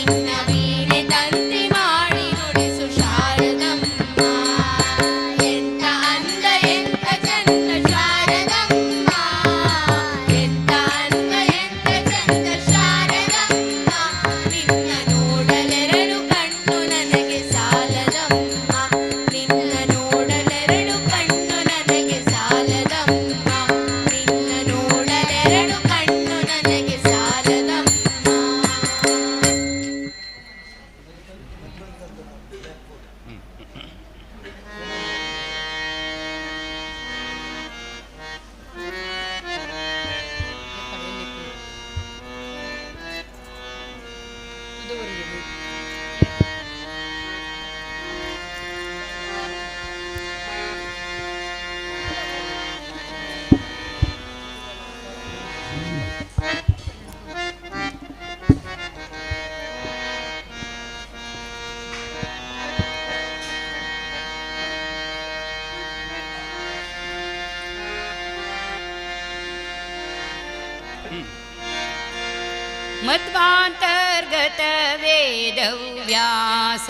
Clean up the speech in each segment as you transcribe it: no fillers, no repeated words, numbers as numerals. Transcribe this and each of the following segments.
ನಿನ್ನ ವೀಣೆ ತಂತಿ ಮಾಡಿ ನುಡಿಸು ಶಾರದಮ್ಮ. ಎಂತ ಅಂದ ಎಂತ ಚಂದ ಶಾರದಮ್ಮ, ಎಂತ ಅಂದ ಎಂತ ಚಂದ ಶಾರದಮ್ಮ, ನಿನ್ನ ನೋಡಲೆರಡು ಕಣ್ಣು ನನಗೆ ಸಾಲದಮ್ಮ, ನಿನ್ನ ನೋಡಲೆರಡು ಕಣ್ಣು ನನಗೆ ಸಾಲದಮ್ಮ, ನಿನ್ನ ನೋಡಲೆರಡು ಕಣ್ಣು ನನಗೆ ಸಾಲದಮ್ಮ. ಮಧ್ವಾಂತರ್ಗತ ವೇದವ್ಯಾಸ,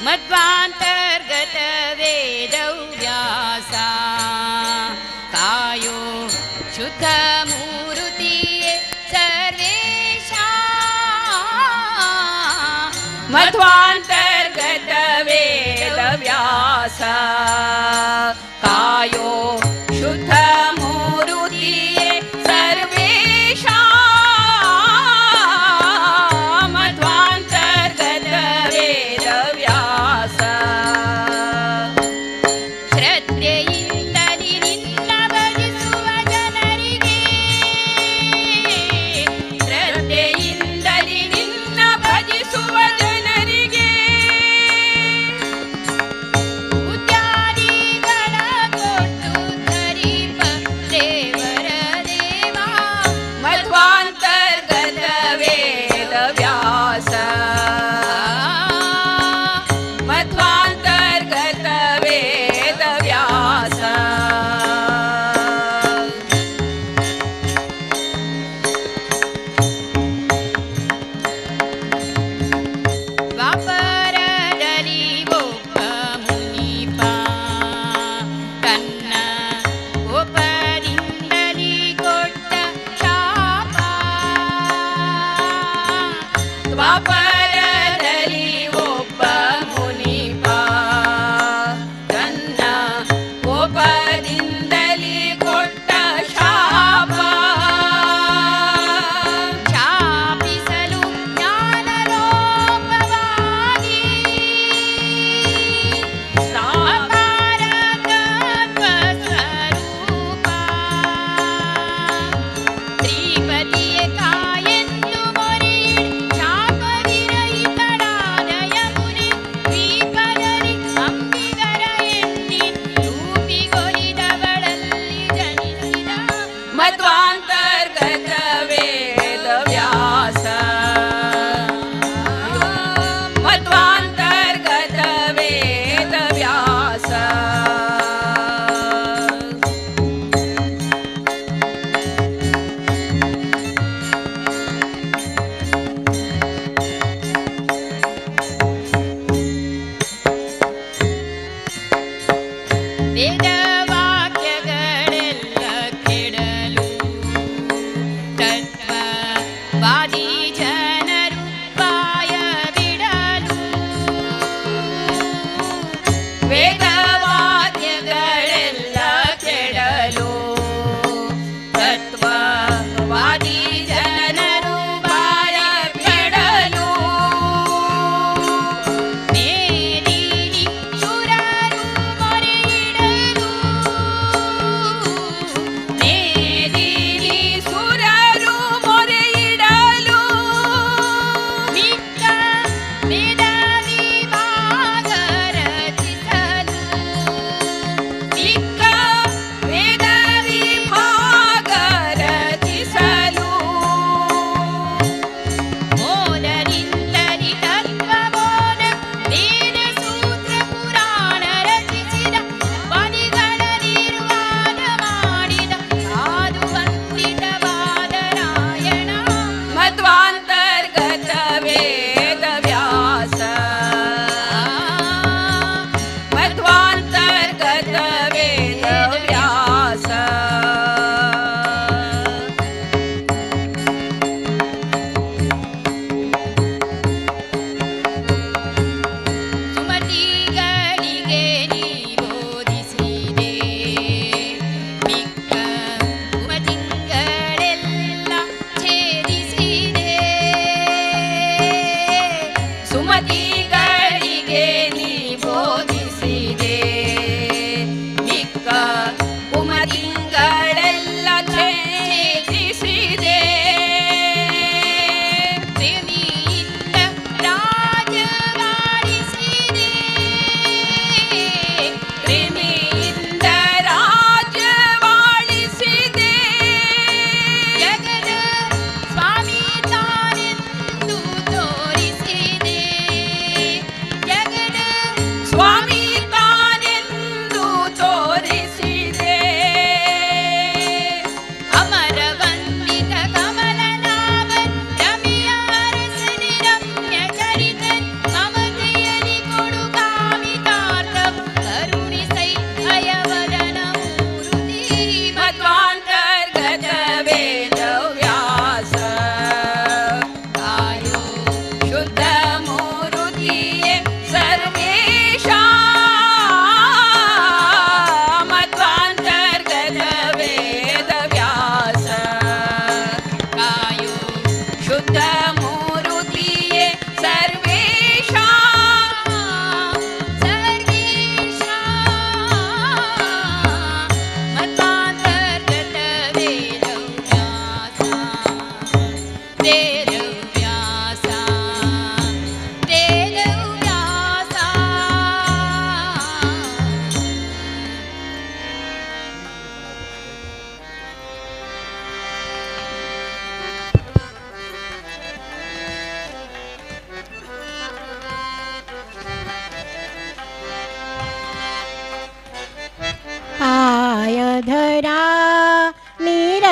ಮಧ್ವಾಂತರ್ಗತ ವೇದವ್ಯಾಸ, ಕಾಯೋ ಶುದ್ಧ ಮೂರುತಿಯೇ ಸರ್ವೇಶ. ಮಧ್ವಾಂತರ್ಗತ ವೇದವ್ಯಾಸ ಕಾಯೋ ಶುದ್ಧ ಮೂರುತಿಯೇ ಸರ್ವೇಶ. ಮಧ್ವಾಂತರ್ಗತ ವೇದವ್ಯಾಸ. ಶ್ರದ್ಧೆಯಿಂದಲಿ ನಿನ್ನ ಭಜಿಸುವ ಜನರಿಗೆ, ಶ್ರದ್ಧೆಯಿಂದಲಿ ನಿನ್ನ ಭಜಿಸುವ ಜನರಿಗೆ, ಉದ್ಯಾದಿಗಳ ಕೊಟ್ಟು ಧರಿಪ ದೇವರ ದೇವ. ಮಧ್ವಾಂತರ್ಗತ ವೇದವ್ಯಾಸ, ಮಧ್ವಾಂತರ್ಗತ ವೇದವ್ಯಾಸ. ದ್ವಾಪರದಲ್ಲಿ ಒಬ್ಬ ಮುನಿಪ ತನ್ನ ಕೋಪದಿಂದಲಿ ಕೊಟ್ಟ ಶಾಪ. ದ್ವಾಪರದಲ್ಲಿ ಒಬ್ಬ ಮುನಿಪ ತನ್ನ ಕೋಪದಿಂದಲಿ ಕೊಟ್ಟ ಶಾಪ. ಶಾಪಿಸಲು ಜ್ಞಾನಲೋಪವಾಗಿ ಅಪಾರ ತತ್ವ ಸ್ವರೂಪ. ಶ್ರೀಪತಿಯ ಕಾಯೆಂದು ಮೊರೆಯಿಡ್ ಶಾಪವಿರಹಿತಳಾದ ಯಮುನೆ ದ್ವೀಪದಲ್ಲಿ ಅಂಬಿಗರ ಎನ್ನಿ ರೂಪಿಗೊಲಿದವಳಲ್ಲಿ ಜನಿಸಿದ. ಮಧ್ವಾಂತರ್ಗತ ವೇದವ್ಯಾಸ, ಮಧ್ವಾಂತರ್ಗತ ವೇದವ್ಯಾಸ. ವೇದವಾಕ್ಯಗಳೆಲ್ಲ ಕೆಡಲು ತತ್ವವಾದಿ ಜನರು ಬಾಯ ಬಿಡಲು, ವೇದವಾದ್ಯಗಳೆಲ್ಲ ಕೆಡಲು ತತ್ವವಾದಿ ಜನರು ಬಾಯ ಬಿಡಲು, ಮೇದಿನಿ ಸುರರು ಮೊರೆಯಿಡಲು, ಮೇದಿನಿ ಸುರರು ಮೊರೆಯಿಡಲು,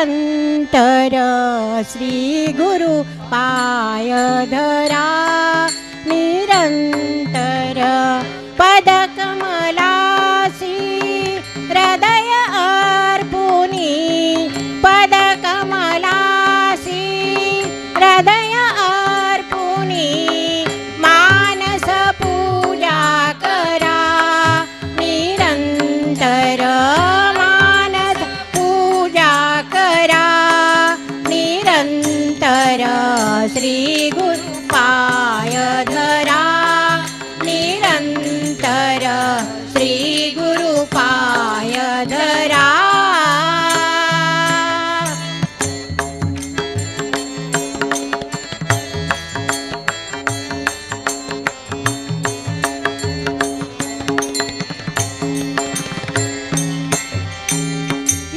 निरंतर श्री गुरु पाय धरा निरंतर पदकमलासी हृदय अर्पुनी पदकमलासी हृदय अर्पुनी मानस पूजा करा निरंतर मानस पूजा करा निरंतर श्री गुरु पाय धरा निरंतर श्री गुरु पाय धरा.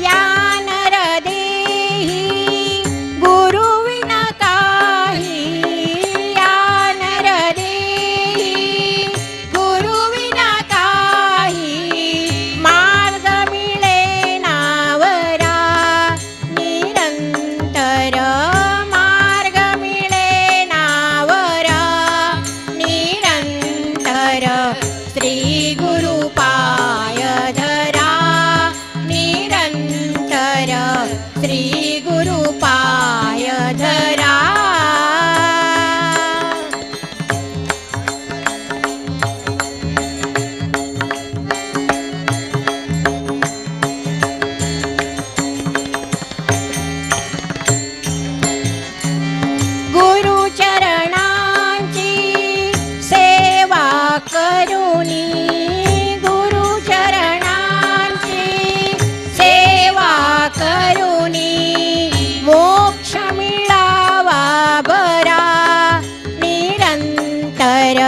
या नरदेही गुरु विना काही या नरदेही गुरु विना काही मार्ग मिळे नावरा निरंतर मार्ग मिळे नावरा निरंतर श्री गुरु पाय धरा निरंतर श्री गुरु पाय धरा. गुरुचरणांची सेवा करुनी गुरुचरणांची सेवा करुनी मोक्ष मिळावा बरा निरंतर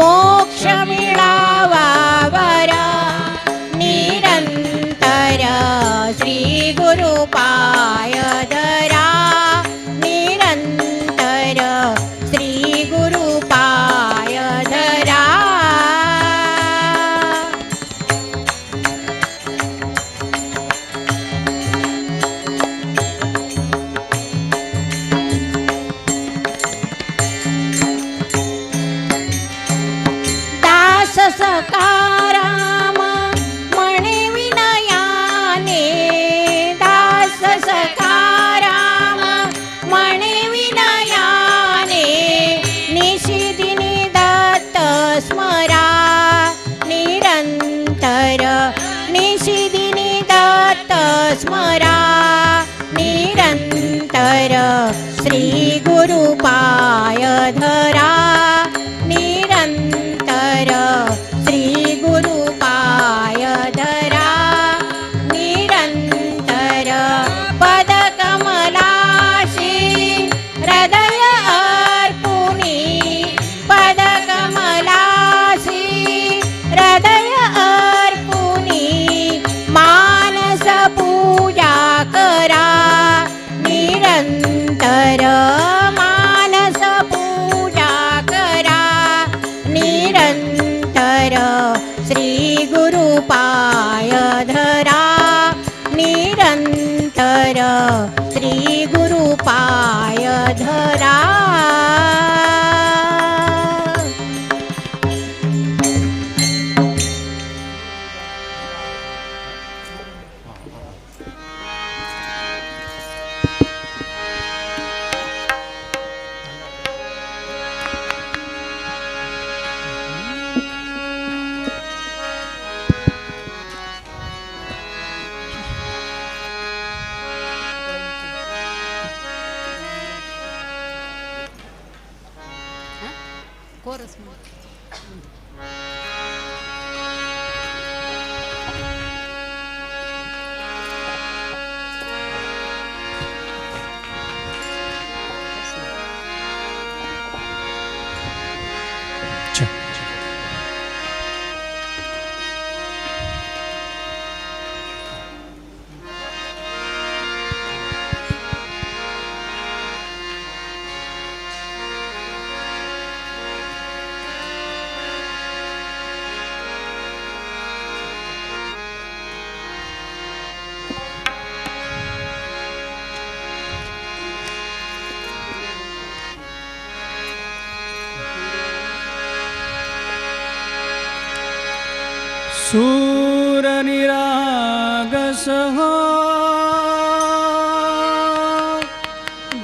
मोक्ष मिळावा बरा निरंतर श्री गुरु पाय धरा निरंतर श्री गुरु पाय धरा. दास सकाराम म्हणे विनयाने दास सकाराम म्हणे विनयाने निशिदिनी दत्त स्मरा निरंतर निशिदिनी दत्त स्मरा निरंतर श्री गुरु पाय धरा निरंतर श्री गुरु पाय धरा निरंतर पदकमलाशी हृदय अर्पुनी पदकमलाशी हृदय अर्पुनी मानस पूजा करा निरंतर मानस पूजा करा निरंतर श्री गुरु पाय धरा निरंतर श्री गुरु पाय धरा. कोरस. सूर निरागस हो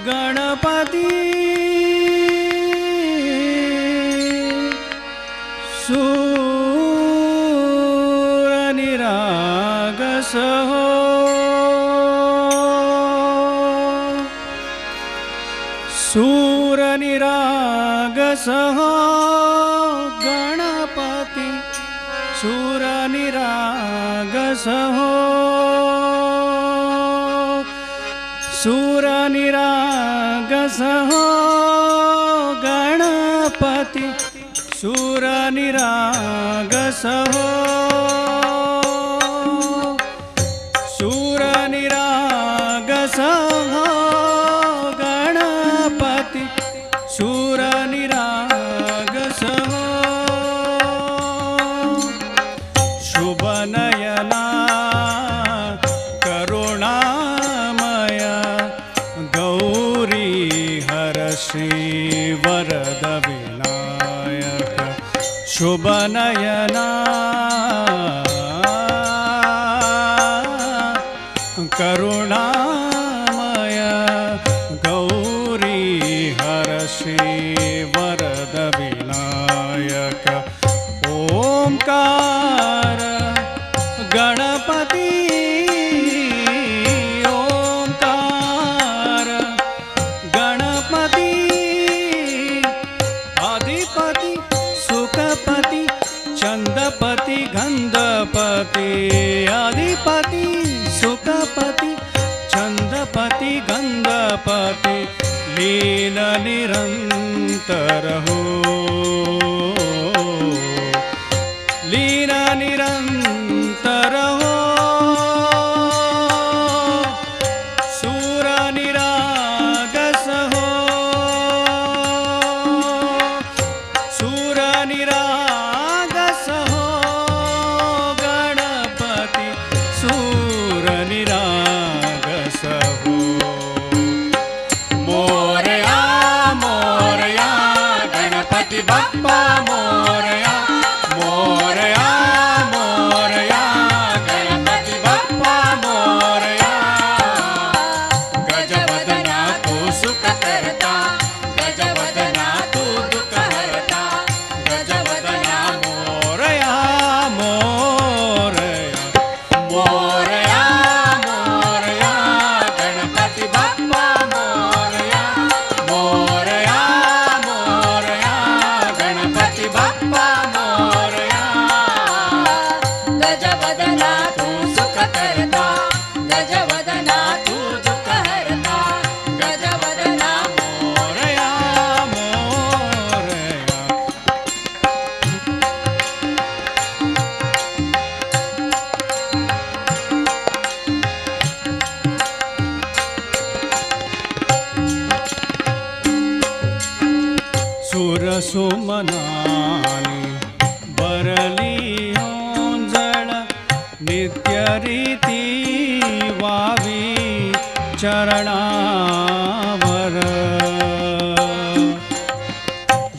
गणपति, सूर निरागस हो। सूर निरागस हो गणपति, सूर निरागस हो। सूर निरागस हो गणपति, सूर निरागस हो। सूर निरागस हो गणपति, सूर निरागस हो। शुभ नयना करुणामय गौरी हर श्री वरद विनायक। शुभ नयना करुणामय गौरी हर श्री वरद विनायक। ओंकार गणपति, ओंकार गणपति, आदिपति सुखपति चंदपति गंधपति, आदिपति सुखपति चंदपति गंधपति, लीन निरंतर हो, लीन निरंतर हो। सूर निरागस हो, सूर निरागस हो गणपति, सूर निरागस हो। मोरया मोरया गणपति बप्पा मोरया, मोरया मोरया गणपति बप्पा मोरया। गजवदना तू सुख करता, गजवदना तू दुख हरता, गजवदना मोरया मोरया मोरया मोरया गणपति बप्पा मोरया, मोरया मोरया गणपति बप्पा मोरया। गजवदना तू सुख करता, गजवदना तू दुख हरता, गजवदना मोरया मोरया। सुर सुमनानि बरली ओंजळ, नित्य रीती वावी चरणावर।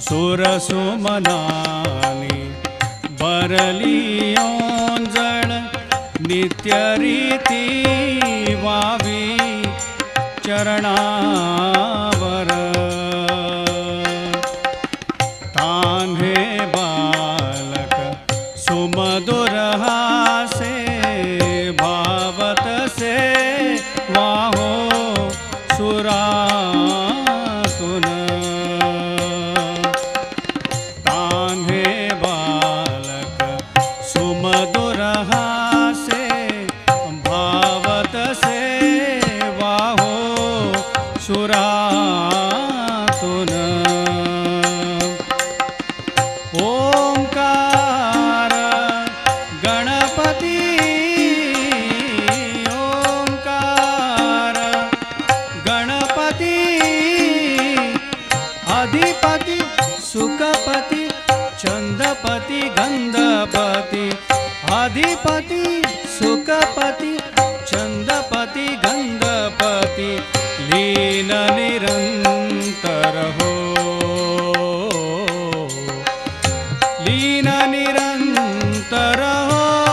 सुर सुमनानि बरली ओंजळ, नित्य रीती वावी चरणावर। तान्हे बालक सुमधुर हासे, भावत से वाहो सुरातुन। तान्हे बालक सुमधुर हासे, भावत से वाहो सुरातुन। ओंकार गणपति, ओंकार गणपति, अधिपति सुखपति चंदपति गंधपति, अधिपति सुखपति चंदपति गंधपति, लीन निरंतर हो, लीन निरंतर हो।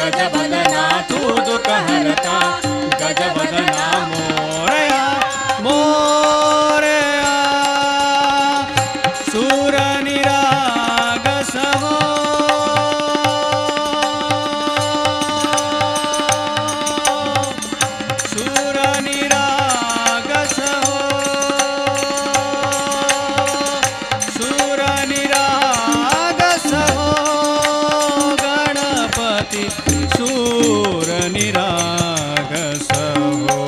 गजवदना तू दुःख हरता गजवदना मोरया मोरया सुर निरागस हो सुर निरागस हो सुर निरागस हो गणपती सुर निरागस हो.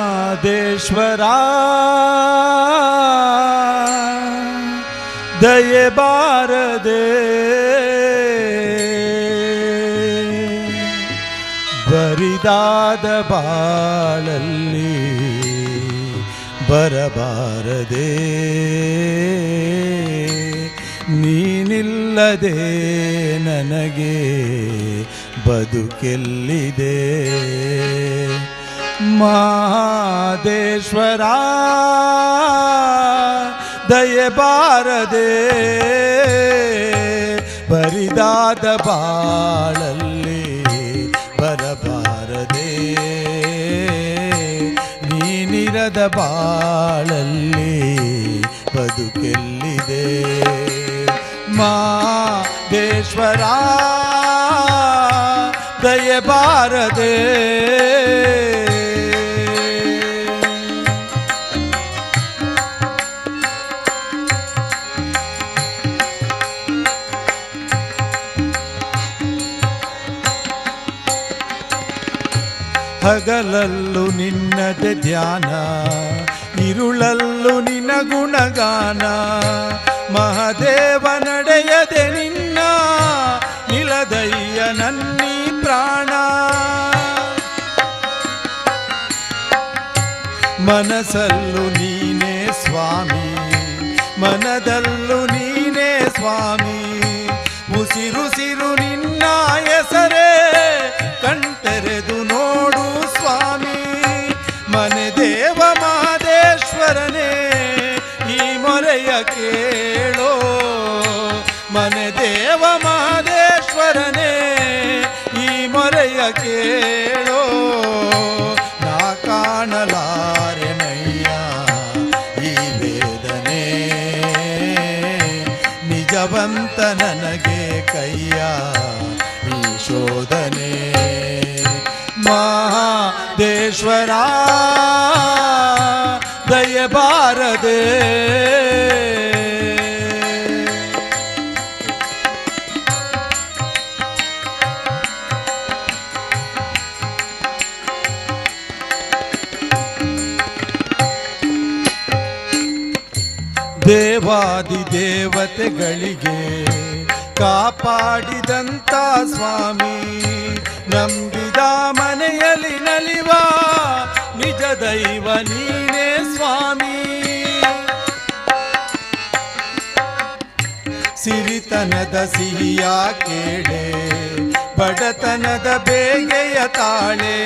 महादेश्वरा दये बारदे ಬರಿದಾದ ಬಾಳಲ್ಲಿ ಬರಬಾರದೆ ನೀನಿಲ್ಲದೆ ನನಗೆ ಬದುಕೆಲ್ಲಿದೆ ಮಹಾದೇಶ್ವರ ದಯೆ ಬಾರದೆ ಬರಿದಾದ ಬಾಳಲ್ಲಿ ಬರಬಾರದೆ ನೀನಿರದ ಬಾಳಲ್ಲಿ ಬದುಕೆಲ್ಲಿದೆ ಮಹಾದೇಶ್ವರ ದಯೆ ಬಾರದೆ. ಹಗಲಲ್ಲು ನಿನ್ನದೆ ಧ್ಯಾನ ಇರುಳಲ್ಲು ನಿನ್ನ ಗುಣಗಾನ ಮಹಾದೇವ ನಡೆಯದೆ ನಿನ್ನ ನಿಲದಯ್ಯ ನನ್ನಿ ಪ್ರಾಣ ಮನಸ್ಸಲ್ಲು ನೀನೇ ಸ್ವಾಮಿ ಮನದಲ್ಲೂ ನೀನೇ ಸ್ವಾಮಿ ಉಸಿರುಸಿರು ನಿನ್ನ ಹೆಸರೇ ಕಣ್ತೆರೆದು ನೋಡು ಸ್ವಾಮಿ ಮನೆ ದೇವ ಮಹದೇಶ್ವರನೇ ಈ ಮೊರೆಯ ಕೇಳೋ ಮನೆ ದೇವ ಮಹದೇಶ್ವರನೇ ಈ ಮೊರೆಯ ಕೇಳೋ ನಾ ಕಾಣಲಾರೆನಯ್ಯ ಈ ವೇದನೆ ನಿಜವಂತ ನನಗೆ ಕೈಯ ಈ ಶೋಧನೆ ಮಹಾದೇಶ್ವರ ದಯೆ ಬಾರದೆ. ದೇವಾದಿ ದೇವತೆಗಳಿಗೆ ಕಾಪಾಡಿದಂತ ಸ್ವಾಮಿ ನಂಬಿದ ಮನೆಯಲ್ಲಿ ನಲಿವ ನಿಜ ದೈವ ನೀನೇ ಸ್ವಾಮಿ ಸಿರಿತನದ ಸಿಹಿಯ ಕೇಳೆ ಬಡತನದ ಬೇಗೆಯ ತಾಳೆ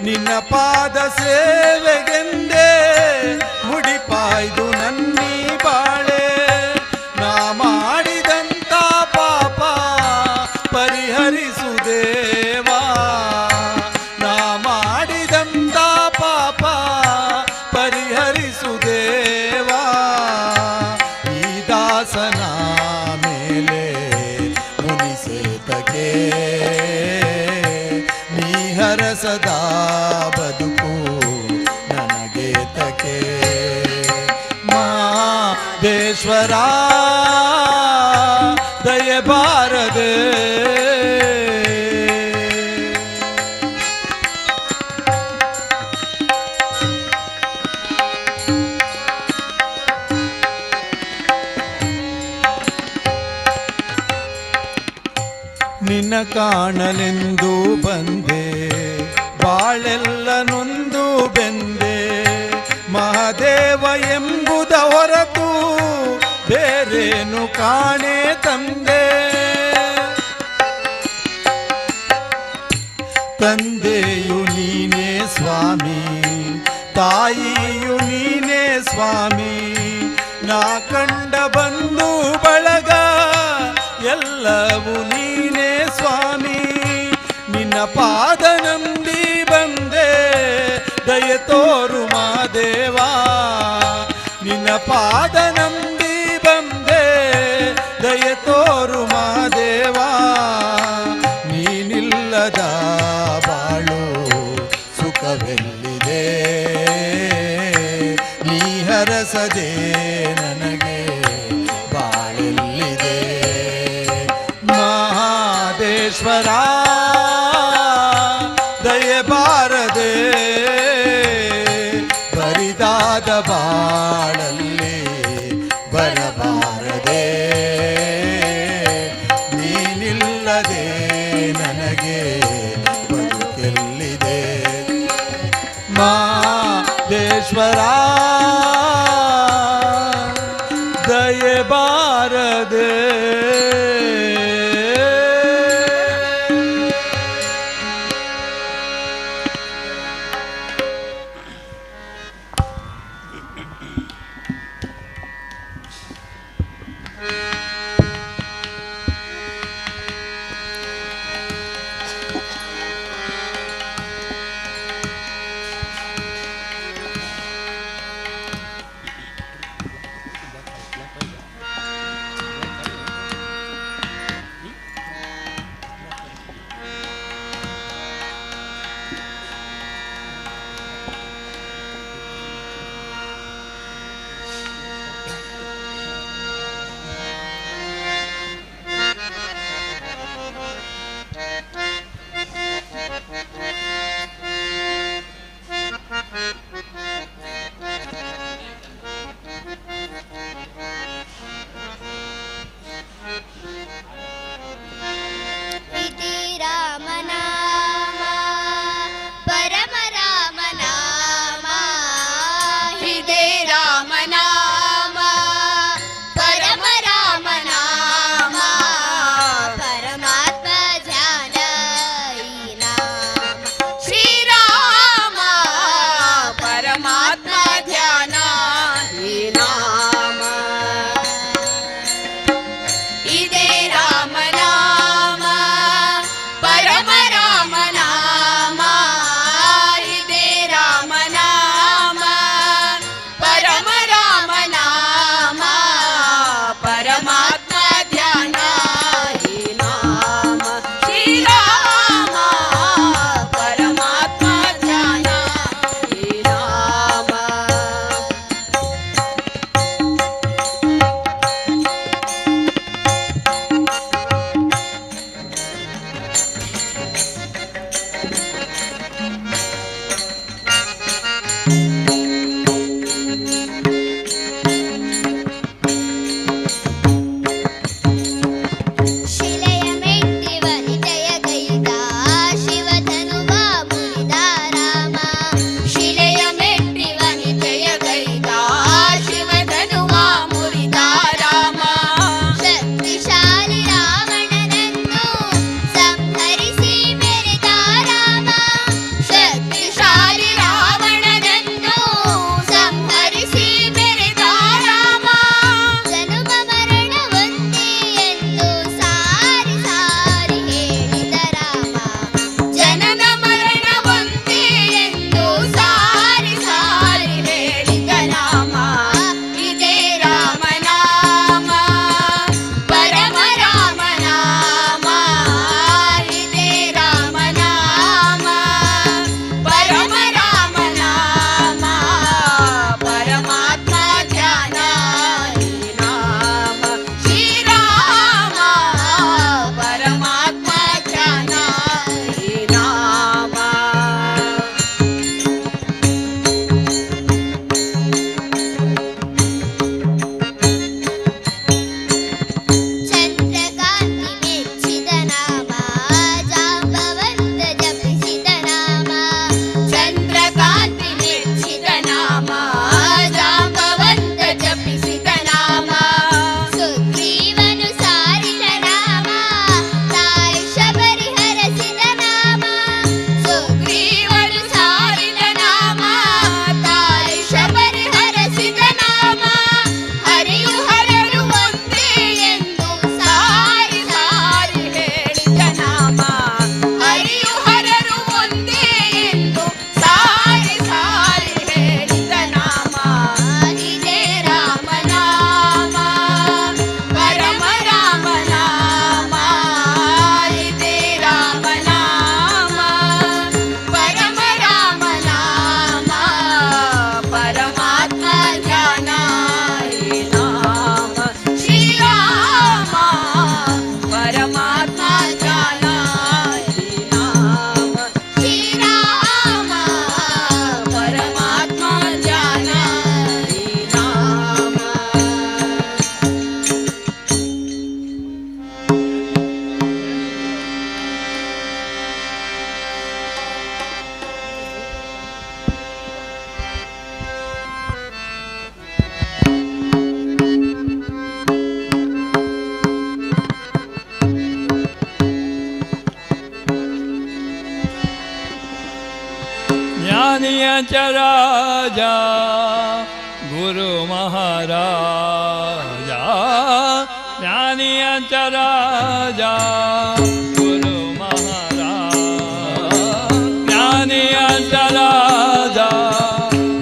ನಿನ್ನ ಪಾದ ಸೇವೆಗೆಂದೇ ಮುಡಿಪಾಯ್ದು ನನ್ನೀ ಬಾಳೆ ನಾ ಮಾಡಿದಂತ ಪಾಪ ಪರಿಹರಿಸುದೇವಾ ನಾ ಮಾಡಿದಂತ ಪಾಪ ಪರಿಹರಿಸುದೇವಾ ಈ ದಾಸನ ಮೇಲೆ ಮುನಿಸೇತಗೆ ನೀ ಹರಸದಾ ಬದುಕು ನನಗೆ ತಕೆ ಮಹಾದೇಶ್ವರ ದಯೆ ಬಾರದೆ. ನಿನ್ನ ಕಾಣಲೆಂದು ಬಂದೆ, ಬಾಳೆಲ್ಲ ನೊಂದು ಬೆಂದೆ. ಮಹಾದೇವ ಎಂಬುದ ಹೊರತು ಬೇರೇನು ಕಾಣೆ ತಂದೆ. ತಂದೆಯು ನೀನೇ ಸ್ವಾಮಿ, ತಾಯಿಯು ನೀನೇ ಸ್ವಾಮಿ. ನಾ ಕಂಡ ಬಂಧು ಬಳಗ ಎಲ್ಲವೂ ನೀನೇ ಸ್ವಾಮಿ. ನಿನ್ನ ಪಾದ ನಂಬಿ ಬಂದೆ, ದಯೆ ತೋರು ಮಾದೇವಾ. ನಿನ್ನ ಪಾದ ನಂಬಿ ಬಂದೆ, ದಯೆ ತೋರು ಮಾದೇವಾ. ನೀನಿಲ್ಲದ ಬಾಳು ಸುಖವೆಲ್ಲಿದೆ, ನೀ ಹರಸದೆ ನನಗೆ ಬಾಳೆಲ್ಲಿದೆ. ಮಹಾದೇಶ್ವರ ದಯೆ ಬಾರದೆ, ಬರಿದಾದ ಬಾಳಲ್ಲಿ ಬರಬಾರದೆ. ನೀನಿಲ್ಲದೆ ನನಗೆ ಬದುಕೆಲ್ಲಿದೆ. ಮಹಾದೇಶ್ವರ ದಯೆ ಬಾರದೆ. ज्ञानियांचा राजा गुरु महाराजा, ज्ञानियांचा राजा गुरु महाराज, ज्ञानियांचा राजा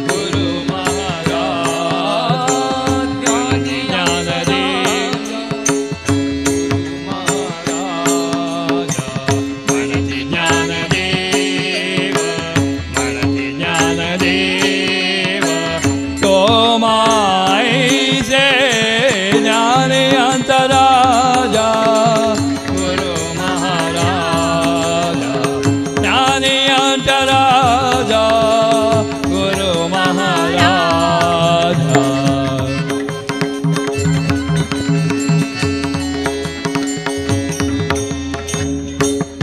गुरु महाराज, ज्ञानदेव गुरु महाराजा, म्हणती ज्ञानदेव, म्हणती ज्ञानदेव तो मायसे ज्ञानियांचा राजा गुरु महाराजा, ज्ञानियांचा राजा गुरु महाराजा.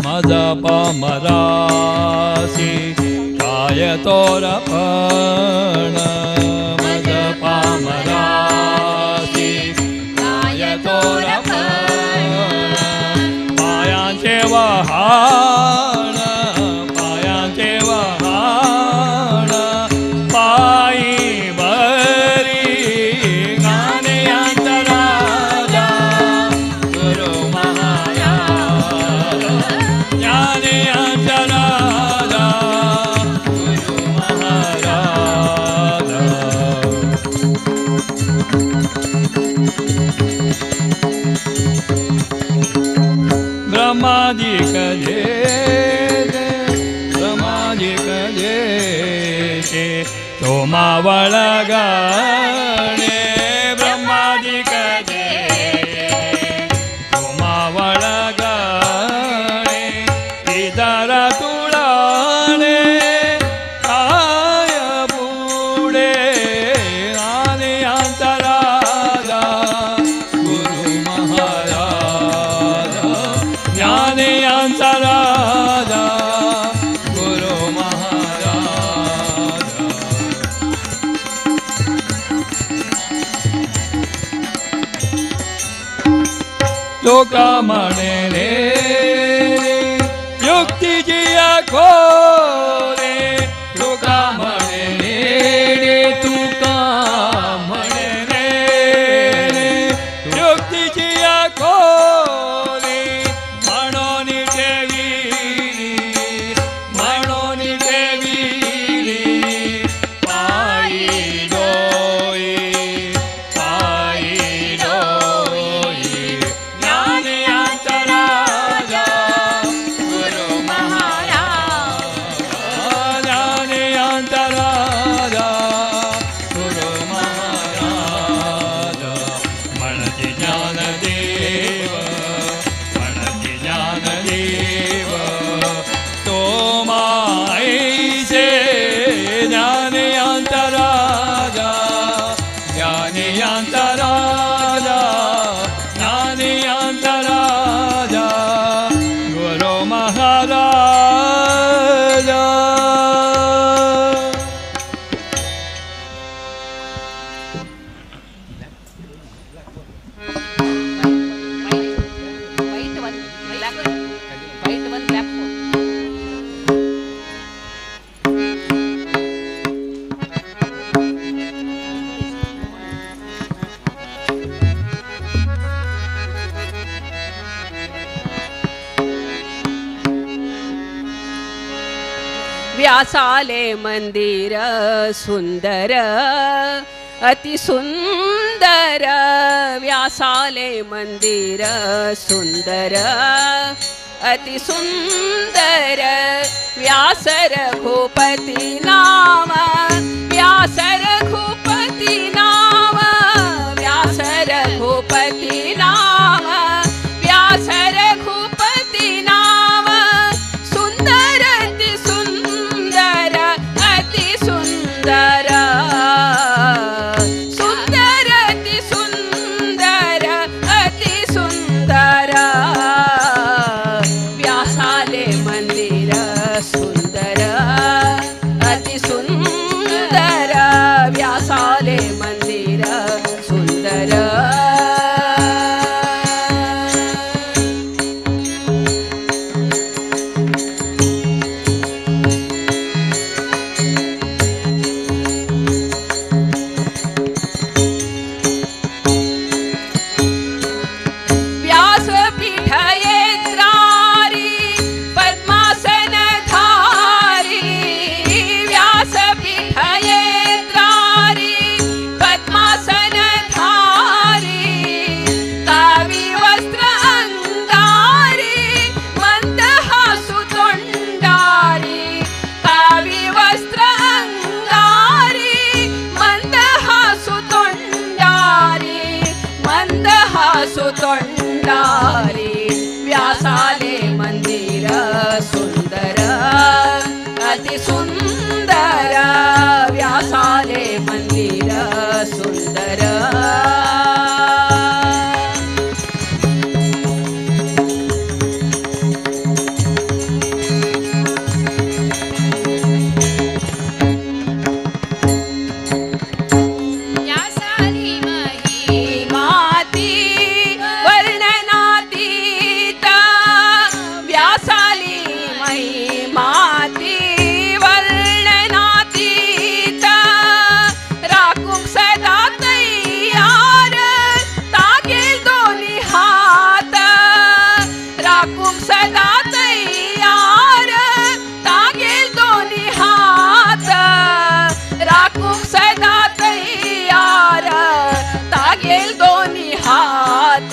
मज पामरासी काय तोरपण, मज पामरासी काय तोरपण, पायांचे वहाण, पायांचे वहाण, पायी बरी ज्ञानियांचा राजा गुरु महाराजा, ज्ञानियांचा राजा गुरु महाराजा. ब्रह्मादिक जे, ब्रह्मादिक जे तोमावळगाणे, ब्रह्मादिक जे तोमावळगाणे, इतर तुळाणे काय पुढे, ज्ञानियांचा राजा गुरु महाराजा, ज्ञानियांचा राजा गुरु महाराजा. तुका म्हणे रे युक्तीची खोरे, तुका म्हणे रे, तुका म्हणे रे युक्तीची खोरे, म्हणून ठेविली, म्हणून ठेविली पायी डोई, पायी डोई, ज्ञानियांचा राजा गुरु महाराजा, ज्ञानियांचा राजा गुरु महाराजा, म्हणती ज्ञानदेव, म्हणती ज्ञानदेव तो मायसे ज्ञानियांचा राजा, ज्ञानियांचा राजा, ज्ञानियांचा राजा गुरु महाराजा. White one, black, white one, black four. व्यासाले मंदिर सुंदर अति सुंदर, व्यासाले मंदिर सुंदर अति सुंदर, व्यास रघुपति नाम, व्यास रघुपति नाम, व्यास रघुपति नाम, व्यास रघुपति नाम, सुंदर अति सुंदर अति सुंदर, सुंदर अति सुंदर अति सुंदर, व्यासाले मंदिर सुंदर अति सुंदर, व्यासाले मंदिर भासु तोंडारी व्यासाले मंदिर सुंदर अति सुंदर व्यासाले मंदिर सुंदर. व्यासाली माती वर्णनातीत व्यासाली महिमाती वर्णनातीत राखूंक सदा तयार तागेल दोनी हात राखूंक सदा तयार तागेल दोनी हात राखूंक सदा तयार तागेल दोनी हात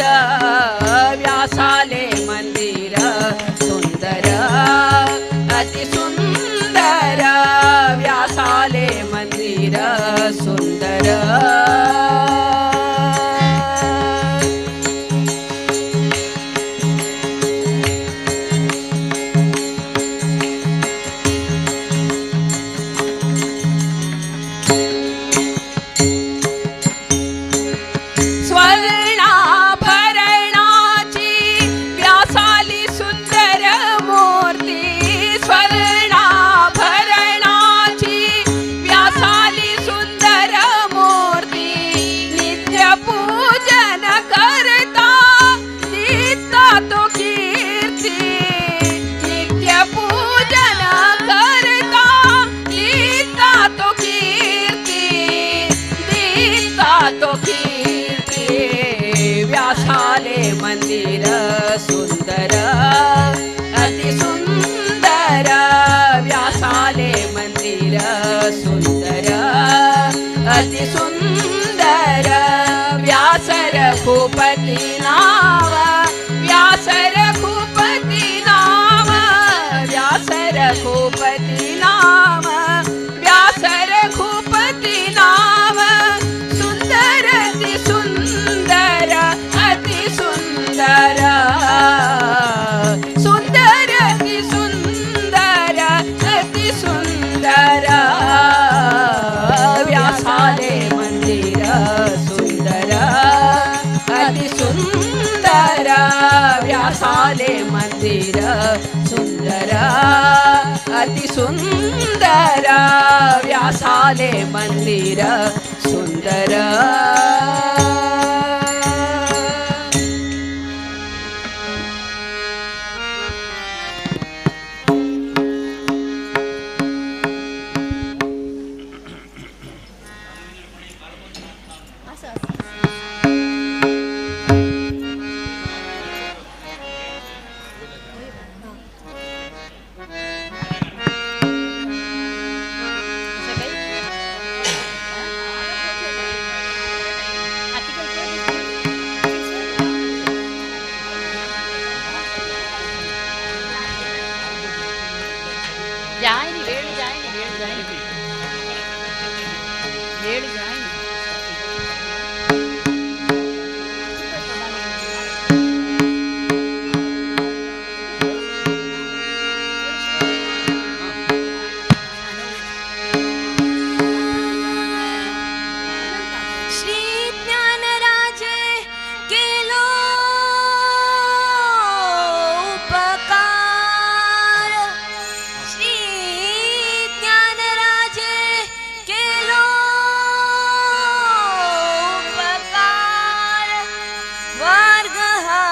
व्यासाले मंदिर सुंदर अति सुंदर व्यासाले मंदिर सुंदर. स्वर्णाभरणाची व्यासाली सुंदर मूर्ती स्वर्णाभरणाची व्यासाली सुंदर मूर्ती नित्य पूजन करता दिता तो कीर्ती नित्य पूजन करता दिता तो कीर्ती दिता तो कीर्ती व्यासाले मंदिर सुंदर अति सुंदर व्यासाले मंदिर सुंदर अति सुंदर व्यास रघुपति नाव व्यास रघुपति नाव व्यास रघुपति नाम व्यास रघुपति नाम सुंदर अति सुंदर अति सुंदर सुंदर अति सुंदर अति सुंदर व्यासाले मंदिर सुंदर अति सुंदर व्यासाले मंदिर सुंदर अति सुंदर व्यासाले मंदिर सुंदर. जाए नहीं वेळ जाए नहीं वेळ जाए नहीं वेळ जाए नहीं. श्री ज्ञानराजे केलो उपकार श्री ज्ञानराजे केलो उपकार मार्ग हा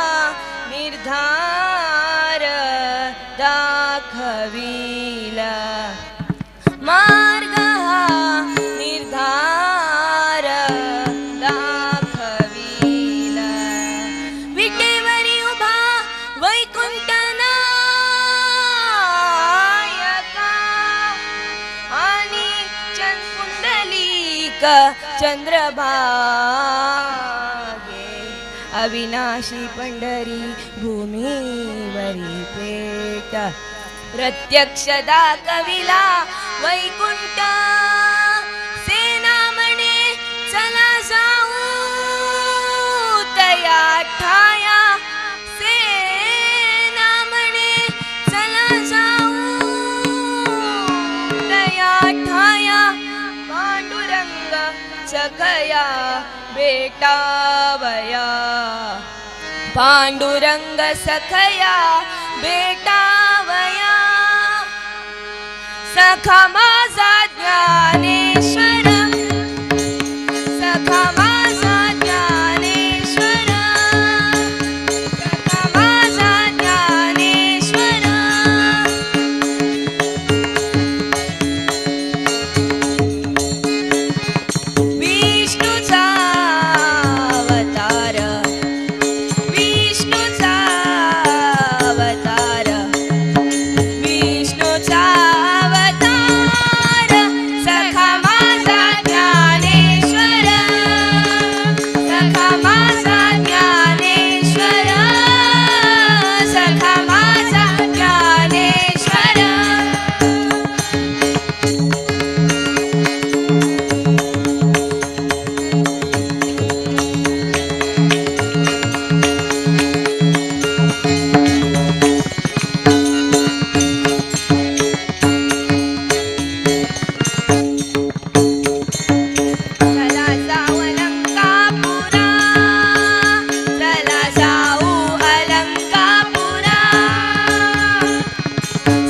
निर्धार दाखविला मार्ग हा निर्धार दाखविला विटेवरी उभा वैकुंठ नायका आणि चंदपुंडलीक चंद्रभागे अविनाशी पंढरी भूमीवरी पेट प्रत्यक्ष दाखविला वैकुंठ सेना म्हणे चला जाऊ तया. तया ठाया सेना म्हणे चला जाऊ तया ठाया पांडुरंग सखया भेटावया पांडुरंग सखया भेटावया सखा माझा ज्ञानेश्वर सखा माझा ज्ञानेश्वर सखा माझा ज्ञानेश्वर विष्णूचा अवतार विष्णूचा अवतार विष्णूचा अवतार सखा माझा ज्ञानेश्वर सखा माझा ज्ञानेश्वर सखा माझा ज्ञानेश्वर. चला जाऊ अलंकापुरा चला जाऊ अलंकापुरा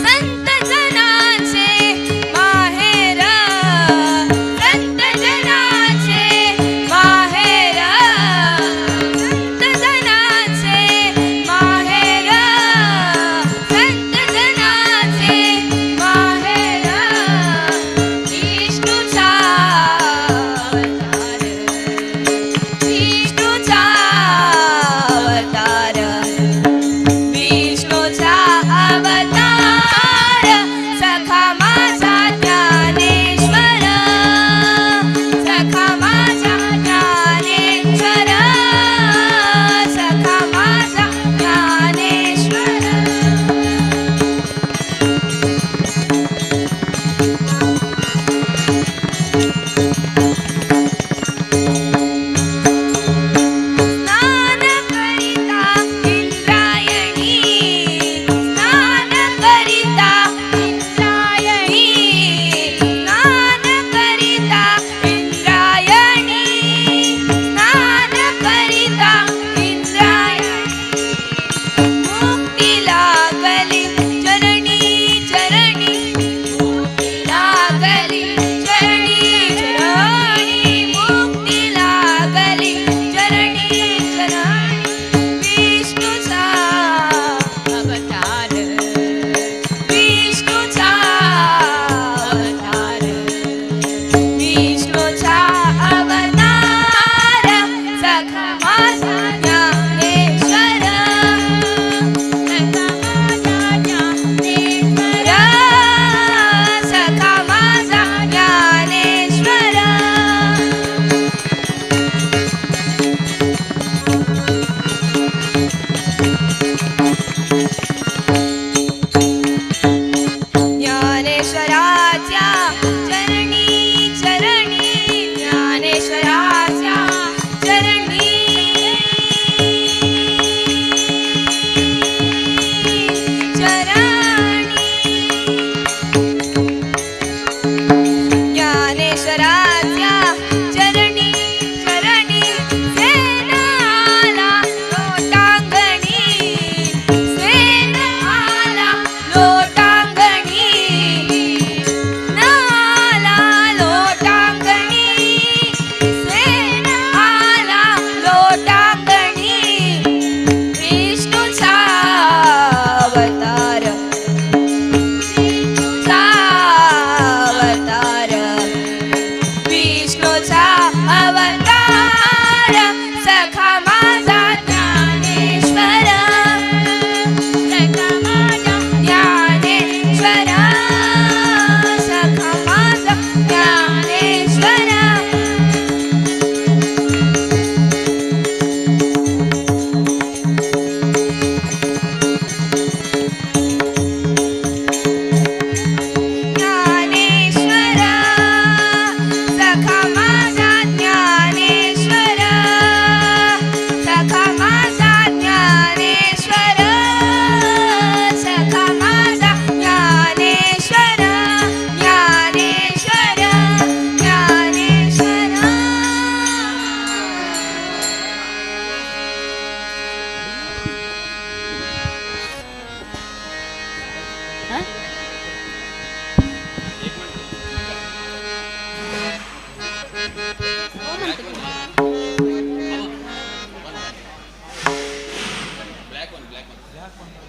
संत जनाचे माहेर संत जनाचे माहेर संत जनाचे माहेर संत जनाचे माहेर विष्णूचा अवतार विष्णूचा अवतार विष्णूचा अवतार सखा माझा ज्ञानेश्वर सखा माझा ज्ञानेश्वर सखा माझा ज्ञानेश्वर. स्नान करिता इंद्रायणी स्नान करिता इंद्रायणी स्नान करिता इंद्रायणी स्नान करिता इंद्रायणी मुक्ती लागली चरणी चरणी मुक्ती लागली चरणी चरणी मुक्ती लागली चरणी चरणी विष्णूचा अवतार विष्णूचा अवतार विष्णूचा अवतार सखा माझा ज्ञानेश्वर सखा माझा ज्ञानेश्वर सखा माझा ज्ञानेश्वर. ज्ञानेश्वराच्या चरणी चरणी ज्ञानेश्वराच्या चरणी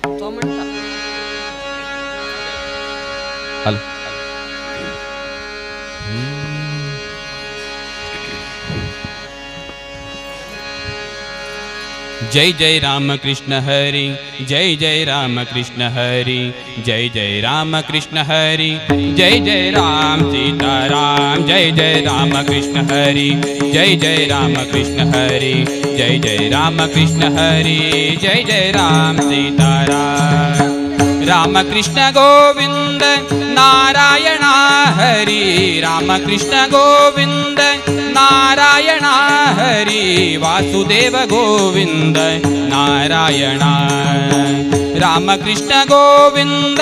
तो म्हणटा. हॅलो. जय जय राम कृष्ण हरि, जय जय राम कृष्ण हरि, जय जय राम कृष्ण हरि, जय जय राम सीता राम, जय जय राम कृष्ण हरि, जय जय राम कृष्ण हरि, जय जय राम कृष्ण हरि, जय जय राम सीता राम. राम कृष्ण गोविंद नारायण हरि, राम कृष्ण गोविंद नारायण हरि, वासुदेव गोविंद नारायण. राम कृष्ण गोविंद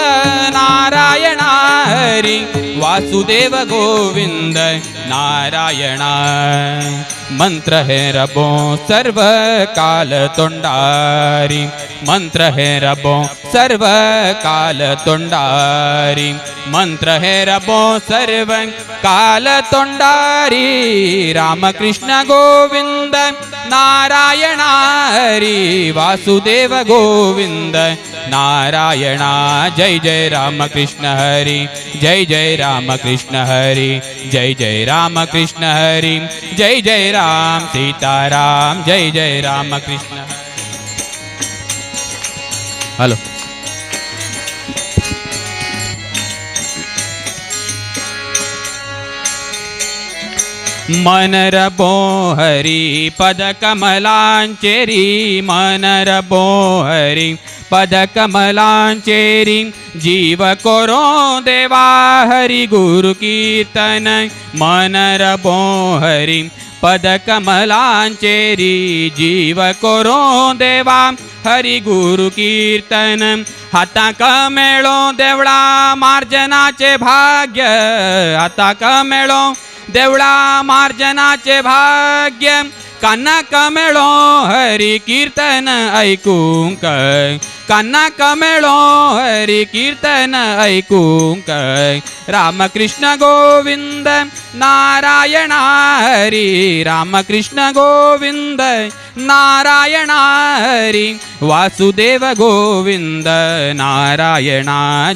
नारायण हरि, वासुदेव गोविंद नारायण. मंत्र है रबो सर्व काल तोंडारी, मंत्र है रबो सर्व काल तोंडारी, मंत्र है रबो सर्व काल तोंडारी. रामकृष्ण गोविंद नारायण हरि, वासुदेव गोविंद नारायण. जय जय राम कृष्ण हरि, जय जय राम कृष्ण हरि, जय जय राम कृष्ण हरि, जय जय राम सीता राम, जय जय राम कृष्ण. हॅलो. मन रबो हरी पद कमलांचेरी, मन रबो हरी पद कमलांचेरी, जीव करो देवा हरि गुरु कीर्तन. मन रबो हरी पद कमलांचेरी, जीव करो देवा हरि गुरु कीर्तन. हाताक मेळो देवळा मार्जनाचे भाग्य, हाताक मेळो देवळा मार्जनाचे भाग्य, कानाक मेळो हरि कीर्तन ऐकूंक, कानाक मेळो हरि कीर्तन ऐकूंक. रामकृष्ण गोविंद नारायण हरि, रामकृष्ण गोविंद नारायण हरि, वासुदेव गोविंद नारायण.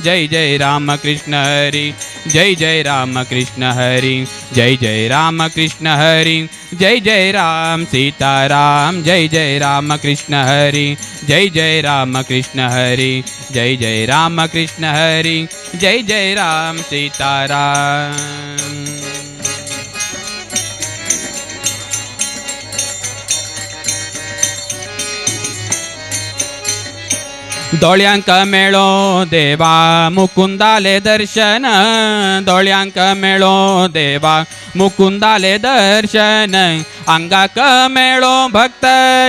जय जय रामकृष्ण हरि, जय जय रामकृष्ण हरि, जय जय रामकृष्ण हरि, जय जय राम सीता राम, जय जय रामकृष्ण हरि, जय जय रामकृष्ण हरि, जय जय रामकृष्ण हरि, जय जय राम सीता राम. दोळ्यांक मेळो देवा मुकुंदाले दर्शन, दोळ्यांक मेळो देवा मुकुंदाले दर्शन, अंगाक मेळो भक्त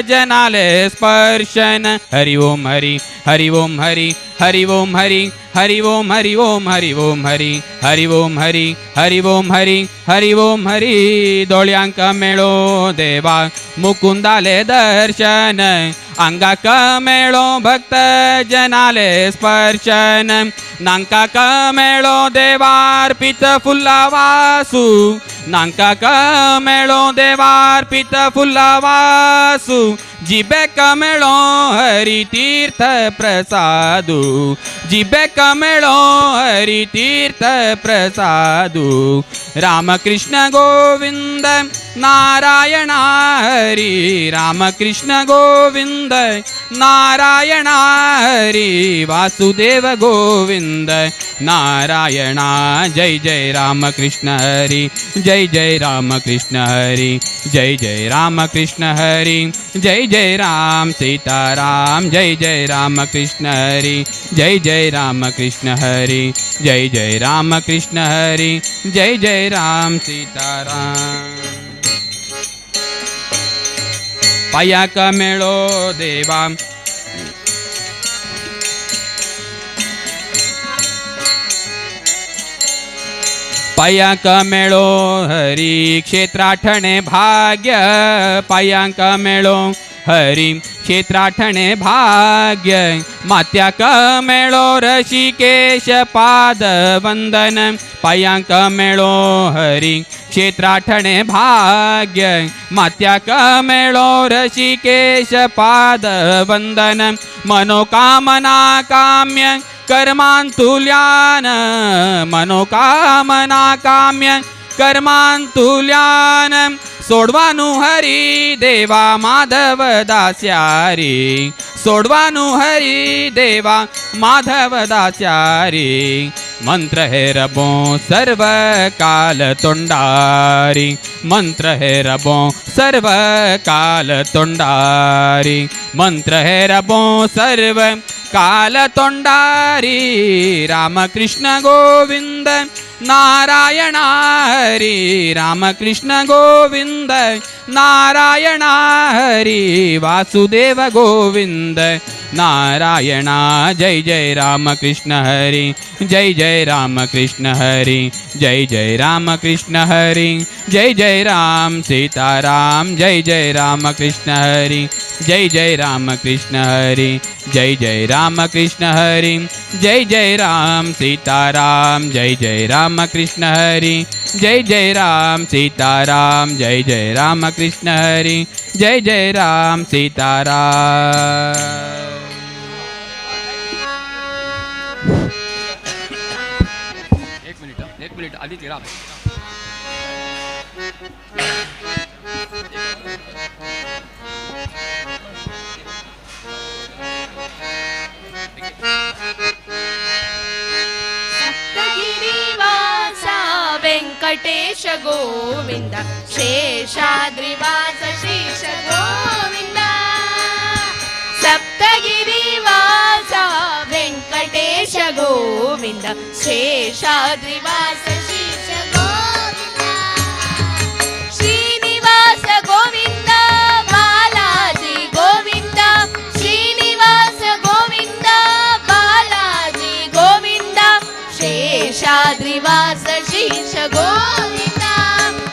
जनाले स्पर्शन. हरि ओम हरि, हरि ओम हरि, हरि ओम हरि, हरि ओम हरि ओम हरि ओम हरि, हरि ओम हरि, हरि ओम हरि, हरि ओम हरि. दोळ्यांक मेळो देवा मुकुंदाले दर्शन, अंगाक मेळो भक्त जनाले स्पर्शन. नांकाक मेळो देवार्पित फुला वासू, नांकाक मेळो देवार्पित फुला वासू, जिबेक मेळो हरि तीर्थ प्रसादू, जिबेक मेळो हरि तीर्थ प्रसादू. रामकृष्ण गोविंद नारायण हरि, रामकृष्ण गोविंद नारायण हरि, वासुदेव गोविंद नारायण. जय जय रामकृष्ण हरि, जय जय रामकृष्ण हरि, जय जय रामकृष्ण हरि, जय जय राम सीता राम, जय जय रामकृष्ण हरि, जय जय रामकृष्ण हरि, जय जय रामकृष्ण हरि, जय जय राम सीता राम. पायाक मेळो देवा पायांक मेळो हरी क्षेत्राठणे भाग्य, पायांक मेळो हरी क्षेत्राठणे भाग्य, मात्याक मेळो ऋषिकेश पाद वंदन. पायांक मेळो हरी क्षेत्राठणे भाग्य मात्याक मेळो ऋषिकेश पाद वंदन मनोकामना काम्य कर्मांतुल्यान मनोकामना काम्य कर्मांतुल्यान सोडवानु हरी देवा माधव दास्यारी सोडवानु हरी देवा माधव दास्यारी मंत्र हे रबो सर्व काल तोंडारी मंत्र हे रबो सर्व काल तोंडारी मंत्र हे रबो सर्व काल तोंडारी रामकृष्ण गोविंद नारायण हरी रामकृष्ण गोविंद नारायण हरी वासुदेव गोविंद नारायण जय जय रामकृष्ण हरी जय जय रामकृष्ण हरी जय जय रामकृष्ण हरी जय जय राम सीताराम जय जय रामकृष्ण हरी जय जय रामकृष्ण हरी जय जय रामकृष्ण हरी जय जय राम सीताराम जय जय रामकृष्ण हरी जय जय राम सीताराम जय जय रामकृष्ण हरी जय जय राम सीताराम। एक मिनिट आदित्य राम। सप्तगिरिवासा वेंकटेश गोविंद शेषाद्रिवास शीश गोविंद सप्तगिरिवासा वेंकटेश गोविंद शेषाद्रिवास शीश गोविंद श्रीनिवास गोविंद बालाजी गोविंद श्रीनिवास गोविंद बालाजी गोविंद शेषाद्रिवास शीश गोविंद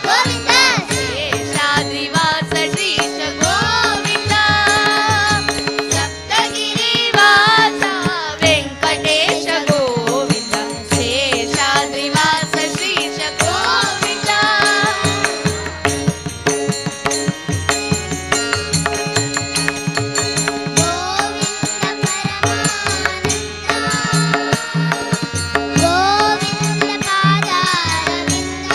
गोविंद शेषाद्रिवास शीश गोविंद सप्तगिरिवास वेंकटेश गोविंद शेषाद्रिवास शीश गोविंद। गोविंद परमानंद गोविंद पादारविंद।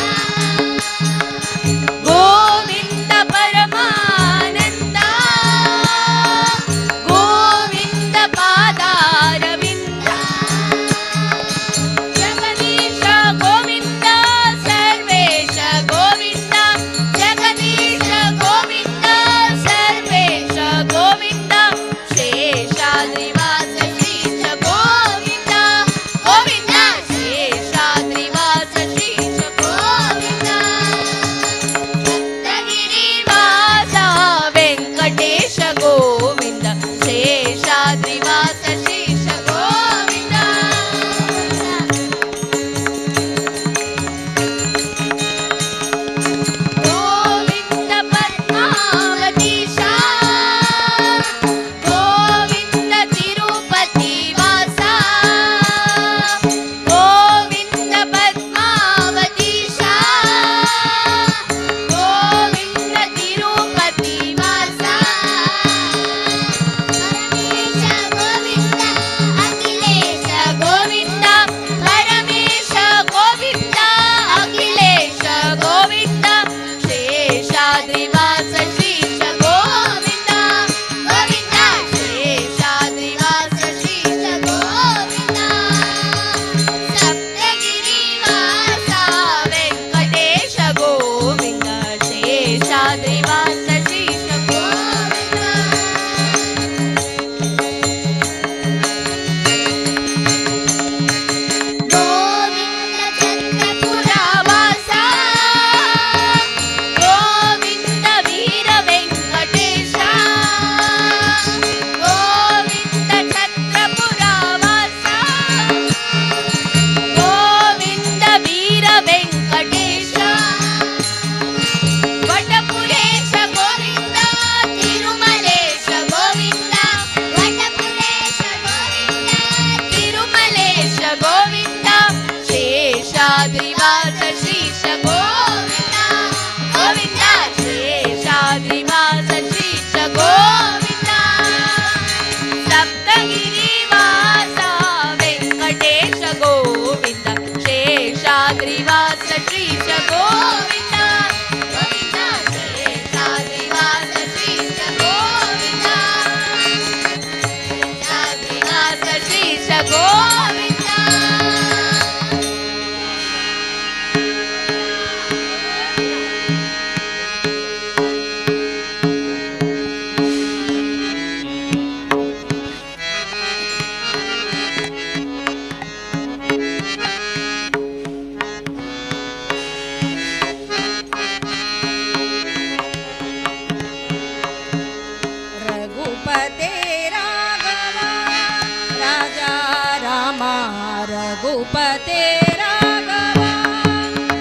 रघुपते राघवा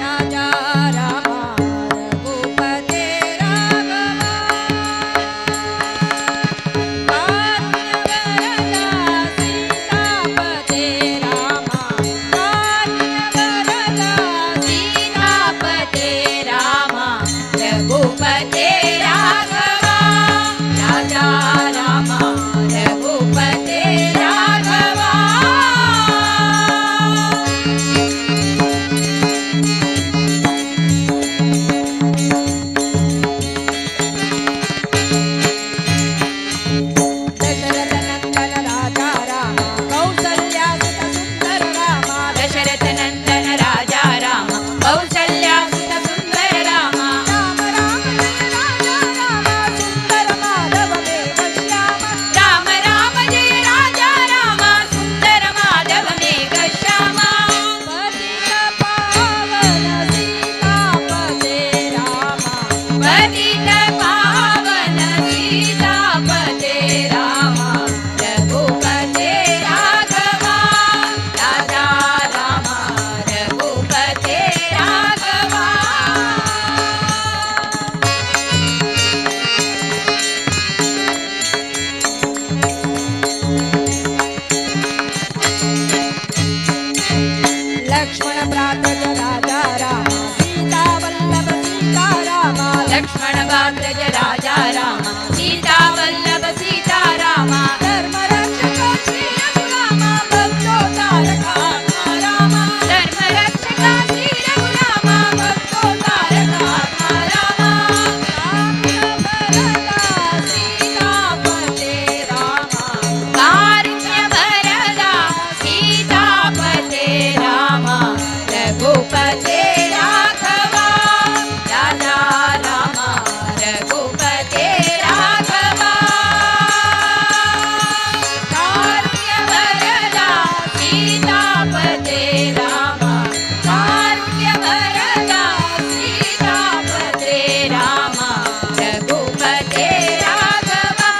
राजा रामा रघुपते राघवा कारुण्यवरदा सीतापते रामा कारुण्यवरदा सीतापते रामा रघुपते राघवा राजा रामा रघुपते राघवा. दशरथ नंदन राजा रामा कौसल्या सुत सुंदर रामा दशरथ नंदन राजा रामा कौसल्या सुत सुंदर रामा राम राम जय राजा रामा सुंदर माधव मेघ श्यामा राम राम जय राजा रामा सुंदर माधव मेघ श्यामा पतित पावन सीतापते रामा पतित पावन सीतापते रामा रघुपते राघवा राजा रामा रघुपते राघवा. लक्ष्मण भ्रातज राजा रामा सीता वल्लभ सीता रामा लक्ष्मण भ्रातज राजा रामा सीता वल्लभ सीता रामा धर्म रक्षक श्री रघुरामा भक्तोद्धारक आत्मा रामा धर्म रक्षक श्री रघुरामा भक्तोद्धारक आत्मा रामा कारुण्य वरदा सीतापते रामा कारुण्य वरदा सीतापते रामा रघुपते राघवा राजा रामा रघुपते राघवा कारुण्य वरदा सीतापते रामा कारुण्य वरदा सीतापते रामा रघुपते राघवा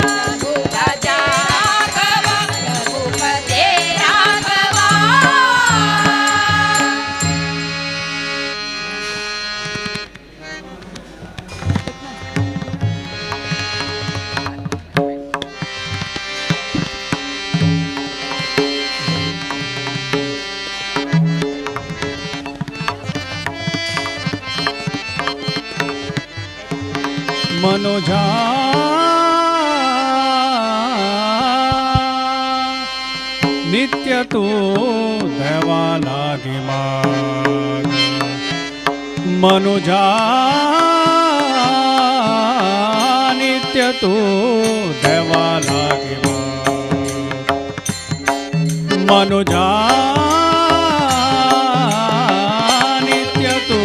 राजा राघवा रघुपते राघवा. मनुजा नित्य तू देवा लागी माग मनुजा नित्य तू देवा लागी माग मनुजा नित्य तू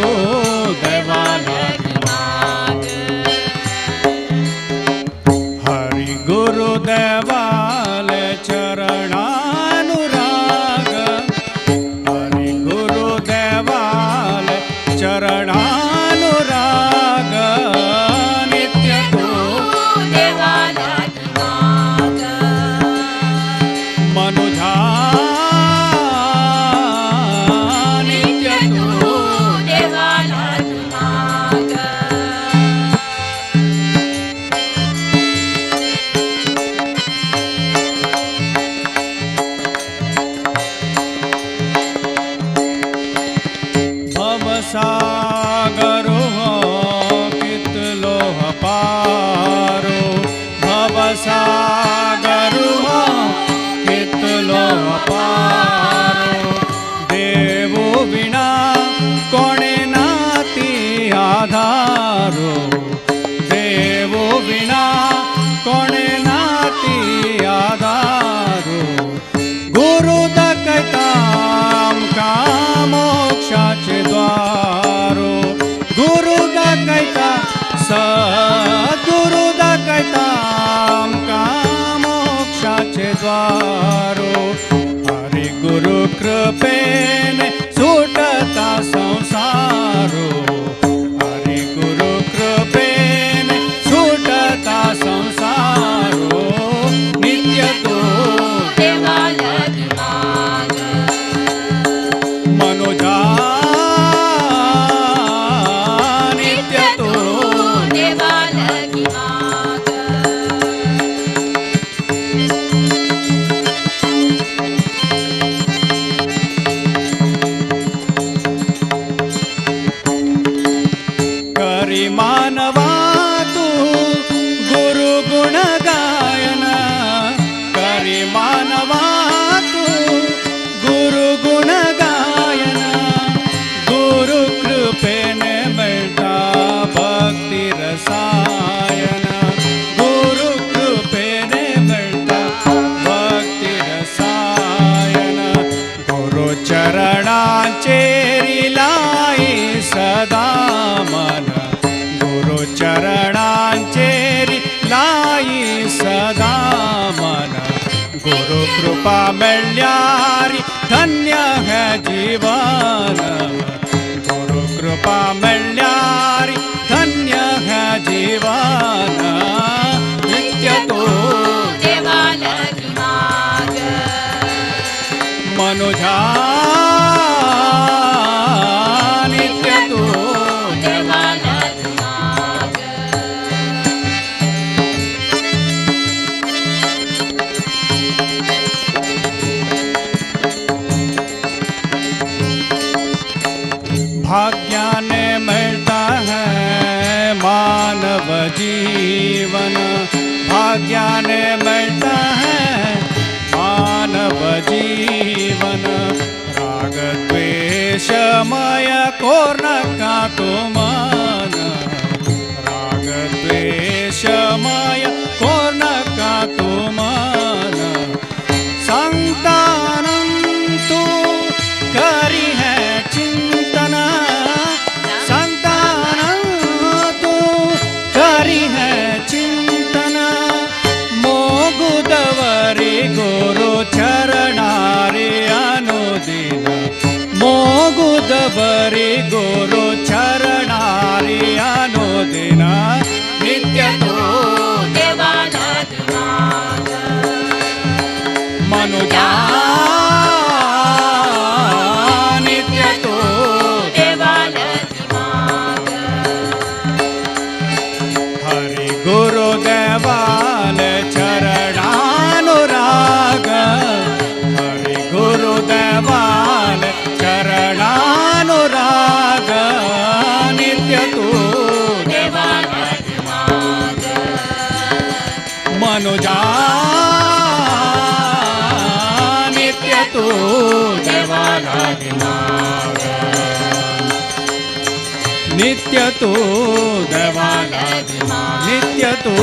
देवा लागी माग हरि गुरु देवाल चरणानुराग हरि गुरु देवाल चरणानुराग नित्य तू देवा लागी माग मनुजा नित्य तू देवा लागी माग. भवसागरो कितलो पारो भवसागरो कितलो पारो देवो विना कोणे नाती आधारो देवो विना कोणे नाती आधारो गुरु दाखयता आमकां मोक्षाचे द्वारो गुरु दाखयता सद्गुरु दाखयता आमकां मोक्षाचे द्वारो हरि गुरु कृपेन सुटता संसारो हरि गुरु कृपेन सुटता संसारो नित्य तो देवा लागी माग. गुरु कृपा मेळ्ळ्यारी धन्य है जीवन, गुरु कृपा मेळ्ळ्यारी धन्य है जीवन। नित्य तो देवालगी माग मनुजा, नित्य तू देवालगी माग। भाग्याने मिलता है मानव जीवन, भाग्याने मिलता है मानव जीवन। राग द्वेषमय कोर नका तो मन, राग द्वेषमय कोर नका तो मन। संतानं तू करी है चिंतन, संतानं तू करी है चिंतन। मोगुदवरी गुरु चरणारे अनुदिन, मोगुदवरी गुरु चरणारे अनुदिन। नित्य तू देवालगी माग मनुजा, नित्य तू देवालगी माग। हरि गुरु देवाल चरणानुराग, हरि गुरु देवाल चरणानुराग। नित्य तू देवालगी माग मनुजा, नित्य तू देवालागी माग, नित्य तू देवालागी माग, नित्य तू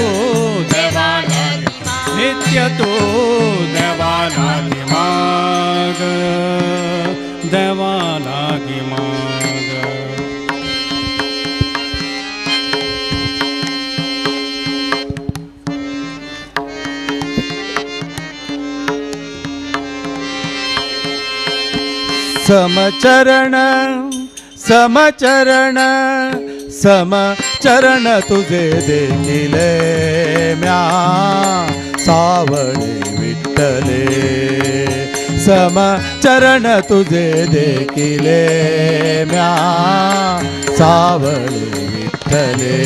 देवालगी माग, नित्य तू देवालागी माग, देवालागी माग। समचरण समचरण समचरण तुझे देखिले म्या सावळे विठ्ठले, समचरण तुझे देखिले म्या सावळे विठ्ठले।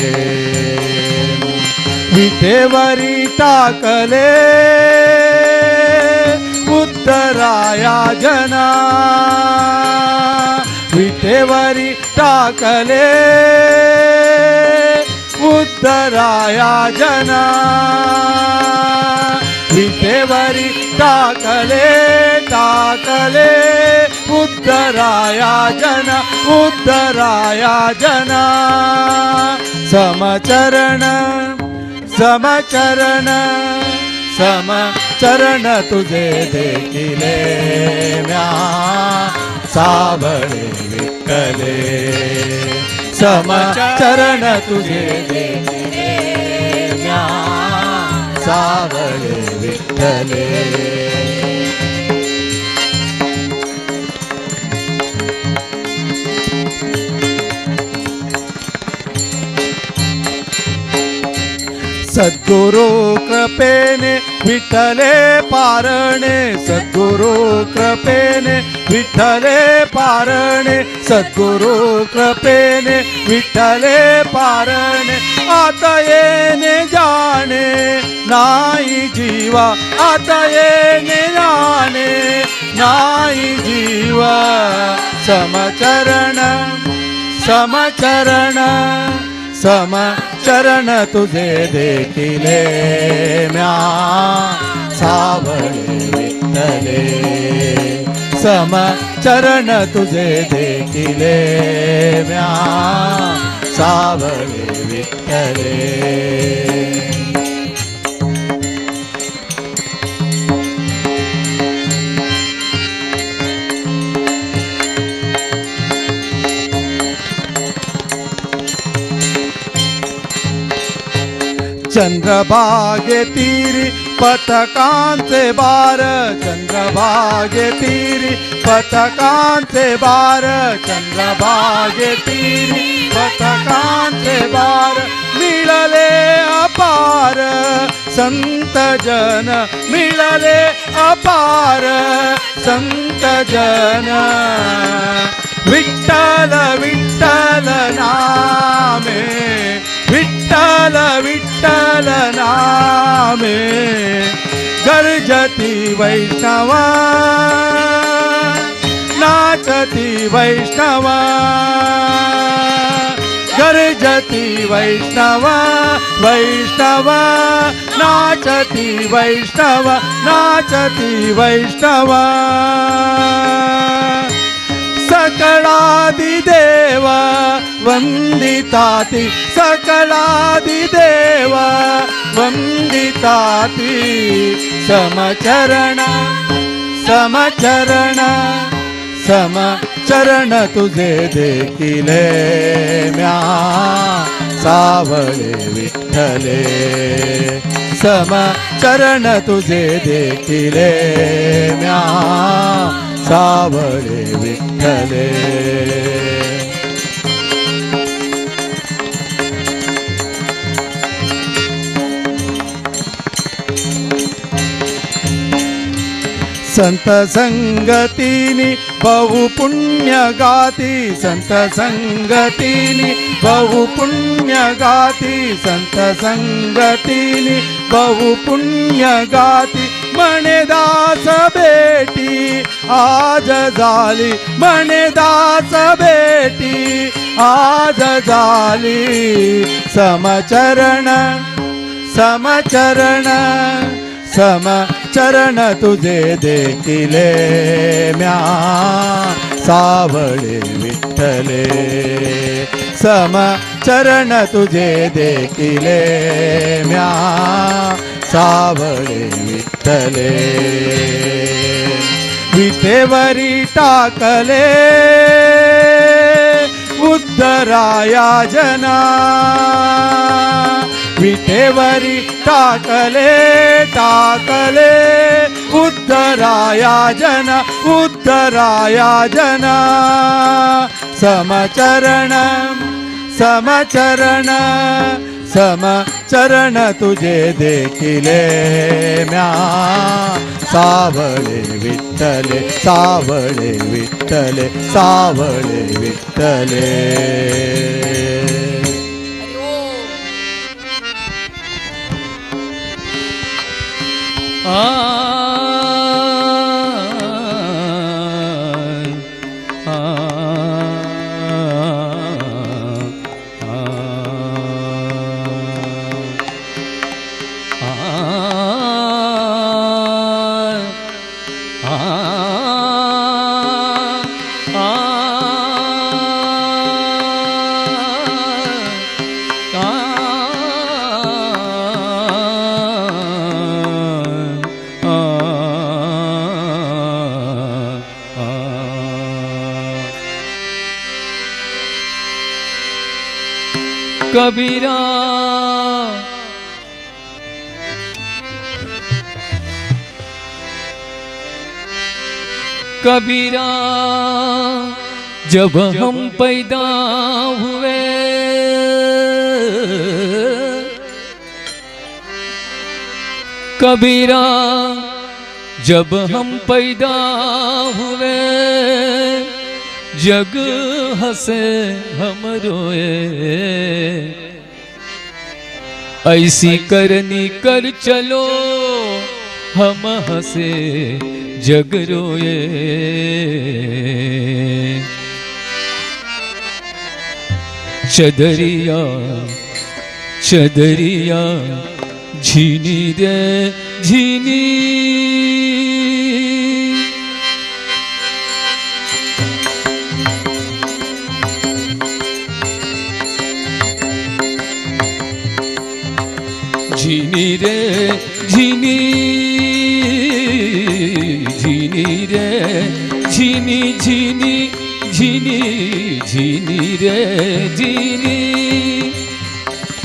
विठेवरी टाकले उत्तराया जना, विठेवरी टाकले उत्तराया जना, विठेवरी टाकले टाकले उत्तराया जना, उत्तराया जना। समचरण समचरण समचरण तुझे देखिले म्या सावळे विठ्ठले, समचरण तुझे देखिले म्या सावळे विठ्ठले। सद्गुरु कृपेने विठ्ठले पारणे, सद्गुरु कृपेने विठ्ठले पारणे, सद्गुरु कृपेने विठ्ठले पारणे। आता येणे जाणे नाही जीवा, आता येणे जाणे नाही जीवा। समचरण समचरण समचरण तुझे देखिले म्या सावळे विठ्ठले, समचरण तुझे देखिले म्या सावळे विठ्ठले। चंद्रभागे तीरी पथकांचे बार चंद्रभागे तीरी, पथकांचे बार चंद्रभागे तीरी, पथकांचे बार मिळाले अपार संत जन, मिळाले अपार संत जन। विठ्ठल विठ्ठल नामे, विठ्ठल विठ्ठल नामे, गर्जती वैष्णव नाचती वैष्णव, गर्जती वैष्णव वैष्णव नाचती वैष्णव नाचती वैष्णव। सकळादिदेव वंदिताति, सकळादिदेव वंदिताति, समचरण समचरण समचरण तुझे देखिले म्या सावळे विठ्ठले, समचरण तुझे देखिले म्या सावळे विठ्ठले। संत संगतीनी बहु पुण्य गाती, संत संगतीनी बहु पुण्य गाती, संत संगतीनी बहु पुण्य गाती, म्हणे दास भेटी आज झाली, म्हणे दास भेटी आज झाली। समचरण समचरण समचरण तुझे देखिले म्या सावळे विठ्ठले, समचरण तुझे देखिले म्या सावळे विठ्ठले। विठेवरी टाकले उद्धराया जना, विठेवरी टाकले टाकले उद्धराया जना, उद्धराया जना। समचरण समचरण समचरण तुझे देखिले म्या सावळे विठ्ठले, सावळे विठ्ठले, सावळे विठ्ठले। आ आ कबीरा कबीरा जब हम पैदा हुए, कबीरा जब हम पैदा हुए, जग हंसे हम रोए, ऐसी करनी कर चलो हम हंसे जग रोए। चदरिया चदरिया झीनी रे झीनी, झीनी रे झीनी, झीनी रे झीनी, झीनी झीनी झीनी रे झीनी,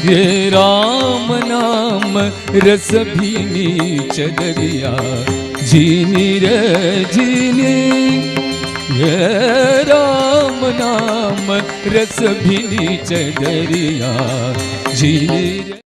ये राम नाम रस भीनी चदरिया झीनी रे झीनी, ये राम नाम रस भीनी चदरिया झीनी रे।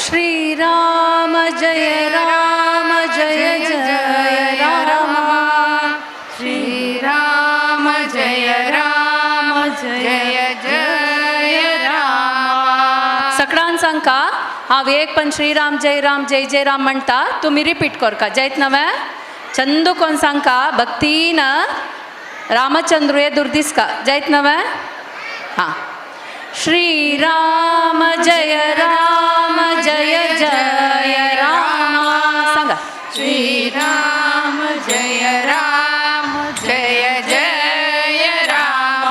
श्री राम जय राम जय जय राम, श्री राम जय राम जय जय राम। सकडान सांगका हांव एक पण श्रीराम जय राम जय जय राम म्हणटा, तुमी रिपीट करका जयत नवे चंदू कोण सांगका भक्तीन रामचंद्र हे दुर्दिसका जयत नवे। हां, श्री राम जय राम जय जय राम सांगा, श्री राम जय राम जय जय राम,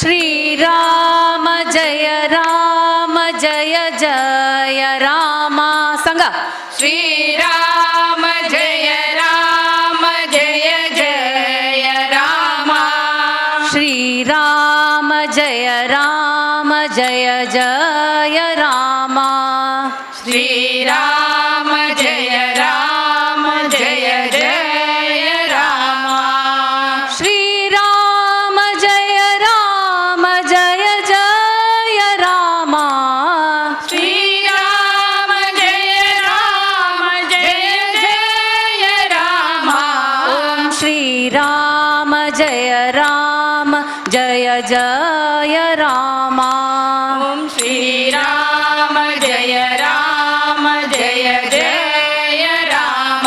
श्री राम जय राम जय जय राम सांगा, श्री राम जय राम जय जय राम, श्री राम जय राम जय जय राम, श्री राम जय राम जय जय राम, श्री राम जय राम जय जय राम, श्री राम जय राम जय जय राम, ओम श्री राम जय राम जय जय राम, ओम श्री राम जय राम जय जय राम,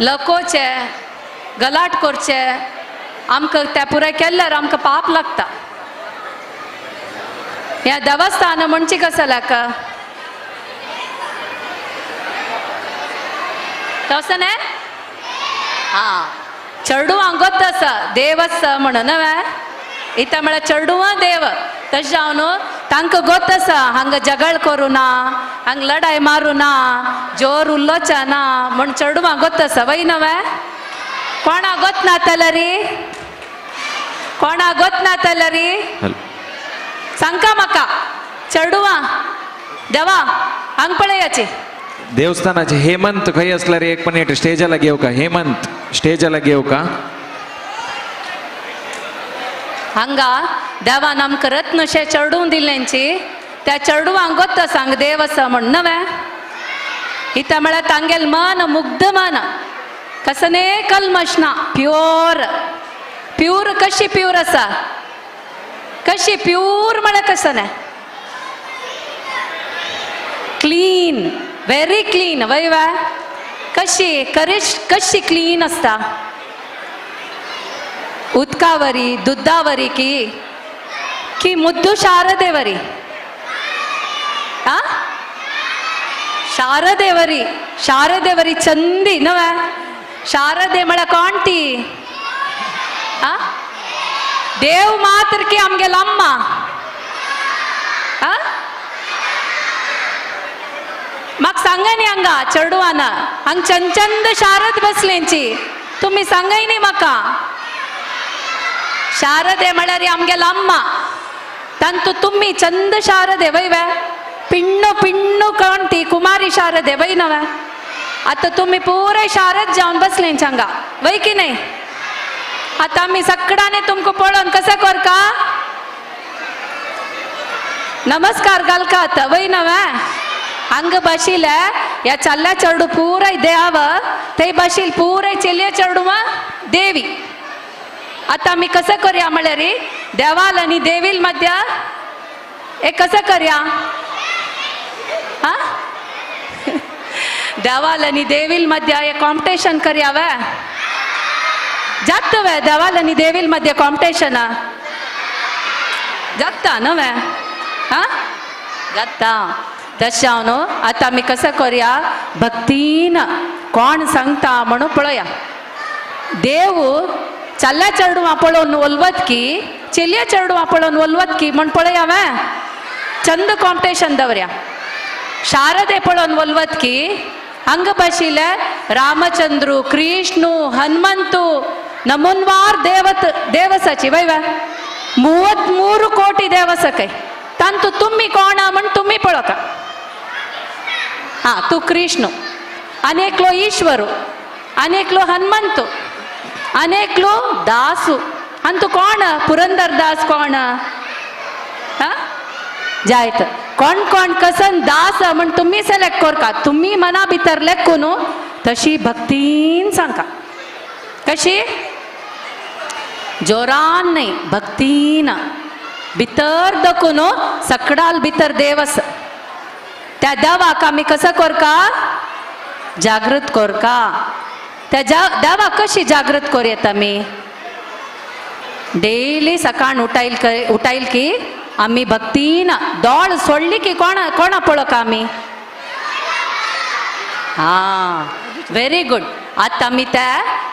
लकोचे गलाट करचे आमकां त्या पुराय केल्यार आमकां पाप लागता. ह्या देवस्थान म्हणची कसं लाका तसं न्ही. हां चेडवांक गोत आसा देव आसा म्हणून न्हय इथं म्हळ्यार चेडवां देव तशें जावन तांकां गोत आसा हांगा झगड करूं ना हांगा लडाय मारूं ना जोर उलोवचा ना म्हण चेडवां गोत आसा वय न्हय. कोणा गोत नातले री कोणा गोत नातले री सांगा म्हाका चेडवां देवा हांग पळयाची देवस्थानाचे हेमंत खंय असल्यार एक मिनिट स्टेजाला घेऊ का? हेमंत स्टेजाला घेऊ का? हांगा देवान आमकां रत्नशे चेडूं दिल्यांची त्या चेडवांक गोत सांग देव आसा म्हण न्हय. इथं म्हळ्यार तांगेल मन मुग्ध मन कसने कल्मश ना प्युअर प्युअर कशी प्युअर आसा कशी प्युअर म्हळ्यार कसं न्हय क्लीन व्हेरी क्लीन वय वा कशी करीश कशी क्लीन आसता उदकावरी दुधावरी की की मुद्दू शारदेवरी आ शारदेवरी शारदेवरी चंदी नव्हे शारदे म्हळ्यार कोण ती आ देव मात्र की आमगेल अम्मा आ म्हाका सांगाय न्ही हांगा चेडवाना हांग चंचंद शारद बसलेंची तुमी सांगाय न्ही म्हाका. शारदे म्हळ्यार आमगेल अम्मा तांतू तुमी चंद शारदे वय वे पिण्णू पिण्णू कोण ती कुमारी शारदे वय नव्हे. आतां तुमी पुराय शारद जावन बसलेंच हांगा वय की न्हय. आतां आमी सगळ्यांनी तुमकां पळोवन कशें करका नमस्कार घालका आतां वय नव्हे. हांग बशिल्ले ह्या चल्ल्या चेडू पुराय देव थंय बशील पुराय चेलये चेडवां देवी. आतां आमी कसं करया म्हळ्यार देवाल आनी देवील मध्या एक कसं करया हा देवाल आनी देवील मध्या एक कॉम्पिटिशन करया वे जाता वे देवाल आनी देवील मध्या कॉम्पिटिशन जाता न्हय वे हा जाता. तशें हांव न्हू आतां आमी कसं करया भक्तीन कोण सांगता म्हणून पळया. देव चल्ल्या चेडवां पळोवन वलवत की चेलये चेडवां पळोवन वलवत की म्हण पळया वे चंद कॉम्पिटिशन दवरया. शारदे पळोवन वलवत की हांगा बशिल्ले रामचंद्रू कृष्णू हनुमंतू नमुनवार देवत देवसाची वय वे 33 कोटी देवसकय तांतू तुमी कोण म्हण तुमी पळोवका. हां तूं कृष्णू आनी एकलो ईश्वरू आनी एकलो हनुमंतू आनी एकलो दासू आनी तूं कोण पुरंदर दास कोण हा जायत कोण कोण कसन दास म्हण तुमी सिलेक्ट करका तुमी मना भितर लेखू न्हू तशी भक्तीन सांगा कशी जोरान न्हय भक्तीन भितर दकून सकडाल भितर देव आसा त्या देवाक आमी कसं करका जागृत करका. त्या देवाक कशी जागृत करूं आमी डेली सकाळ उठायल की आमी भक्तीन दोळ सोडली की कोणा कोणा पळोवका आमी हां व्हेरी गुड. आतां आमी त्या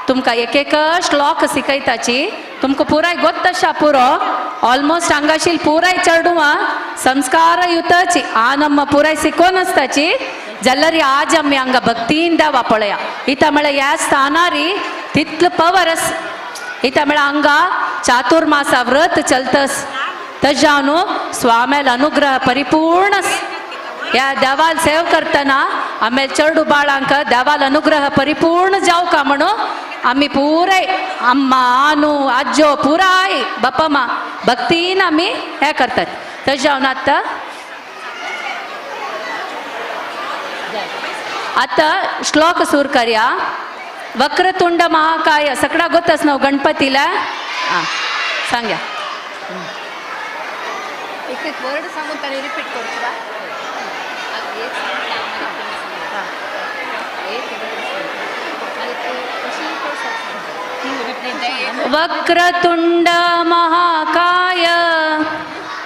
तुमकां एक एक श्लोक शिकयताची तुमकां पुराय गोत आसा पुरो ऑलमोस्ट हांगाशील पुराय चेडवां संस्कार युताची आनम्म पुराय शिकोवन आसताची जाल्यार आज आमी हांगा भक्तीन देवा पळया. इथं म्हळ्यार ह्या स्थानारी तितलो पवर आसा. इथं म्हळ्यार हांगा चातुर्मासा व्रत चलतस तशें जावन स्वाम्याल अनुग्रह परिपूर्ण. ह्या देवाल सेव करतना आमी चेडू बाळांक देवाल अनुग्रह परिपूर्ण जावका म्हणून आमी पुराय अम्मा आनू आज्जो पुराय बापा भक्तीन आमी हें करतात. तशें जावन आतां आतां श्लोक सुरू करया. वक्रतुंड महाकाय सगळा गोतच न्हू गणपतीला हां सांग्या एक एक वर्ड सांगून त्याने रिपीट करचो बा. एक सांगता, एक सांगता. वक्रतुंड महाकाय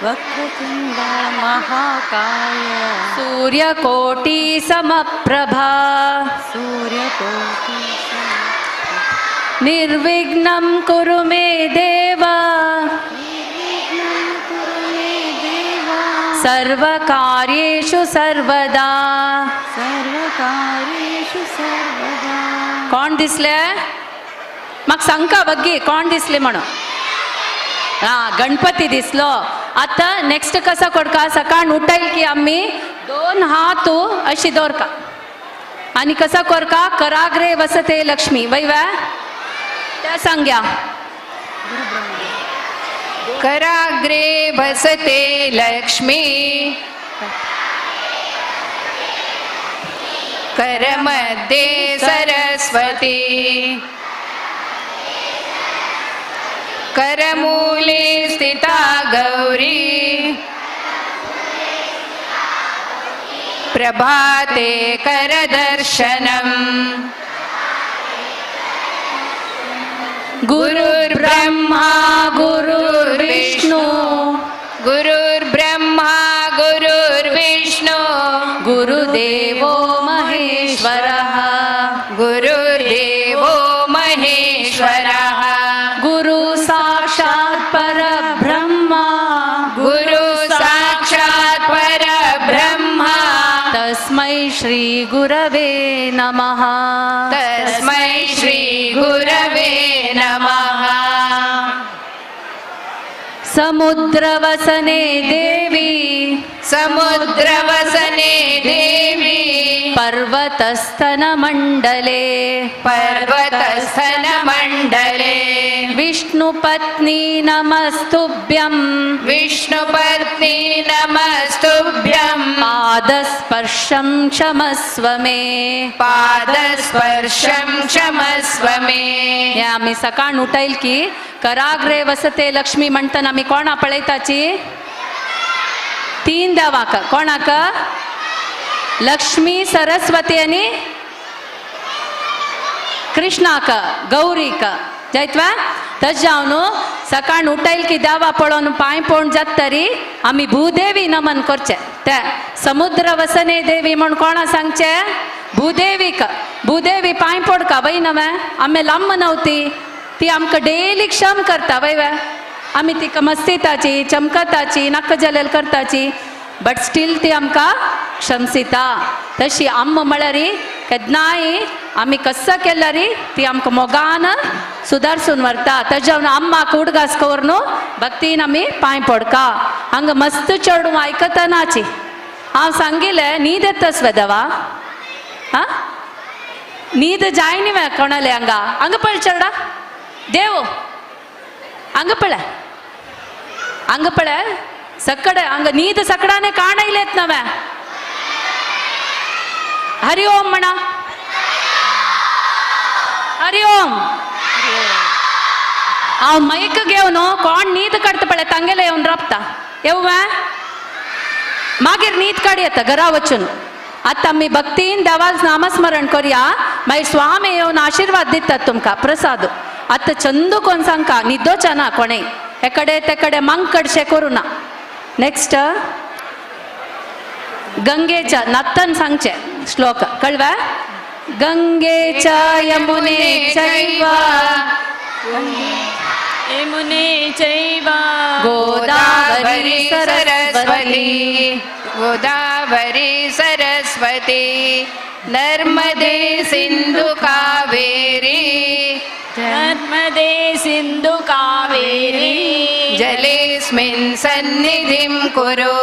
वक्रतुंड महाकाय सूर्यकोटि समप्रभा सूर्यकोटि निर्विघ्नं कुरु मे देव सर्वकार्येषु सर्वदा सर्वकार्येषु सर्वदा. कोण दिसले म्हाका सांगका बग्गी कोण दिसले म्हणून? हा गणपती दिसलो. आता नेक्स्ट कसा कोडका सकाळ उठायल की आम्ही दोन हात अशी दवरका आणि कसा कोरका कराग्रे वसते लक्ष्मी वैवा त्या सांग्या. कराग्रे वसते लक्ष्मी करमध्ये सरस्वती करमूले स्थिता गौरी प्रभाते करदर्शनम्. गुरुर्ब्रह्मा गुरुर्विष्णु गुरुर्ब्रह्मा गुरुर्विष्णु गुरुदेवो महेश्वरः गुरुर्देवो महेश्वरः गुरु साक्षात् परब्रह्म गुरु साक्षात् परब्रह्म तस्मै श्री गुरवे नमः. तस्मै श्री गुरवे नमः. समुद्रवसने देवी समुद्रवसने देवी पर्वतस्तनमण्डले पर्वतस्तनमण्डले विष्णुपत्नी नमस्तुभ्यं विष्णुपत्नी नमस्तुभ्यं पादस्पर्शं क्षमस्व मे पादस्पर्शं क्षमस्व मे. हे आमी सकाळ उठायल की कराग्रे वसते लक्ष्मी म्हणटना आमी कोणा पळयताची? तीन देवाक. कोणाक? लक्ष्मी सरस्वती आनी कृष्णाक गौरीक जायत वा? तशें जावन सकाळ उठायल की देवा पळोवन पांय पळोवन जात तरी आमी भूदेवी नमन करचें. ते समुद्र वसने देवी म्हूण कोणा सांगचें? भूदेवीक. भूदेवी पांय पडका वय नवें आमी लांब नव्हती ती आमकां डेली क्षम करता वय वे. आमी तिका मस्तिताची चमकताची नाक जलेल करताची बट स्टील ती आमकां क्षमसिता. तशी आम्म म्हळ्यार केन्नाय आमी कस्स केल्यार ती आमकां मोगान सुदारसून व्हरता. तशें जावन आम्माक उडगास कवर न्हू भक्तीन आमी पांय पडका. हांगा मस्त चेडूं आयकतनाची हांव सांगिल्लें न्हीद येतस वे देवा आं न्हीद जाय न्ही वे कोणाले हांगा हांगा पळय चेडा देव हांगा पळय हांगा पळय सकड हांगा न्हीद सकडाने काणयलेत नव्या. हरि ओम म्हणा. हरि ओम. हांव मैक घेवन कोण न्हीद काडटा पळय तांगेले येवन राबता येवं वे मागीर न्हीद काड येता घरा वचून. आतां आमी भक्तीन देवाक नामस्मरण करया मागीर स्वामी येवन आशिर्वाद दितात तुमकां प्रसाद. आतां चंदू कोण सांगका न्हिदोच्या ना कोणेय हेकडे तेकडे मांकडशें करूं ना. नेक्स्ट गंगेच्या नात्तन सांगचें श्लोक कळवा. गंगेच्या यमुने चैव यमुने चैव गोदावरी सरस्वती गोदावरी सरस्वती नर्मदे सिंधु कावेरी नर्मदे सिंधु कावेरी जलेस्मिन् सन्निधिं कुरु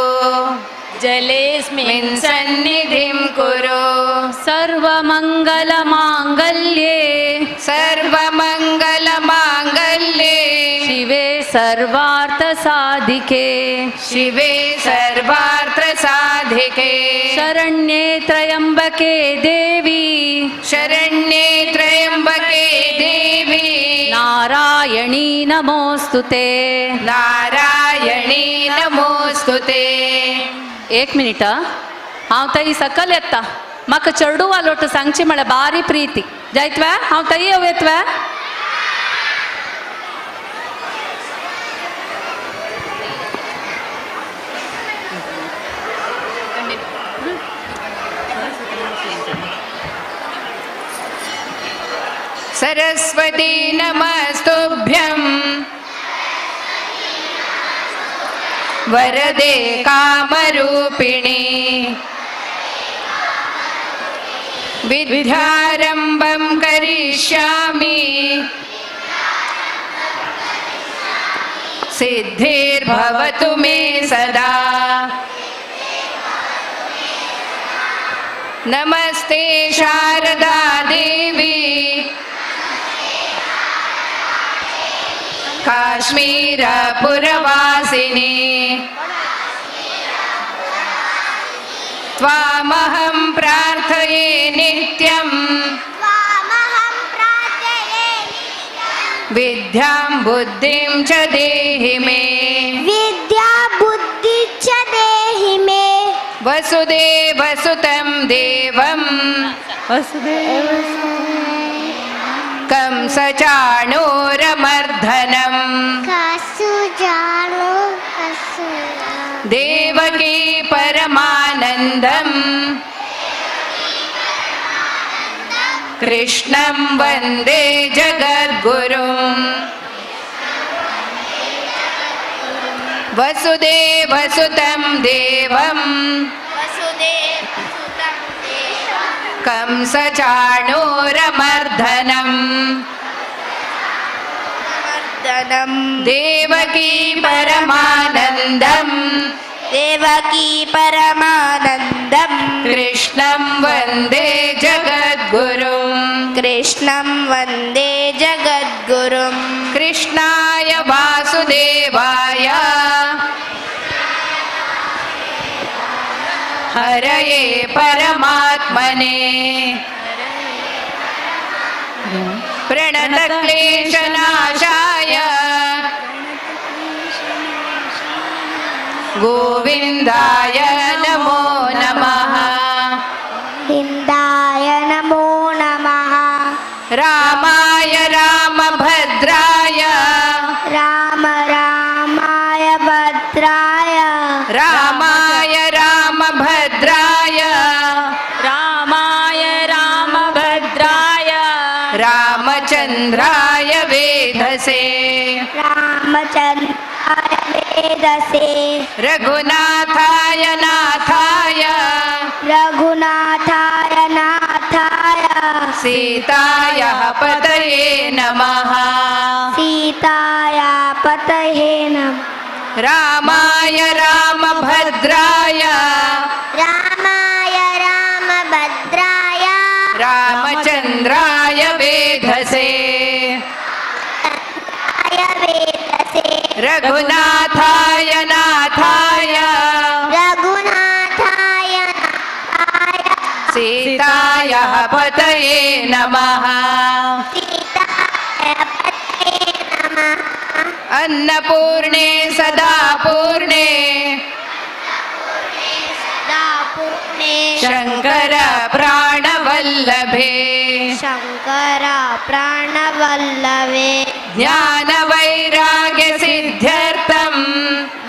जलेस्मिन् सन्निधिं कुरु. सर्वमङ्गलमाङ्गल्ये सर्वमङ्गलमाङ्गल्ये शिवे सर्वार्थसाधिके शिवे सर्वार्थसाधिके शरण्ये त्र्यम्बके देवी शरण्ये त्र्यम्बके देवी नारायणी नमोस्तुते नारायणी नमोस्तुते. एक मिनिट हांव थंय सकल येता. म्हाका चेडू वालोट सांगची म्हळ्यार बारी प्रीती जायत वे हांव तय येवयत वे. सरस्वती नमस्तुभ्यं वरदे कामरूपिणी विद्यारंभं करिष्यामि सिद्धिर्भवतु मे सदा. नमस्ते शारदा देवी काश्मीरपुरवासिनी त्वामहं प्रार्थये नित्यं विद्यां बुद्धिं च देहि मे विद्या बुद्धि च देहि मे. वसुदेवसुतं देवं वसुदेव कंसचाणूरमर्दनं देवकी परमानन्दं कृष्णं वन्दे जगद्गुरुं. वसुदेवसुतं देवं कंसचाणूरमर्दनं देवकी परमानन्दं देवकी परमानन्दं कृष्णं वन्दे जगद्गुरुं कृष्णं वन्दे जगद्गुरुं. कृष्णाय वासुदेवाय हरये परमात्मने प्रणतक्लेशनाशाय गोविन्दाय नमो नमः. गोविन्दाय नमो नमः. रामाय रामभद्राय राम रामाय भद्राय रामाय रामभद्राय रामाय रामभद्राय रामचन्द्राय वेधसे रामचन्द्राय वेधसे रघुनाथाय नाथाय रघुनाथाय नाथाय सीतायाः पतये नमः. सीताया पतये नमः. रामाय रामभद्राय रामाय रामभद्राय रामचन्द्राय वेधसे रघुनाथाय नाथाय रघुनाथाय नाथाय सीतायाः पतये नमः. सीताय पतये नमः. अन्नपूर्णे सदा पूर्णे सदा पूर्णे शङ्कर प्राणवल्लभे शङ्कर प्राणवल्लभे ज्ञानवैराग्यसिद्ध्यर्थं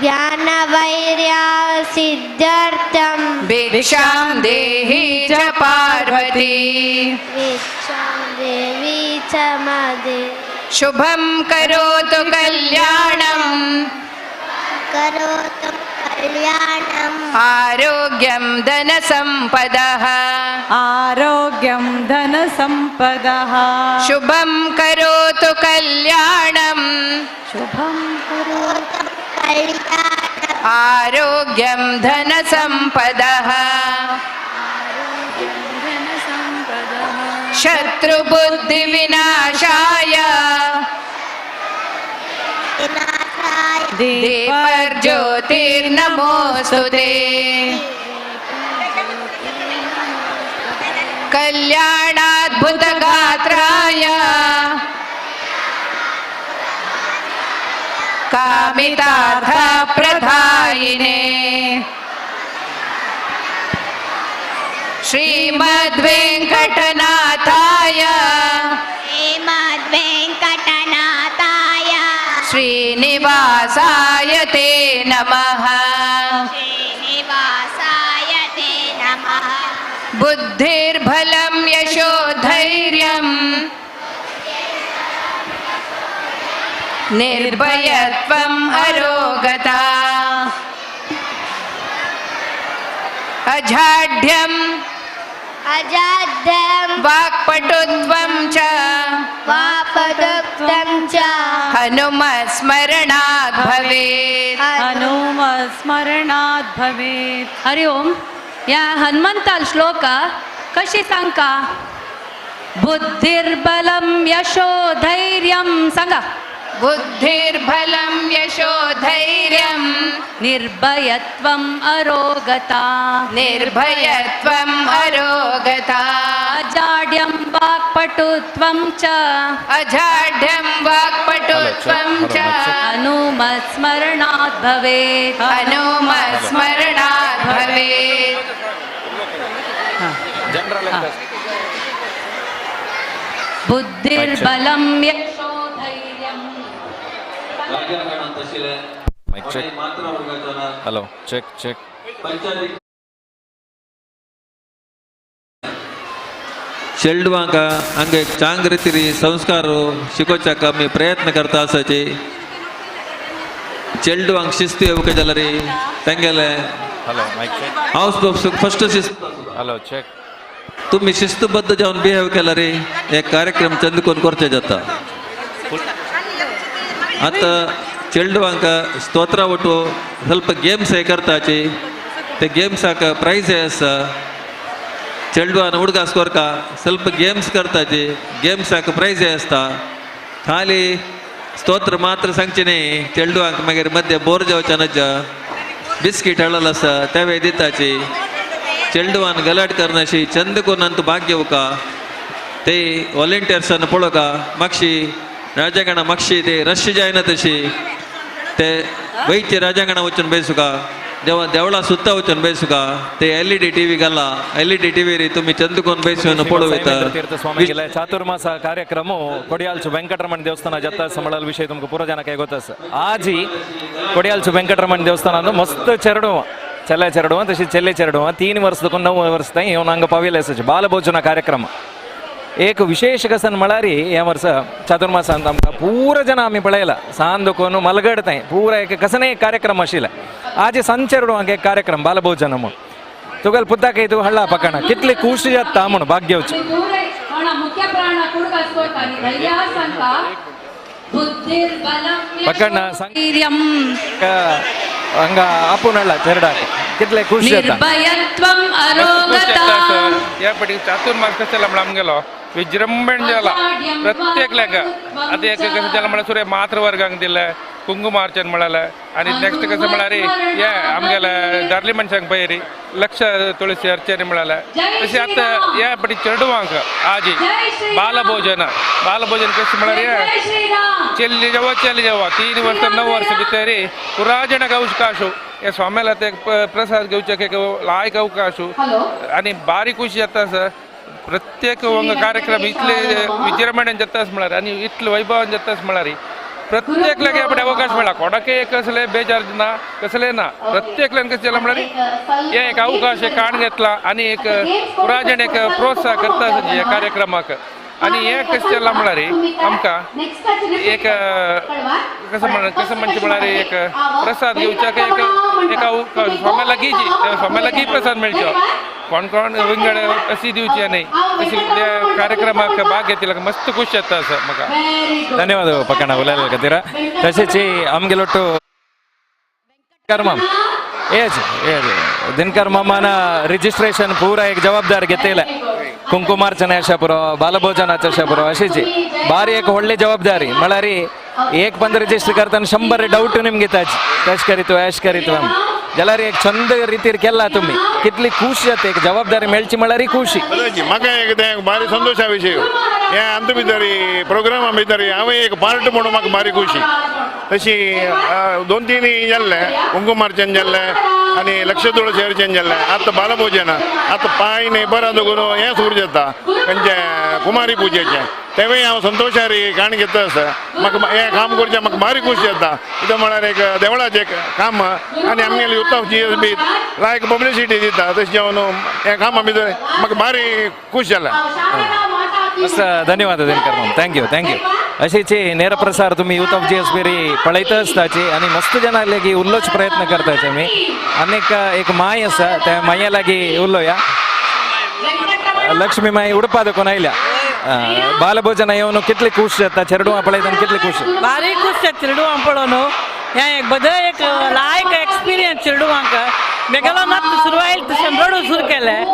ज्ञानवैर्यासिद्ध्यर्थं भिक्षां देहि च पार्वती भिक्षां देवी च मदे. शुभं करोतु कल्याणं करोतु कल्याणम् आरोग्यं धनसम्पदः आरोग्यं धनसम्पदः. शुभं करोतु कल्याणं शुभं करोतु कल्याणम् आरोग्यं धनसम्पदः शत्रुबुद्धिविनाशाय दीपर्ज्योतिर्नमोऽस्तु ते. कल्याणाद्भुतगात्राय कामितार्थप्रदायिने श्रीमद्वेङ्कटनाथाय श्रीमद्वेङ्कटनाथाय श्रीनिवासाय ते नमः. श्रीनिवासाय ते नमः. बुद्धिर्बलं यशोधैर्यं निर्भयत्वम् अरोगता अजाढ्यं अजाढ्यं वाक्पटुत्वं च वाक्पटुत्वं च हनुमत्स्मरणात् भवेत्. हनुमत्स्मरणात् भवेत्. हरि ओम. या हनुमंताल श्लोक कशी सांगका? बुद्धिर्बलं यशोधैर्यं सांगा. बुद्धिर्बलं यशोधैर्यं निर्भयत्वम् अरोगता निर्भयत्वम् अरोगता अजाढ्यं वाक्पटुत्वं च अजाढ्यं वाक्पटुत्वं च हनुमत्स्मरणात् भवेत्. हनुमत्स्मरणात् भवेत्. बुद्धिर्बलं यशोधैर्यं. Mic check. Hello, check check. चेडवांक हांगा एक चांग रितीरी संस्कार शिकोवच्याक आमी प्रयत्न करता आसाचे. चेडवांक शिस्त येवंक जाल्यार तेंगेले हॅलो मायक चेक. हांव फस्ट शिस्त. Hello check. तुमी शिस्तबद्ध जावन बिहेव केल्यार हे कार्यक्रम चंद कोन करचे जाता. आतां चेडवांक स्तोत्रा वटू ಸ್ವಲ್ಪ गेम्स हे करताचे, ते गेम्साक प्रायज हे आसा. चेडवान उडगास कोरका ಸ್ವಲ್ಪ गेम्स करताचे, गेम्साक प्रायज हे आसता. खाली स्तोत्र मात्र सांगचे न्ही, चेडवांक मागीर मध्य बोर जावच्या नज्जा बिस्कीट हाडलेलो आसा तेवे दिताचे. चेडवान गलाट करनाशी चंद कोन भाग घेवका ते वॉलेंटियर्सान पळोवका. मागशी राजांगणा मागशी ते रश जायना तशी ते वयचे राजांगणा वचून बेसुका, देवा देवळा सुद्दां वचून बेसुका. ते एलईडी टीव्ही घाला, एलईडी टीव्ही तुमी चंद कोन बेसून पळोवं येता. ತೀರ್ಥ ಸ್ವಾಮಿಗಳ ಚಾತುರ್ಮಾಸ ಕಾರ್ಯಕ್ರಮ ಕೊಡಿಯಾಲ್ಚು ವೆಂಕಟರಮಣ ದೇವಸ್ಥಾನ ಜತ್ತ ಸಂಬಳದ ವಿಷಯ ತುಮಕು ಪೂರ ಜನಕ್ಕೆ ಗೊತ್ತಾಸ. ಆಜಿ ಕೊಡಿಯಾಲ್ಚು ವೆಂಕಟರಮಣ ದೇವಸ್ಥಾನ ಅಂದ್ರೆ ಮಸ್ತ್ ಚೆರಡುವ ಚೆಲ್ಲ ಚೆರಡುವ ತಶಿ ಚೆಲ್ಲೆ ಚೆರಡುವ 3 ವರ್ಷದಕ್ಕೂ 9 ವರ್ಷದ ಇವ್ ಹಂಗ ಪವಿಲ ಬಾಲಭೋಜನ ಕಾರ್ಯಕ್ರಮ एक विशेष कसन म्हळ्यार ह्या वर्सा चातुर्मासांत आमकां पूरा जन आमी पळयला सांदकोन मलगडताय पूरा एक कसने एक कार्यक्रम आशिल्ले. आज सांजचेरडवांक एक कार्यक्रम बालभोजन म्हूण तुगेल पुताक तूं हाडला पकाण कितले खूश जाता म्हूण भाग घेवचे. पकड हांगा आपूण हाडला चेरडाक कितले खुश जाता. निर्भयत्वम् अरोगता. या पटी चातुर्मास कसं जाला म्हळ्यार आमगेलो विजृंभण जाला प्रत्येक लेंगा. आतां एक कसं जाला म्हळ्यार सुरे मातृवर्गांक दिलें कुंकुमार्चन म्हळ्यार, आनी नेक्स्ट कसं म्हळ्यार हे आमगेले दार्ली मनशांक पयरी लक्ष तुळसी अर्चने म्हळ्यार. तशें आतां ह्या पटी चेडवांक आजी बालभोजन बालभोजन कशें म्हळ्यार हे चेल्ली जेवा चेल्ली जेवा 3 वर्स 9 वर्स भितर पुरा जणांक अवकाश हे स्वाम्याला ते प्रसाद घेवच्याक एक लायक अवकाश आनी बारी खुशी जाता आसा. प्रत्येक कार्यक्रम इतले विजृंभणान जाता म्हळ्यार आनी इतले वैभवान जाता म्हळ्यार प्रत्येकल्याक आपणे अवकाश मेळ्ळा. कोणाकय एक कसले बेजार ना कसले ना, प्रत्येकल्यान कशें जाला म्हळ्यार हे एक अवकाश एक काण घेतला आनी एक पुरा जण एक प्रोत्साहन करता ह्या कार्यक्रमाक. आनी हें कशें जाला म्हळ्यार आमकां एक कसं म्हण कसं म्हणचें म्हळ्यार एक प्रसाद घेवच्याक एक एक अवकाश स्वाम्या लागींची स्वाम्या लागीं प्रसाद मेळचो. कोण कोण विंगड अशी दिवची न्ही अशी त्या कार्यक्रमाक भाग घेतिल्ल्याक मस्त खुश जाता आसा म्हाका. ಧನ್ಯವಾದ ಪಕ್ಕಣ ಉಲೈಲ ಕತೀರ. तशेंच आमगेलोट्टु माम एज दिनकर मामान रिजिस्ट्रेशन पूरा एक जबाबदार घेतलें. कुंकुमार्चने अशा पुरो बालभोजनाचे अशा पुरो अशीच बारी एक व्हडली जबाबदारी म्हळ्यार एक पंद रिजिस्टर करताना 100 डाऊट निमगे ताज तश करीत ऐश करीत जाल्यार एक छंद रितीर केला तुम्ही कितली खुश जाता एक जबाबदारी मेळची म्हळ्यार खुशी. म्हाका एक तें बारी संतोशा विशय हे आमचे भितर प्रोग्रामा भितर हांवें एक पार्ट म्हणून म्हाका बारी खुशी. तशी 2-3 जाल्लें कुंकुमार्चन जाल्लें आनी लक्षदुळ शेअर जाल्लें आतां बालभोजन आतां पांय न्ही बरें दगून हें सुरू जाता खंयचें कुमारी पुजेचें तेवूय हांव संतोशारी काणी घेता आसा. म्हाका हें काम करचें म्हाका भारी खूश जाता. कितें म्हळ्यार एक देवळाचें एक काम आनी आमगेले youth of G S B like publicity दिता तशें जावन हें कामा भितर म्हाका भारी खूश जालां. मस्त, धन्यवाद दिनकर माम, thank you thank you. अशीच ನೇರ प्रसार तुम्ही यूथ ऑफ जी एस बी पळयत आसताची आनी मस्त जाणां लागीं उलोवचो प्रयत्न करताचे आमी. आनीक एक माय आसा, त्या माया लागीं उलोवया. लक्ष्मी माय उडपा देखून आयल्या. बालभोजन येवन कितली खूश जाता? चेरडुवां पळयतना कितली खूश? भारी खूश जाता चेरडुवां पळोवन. हें एक बरें एक लायक एक्सपिरियन्स चेरडुवांक. मेगेलो नात सुरवाईल तशें रडू सुरू केलें,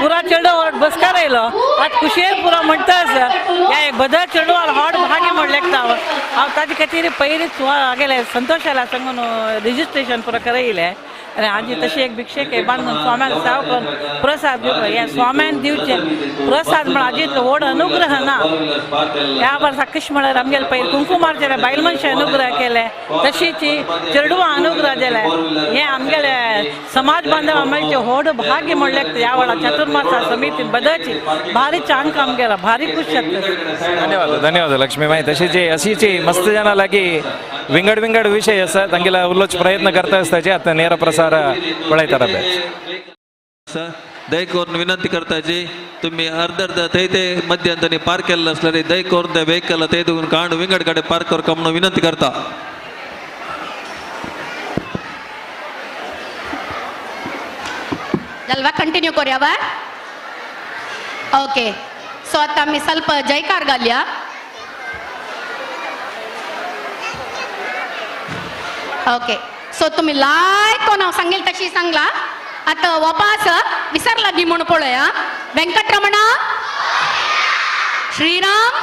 पुरा चेडो बसकार आयलो. आतां खुशयेन पुरो म्हणटा आसा ह्या एक बदल चेडवान व्हड भाग्य म्हण लेखता हांव. हांव ताजे खातीर पयलींच हागेलें संतोश जाला सांगून रजिस्ट्रेशन पुरो करयलें आनी आजी तशी एक भिक्षेक बांदून स्वाम्याक साव करून प्रसाद दिवपा. ह्या स्वाम्यान दिवचे प्रसाद म्हण आजी इतलो व्हड अनुग्रह ना. ह्या वर्सा कशें म्हळ्यार आमगेले पयलीं कुंकुमार्चना बायल मनशां अनुग्रह केले, तशीच चेडवां अनुग्रह दिले. हें आमगेले समाज बांधव मेळचें व्हड भाग्य म्हणलें ह्या वेळार चतुर्मासा समितीन बदलची भारी चांग काम केला, भारी खूश जाता. धन्यवाद धन्यवाद लक्ष्मीमाई. तशीच अशीच मस्त जाणां लागीं विंगड विंगड विशय आसा, तांगेला उलोवचो प्रयत्न करता आसताचे. आतां ನೇರ प्रसार पळयता आसा. दय करून विनंती करताची, तुम्ही अर्ध अर्ध थंय ते मध्यंतरी पार्क केल्लो आसल्यार दय करून ते व्हेकल थंय दुगून कांड विंगड कडेन पार्क करका म्हणून विनंती करता. ಅಲ್ವಾ ಕಂಟಿನ್ಯೂ ಕೊರ್ಯಾವ? ಓಕೆ, ಸೊ आता आमी ಸ್ವಲ್ಪ ಜೈಕಾರ घालया. ओके, सो तुम्ही लायक कोण हांव सांगेल तशी सांगला. आतां वापास विसरला गी म्हूण पळया. वेंकटरमण, श्रीराम,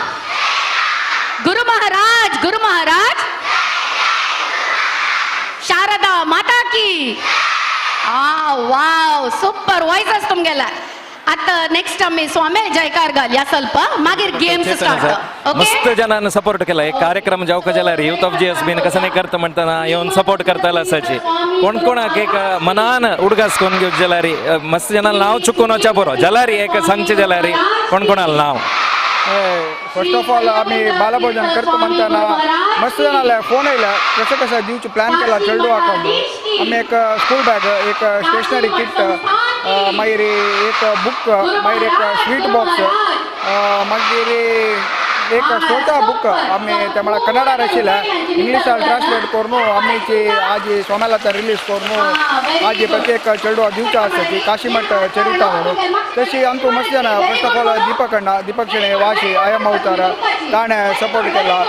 गुरु महाराज, गुरु महाराज, शारदा माता की. आ वाव, सुपर वॉइसस तुमगेले. आता नेक्स्ट आमी स्वामी जयकार घालया ಸ್ವಲ್ಪ, मागीर गेम्स स्टार्ट. ओके, मस्त जणांना सपोर्ट केला. एक कार्यक्रम जावका जाल्यार युथ ऑफ जी एस बीन कसं नाही करता म्हणताना येवन सपोर्ट करताला असाची. कोण कोणाक एक मनान उडगास कोण घेवचे जाल्यार मस्त जणांना नाव चुकून वचा बरो जाल्यार एक सांगचे जाल्यार कोण कोणाला नाव. फर्स्ट ऑफ ऑल आमी बालभोजन करता म्हणताना मस्त जाणाले फोन येयला कसं कसं दिवचो प्लॅन केला चेडवाक म्हणून. आमी एक स्कूल बॅग, एक स्टेशनरी किट, मागीर एक बूक, मागीर एक स्वीट बॉक्स, मागीर एक स्वतः बुक आमी ते म्हळ्यार कन्नडार आशिल्लें इंग्लिशान ट्रान्सलेट करून आमी ती आजी सोमेलांतल्यान रिलीज करून आजी प्रत्येक चेडवाक दिवचो आसा ती काशीमठ चरिता म्हणून. तशी आमकां मस्त जाणां फर्स्ट ऑफ ऑल दीपक अण्णा, दीपक शेणै वाशी अयम अवतार ताणें सपोर्ट केला.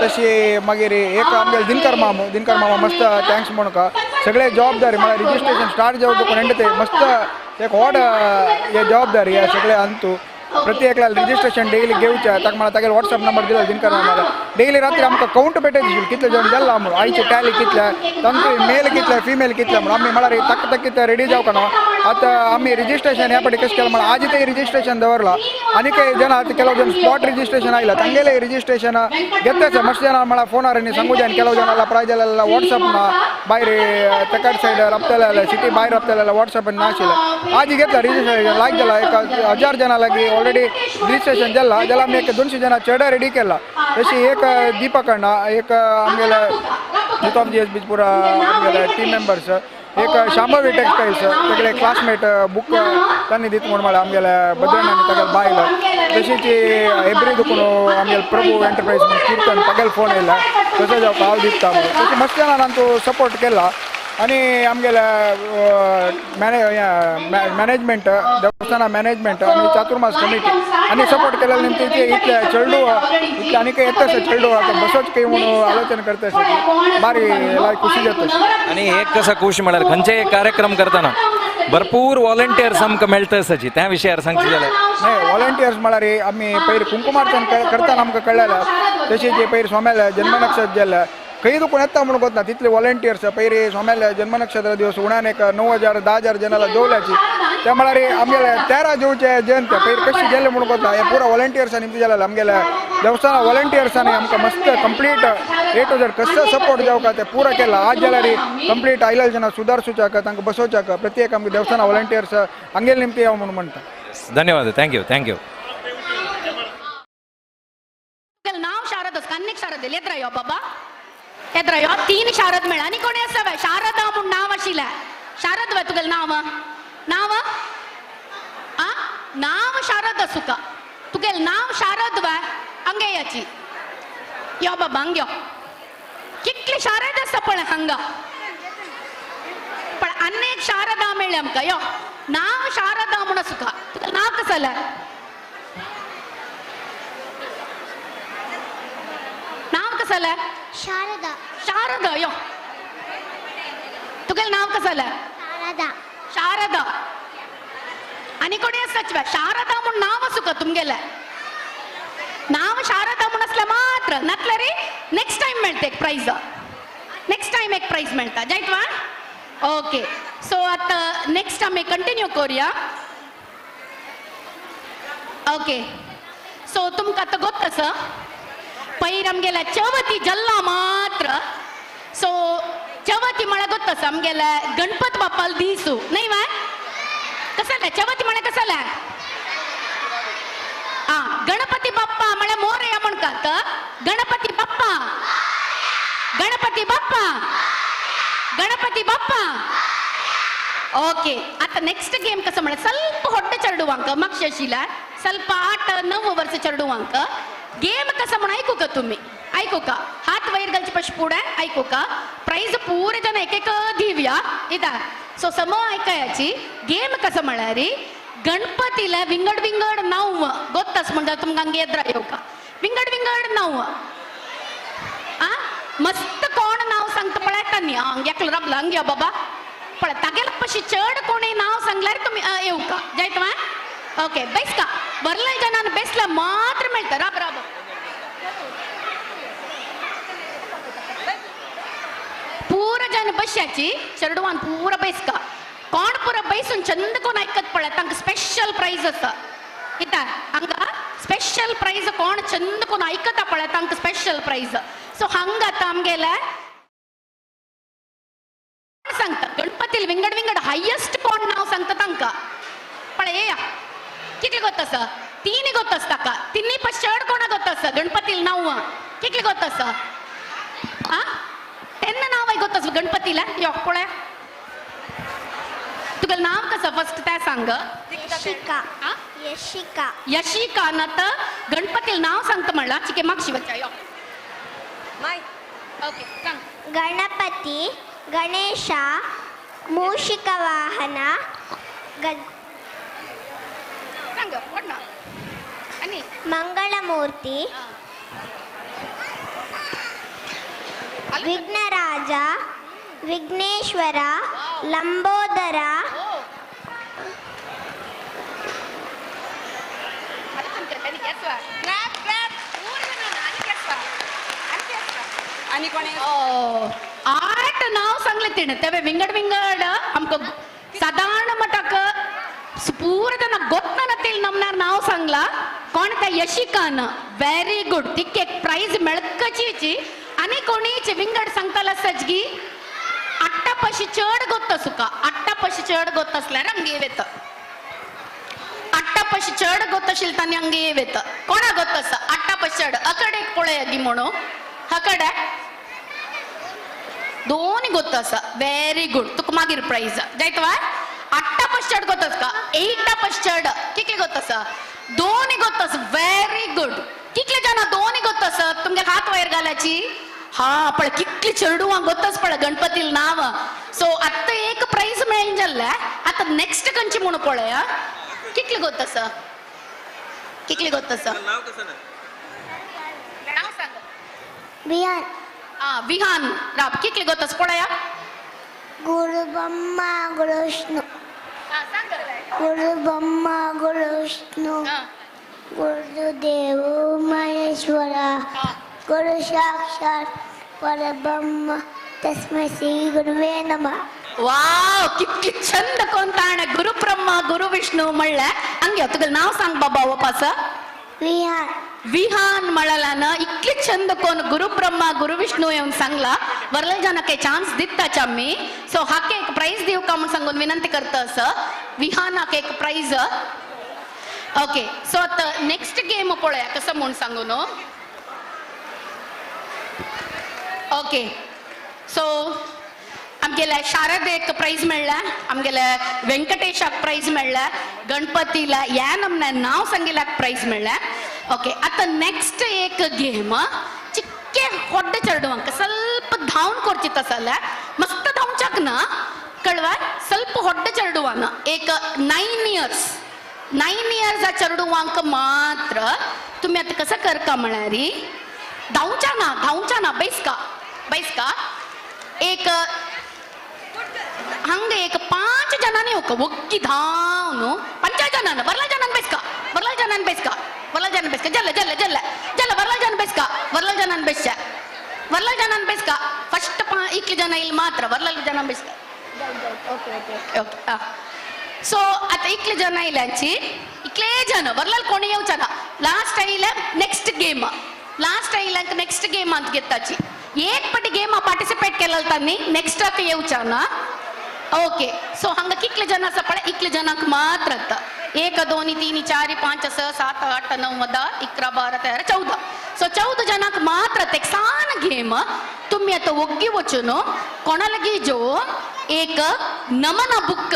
तशी मागीर एक आमगेले दिनकर मामू, दिनकर मामा मस्त thanks म्हणूका. सगळे जबाबदारी म्हळ्यार रजिस्ट्रेशन स्टार्ट जावं देखून एंड ते मस्त एक व्हड हे जबाबदारी ह्या सगळे अंतू प्रत्येकला रजिस्ट्रेशन डेली घेवचें. ताका म्हळ्यार तागेलो वॉट्सएप नंबर दिला दिनकर मामाला. डेली रात्री आमकां कावंट पेटयत आशिल्ली कितले जण जाल्ला म्हणून, आयचे टॅली कितले, तांचे मेल कितले, फिमेल कितले म्हणून. आमी म्हळ्यार तक तकीत रेडी जावका न्हू. आतां आमी रजिस्ट्रेशन ह्या फावटी कशें केलां म्हळ्यार आजी ते रजिस्ट्रेशन दवरलां आनी काही जाणां ಕೆಲವು जण स्पॉट रजिस्ट्रेशन आयला तांगेले रजिस्ट्रेशन घेतलेच. मस्त जाणां म्हळ्यार फोनार आनी सांगू जाय. ಕೆಲವು ಜನ प्राय जाल्यार वॉट्सएप ना भायर तेकाट सायड राबतले, सिटी भायर राबतले वॉट्सएप नाशिल्लें. आजी घेतला रजिस्ट्रेशन लायक जाला 1000 जाणां लागीं ऑलरेडी रजिस्ट्रेशन जाला. जाल्यार आमी एक 200 जाणां चेडा रेडी केला. तशी एक दीपक अण्णा, एक आमगेले युथ ऑफ जी एस बी पुरा आमगेले टीम मेंबर्स, एक शांभवी टेक्सटायल्स तेगेले क्लासमेट बूक तांणी दित म्हूण म्हळ्यार आमगेले भद्रण्णांनी तागेले बायल. तशीच एब्री दुकून आमगेले प्रभू एंटरप्रायज म्हणून कीर्तन तागेले फोन येयला तसो जावपा हांव दिता म्हणून. तशें मस्त जाणां आमकां सपोर्ट केला. आनी आमगेले मॅनेजमेंट, देवस्थाना मॅनेजमेंट आनी चातुर्मास कमिटी आनी सपोर्ट केलेले निमतीचे इतले चेडू इतले आनी काही येता चेडू आतां बसोच काही म्हणून आलोचना करता बारी लायक खुशी जाता. आनी एक कसा खूश म्हळ्यार खंयचेय कार्यक्रम करतना भरपूर वॉलंटियर्स आमकां मेळटा आसाची त्या विशयार सांगचे जाल्यार. नाही वॉलंटियर्स म्हळ्यार आमी पयलीं कुंकुमार्चन करतना आमकां कळ्ळेलें. तशें जे पयलीं स्वाम्याले जन्मनक्षत्र जालें खंय दुखून येता म्हणून गोत ना तितले वॉलंटियर्स पयरी सोमेले जन्मनक्षत्र दिवस उणान एक 9,000 10,000 जनाला जेवल्याची त्या म्हळ्यार आमगेले 13 जेवचे जयंत पयर कशी गेले म्हणून गोत ना हे पुरा वॉलंटियर्सांनी निमती जालें आमगेल्या देवस्थाना वॉलंटियर्सांनी आमकां मस्त कंप्लीट ए टू झेड कसो सपोर्ट जावका ते पुरा केला. आज जाल्यार कंप्लीट आयले जना सुदारसुच्याक तांकां बसोवच्याक प्रत्येक आमकां देवस्थाना वॉलंटियर्स हांगेले निमती हांव म्हणून म्हणटा. धन्यवाद. Thank you thank you. नाव शारद कन्नेक शारद येद्रायो बाबा येद्रायो 3 शारद मेळ आनी कोणी आसा वे शारदा म्हूण नांव आशिल्लें शारद वे तुगेलें नांव नांव आ नांव शारद आसुका तुगेलें नांव शारद वे हंगे याची यो बाबा हंग यो कितले शारद आसा पळय हांगा पण अनेक शारदा मेळ्ळे आमकां यो नांव शारदा म्हूण आसुका तुगेलें नांव कसलें नाव कसलें शारदा शारदा यो तुगेलें नाव कसलें शारदा शारदा आनी कोणी आसा शारदा म्हूण नांव आसुका तुमगेलें नाव शारदा म्हूण आसलें मात्र नातल्यार नेक्स्ट टायम मेळटा एक प्रायज नेक्स्ट टायम एक प्रायज मेळटा जायत वा ओके. सो आतां नेक्स्ट आमी कंटिन्यू करूया. ओके सो तुमकां आतां गोत आसा पयर आमगेल्या चवथी जल्ला मात्र सो चवथी म्हळ्यार गोत आसा आमगेल्या गणपत बाप्पाल दीसू न्हय वा कसलें चवथी म्हळ्यार कसलें आ गणपती बाप्पा म्हळ्यार मोरया म्हणटात गणपती बाप्पा गणपती बाप्पा गणपती बाप्पा. ओके आता नेक्स्ट गेम कसं म्हळ्यार ಸ್ವಲ್ಪ ಹೊಟ್ಟೆ चेडवांक मागशे आशिल्लें ಸ್ವಲ್ಪ 8 9 वर्सां चेडवांक गेम कसं म्हणून ऐकू का तुम्ही ऐकू का हात वयर घालचे पशी पुढे ऐकू का प्राईज पुरे जण एक एक दिवया इता सो सम ऐकायची गेम कसं म्हळ्यार गणपतीला विंगड विंगड नाव गोत्तास म्हणटा तुमकां हांगा येद्रा येवका विंगड विंगड नाव आ मस्त कोण नाव सांगता पळयता न्ही हांग एकलो राबला हांग यो बाबा पळय तागेले पशी चड कोणी नाव सांगल्यार तुमी येवका जायत वा ओके बेसका वरले जणान बेसला मात्र मेळटा राब राब पूरा जन बश्याची चेडवान पूरा बेसका कोण पुरा बैसून चंद कोण ऐकत पळय तांकां स्पेशल प्रायज आसा कित्याक हांगा स्पेशल प्रायज कोण चंद कोण ऐकता पळय तांकां स्पेशल प्रायज. सो हांगा आतां आमगेले सांगता गणपती विंगड विंगड हायेस्ट कोण नांव सांगता तांकां पळय येया कितले गोत आसा 3 गोत आसा ताका 3 पस चड कोणा गोत आसा गणपती नांव कितले गोत आसा आ 10 नांव गोत आसा गणपतीला यो पळय तुगेलें नांव कसं फर्स्ट तें सांग. यशिका यशिका यशिका ना तर गणपतीला नाव सांगता म्हणला चिके मागशी वचा यो ओके सांग. गणपती गणेश मूषिक वाहन मंगलमूर्ती विघ्नराज विघ्नेश्वर लंबोदर आठ नाव सांगले तिणे तेवे विंगड विंगड आमकां सादारण मटाक पूरा त्यांना गोत्ना नतील नमनार नाव सांगला कोण त्या यशिकान व्हेरी गुड तिक एक प्राइज मेळकचीची आणि कोणीच विंगड सांगताला सजगी आट्टा पशी चड गोत्त सुका आट्टा पशी चड गोत्त असल्यार हंगे वेत आट्टा पशी चड गोत्त आशिल्ले तांणी हंगे वेत कोणा गोत्त आसा आट्टा पशी चड अकडे एक पळय गी म्हणून हकडे दोन गोत्त आसा व्हेरी गुड तुका मागीर प्राइज जायत वा आट्टा पशी चड गोत्त आसा एटा पशी चड कितले गोत्त आसा दोन गोत्त आसा व्हेरी गुड कितले जाणां दोन गोत्त आसा तुमगे हात वयर घालाची हा पळ कितली चेडवां गोत्तच पळ गणपतील नाव सो आतां एक प्राइज मेळून जाल्लें आतां नेक्स्ट खंयची म्हणून पळया कितले गोत्त आसा कितले गोत्त आसा नाव सांग विहान आ विहान राब कितले गोत्त आसा पळया गुरु ब्रह्मा गुरु विष्णू गुरु ब्रह्मा गुरु विष्णू गुरुदेव महेश्वरा गुरु साक्षात परब्रह्म तस्मै श्री गुरुवे नमः. वाव कितकी छंद कोणता गुरु ब्रह्मा गुरु विष्णू म्हणलं हंगे तुगेल नाव सांग बाबा वपास. विहान. विहान म्हळला इतली छंद कोण गुरु ब्रह्मा गुरु विष्णू येऊन सांगला वरले जनाक चान्स दिताच आम्ही. सो हाके एक प्राईज दिवका का म्हणून सांगून विनंती करता असं विहानाक एक प्राईज. ओके सो आता नेक्स्ट गेम पळया कसं म्हणून सांगू नो. ओके सो आमगेले शारदेक प्राईज मेळ्ळा, आमगेले वेंकटेशाक प्राईज मेळ्ळा, गणपतीला ह्या नमन्या नाव सांगिल्याक प्राईज मेळ्ळा. ओके आता नेक्स्ट एक गेम चिक्के होड्डे चेडवांक ಸ್ವಲ್ಪ धावन ಕೊಡ್ಚಿತ್ತ ಸಲ ಮಸ್ತ್ धावच्याक ना कळवा ಸ್ವಲ್ಪ ಹೊಡ್ಡೆ चेडवान एक 9 इयर्स 9 इयर्स चेडवांक मात्र तुम्ही आता कसं करका म्हणारी धावच्या ना बैसका बैसका एक हंग एक 5 जनांनी होका ಒಗ್ಗಿ ಧಾವನು 5 ಜನ ಬರ್ಲ ಜನ बैसका ಬರ್ಲ ಜನ बैसका वर्ला जन बैसका जल्ल जल्ल जल्ल जल्ल वर्ला जन बैसका वर्ला जन बैस वर्ला जन बैसका फस्ट इक्ले जन इल्ल मात्र वर्ला जन बैसका. ओके ओके सो आता इक्ले जन इल्यांची इक्ले जन वर्लाल कोणी येवचा लास्ट आयले नेक्स्ट गेम लास्ट आयल्यांक नेक्स्ट गेम अंत घेताची एक पटी गेम पार्टिसिपेट केलेलं तांणी नेक्स्ट आक येवचा ना. ओके सो हंगा कितले जन आसा पळय इतले जनांक मात्र आता 1 2 3 4 5 6 7 8 9 10 11 12 13 14 सो 14 जनांक मात्र एक सान गेम तुम्ही आता ಒಗ್ಗಿ वचून कोणालागी जो एक नमन बुक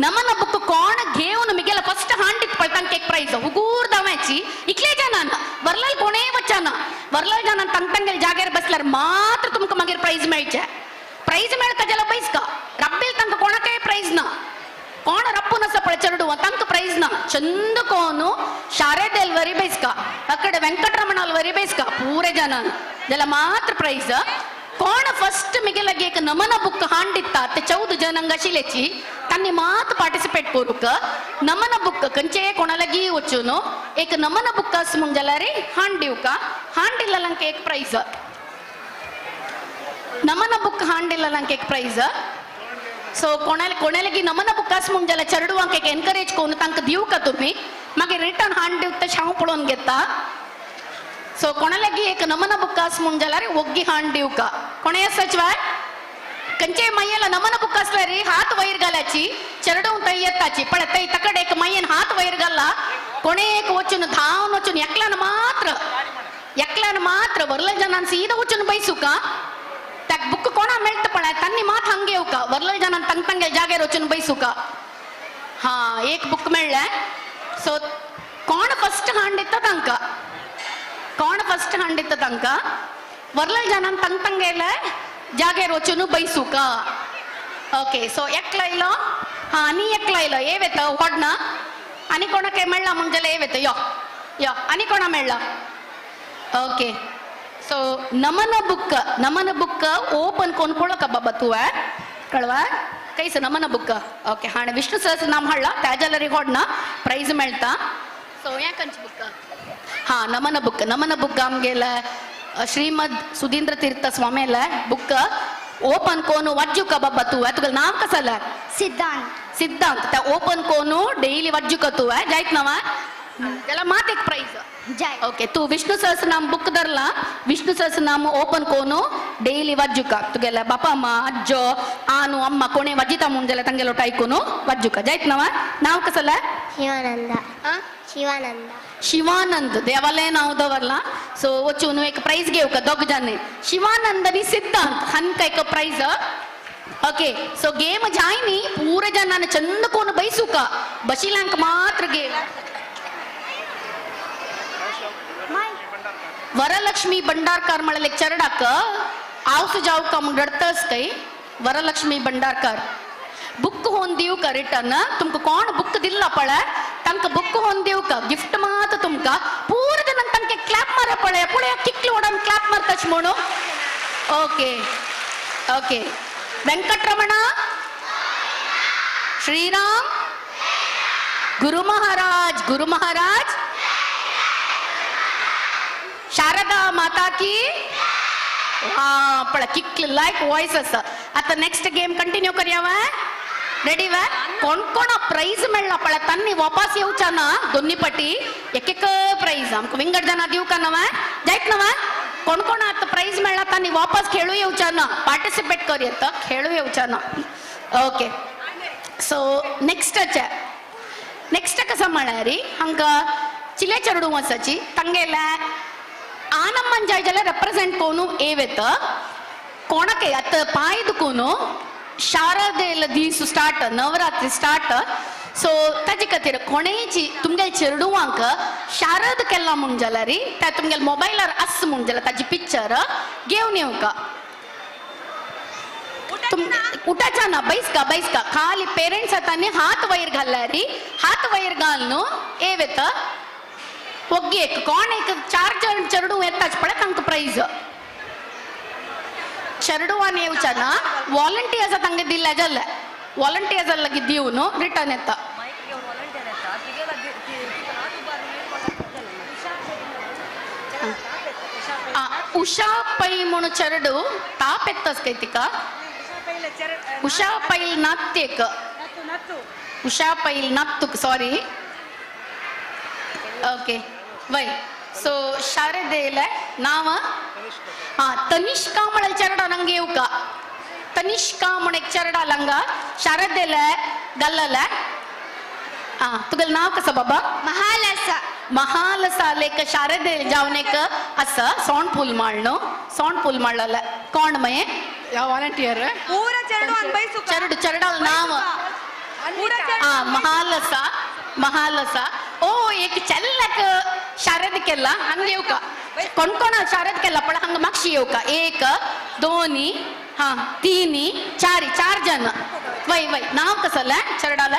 नमन बुक कोण घेऊन मिगेला फस्ट हांडीत पळय तांकां एक प्राईज उगूर दव्याची इतले जनान वरलाल कोणेय वचना वरलाल जनान तंग तंगेल जाग्यार बसल्यार मात्र तुमकां मागीर प्राईज मेळचें. प्राईज मेळता जाल्यार बैसका रब्बील तांकां कोणाकय प्राईज ना कोण रप्पून आसा पळय चेडूं तांकां प्राईज ना चंद कोनु शारदेल वरी बैसका अकडे वेंकटरमणाल वरी बैसका पूरे जनान जाल्यार मात्र प्राईज. कोण फस्ट मिगेलागी एक नमन बुक हांडिता ते 14 जनांक आशिल्ल्याची तांणी मात पार्टिसिपेट करूंक नमन बुक खंयचेय कोणालागी वचून एक नमन बुक आसा म्हूण जाल्यार हांड दिवका हांड दिल्ल्यांक एक प्राईज नमन बुक हांड दिल्ल्यांक एक प्राईज. सो कोणालागी नमन बुक आसा म्हूण जाल्यार चेडवांक एक एनकरेज करून तांकां दिवका तुमी मागीर रिटर्न हांड दिवता तशें हांव पळोवन घेता. सो कोणालागी एक नमन बुक आसा म्हूण जाल्यार ओग्गी हांड दिवका कोणें आसाच वाय खंयचेय मय्येला नमन बुक आसल्यार हात वयर घाल्याची चेडूं थंय येताची पळय थंय तकड एक मय्येन हात वयर घाला कोणें एक वचून धांवन वचून एकल्यान मात्र व्हडल्या जनान सीधा वचून बैसुका त्या बुक कोणा मेळटा पळय तांणी मात हांग येवका व्हडल्या जनान तंग तंगे जाग्यार वचून बैसुका. हा एक बुक मेळ्ळें. सो कोण फस्ट हांड दिता तांकां कोण फस्ट हांड दिता तांकां व्हडल्या जनान तंग तंगेले जाग्यार वचून बैसुका. ओके सो एकलो येयलो हा आनी एकलो येयलो हे वेता व्हडना आनी कोणाक मेळ्ळा म्हूण जाल्यार हे वेता यो यो आनी कोणा मेळ्ळा. ओके सो नमन बुक ओपन कोण पळोवका बाबा तुवें कळवा कैस नमन बुक. ओके हाणें विष्णु सहस्रनाम हाडला त्या जाल्यार होडना प्राईज मेळटा. सो हें खंयचें बुक हा नमन बुक आमगेले श्रीमद सुधींद्र तीर्थ स्वामीले बुक ओपन कोनु वाज्जुका बाबा तुवें तुगेलें नांव कसलें सिद्धांत सिद्धांत त्या ओपन कोनु डेली वाज्जुका तुवें जायत नवा जाल्यार मात एक प्राईज जाय. ओके तू विष्णु सहस्रनाम बुक धरला विष्णु सहस्रनाम ओपन कोनु डेली वाज्जुका तुगेले बापा अम्मा अज्जो आनु अम्मा कोणे वाजिता म्हूण जाल्यार तांगेलो टायकून वाज्जुका जायत नवा. नांव कसलें शिवानंद शिवानंद शिवानंद देवालय नांव दवरला. सो वचून एक प्राईज घेवका दोग जाणे शिवानंद आनी सिद्धांत हांकां एक प्राईज. ओके सो गेम जाय न्ही पुरे जनान चंद कोण बैसुका बशिल्यांक मात्र गेम. वरलक्ष्मी भंडारकार म्हळ्यार चेरडाक आवस जावका म्हूण रडतस काय वरलक्ष्मी भंडारकार बुक होवन दिवका रिटर्न तुमकां कोण बुक दिल्ला पळय तांकां बुक होवन दिवका गिफ्ट मात तुमकां पूरा जणांक तांकां क्लॅप मार पळय पळय कितले व्हडान क्लॅप मारताच म्हणून. ओके ओके वेंकटरमणा श्रीराम गुरु महाराज गुरु महाराज शारदा माता की. हा पळ कितले लायक वॉयस आसा. आतां नेक्स्ट गेम कंटिन्यू करया वा? रेडी वा? कोण कोण प्राइज मेळ्ळा पळ तांनी वापस येवचा ना दोन्ही पटी एक एक प्राइज आमकां विंगड जाणां दिवका ना वा? जायत ना वा? कोण कोण आतां प्राइज मेळ्ळा तांनी वापस खेळू येवचा ना, पार्टिसिपेट करयत खेळू येवचा ना. ओके सो नेक्स्टाचे नेक्स्ट कसं म्हळ्यार हांकां चिले चेडूं आसाची तांगेले आनम्मन जाय जाल्यार रेप्रेझेंट कोणू एव येता कोणाकय आतां पांय दुखून शारदेल दीस स्टार्ट नवरात्री स्टार्ट सो ताजे खातीर कोणेची तुमगेले चेडवांक शारद केला म्हूण जाल्यार त्या तुमगेले मोबायलार आस म्हूण जाल्यार ताजी पिक्चर घेवन येवका. उठाचा ना बैसका बैसका खाली पेरेंट्स आतां हात वयर घालल्यार हात वयर घाल न्हू एव येता ಒಗ್ಗಿ एक कोण एक चार जण चेडूं येताच पळय तांकां प्रायज चेडवान येवचा ना वॉलंटियर्स तांकां दिल्या जाल्यार वॉलंटियर्स लागीं दिवन रिटर्न येता. उषा पै म्हूण चेडू ताप येताच काय तिका उषा पैल नात्येक उषा पैल नातूक सॉरी ओके वय सो शारदेले नाव हा तनिष्का म्हळ्यार चेरडा ನಂಗೆ येवका तनिष्का म्हण एक चेरडा लंगा शारदेले गल्लले. हा तुगेलें नाव कसं बाबा? महालसा. महालसा लेक शारदे जावन एक आसा सोंड फूल माळ्ळ सोंड फूल माळ्ळले कोण मये ವಾಲಂಟಿಯರ್ ಚರಡು ಚರಡಲ್ ನಾವ ಆ ಮಹಾಲಸ ಮಹಾಲಸ ಓ ಏಕ ಚಲ್ಲಕ ಶಾರದಕ್ಕೆಲ್ಲ ಹಂಗೆ येवಕ कोणकोण शारदಕ್ಕೆಲ್ಲ ಪಳ ಹಂಗ ಮಕ್ಷಿ येवಕ ಏಕ ದೋನಿ ಹಾ ತೀನಿ ಚಾರಿ ಚಾರ್ ಜನ ವೈ ವೈ ನಾವ್ ಕಸಲ್ಲ ಚರಡಾಲ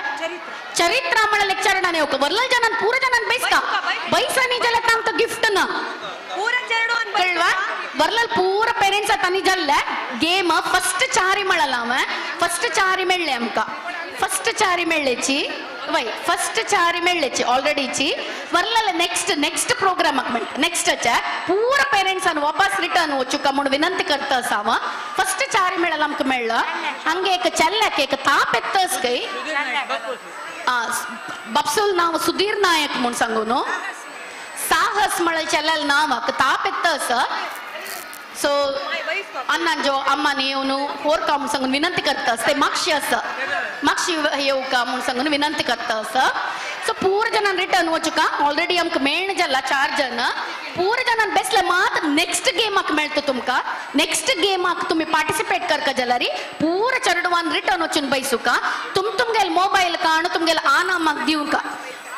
ಚರಿತ್ರ म्हणले ಚರಡಾನ येवಕ ವರ್ಲ ಜನ ಪೂರ ಜನ ಬೈಸ್ಕ ಬೈಸನಿ ಜಲ ತಾಂಕ ಗಿಫ್ಟ್ ನ ಕಳ್ವಾ ವರ್ಲಲ್ ಪೂರ ಪೇರೆಂಟ್ಸ್ ತನಿ ಜಲ್ಲ ಗೇಮ್ ಫಸ್ಟ್ ಚಾರಿ ಮಾಡಲ್ಲ ಅವ ಫಸ್ಟ್ ಚಾರಿ ಮೆಳ್ಳೆ ಅಮ್ಕ ಫಸ್ಟ್ ಚಾರಿ ಮೆಳ್ಳೆಚಿ ವೈ ಫಸ್ಟ್ ಚಾರಿ ಮೆಳ್ಳೆಚಿ ಆಲ್ರೆಡಿ ಚಿ ವರ್ಲಲ್ಲ ನೆಕ್ಸ್ಟ್ ನೆಕ್ಸ್ಟ್ ಪ್ರೋಗ್ರಾಮ್ ಹಾಕ್ಮೆಂಟ್ ನೆಕ್ಸ್ಟ್ ಅಚ್ಚ ಪೂರ ಪೇರೆಂಟ್ಸ್ ಅನ್ನು ವಾಪಸ್ ರಿಟರ್ನ್ ವಚ್ಚುಕ ಮುಣ ವಿನಂತಿ ಕರ್ತ ಸಾವ ಫಸ್ಟ್ ಚಾರಿ ಮೇಳಲ್ಲ ಅಮ್ಕ ಮೆಳ್ಳ ಹಂಗೆ ಏಕ ಚಲ್ಲಕ್ಕೆ ಏಕ ತಾಪೆತ್ತಸ್ ಕೈ ಬಪ್ಸುಲ್ ನಾವು ಸುಧೀರ್ ನಾಯಕ್ ಮುಣ್ ಸಂಗುನು ಸಾಹಸ್ ಮಳ ಚಲ್ಲಲ್ ನಾವಕ್ ತಾಪೆತ್ತಸ್ ಸೊ ಅನ್ನಂಜೋ ಅಮ್ಮ ನೀವು ಹೋರ್ಕ ಸಂಗ ವಿನಂತಿ करता ते माक्षी आसा माक्षी येवका म्हूण सांगून विनंती करता आसा. सो पूर जणान रिटर्न वचुका ऑलरेडी आमकां मेळण जाला चार जण पूर जणान बेसले मात नेक्स्ट गेमाक मेळटा तुमकां नेक्स्ट गेमाक तुमी पार्टिसिपेट करका जाल्यार पूर चेडवान रिटर्न वचून बैसुका तुम तुमगेले मोबायल काण तुमगेले आनामाक दिवका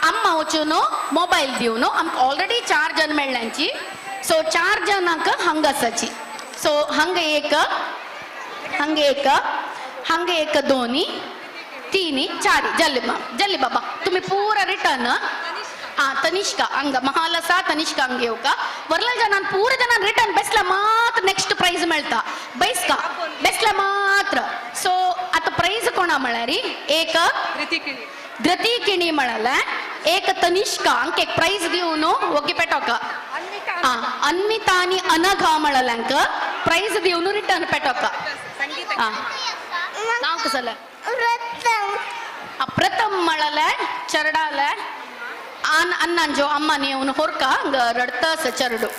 अम्मा वचून मोबायल दिवन आमकां ऑलरेडी चार जण मेळ्ळ्यांची. सो चार जणांक हंग आसाची. सो हंग एक हंग एक हंग एक दोनी तीनी चारी जल्ली जल्ली बाबा तुम्ही पूरा रिटर्न हा तनिष्का अंग महालसा तनिष्का अंग येवका वर्ला जणान पूरा जणान रिटर्न बेसला मात्र नेक्स्ट प्राइज मेळता बैसका बेसला मात्र. सो आता प्राइज कोणा म्हळ्यार एक धृती किणी म्हळ्यार एक तनिष्का अंक एक प्राइज दिवन ओगी पेटोका अन्विता आणि अनघा म्हळ्यार प्राइज दिवन रिटर्न पेटोका. नाव कसं प्रथम म्हळ्यार चरडाल आन अन्नांजो अम्मा नेवन होरका हंग रडतस चरडू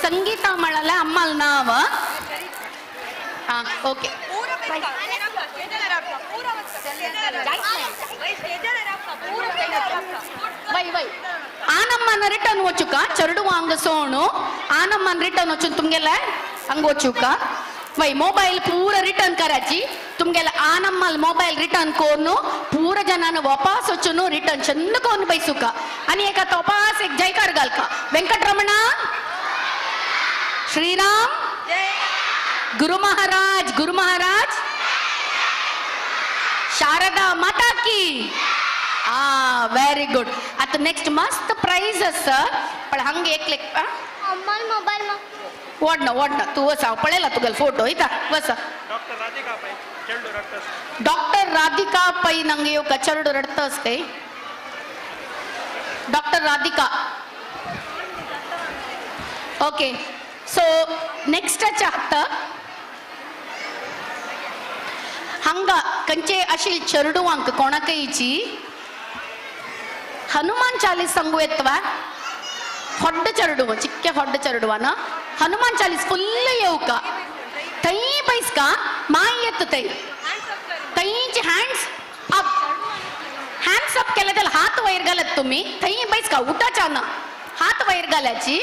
संगीता म्हळ्यार अम्माल नाव. हा ओके ವೈ ವೈ ಆನಮ್ಮನ ರಿಟರ್ನ್ ವಚ್ಚುಕ ಚರಡು ಹಂಗ ಸೋಣು ಆನಮ್ಮನ ರಿಟರ್ನ್ ವಚ್ಚು ತುಮ್ಗೆಲ್ಲ ಹಂಗ ವಚ್ಚುಕ ವೈ ಮೊಬೈಲ್ ಪೂರ ರಿಟರ್ನ್ कराची तुमगेले आनम्मल मोबायल रिटर्न कोरनु पूरा जनान वापस वचून रिटर्न चंद कोन बैसुका आणि एका वापस एक जयकार घालका वेंकटरमण श्रीराम गुरु महाराज गुरु महाराज शारदा माता की. आ वेरी गुड. आता नेक्स्ट मस्त प्राइज आसा पण हंग एक लेक मोबाईल ओडना ओडना तू वस हांव पळयला तुगेलो फोटो इता वस. डॉक्टर राधिका पै ನಂಗೆ येवका चेडू रडतस काय डॉक्टर राधिका. ओके सो नेक्स्टाच्या हाता हांगा कंचे अशी चेडवांक कोणाकयची हनुमान चालीस सांगू येतवा ಹೊಡ್ಡ ಚರಡುವ ಚಿಕ್ಕ ಹೊಡ್ಡ ಚರಡುವನ ಹನುಮಾನ್ ಚಾಲೀಸ್ ಫುಲ್ येवका ತೈ ಬೈಸ್ಕ ಮಾಯಿ ಎತ್ತು ತೈ तैंचे हँड्स अप हँड्स अप केले त्याला हात वयर घालत तुम्ही थंय बैसका उठाचा ना हात वयर घालायची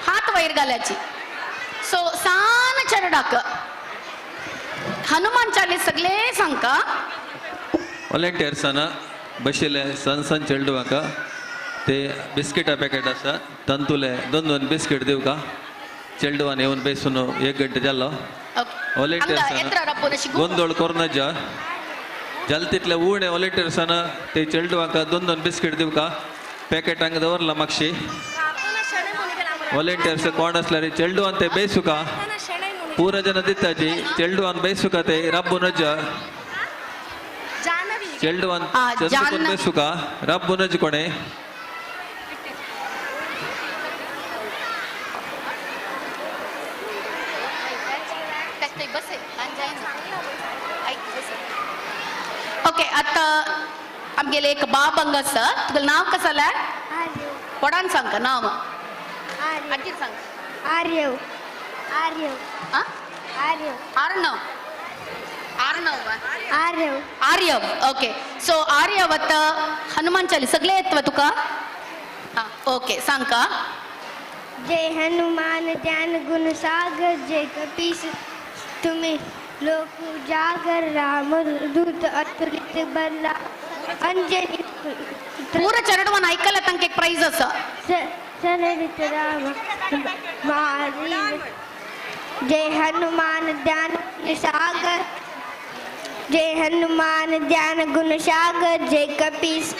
हात वयर घालायची. सो सान चरडाक हनुमान चालीस सगळे सांगका. व्हॉलेंटियर्सान बशिल्ले सन सन चेडवांक ते बिस्किटा पॅकेट आसा तंतुले दोन दोन बिस्किट दिवका चेडवान येवन बेसून एक घंटे जालो. व्हॉलेंटियर्सान गोंदळ कोरनाजा जाल तितले उणे व्हॉलेंटियर्सान ते चेडवांक दोन दोन बिस्किट दिवका पॅकेट हांगा दवरला मागशी. व्हॉलेंटियर्स कोण आसल्यार चेडवान ते बेसुका पुरा जन दिताची चेडवान बेसुका ते राबू नजा चेडवान चंद्रकोन बेसुका राबू नज कोणे. ओके आता आमगेले एक बाब हांगा आसा तुगेलें नांव कसं जाल्यार व्हडान सांग नांव आजी सांग. आर्यव आर्यव आर्यव आर्णव आर्णव आर्यव आर्यव. ओके सो आर्यव आतां हनुमान चालीस सगळे येता तुका. आं ओके सांग का. जय हनुमान ज्ञान गुण सागर जय कपीस तुम्ही लोक उजागर राम दूत अतुलित बला अंजनी. पूरा चेडवान ऐकला तांकां एक प्रायज आसा. सनरित राम महावीर जय हनुमान ज्ञान सागर जय हनुमान ज्ञान गुण सागर जय कपीस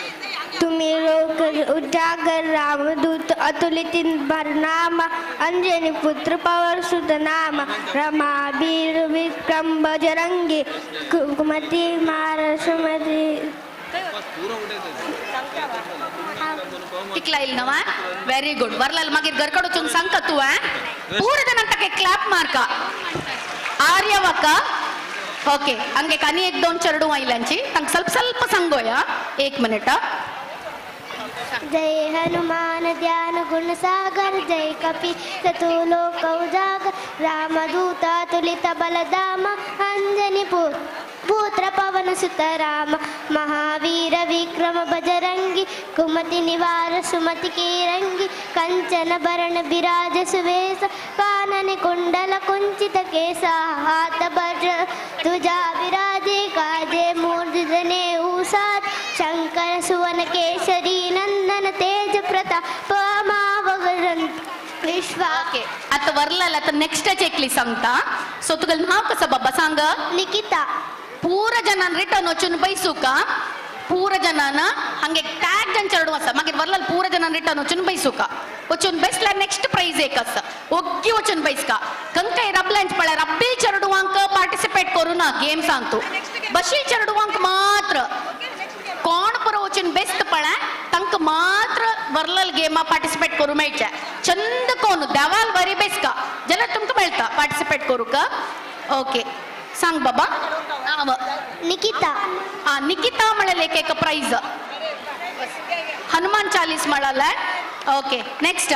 तुम्ही लोक उजागर रामदूत अतुलित भरनामा अंजनी पुत्र पवर सुत नामा रमावीर विक्रम बजरंगी कुमती मार सुमती. टिकला येईल ना. व्हेरी गुड वरलाल मागीर घरकड वचून सांग का तू पूरा जणांक ताका क्लॅप मारका आर्यवका. ओके हंगे आनी एक दोन चेडूं आयल्यांची तांकां ಸ್ವಲ್ಪ ಸ್ವಲ್ಪ सांगोया एक मिनिट. जय हनुमान ज्ञान गुण सागर जय कपी तू लोक उजागर रामदूत अतुलित बलधाम अंजनी पुत्र पवन सुत राम महावीर विक्रम बजरंगी कुमति निवार सुमति के रंगी कंचन भरण विराज सुवेश कानन कुंडल कुंचित केसा हाथ वज्र तुजा विराजे काजे मूर्धने साथ शंकर सुवन केसरी नंदन तेज प्रताप विश्वा. ओके आता वरलाल आता नेक्स्ट चेकली सांगता. सो तुगेलें नांव कसं बाबा सांग. निकिता. पूरा जनान रिटर्न वचून बैसूका पूरा जनान हांगे टॅग जन चेडूं आसा मागीर वरलाल पूरा जनान रिटर्न वचून बैसूका वचून बैसल्यार नेक्स्ट प्रायज एक आसा ओग्गी वचून बैसका कंकाय रबल्यांच पळ्यार रब्बी चेडवांक पार्टिसिपेट करूं ना गेम सांगतो बशी चेडवांक मात्र कोण पुरो वचून बेस्त पळ्या तांकां मात्र वरलाल गेमा पार्टिसिपेट करूं मेळचें. चंद कोण देवाल वरी बेसका जाल्यार तुमकां मेळटा पार्टिसिपेट करूंक. ओके सांग बाबा. नांव. निकिता. आ निकिता म्हळ्यार एक एक प्रायज हनुमान चालीस म्हळ्यार. Okay next.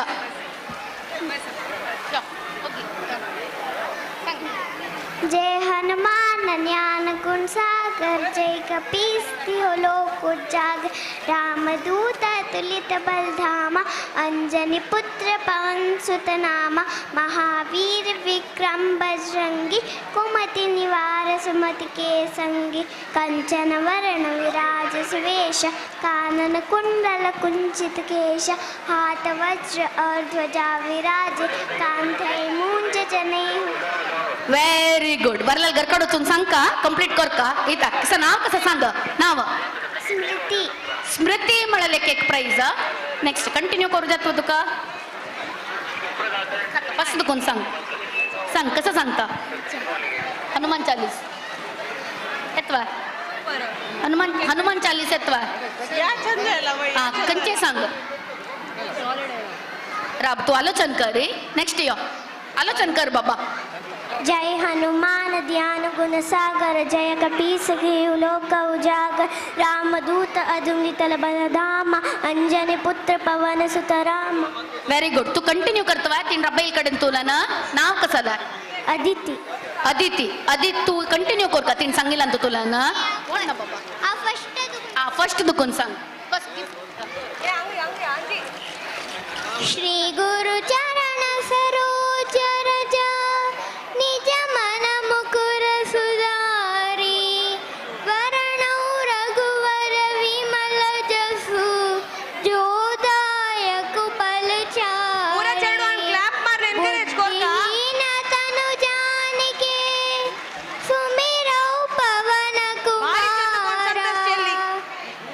जय हनुमान ज्ञान गुण सागर जय कपीस तिहु लोक उजागर रामदूत अतुलित बलधामा अंजनी पुत्र पवन सुत नामा महावीर विक्रम बजरंगी कुमति निवार सुमति के संगी कंचन वरण विराज सुवेश कानन कुंडल कुंचित केश हाथ वज्र और ध्वजा विराज कांधे मूंज जनेऊ. व्हेरी गुड वरलाल घरकड वचून सांग का कंप्लीट कर का इता कसं नाव कसं सांग. नाव स्मृती. स्मृती म्हळ्यार एक एक प्रायज. नेक्स्ट कंटिन्यू करू जातो तुका बस कोण सांग सांग कसं सांगता. हनुमान चालीस येतवा हनुमान हनुमान चालीस येतवा हा कंचे सांग राब तू आलोचन कर. नेक्स्ट यो. आलोचन कर बाबा. जय हनुमान ज्ञान गुण सागर जय कपीस लोक उजागर रामदूत अतुलित बलधाम अंजनी पुत्र पवन सुत राम. Very good. तू कंटिन्यू करतो तीन रब्बा कडेन तुला ना नाव कसं दा? अदिती. अदिती. अदित तू कंटिन्यू कर का तीन सांगितलं तू तुला ना? कोण ना बाबा? आ फर्स्ट दुकून सांग. श्री गुरु चरण सरोज रज निज मन मुकुर सुधारी वरणौ रघुवर विमल जसु जोदायक फलचारी. बुद्धिहीन तनु जानिके सुमिरौ पवन कुमार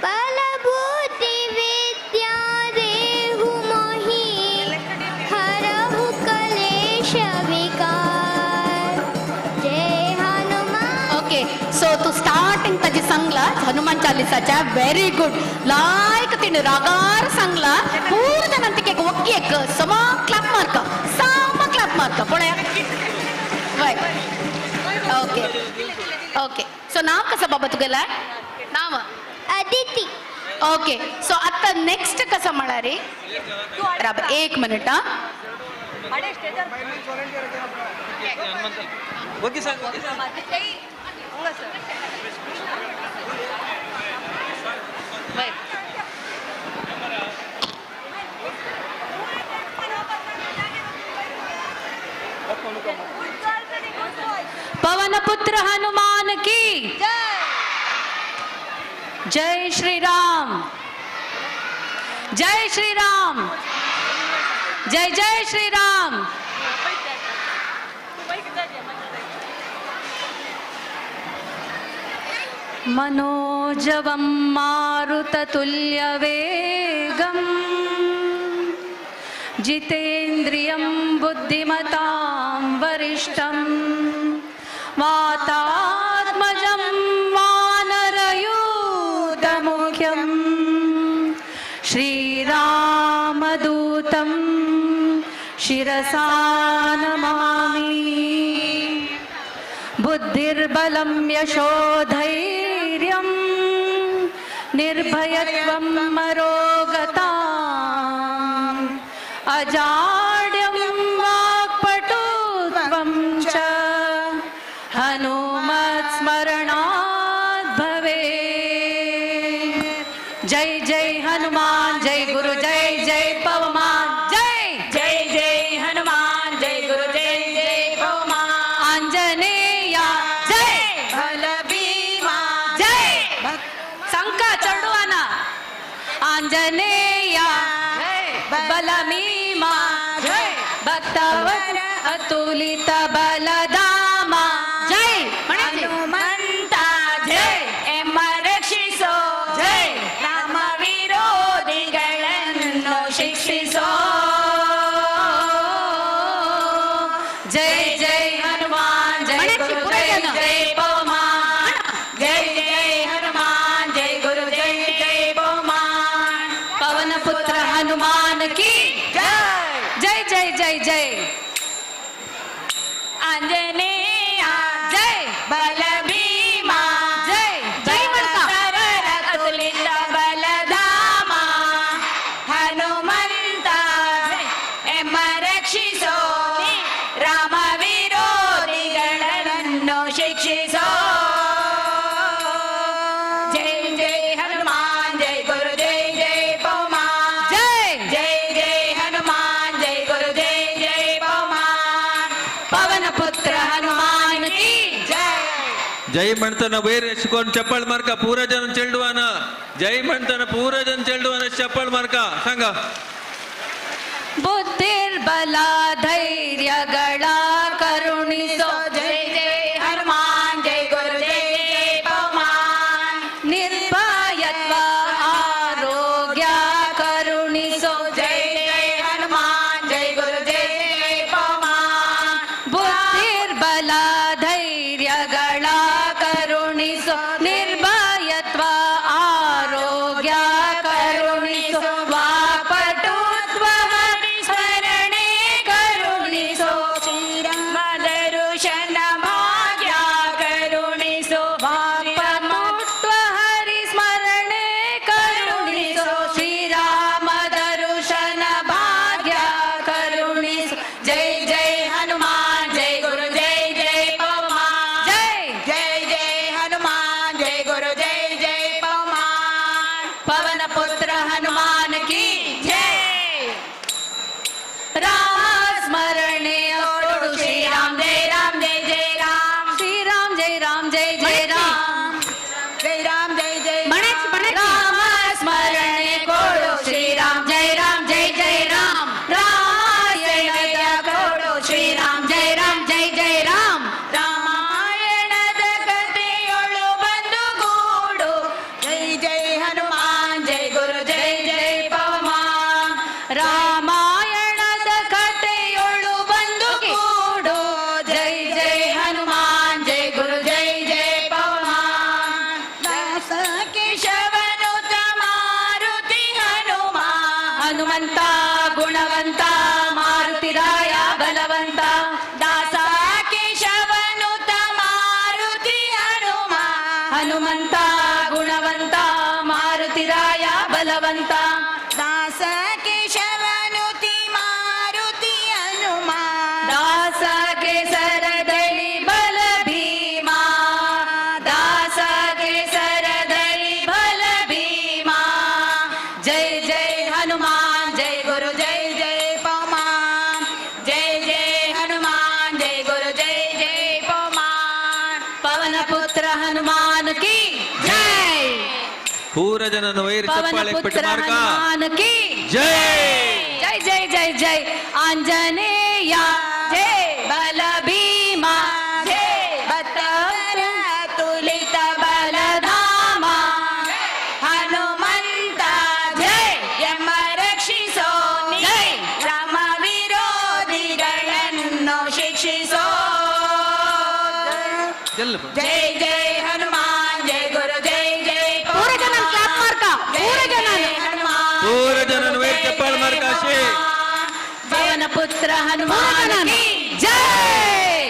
बल बुद्धि विद्या देहु मोहि हरहु कलेश विकार. जय हनुमान. ओके सो तू स्टार्टिंग ताजी सांगला हनुमान चालिसाच्या. Very good. लायक तिने रागार सांगला पूर्ण जाणांक तिके वक्की एक समा क्लॅप मारका सामा क्लॅप मारका पळया. ओके ओके सो नाव कसं बाबा तुगेला? नाव अदिती. ओके सो आता नेक्स्ट कसं म्हणा रे? राब एक मिनिट हा. पवन पुत्र हनुमान की जय. श्री राम जय. श्री राम जय. जय श्री राम. मनोजवं मारुततुल्यवेगं जितेन्द्रियं बुद्धिमतां वरिष्ठं वातात्मजं वानरयूथमुख्यं श्रीरामदूतं शिरसा नमामि. बुद्धिर्बलं यशोधैर्यं निर्भयत्वं मरोगताम् अजाड्यं वाक्पटुत्वं च हनुमत्स्मरणात् भवेत्. जय जय हनुमान जय गुरु जय जय पवमान जय जय जय हनुमान जय गुरु जय जय पवमान. आंजनेया जय बल भीमा जय. शंका चढवाना आंजनेया बल भीमा जय भक्तवर अतुलित बलधामा जय हनुमंता जय एम रक्षिसो जय राಮ ವಿರೋಧಿಗಳನ್ನು ಶಿಕ್ಷಿಸೋ. जय जय हनुमान जय गुरु जय जय पवमान जय जय हनुमान जय गुरु जय जय पवमान. पवन पुत्र हनुमान की जय जय जय जय जय. आंजनेया जय बल भीमा जय जय म्हणता अतुलित बलधामा हनुमंता एम रक्षिसो राಮ ವಿರೋಧಿಗಳನ್ನು ಶಿಕ್ಷಿಸೋ. ಜಯ ಜಯ ಹನುಮಾನ್ ಜಯ ಗುರು ಜಯ ಜಯ ಪವಮಾನ್ ಜಯ ಜಯ ಜಯ ಹನುಮಾನ್ ಜಯ ಗುರು ಜಯ ಜಯ ಪವಮಾನ್. पवन पुत्र हनुमान की ಜಯ. ಜೈ म्हणताना वयर कोण चप्पल मारका पुरा जण चेंडवाना. जय म्हणताना पुरा जण चेंडवाना चप्पल मारका सांगा. बुद्धिर्बला धैर्यಗಳ ಕರುಣಿಸೋ ಜಯ ಜಯ ಹನುಮಾನ್ ಜಯ ಗುರು ಜಯ ಜಯ ಪವಮಾನ್. ನಿರ್ಭಯತ್ವ ಆರೋಗ್ಯ ಕರುಣಿಸೋ ಜಯ ಜಯ ಹನುಮಾನ್ ಜಯ ಗುರು ಜಯ ಜಯ ಪವಮಾನ್. ಬುದ್ಧಿರ್ಬಲ ಧೈರ್ಯಗಳ ಕರುಣಿಸೋ ನಿರ್ಭಯತ್ವ ಆರೋಗ್ಯ ಕರುಣಿಸೋ ವಾಪಟುತ್ವ ಸ್ಮರಣೆ ಕರುಣಿಸೋ. ಗುಣವಂತ ಮಾರುತಿರಾಯ ಬಲವಂತ ದಾಸ ಕೇಶವನುತ ಮಾರುತಿ ಹನುಮ ಹನುಮಂತ ಗುಣವಂತ ಮಾರುತಿರಾಯ ಬಲವಂತ ದಾಸ ಕೇಶವನುತಿ ಮಾರುತಿ ಹನುಮ ದಾಸ ಕೇಸರದಳಿ ಬಲ ಭೀಮ ದಾಸ ಕೇಸರದಳಿ ಬಲ ಭೀಮ ಜೈ ಜೈ ಹನುಮಾನ್ ಜೈ ಗುರು ಜೈ ಜೈ ಪವಮಾನ್ ಜೈ ಜೈ ಹನುಮಾನ್ ಜೈ ಗುರು ಜೈ ಜೈ ಪವಮಾನ್ ಪವನ ಪುತ್ರ ಹನುಮಾನ್ ಕಿ ಜೈ ಪೂರ ಜನನ ವೈರಿ ಪವನ ಚಪ್ಪಾಳೆ ಪುತ್ರ ಪೆಟ್ಟು ಮಾರ್ಕ ಹನುಮಾನ್ ಕಿ ಜೈ ಜೈ ಜೈ ಜೈ ಜೈ ಆಂಜನೇಯ ಜೈ ಬಲ ಭೀಮ ಜೈ ಬತ್ತವರ ತುಲಿತ ಬಲಧಾಮ ಹನುಮಂತ ಜೈ ಯಮ ರಕ್ಷಿಸೋ ಜೈ ರಾಮ ವಿರೋಧಿಗಳನ್ನು ಶಿಕ್ಷಿಸೋ ಜೈ ಜೈ ಹನುಮಾನ್ ಜೈ ಗುರು ಜೈ ಜೈ ಪೂರ ಜನ ಕ್ಲಾಪ್ ಮಾರ್ಕ ಪೂರ ಜನ ಹನುಮಾನ್ ಪೂರ ಜನನ ವೈರಿ ಚಪ್ಪಾಳೆ ಮಾರ್ಕ ಆಶೆ ಪವನ ಪುತ್ರ ಹನುಮಾನ್ ಕಿ ಜೈ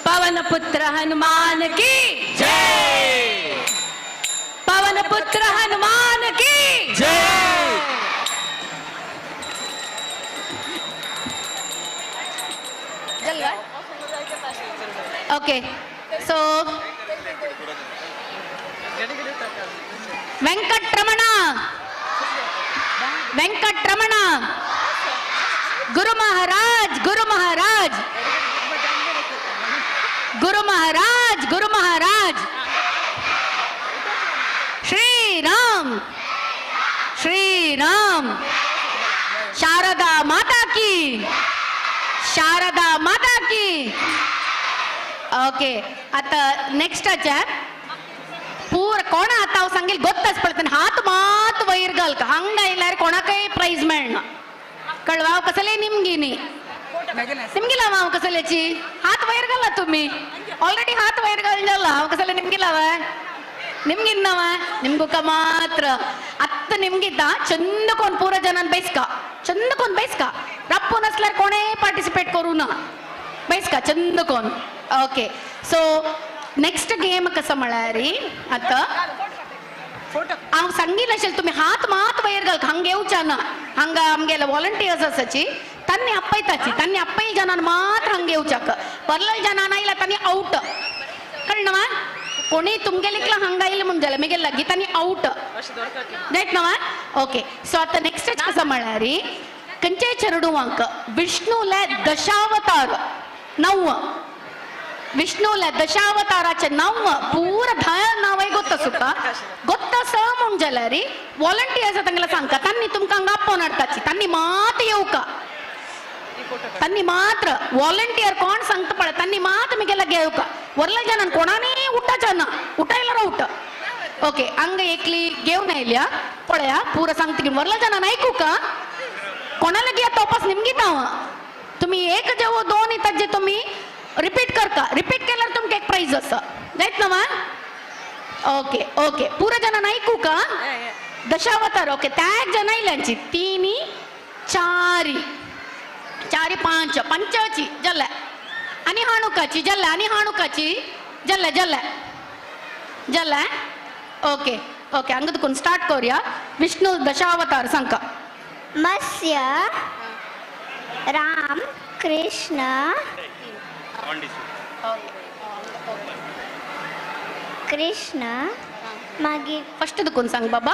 ಪವನ ಪುತ್ರ ಹನುಮಾನ್ ಕಿ ಜೈ ಪವನ ಪುತ್ರ ಹನುಮಾನ್ ಕಿ ಜೈ ಓಕೆ ಸೊ ವೆಂಕಟರಮಣ ವೆಂಕಟರಮಣ ಗುರು ಮಹಾರಾಜ್ ಗುರು ಮಹಾರಾಜ್ ಗುರು ಮಹಾರಾಜ್ ಗುರು ಮಹಾರಾಜ್ ಶ್ರೀರಾಮ್ ಶ್ರೀರಾಮ್ ಶಾರದಾ ಮಾತಾ ಕಿ ಶಾರದಾ ಮಾತಾ ಕಿ ಓಕೆ आता ನೆಕ್ಸ್ಟ್ आच्या पूर कोण आता हांव सांगेल गोत्ताच पडताना हात मात वयर घाल हांग आयल्यार कोणाकय प्रायज मेळना कळवा हांव कसले निमगिनी निमगिला हांव कसल्याची हात वयर घाला तुम्ही ऑलरेडी हात वयर घालून जाला हांव कसले निमगिलाव ನಿಮ್ಗಿನ್ನವ ನಿಮ್ಗುಕ ಮಾತ್ರ ಅತ್ತ ನಿಮ್ಗಿದ್ದ ಚಂದಕ್ಕೊಂದು ಪೂರ ಜನನ್ ಬಯಸ್ಕ ಚಂದಕ್ಕೊಂದು ಬಯಸ್ಕ ರಪ್ಪು ನಸ್ಲಾರ್ ಕೋಣೇ ಪಾರ್ಟಿಸಿಪೇಟ್ करू ना ಬಯಸ್ಕ ಚಂದಕ್ಕೊಂದು ಓಕೆ ಸೊ ನೆಕ್ಸ್ಟ್ गेम कसं म्हळ्यार आता हांव सांगील आशिल्लें तुमी हात मात वयर घाल हांगा येवच्या ना हांगा आमगेले वॉलंटियर्स आसाची तांणी आपयताची तांणी आपय जनान मात्र हांगा येवच्याक परलल जनान आयला तांणी आवट कळ्ळें मा कोणी तुमगेलिकला हांगा आयले म्हूण जालें मेगेले लागीं तांणी आवट जायत ना ओके सो आतां नेक्स्ट कसं म्हळ्यार खंयच्याय चेडवांक विष्णूले दशावतार नव विष्णूला दशावताराचे नाव पूर धा नांवय गोत्ता सुका गोत्ता स म्हूण जाल्यार वॉलंटियर्स तांगेले सांगता तांणी तुमकां हांगा आपोवन हाडटाची तांणी मात येवका तांणी मात्र वॉलंटियर कोण सांगता पळय तांणी मात मिगेले घेवका वरल्या जनान कोणानी उठाच्या ना उठायला उठ ओके हांगा एकली घेवन आयल्या पळया पुरा सांगता की वरल्या जनान आयकू का कोणाला गे तपास निमगीता हांव तुमी एक जेवो दोन येतात जे तुमी रिपीट करता रिपीट केल्यार तुमकां एक प्रायज आसा जायत ना मा ओके ओके पुरा जनान आयकू का दशावतार ओके त्या जण आयल्यांची तीन चारी चारी पांच पंचाची जल्ले आनी हाणुकाची जल्ले आनी हाणुकाची जल्ले जल्ले जल्ले ओके ओके हांगा तुकून स्टार्ट करूया विष्णू दशावतार सांगका मत्स्य राम कृष्ण कृष्ण मागीर फस्ट तुकून सांग बाबा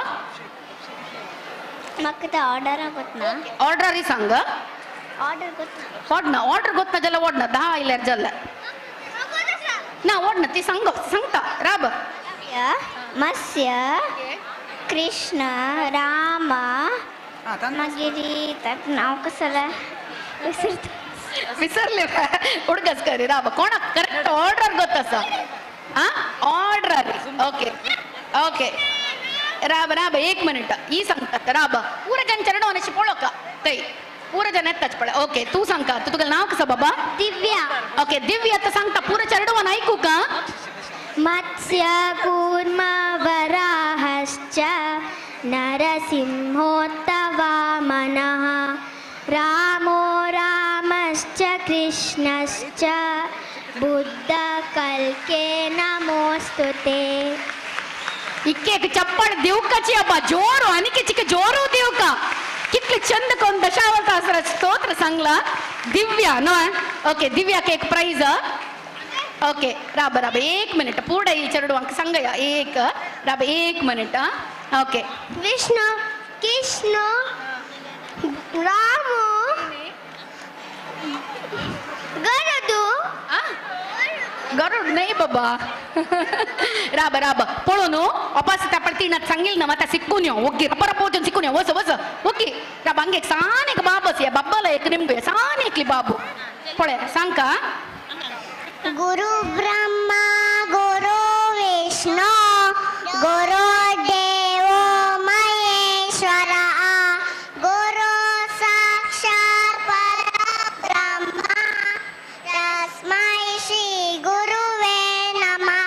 म्हाका ते ऑर्डरा गोतना ऑर्डरी सांग ऑर्डर गोतना ओडना ऑर्डर गोतना जाल्यार ओडना धा आयल्यार जाल्यार ना ओडना ती सांग सांगता राब मत्स्य कृष्ण राम मागीर ताका नांव कसलें विसरता विसरले उडगस करी राब कोणाक करेक्ट ऑर्डर गोत आसा आ ऑर्डर ओके ओके राब राब एक मिनिट ई सांगतात राब पूरा जन चरणो पळोवका थंय पूरा जन येताच पळय ओके तूं सांगता तूं तुगेलें नांव कसं बाबा दिव्या ओके दिव्या आतां सांगता पूरा चेडवान आयकू का मत्स्य कूर्म वराहश्च नरसिंहोत्तवामनः च बुद्ध कल्के नमोस्तुते. इक्के चप्पल दिवकाची अब्बा जोरो अनिके चिक जोरो दिवका कितले चंद कोण दशावतार स्तोत्र सांगला. दिव्या नो ओके दिव्या एक प्राइज. ओके राब राब एक मिनिट पूर्ण चरडुवांक सांगया एक राब एक मिनिट. ओके विष्णु कृष्ण रामो गरुडू गरुड नाही बाबा. राब राब पळोवन अपास आपण तिणात सांगेल ना आता सिक्कून यो ओके रपा पोचून सिक्कून यो वस वस ओके राब हंगे एक सान एक बाबस या बाब्बाला एक निमगु सान एकली बाबू पळे सांग का. गुरु ब्रह्मा गुरु विष्णु गुरु देवो महेश्वर गुरु साक्षात परब्रह्म तस्मै श्री गुरुवे नमः.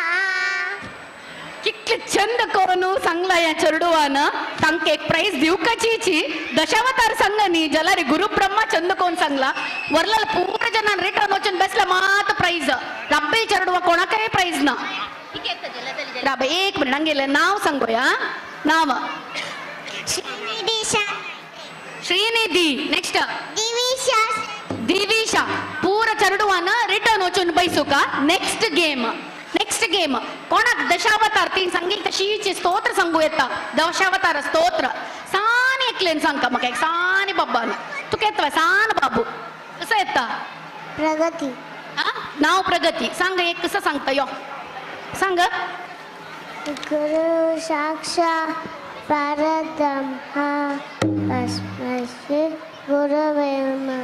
कितले चंद करून सांगला या चेडवान तांकां एक प्राइज दिवकाची दशावतार सांग न्ही जाल्यार गुरु ब्रह्मा चंद कोण सांगला वरला पूर्ण जनान रिटर्न वचून बेसला मात प्राइज रब्बे चेडवा कोणाकय प्राइज ना. राब एक मिनिट हांगेलें नांव सांगोया. नांव श्रीनिधी. नेक्स्ट दिविशा. दिविशा पूरा चेडवान रिटर्न वचून बैसुका. नेक्स्ट गेम नेक्स्ट गेम कोणाक दशावतार तीन सांगील तशीची स्तोत्र सांगू येता. दशावतार स्तोत्र सान एकलेन सांगता म्हाका एक सानी बाब्बान तुका येता सान बाबू कसं येता. प्रगती नाव प्रगती सांग एक कसं सांगता यो सांग. गुरु साक्षात परब्रह्म तस्मै श्री गुरवे नमः.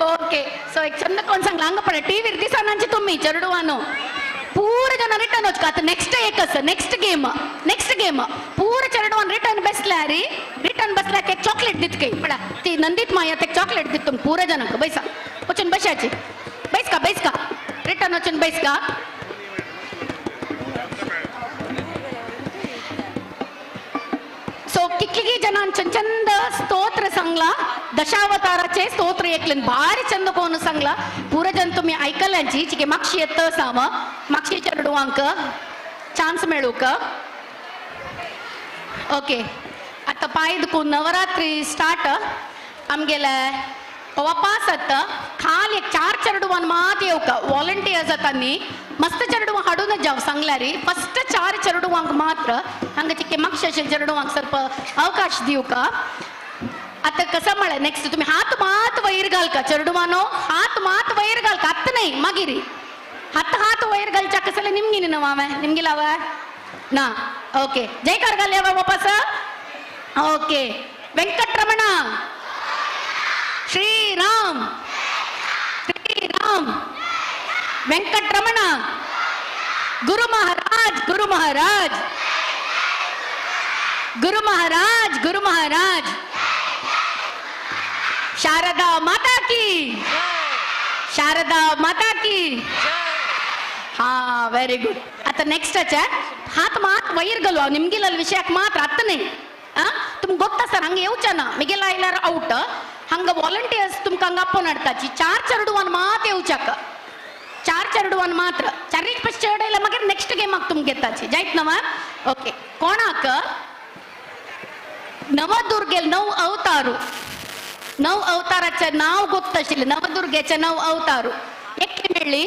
ओके सो एक चंद कोण सांगला हांगा पळय टीव्हीर दिसनांचे तुमी चेडवानो पूरा जण रिटर्न वचका. आतां नेक्स्ट एक आसा नेक्स्ट गेम नेक्स्ट गेम पूरा चेडवान रिटर्न बसल्या रे रिटर्न बसल्याक एक चॉकलेट दित काय पळा ती नंदीत माया एक चॉकलेट दित तुम पूरा जणांक बैसा वचून बशाची बैसका बैसका रिटर्न वचून बैसका. सो कितली जणां चंद स्तोत्र सांगला दशावताराचे स्तोत्र एकलेन भारी चंद कोण सांगला पुरा जण तुम्ही ऐकल्यांची चिके मागशी येत साव मागशी चेडवांक चान्स मेळूक. ओके आतां पांय दुखून नवरात्री स्टार्ट आमगेले वापास आतां खाल एक चार चेडवान मात येवका वॉलंटियर्स आतां न्ही मस्त चेडवां हाडूनच जाव सांगल्यार फस्ट चार चेडवांक मात्र हांगा चिके मागशे अशें चेडवांक ಸ್ವಲ್ಪ अवकाश दिवका. आतां कसं म्हळ्यार नेक्स्ट तुमी हात मात वयर घालका चेडवानो हात मात वयर घालका आत्तां न्हय मागीर हात हात वयर घालच्या कसले निमगिनी न्हू हांवें निमगिला वय ना. ओके जयकार घालया वापस. ओके वेंकटरमण श्रीराम श्रीराम वेंकटरमण गुरु महाराज गुरु महाराज गुरु महाराज गुरु महाराज शारदा माता की शारदा माता की. हा व्हेरी गुड. आता नेक्स्ट हात मात वयर घालू निमगिल विषयाक मात्र आत्तां न्ही तुमकां गोत्ता सर हांगा येवचे ना मिगेल आयल्यार आवट. हांगा वॉलंटियर्स तुमकां हांगा आपोवन हाडटाची चार चेडवान मात येवच्याक चार चेडवान मात्र चारीच पशी चेड आयल्यार मागीर नेक्स्ट गेमाक तुमकां घेताची जायत ना. ओके कोणाक नवदुर्गेल नव अवतारू नव अवताराचें नांव गोत्त आशिल्लें नवदुर्गेचें नव अवतारू एकली मेळ्ळी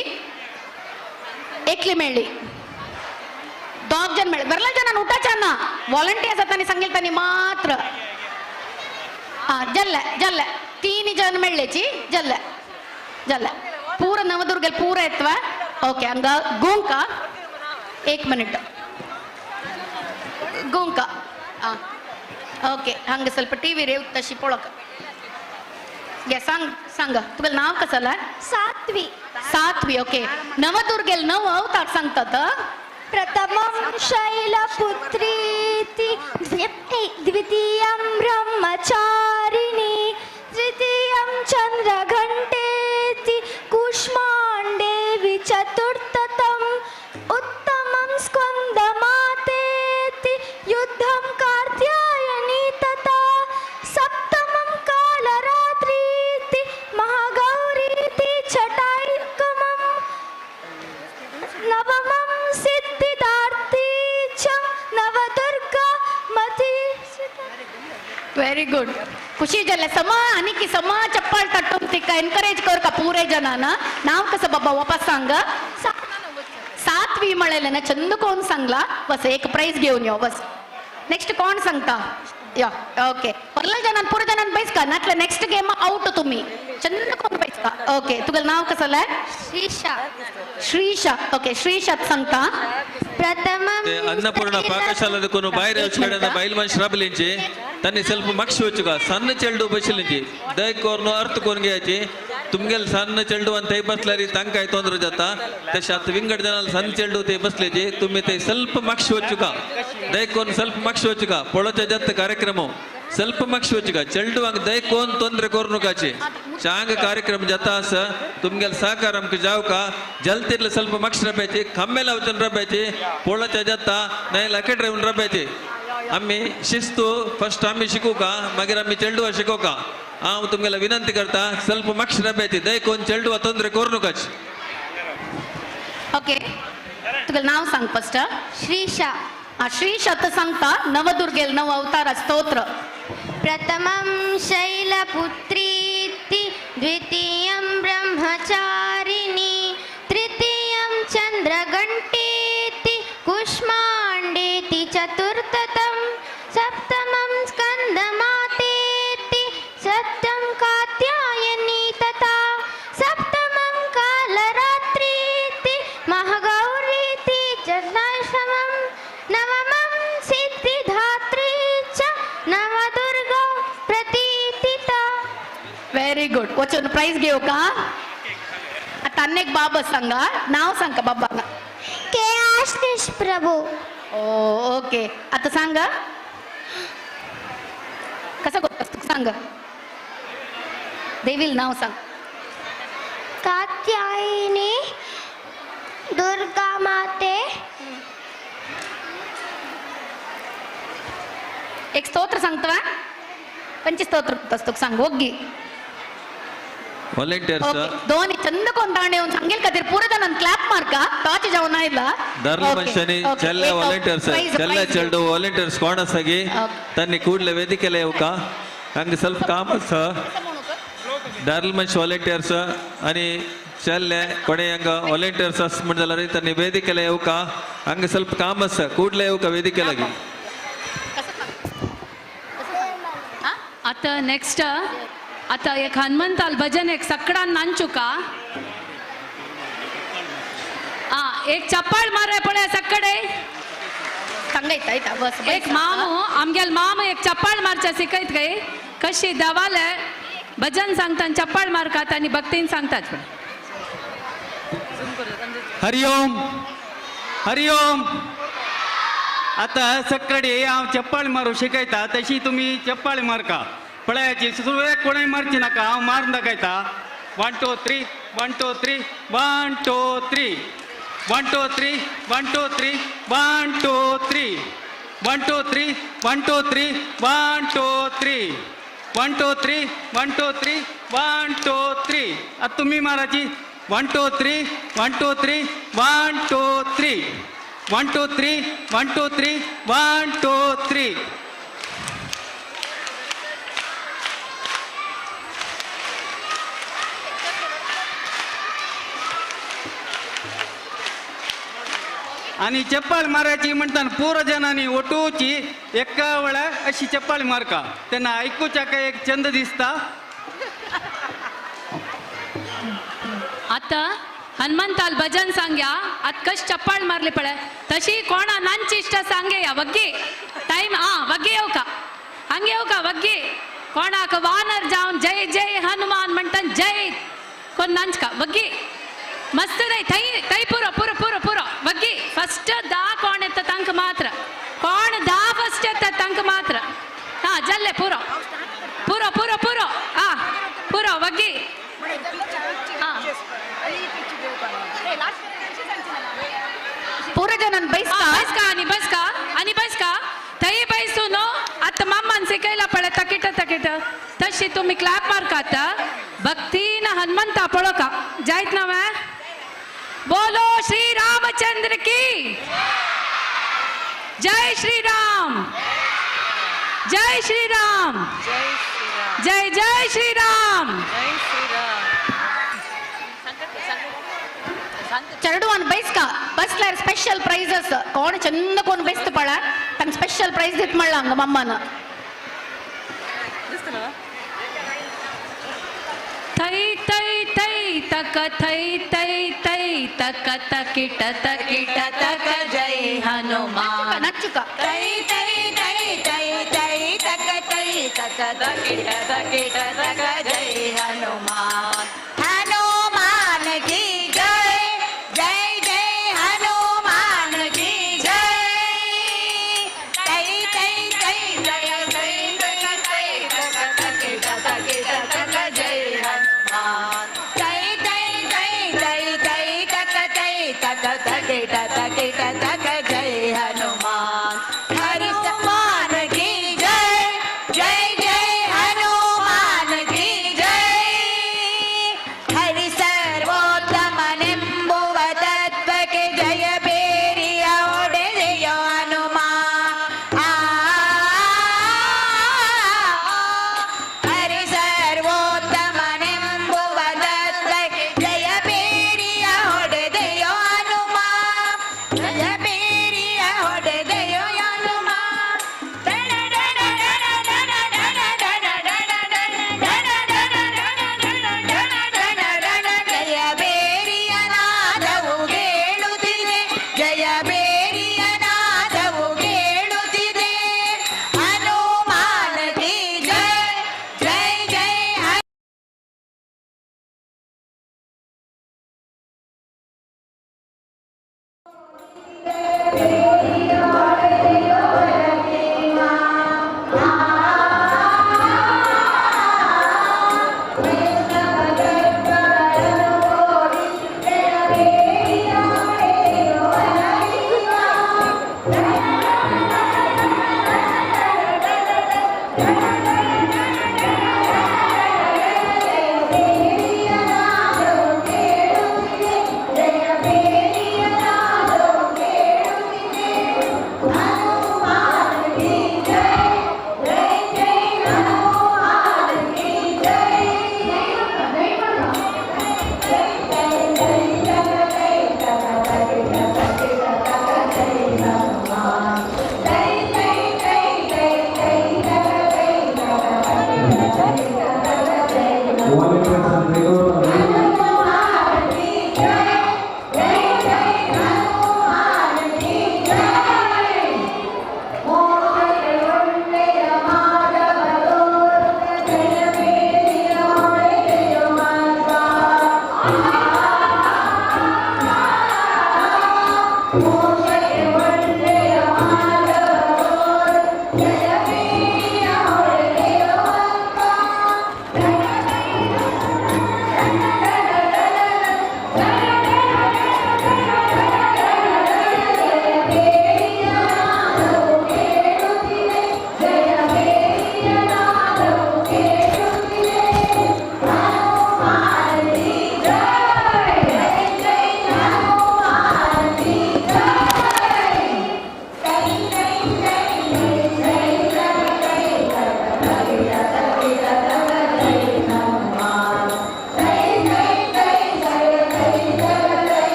एकली मेळ्ळी दोग जण मेळ्ळे बरला जणान उठाच्या ना वॉलंटियर्स आतां सांगेल तांणी मात्र हा जल्ले जल्ले तीन जण मेळ्ळेची जल्ले जल्ले पूरा नवदुर्गेल पूरा येतवा. ओके हांगा गोंका एक मिनिट गोंका आं ओके हांगा ಸ್ವಲ್ಪ टीव्ही रेव तशी पळोवक घे सांग सांग तुगेलें नांव कसलें. सात्वी. सात्वी ओके नवदुर्गेल नव अवतार सांगतात. प्रथमं शैलपुत्रीति द्वितीयं ब्रह्मचारिणी तृतीयं चन्द्रघण्टेति कूष्माण्डेवि चतुर्थतम् उत्तमं स्कन्दमातेति युद्धं कात्यायनी तथा सप्तमं कालरात्रीति महागौरीति छठ नवमं सिद्धिदात्री च नवदुर्गा मति. Very good. खुशी जाले समा आणि की समा चप्पल तट्टून तिका एनकरेज कर का पुरे जनाना. नाव कसं बाबा वापस सांग. सातवी म्हळेले ना चंद कोण सांगला बस एक प्राइज घेऊन यो बस. नेक्स्ट कोण सांगता या ओके परला जणान पुरे जणान बैस का नाटले नेक्स्ट गेम आउट तुम्ही. चंद कोण बैस का ओके. तुगेलं नाव कसं? श्रीशा. श्रीशा ओके. श्रीशा सांगता. प्रथमं अन्नपूर्ణ పాకశాల కొను బైర వచ్చాడన్న బయలు మనిషి రబలించి తన్ని ಸ್ವಲ್ಪ ಮಕ್ಷ వచ్చುಗ ಸಣ್ಣ ಚೆಲ್ಡು ಬಸಿಲಿಂಚಿ ದಯಕೋರ್ನು ಅರ್ಥ ಕೊನ್ಗೆ ಹಚ್ಚಿ ತುಮ್ಗೆಲ್ ಸಣ್ಣ ಚೆಲ್ಡು ಅಂತ ಬಸ್ಲಾರಿ ತಂಕಾಯ್ ತೊಂದ್ರೆ ಜತ ತಶ್ ಅತ್ ವಿಂಗಡ ಜನ ಸಣ್ಣ ಚೆಲ್ಡು ತೈ ಬಸ್ಲೇಜಿ ತುಮ್ಮಿ ತೈ ಸ್ವಲ್ಪ ಮಕ್ಷ వచ్చುಗ ದಯಕೋರ್ನು ಸ್ವಲ್ಪ ಮಕ್ಷ వచ్చುಗ ಪೊಳಚ ಜತ್ತ ಕಾರ್ಯಕ್ರಮ ಸ್ವಲ್ಪ ಮಕ್ಷ వచ్చುಗ ಚೆಲ್ಡು ಹಂಗ ದಯಕೋನ್ ತೊಂದ್ರೆ ಕೋರ್ನು ಕಾಚಿ ಚಾಂಗ ಕಾರ್ಯಕ್ರಮ ಜತಾಸ ತುಮ್ಗೆಲ್ ಸಹಕಾರ ಜಾವಕ ಜಲ್ತಿರ್ಲ ಸ್ವಲ್ಪ ಮಕ್ಷ ರಬೇಚಿ ಕಮ್ಮೆಲ ಅವಚನ್ ರಬೇಚಿ ಪೊಳಚ ಜತ್ತ ನೈಲ್ ಅಕೆಡ್ರೆ ರಬೇಚಿ आम्ही शिस्तू फर्स्ट आम्ही शिकू का मागीर आम्ही चेल्डुवा शिकू का हांव तुमगेला विनंती करता ಸ್ವಲ್ಪ मक्ष रब्याची दय कोण चेल्डुवा ತೊಂದರೆ कोरनुकाच. ओके तुगेलं नाव सांग फर्स्ट. श्रीशा. श्रीशा तर सांगता नवदुर्गेल नव अवतार स्तोत्र. प्रथमं शैलपुत्रीति द्वितीयं ब्रह्मचारिणी तृतीयं चन्द्रघण्टेति कुष्माण्डेति चतुर्थतं सप्तमं स्कन्दमातेति सप्तं कात्यायनी तथा सप्तमं कालरात्रीति महागौरीति चतुर्दशमं नवमं सिद्धिधात्री च नवदुर्गा प्रतीतिता. Very good. वचून प्राइज घेऊ का? आता अन्नेक बाबा सांगा नाव सांगा बाबांना. K Ashish Prabhu. Oh okay. आता सांगा कसं करतोस सांग. देवील नाव सांग. कात्यायनी दुर्गा माते. एक स्तोत्र सांगतो पंच स्तोत्र पुस्तक सांग ओग्गी. ವಾಲಂಟಿಯರ್ಸ್ दोन चंद कोण येऊन सांगेल का पुरे जणांना क्लॅप मारका टॉच जाऊन आयला दार्ल मनुष्यानी ಚೆಲ್ಲ ವಾಲಂಟಿಯರ್ಸ್ ಚೆಲ್ಲ ಚೆಲ್ಡು ವಾಲಂಟಿಯರ್ಸ್ ಕೋಣ ಸಗಿ ತನ್ನಿ ಕೂಡಲೇ ವೇದಿಕೆಲೆ येवका ಹಂಗೆ ಸ್ವಲ್ಪ काम आसा. दार्ल मनुष्य ವಾಲಂಟಿಯರ್ಸ್ आणि ಚೆಲ್ಲೆ ಕೊನೆ ಹಂಗ ವಾಲಂಟಿಯರ್ಸ್ ಅಸ್ म्हण जाल्यार तन्नी ವೇದಿಕೆಲೆ येवका ಹಂಗೆ ಸ್ವಲ್ಪ काम आसा ಕೂಡಲೇ येवका ವೇದಿಕೆಲಾಗಿ. आता नेक्स्ट आता एक हनुमंताल भजन एक सकडान नांचुका. एक चप्पल मारे पळे सकडे सांगायता बस. एक मामू आमगेल मामू एक चप्पल मारच्या शिकयत काय कशी दवाले भजन सांगतात चप्पल मारकात आणि भक्तीन सांगतात. हरिओम हरिओम. आता सकाळी हांव चप्पल मारू शिकयता तशी तुमी चप्पल मारका पळयाची सुरवेक कोणूय मारची नाका हांव मारून दाखयता. 1 2 3 1 2 3 1 2 3 1 2 3 1 2 3 1 2 3 1 2 3 1 2 3 1 2 3 1 2 3 1 2 3 1 2 3. आता तुमी माराची 1 2 3 1 2 3 1 2 3 1 2 3 1 2 3 1 2 3. आणि चप्पल मारायची म्हणताना पुरो जणांनी ओटूची एका वेळा अशी चप्पल मारका त्यांना ऐकूच्या काय एक चंद दिसता. आता हनुमंताल भजन सांग्या आत कश चप्पल मारली पळे तशी कोणा नांची इष्ट सांगे या वग्गी टाइम आ वग्गी येऊ का हंगे येऊ का वग्गी कोणाक वानर जाऊन जय जय हनुमान म्हणतात जय कोण नांच का वग्गी मस्त नाही थै थै पुरो पुरो पुरो पुरो वग्गी फस्ट दा कोण येता तांकां मात्र कोण दा फस्ट येता तांकां मात्र हा जल्ले पुरो पुरो पुरो पुरो हा पुरो वग्गी हा पुरे जणांना बैसका बैसका आणि बैसका आणि बैसका थंय बैसू न्हू आतां मामान शिकयला पळय तकीट तकीट तशी तुमी क्लॅप मारकात भक्तीन हनुमंता पळोवका जायत ना वे बोलो श्री रामचंद्र. रामचंद्र की जय। श्री राम जय, श्री राम जय, जय श्री राम। चेरडुवान बैसका बसल्यार स्पेशल प्राइजेस कोण चंद कोण बेस्त पळा तांकां स्पेशल प्राइज दित म्हणला हांगा मम्मान। थै थै थै तक थै थै थै तक तकिट तकिट तक जय हनुमान। नच्चुका थै थै थै थै थै तक थै तक तकिट तकिट तक जय हनुमान। हनुमान की जय जय जय हनुमान की जय। थै थै थै थै थै तक थै तक तकिट तकिट तक जय हनुमान। थै थै थै थै थै तक थै तक तकिट तकिट तक जय हनुमान। हनुमान की जय जय जय हनुमान की जय। हरि सर्वोत्तमನೆಂಬುವ ತತ್ವಕ್ಕೆ ಜಯ ಬೇರಿಯ ಒಡೆದೆಯ ಹನುಮಾನ್। ಹರಿ ಸರ್ವೋತ್ತಮನೆಂಬುವ ತತ್ವಕ್ಕೆ ಜಯ ಬೇರಿಯ ಒಡೆದೆಯ ಹನುಮಾನ್। ಜಯ ಬೇರಿಯ ಒಡೆದೆಯ ಹನುಮಾನ್। ಜಯ ಬೇರಿಯ ನಾದವು ಕೇಳುತ್ತಿದೆ, ಜಯ ಬೇರಿಯ ನಾದವು ಕೇಳುತ್ತಿದೆ। ಹನುಮಾನ ಕಿ ಜಯ ಜಯ ಜಯ।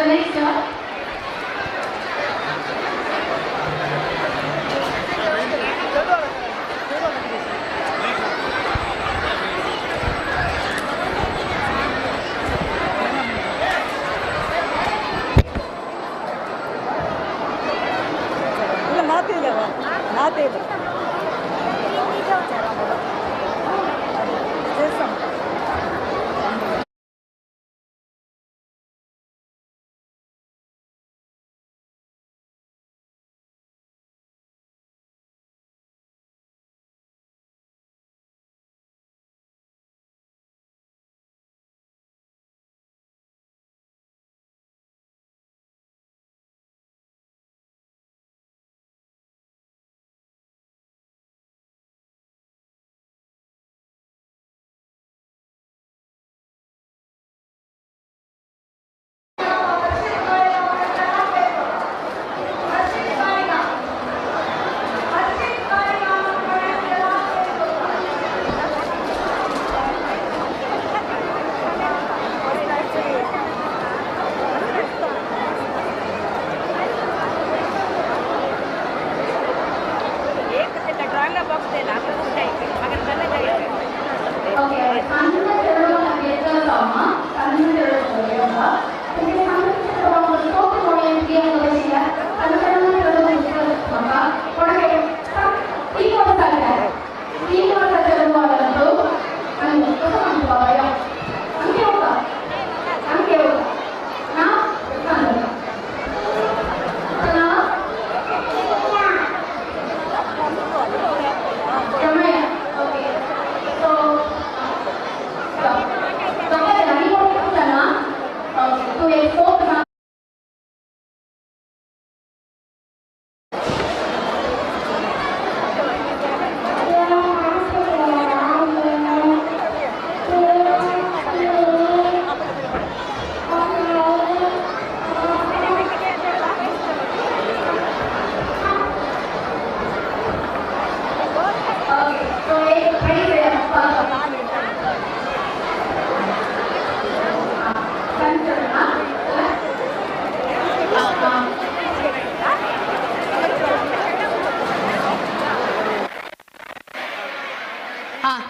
next.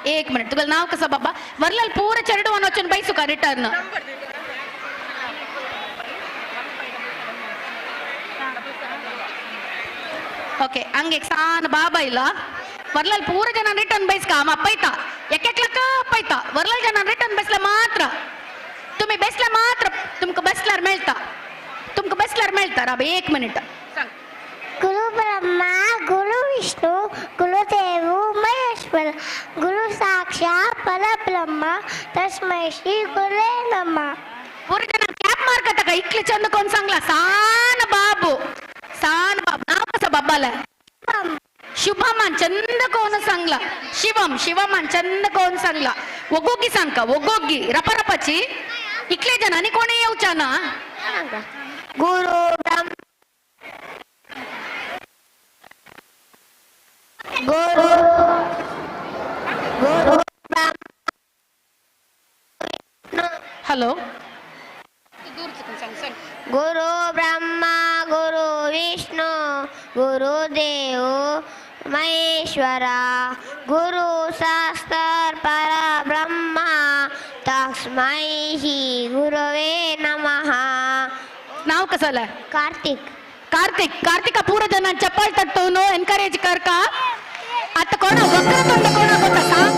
एक मिनिट, तुगेलें नाव कसं बाबा? वरलाल पूरा चेरडुवान वचून बैसुका रिटर्न. ओके, हंग एक सान बाबा ಇಲ್ಲ, ವರ್ಲಾಲ್ ಪೂರ ಜನ ರಿಟರ್ನ್ ಬೈಸ್ಕ ಆಮ ಪೈತಾ ಎಕ್ಕೆಕ್ಲಕ್ಕ ಪೈತಾ ವರ್ಲಾಲ್ ಜನ ರಿಟರ್ನ್ ಬೈಸ್ಲ ಮಾತ್ರ तुम्ही बेसला मात्र तुमका बसल्यार मेळता, तुमका बसल्यार मेळता. राब एक मिनिट. गुरु ब्रह्मा गुरु विष्णु गुरुदेव महेश्वर गुरु साक्षात परब्रह्म तस्मै श्री गुरुवे नमः. पूरा जन क्लॅप मारकता इतले चंद कोण सांगला? सान बाबू, सान बाबू. नाव कसं बाबाला? शुभमान. चंद कोण सांगला? शिवम. शिवमान चंद कोण सांगला? ओगोगी सांगका, ओगोगी रपरपाची इतले जण आनी कोणी येवचा ना. गुरु ब्रह्मा गुरु गुरु हॅलो. गुरु ब्रह्मा गुरु विष्णु गुरुदेव महेश्वरा गुरु शास्त्र परब्रह्मा तस्मै श्री गुरवे नमः. नाव कसं? कार्तिक. कार्तिक. कार्तिक पूरा जन चप्पल तट्टून एनकरेज कर का. आता कोण वक्रतुंड कोण गोता सांग?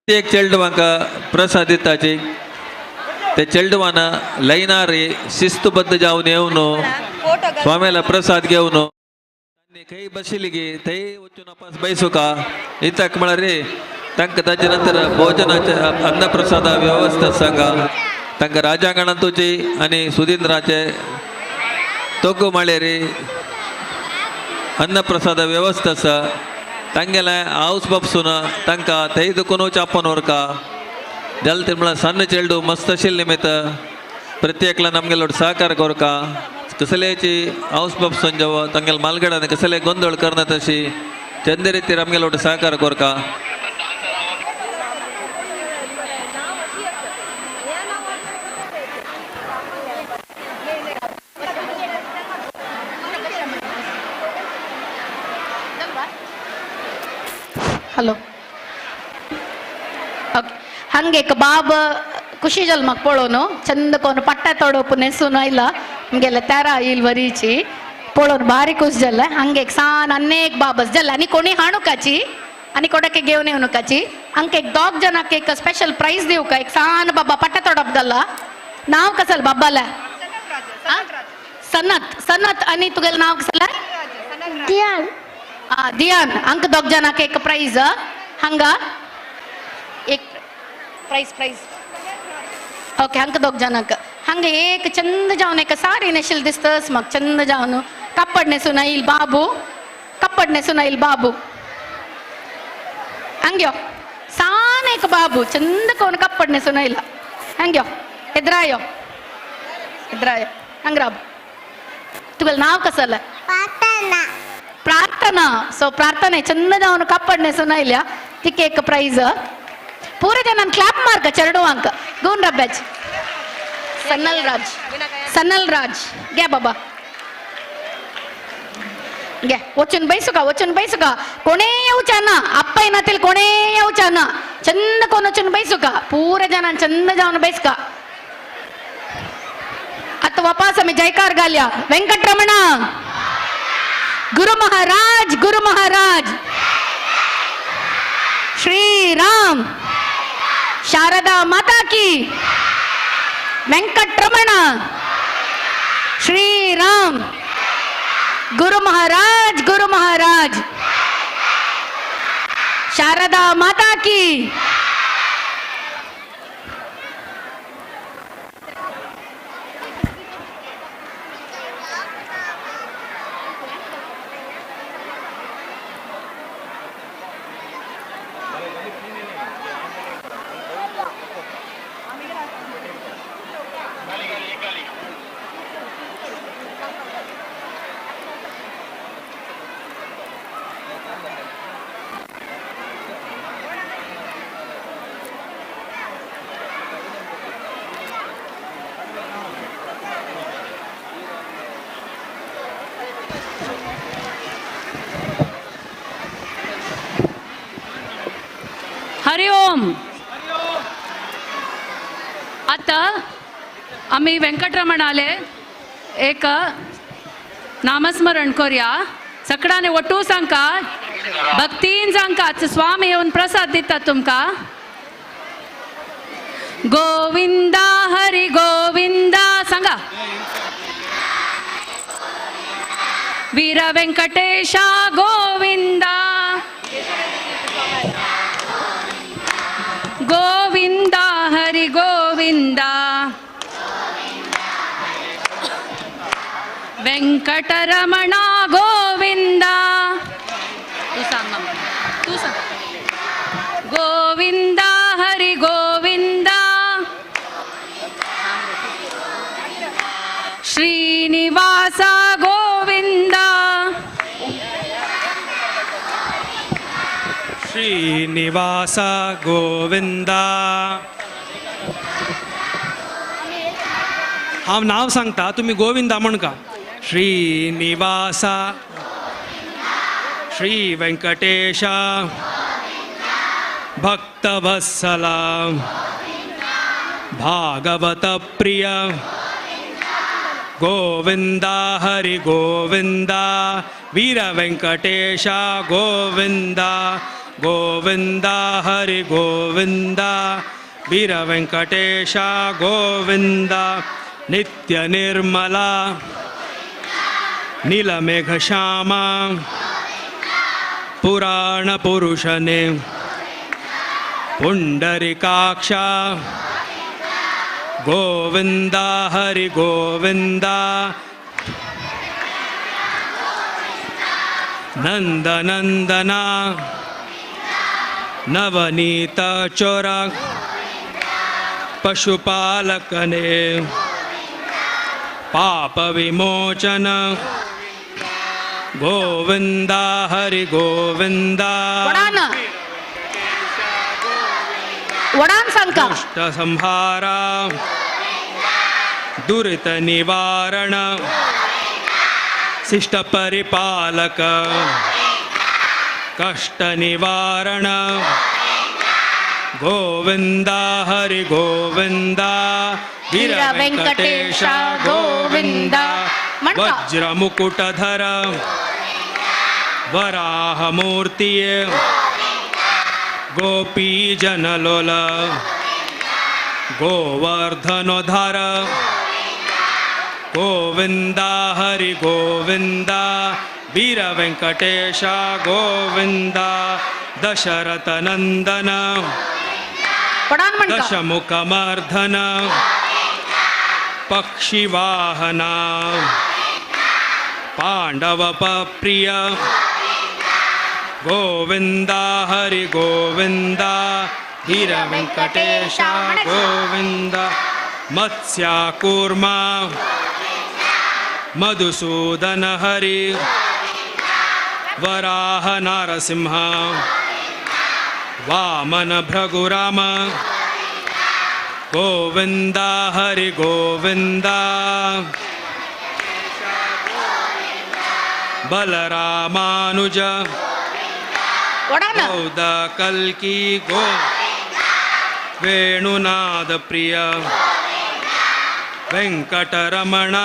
एक चेडवांक प्रसाद दिताची ते चेडवान लैनार शिस्तबद्ध जावन येवन स्वाम्याला प्रसाद घेवन खंय बशिल्ली गे थंय वचून अपास बैसुका इताक म्हळ्यार रे तांकां ताजे नंतर भोजनाचे अन्नप्रसादा व्यवस्था सांगा तांकां राजांगणांत तुजी आनी सुदिंद्राचे तोगो माळ्यार अन्नप्रसादा व्यवस्था आसा तांगेले हावस बापसून तांकां थंय दुखून चापोन व्हरका जालें ते म्हळ्यार सन्न चेडू मस्त आशिल्लें निमित्त प्रत्येकल्यान आमगेलो सहकार करका कसलेची हावस बापसून जेव तांगेले मालगडान कसले गोंदळ करना तशी चंद रितीर आमगेलो सहकार करका. हॅलो ओके ಹಂಗೆ ಬಾಬ ಖುಷಿ ಜಲ್ ಮಕ್ ಪೊಳೋನು ಚಂದ ಕೋನು ಪಟ್ಟ ತೊಡೋಪು ನೆಸುನು ಇಲ್ಲ ಹಂಗೆಲ್ಲ ತೆರ ಇಲ್ ವರೀಚಿ ಪೊಳೋನು ಭಾರಿ ಖುಷಿ ಜಲ್ಲ ಹಂಗೆ ಸಾನ್ ಅನೇಕ ಬಾಬಸ್ ಜಲ್ಲ ಅನಿ ಕೊಣಿ ಹಾಣುಕಾಚಿ ಅನಿ ಕೊಡಕ್ಕೆ ಗೇವನೆ ಹುನುಕಾಚಿ ಅಂಕೆ ದೋಗ್ ಜನಕ್ಕೆ ಏಕ ಸ್ಪೆಷಲ್ ಪ್ರೈಸ್ ದಿವ್ಕ ಏಕ್ ಸಾನ್ ಬಾಬಾ ಪಟ್ಟ ತೊಡಪ್ದಲ್ಲ ನಾವ್ ಕಸಲ್ ಬಾಬಾಲ ಸನ್ನತ್ ಸನ್ನತ್ ಅನಿ ತುಗೆಲ್ ನಾವ್ ಕಸಲ ಧ್ಯಾನ್ ಧ್ಯಾನ್ ಅಂಕ ದೋಗ್ ಜನಕ್ಕೆ ಏಕ ಪ್ರೈಸ್ ಹಂಗ एक प्राइस प्राइस ओके हंक दोग जनक हंग एक चंद जावन एक सारी नेशिल दिसतस मग चंद जावन कप्पड नेसून येईल बाबू कप्पड नेसून येईल बाबू हंग्यो सान एक बाबू चंद कोण कप्पड नेसून येईल हंग्यो ಎದ್ರಾಯೋ ಎದ್ರಾಯೋ ಹಂಗ್ರಾಬ್ तुगल नाव कसं ಪ್ರಾರ್ಥನಾ ಪ್ರಾರ್ಥನಾ ಸೊ ಪ್ರಾರ್ಥನೆ ಚಂದ ಜಾವನು ಕಪ್ಪಡ್ ನೆसून येईल तिके एक प्राइज पूरे जन क्लैप मार्क चरडू अंक गून रब्बेच सन्नल राज सन्नल राज गे बाबा गे वचून बैसुका वचून बैसुका कोणे येवचाना अप्पा येनातील कोणे येवचाना चंद कोण वचून बैसुका पूरे जन चंद जावन बैसुका आता वापस आम्ही जयकार घालया वेंकटरमण गुरु महाराज गुरु महाराज श्री राम शारदा माता की वेंकटरमण श्री राम गुरु महाराज गुरु महाराज शारदा माता की. हरि ओम. आता आम्ही वेंकटरमणाले एक नामस्मरण करूया. सकडाने वटू सांका भक्तीन सांका स्वामी येवन प्रसाद दिता तुमका. गोविंदा हरि गोविंदा सांगा. वीर वेंकटेशा गोविंदा गोविंदा हरि गोविंदा वेंकटरमणा गोविंदा तू सांग मामा तू सांग गोविंदा हरि गोविंदा श्रीनिवासा गोविंदा श्रीनिवासा गोविंदा. हांव नांव सांगता तुमी गोविंदा म्हणका. श्रीनिवासा श्री वेंकटेशा भक्तवत्सला भागवत प्रिय गोविंदा हरि गोविंदा वीर वेंकटेशा गोविंदा गोविंद हरि गोविंद वीर वेंकटेश गोविंद नित्य निर्मला नीलमेघ श्यामा पुराण पुरुषने पुंडरीकाक्षा गोविंद हरि गोविंद नंदनंदना नवनीत चोरा पशुपालकने पाप विमोचन गोविंद हरि गोविंद वडान सांगता दुष्ट संहारा दुरित निवारण शिष्ट परिपालक कष्ट निवारण गोविंद हरि गोविंद वीर वेंकटेश गोविंद वज्रमुकुटधर वराहमूर्तिये गोपीजनलोल गोवर्धनोद्धार गोविंद हरि गोविंद वीर वेंकटेश गोविंद दशरथ नंदन दशमुखमर्दन पक्षिवाहना पांडव प्रिय गोविंद हरि गोविंद वीर वेंकटेश गोविंद मत्स्याकूर्मा मधुसूदन हरि वराह नारसिंह वामन भृगुराम गोविंद हरि गोविंद बलरामानुज बौद्ध कल्की गो वेणुनाद प्रिय वेंकटरमण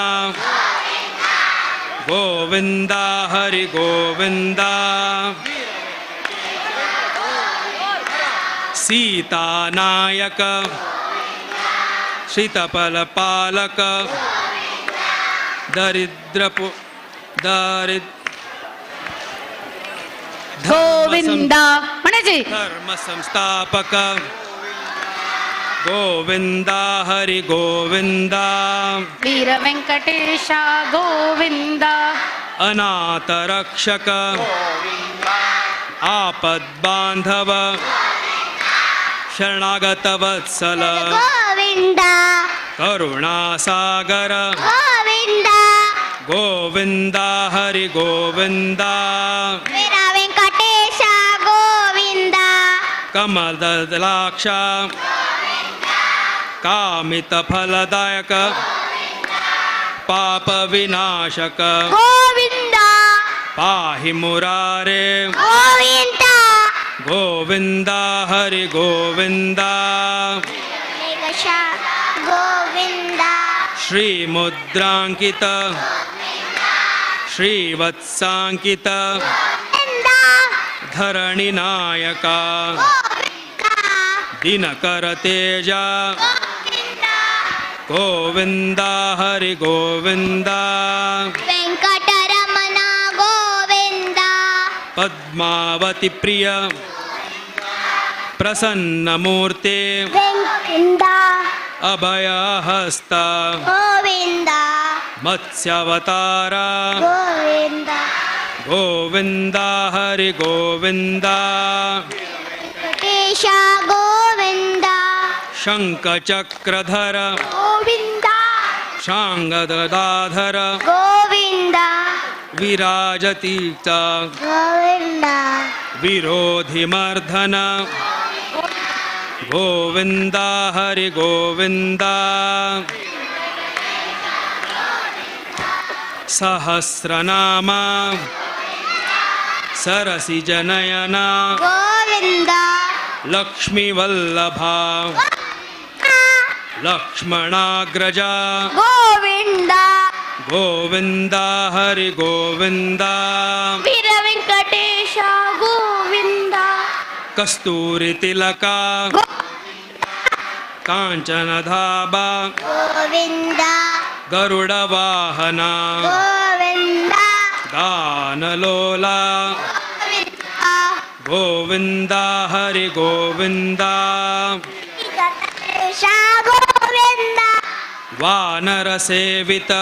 गोविंद हरि गोविंद सीतानायक शीतफलपालक दरिद्रपु दरिद्र गोविंद म्हणायचे धर्म संस्थापक गोविंद हरि गोविंद वीर वेंकटेश गोविंद अनाथ रक्षक आपद बांधव शरणागत वत्सल गोविंद करुणासागर गोविंद गोविंद हरि गोविंद वीर वेंकटेश गोविंद कमलदलाक्ष कामित फलदायक पाप विनाशक गोविंद पाहि मुरारे गोविंद गोविंद हरि गोविंद गोविंद श्रीमुद्रांकित श्रीवत्सांकित धरणि नायका दिनकर तेजा गोविंद हरि गोविंद वेंकटरमण गोविंद पद्मावती प्रिय प्रसन्न मूर्ते गोविंद अभयहस्त गोविंद मत्स्यावतारा गोविंद गोविंद हरि गोविंद वेंकटेश गोविंद शंखचक्रधर गोविंद शांगदाधर गोविंद विराजतीर्थ गोविंद विरोधिमर्दन गोविंद हरि गोविंद सहस्रनाम सरसिजनयना गोविंद लक्ष्मीवल्लभा लक्ष्मणाग्रजा गोविंद गोविंद हरि गोविंद वीर वेंकटेश गोविंद कस्तूरी तिलका कांचन धाबा गोविंदा गरुड वाहना गोविंदा गानलोला गोविंदा हरि गोविंदा गोविंदा वानर सेवित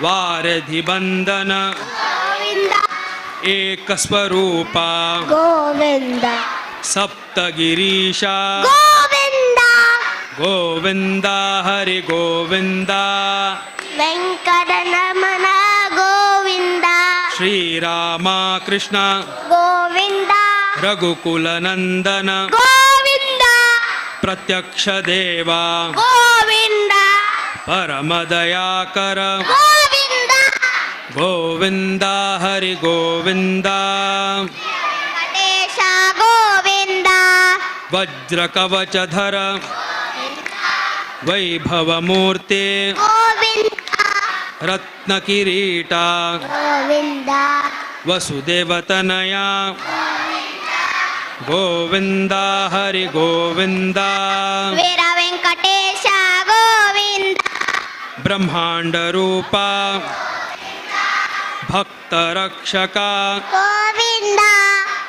वारधि बंदन गोविंदा एक स्वरूपा गोविंदा सप्तगिरीशा गोविंदा गोविंदा हरि गोविंदा वेंकटरमण गोविंदा श्रीराम कृष्ण गोविंदा रघुकुल नंदन गोविंदा प्रत्यक्ष देवा गोविंदा परम दयाकर गोविंदा गोविंदा हरि गोविंदा वेंकटेश गोविंदा वज्र कवचधर वैभव मूर्ते गोविंदा रत्न किरीटा गोविंदा वसुदेवतनया गोविंदा हरि गोविंदा वीर वेंकटेश गोविंदा ब्रह्मांड रूपा भक्त रक्षका गोविंदा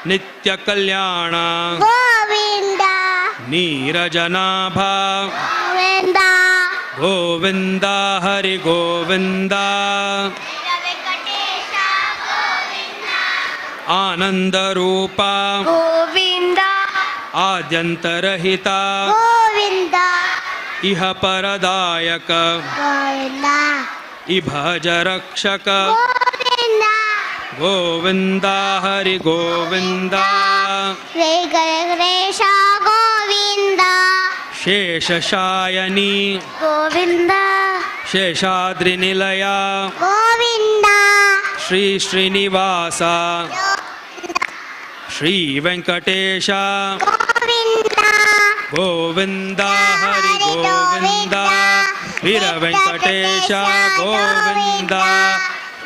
नित्य कल्याणा गोविंदा नीरजनाभा गोविंदा गोविंदा हरि गोविंदा आनंद रूपा गोविंदा आद्यंतरहिता गोविंदा इह परदायक गोविंदा इभज रक्षक गोविंदा गोविंदा हरि गोविंदा वेंकटेश गोविंदा शेषशायनी गोविंदा शेषाद्रि निलया गोविंदा श्री श्रीनिवासा श्री वेंकटेशा गोविंदा गोविंदा हरि गोविंदा वीर वेंकटेशा गोविंदा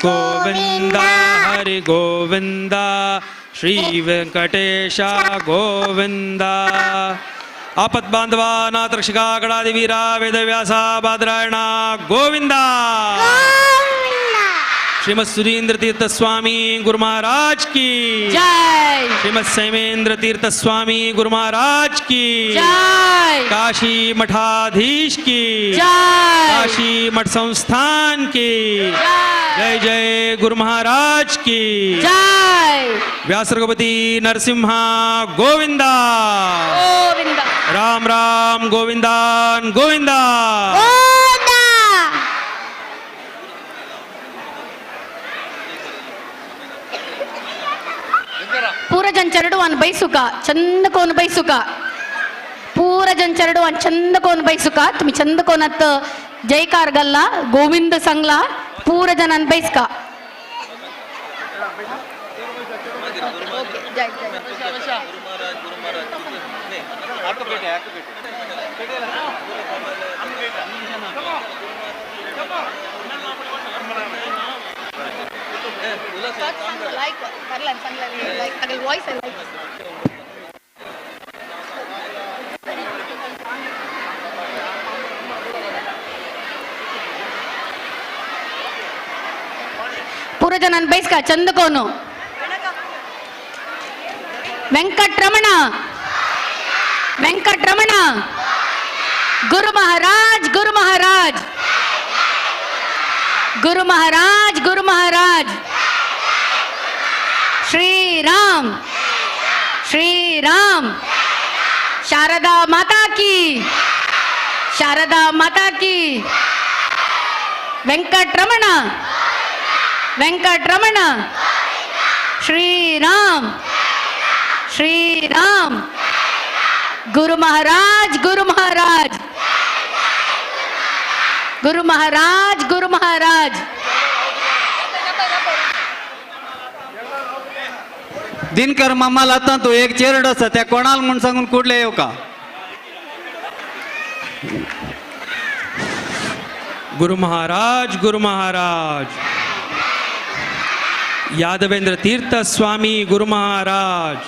गोविंदा हरि गोविंदा श्री वेंकटेशा गोविंदा आपद बांधवा नाथ रक्षका गणाधिवीरा वेदव्यासा बादरायणा गोविंदा श्रीमद सुरेंद्र तीर्थ स्वामी गुरु महाराज की जय। श्रीमद सैमेंद्र तीर्थ स्वामी गुरु महाराज की जय। काशी मठाधीश की जय। काशी मठ संस्थान की जय। जय गुरु महाराज की जय। व्यास रघुपति नरसिम्हा गोविंदा गोविंदा राम राम गोविंदान गोविंदा। ಪೂರ ಜನ ಚರಡುವನ್ ಬೈಸುಕ ಚಂದ ಕೋನ್ ಬೈಸುಕ ಪೂರ ಜನ ಚರಡುವನ್ ಚಂದ ಕೋನ್ ಬೈಸುಕ तुम्ही ಚಂದ ಕೋನತ್ ಜೈಕಾರ ಗಲ್ಲ ಗೋವಿಂದ ಸಂಗ್ಲ ಪೂರ ಜನ ಬೈಸ್ಕ. ಪೂರ ಜನ ಬೈಸ್ಕ ಚಂದ ಕೋನು ವೆಂಕಟರಮಣ ವೆಂಕಟರಮಣ ಗುರು ಮಹಾರಾಜ್ ಗುರು ಮಹಾರಾಜ್ ಗುರು ಮಹಾರಾಜ್ ಗುರು ಮಹಾರಾಜ್ ಶ್ರೀರಾಮ್ ಶ್ರೀರಾಮ್ ಶಾರದಾ ಮಾತಾ ಕಿ ಶಾರದಾ ಮಾತಾ ಕಿ ವೆಂಕಟರಮಣ ವೆಂಕಟರಮಣ ಶ್ರೀರಾಮ್ ಶ್ರೀರಾಮ್ ಗುರು ಮಹಾರಾಜ್ ಗುರು ಮಹಾರಾಜ್ ಗುರು ಮಹಾರಾಜ್ ಗುರು ಮಹಾರಾಜ್. दिनकर मामाला आतां तूं एक चेरड आसा त्या कोणाल म्हूण सांगून कुडले येवका. गुरु महाराज गुरु महाराज यादवेंद्र तीर्थ स्वामी गुरु महाराज.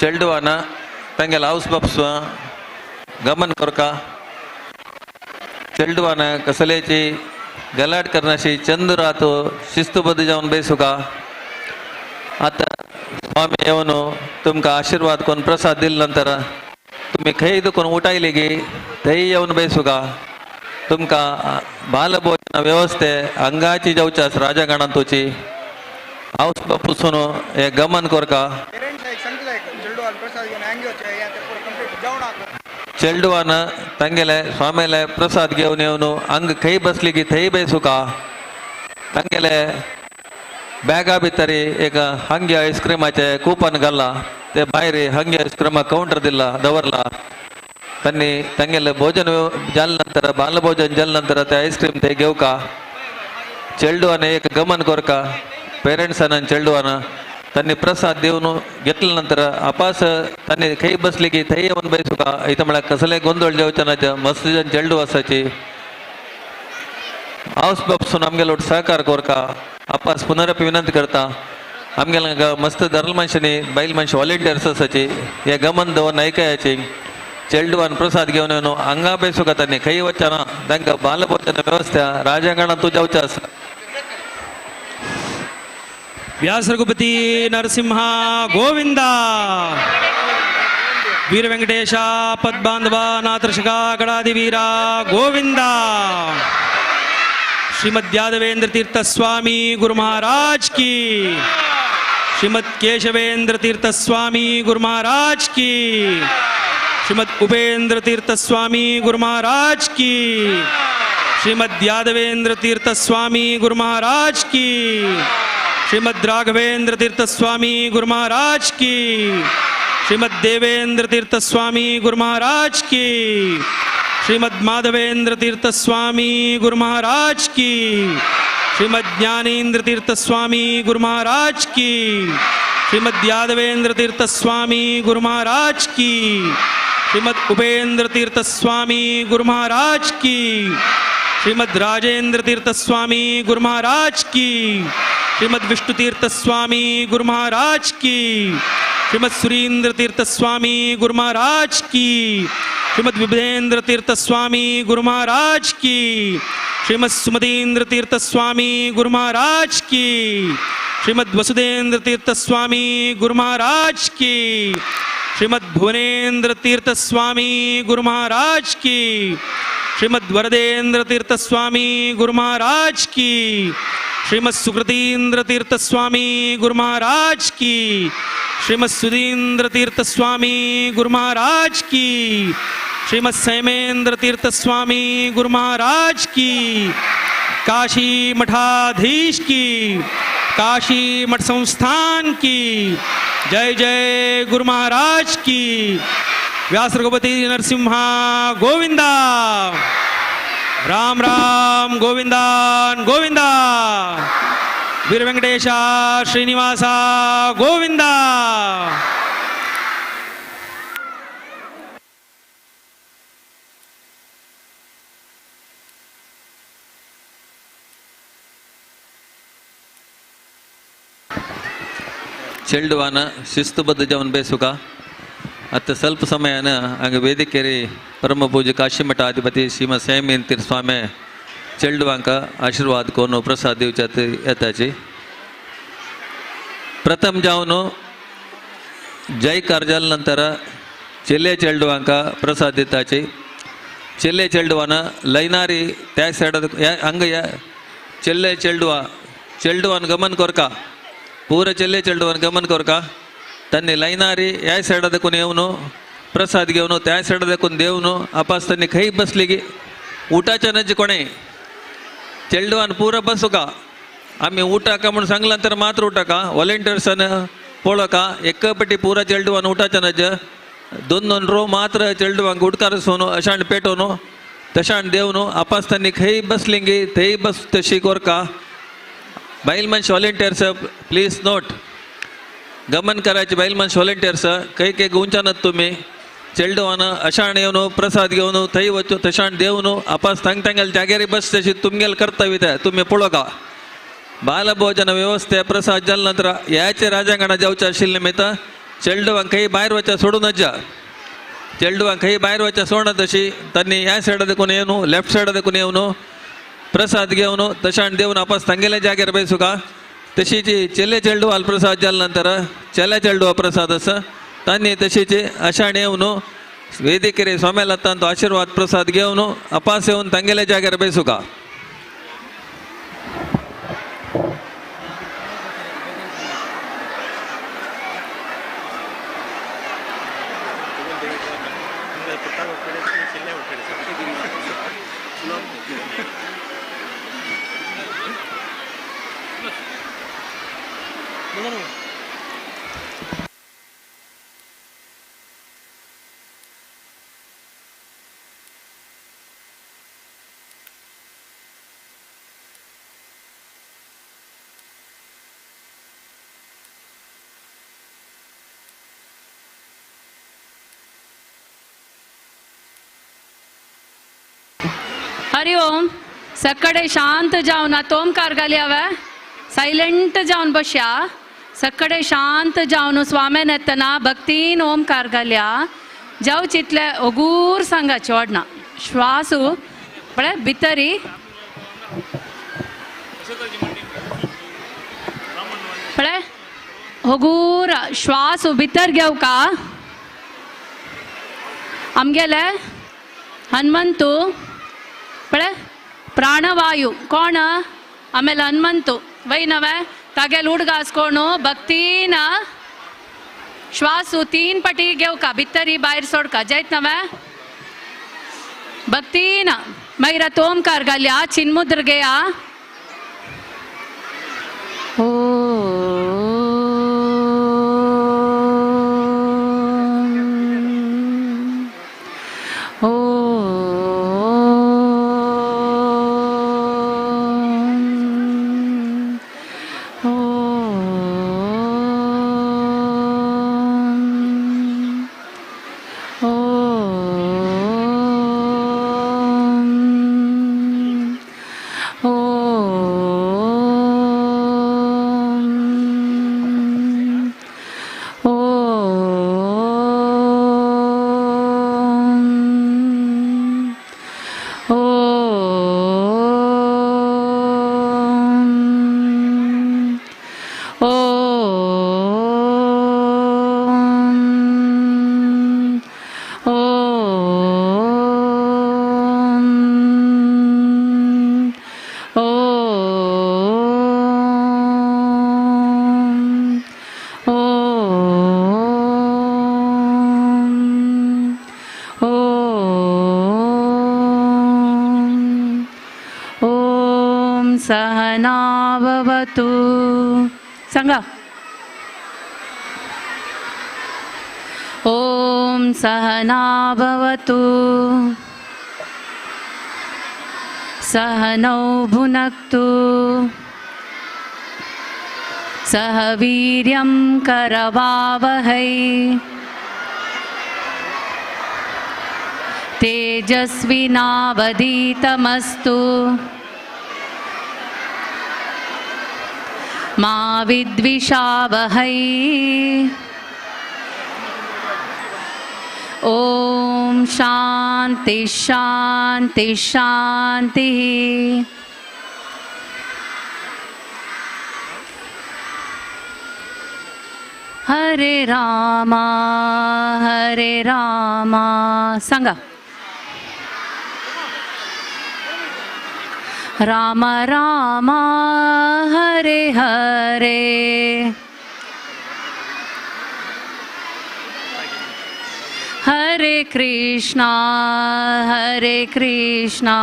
चेल्डुवान तांगेले हावस बाप्स गमन करका चेल्डुवान कसलेची गलाट करनाशी चंद रातो शिस्तबद्ध जावन बेसुका. आतां स्वामी येवन तुमकां आशिर्वाद कोण प्रसाद दिले नंतर तुमी खंय दुखून उठायली गी थंय येवन बेसुका. तुमकां बालभोजन व्यवस्थे अंगाची जावची आसा राजांगणांत तुची हावस बापूसून हे गमन करका. चेल्डुवान तांगेले स्वामीले प्रसाद घेवन येवन अंग खंय बसली की थंय बेसुका. तांगेले बॅगा भितर एक हंगे आयस्क्रिमाचे कुपन घाल्ला ते भायर हंगे आयस्क्रिमा कावंटर दिला दवरला. तांणी तांगेले भोजन जाले नंतर बालभोजन जाले नंतर ते आयस्क्रीम ते घेवका. चेल्डुवान एक गमन करका पेरंट्सान आनी चेल्डुवान तांणी प्रसाद दिवन घेतले नंतर आपास तांणी खंय बसली की थंय येवन बेसुका. इथं म्हळ्यार कसले गोंदळ जेवचे ना मस्त जन चेल्डू आसाची हावस बापसून आमगेलो सहकार करका. आपास पुनरपी विनंती करता आमगेले मस्त धरल मनशांनी बायल मनशां व्हॉलेंटियर्स आसाची हे गमन दवरून आयकयाची. चेल्डुवान प्रसाद घेवन येवन हांगा बेसुका तांणी खंय वचना ना तांकां बालभोजन व्यवस्था राजांगणांत तूं जावचें आसा. व्यास रघुपति नरसिंह गोविंदा वीर वेंकटेश पद्बांधवा नाथर्षका गणाधिवीरा गोविंदा श्रीमद यादवेंद्र तीर्थ स्वामी गुरु महाराज की, श्रीमद केशवेंद्र तीर्थ स्वामी गुरु महाराज की, श्रीमद उपेंद्र तीर्थ स्वामी गुरु महाराज की, श्रीमद यादवेंद्र तीर्थ स्वामी गुरु महाराज की, श्रीमद राघवेंद्र तीर्थ स्वामी गुरु महाराज की, श्रीमद देवेंद्र तीर्थ स्वामी गुरु महाराज की, श्रीमद माधवेंद्र तीर्थ स्वामी गुरु महाराज की, श्रीमद ज्ञानेन्द्र तीर्थ स्वामी गुरु महाराज की, श्रीमद यादवेंद्र तीर्थ स्वामी गुरु महाराज की, श्रीमद उपेंद्र तीर्थ स्वामी गुरु महाराज की, श्रीमद राजेंद्र तीर्थ स्वामी गुरु महाराज की, श्रीमद विष्णु तीर्थ स्वामी गुरु महाराज की, श्रीमद सुरेंद्र तीर्थ स्वामी गुरु महाराज की, श्रीमद विभेंद्र तीर्थ स्वामी गुरु महाराज की, श्रीमद सुमतीन्द्र तीर्थ स्वामी गुरु महाराज की, श्रीमद वसुदेंद्र तीर्थ स्वामी गुरु महाराज की, श्रीमद भुवनेन्द्र तीर्थ स्वामी गुरु महाराज की, श्रीमद वरदेंद्र तीर्थ स्वामी गुरु महाराज की, श्रीमद सुकृतीन्द्र तीर्थ स्वामी गुरु महाराज की, श्रीमद सुधीन्द्र तीर्थ स्वामी गुरु महाराज की, श्रीमद सैमेंद्र तीर्थ स्वामी गुरु महाराज की, काशी मठाधीश की, काशी मठ संस्थान की जय जय गुरु महाराज की। व्यास रघुपति नरसिम्हा गोविंदा, राम राम गोविंदा गोविंदा, वीर वेंकटेशा श्रीनिवासा गोविंदा। ಚೆಲ್ಡುವಾನ ಶಿಸ್ತುಬದ್ಧ ಜವನ್ ಬೇಸುಕ ಅತ್ತ ಸ್ವಲ್ಪ ಸಮಯನ ಹಂಗೆ ವೇದಿಕೆರಿ ಪರಮ ಪೂಜ್ಯ ಕಾಶಿಮಠ ಅಧಿಪತಿ ಶ್ರೀಮದ್ ಸ್ವಾಮಿ ಸ್ವಾಮಿ ಚೆಲ್ಡುವಾಂಕ ಆಶೀರ್ವಾದ ಕೋನು ಪ್ರಸಾದ ದಿವಚಾತ येताची. ಪ್ರಥಮ ಜಾವನು ಜೈ ಕಾರ್ಜಾಲ ನಂತರ ಚೆಲ್ಲೆ ಚೆಲ್ಡುವಾಂಕ ಪ್ರಸಾದ ದಿತ್ತಾಚಿ. ಚೆಲ್ಲೆ ಚೆಲ್ಡುವಾನ ಲೈನಾರಿ त्या सायड ಹಂಗ ಚೆಲ್ಲೆ ಚೆಲ್ಡುವ ಚೆಲ್ಡುವಾನ ಗಮನ ಕೊರ್ಕ ಪೂರ ಚೆಲ್ಲೆ ಚೆಲ್ಡುವನ್ ಗಮನ ಕೊರ್ಕ ತನ್ನಿ ಲೈನಾರಿ या सायडा देखून येवन प्रसाद घेवन त्या सायडा देखून देवन आपास तन्नी खंय बसली की उठाच्या नज कोणे चेल्डवान पुरा बसूका आमी उठाका म्हूण सांगला तर मात्र उठाका व्हॉलेंटियर्सान पळोवका एक पेटी पुरा चेल्डवान उठाच्या नज दोन दोन रो मात्र चेल्डवांक उडकार अशान पेटोवन तशान देवन आपास तन्नी खंय बसली थंय बस तशी कोरका. बायल मनश व्हॉलेंटियर्स प्लीज नोट गमन करायचे. बायल मनश व्हॉलेंटियर्स काही काही गुंचानात तुम्ही चेडवान अशाण येवन प्रसाद घेवन थंय वचून तशाण देवन आपास थांग तांगेले जाग्यार बस तशी तुमगेले कर्तव्य तें तुमी पळोवका. बालभोजन व्यवस्थे प्रसाद जाले नंतर ह्याचे राजांगणा जावचें आशिल्लें निमित्त चेडवांक खंय भायर वचचें सोडूं नजा. चेडवांक खंय भायर वचचें सोडना तशी तांणी ह्या सायडा देखून येवन लेफ्ट सायडा देखून येवन प्रसाद घेवन तशाण देवन आपास तांगेले जाग्यार बेसुका. तशीच चेले चेडवाल प्रसाद जाले नंतर चेल्या चेडवा प्रसाद आसा तांणी तशीच अशाण येवन वेदिकेर स्वाम्याला तांचो आशिर्वाद प्रसाद घेवन अपास येवन तांगेले जाग्यार बेसुका. हरि ओम. सकडे शांत जावन तोमकार घाली हांवें सायलेंट जावन बसया. सकडे शांत जावन स्वाम्यान येतना भक्तीन ओमकार घालया. जाव चितले ओगूर सांगा चोडना श्वासू पळय भितरी पळय होगूर श्वास भितर घेवका. आमगेले हनुमंतू पळय प्राणवायू कोण आमेले हनुमंतू वय नवे तागेल उडगास कोण भक्तीन श्वासू 3 पटी घेवका भितरी भायर सोडका जैत नवे भक्तीन. मागीर तोमकार घालया चिन्मुद्र घेया. सहनावतु सांगा. ओम सहनावतु सहनौ भुनक्तु सह वीर्यं करवावहै तेजस्विनावधीतमस्तु मा विद्विषावहै. ॐ शांति शांति शांति. हरे रामा हरे रामा सांगा. राम राम हरे हरे. हरे कृष्णा हरे कृष्णा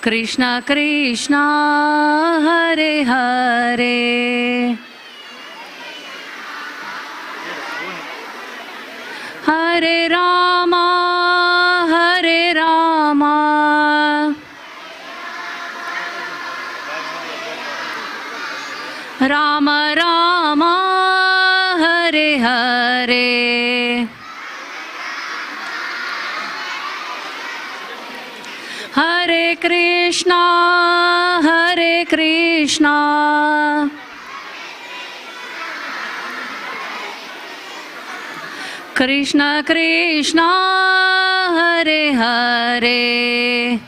कृष्ण कृष्ण हरे हरे. हरे रामा हरे Rama Ram Ram Hare Hare. Hare Krishna Hare Krishna Krishna Krishna Hare Hare.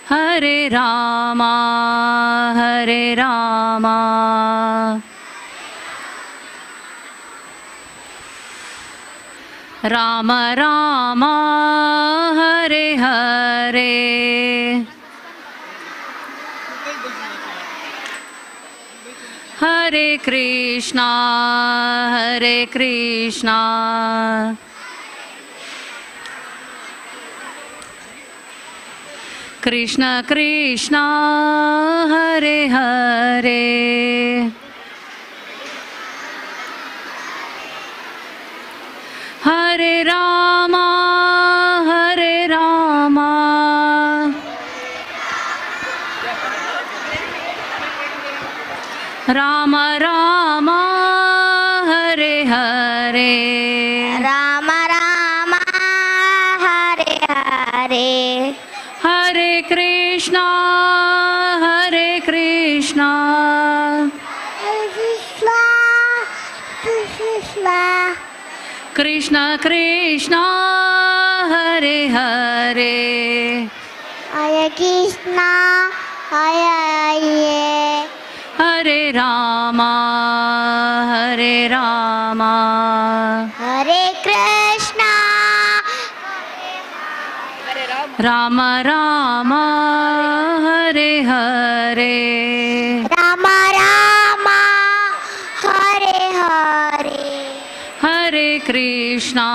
Hare Rama Hare Rama Rama Rama Hare Hare. Hare Krishna Hare Krishna Krishna Krishna Hare Hare. Hare Rama Hare Rama Rama Rama Hare Hare. Rama Rama Hare Hare. Hare Krishna Hare Krishna Krishna Krishna Krishna Krishna Hare Hare. Hare Krishna Hare Hare. Hare Rama Hare Rama Hare Krishna Rama Rama Hare Hare. Rama Rama Hare Hare. Hare Krishna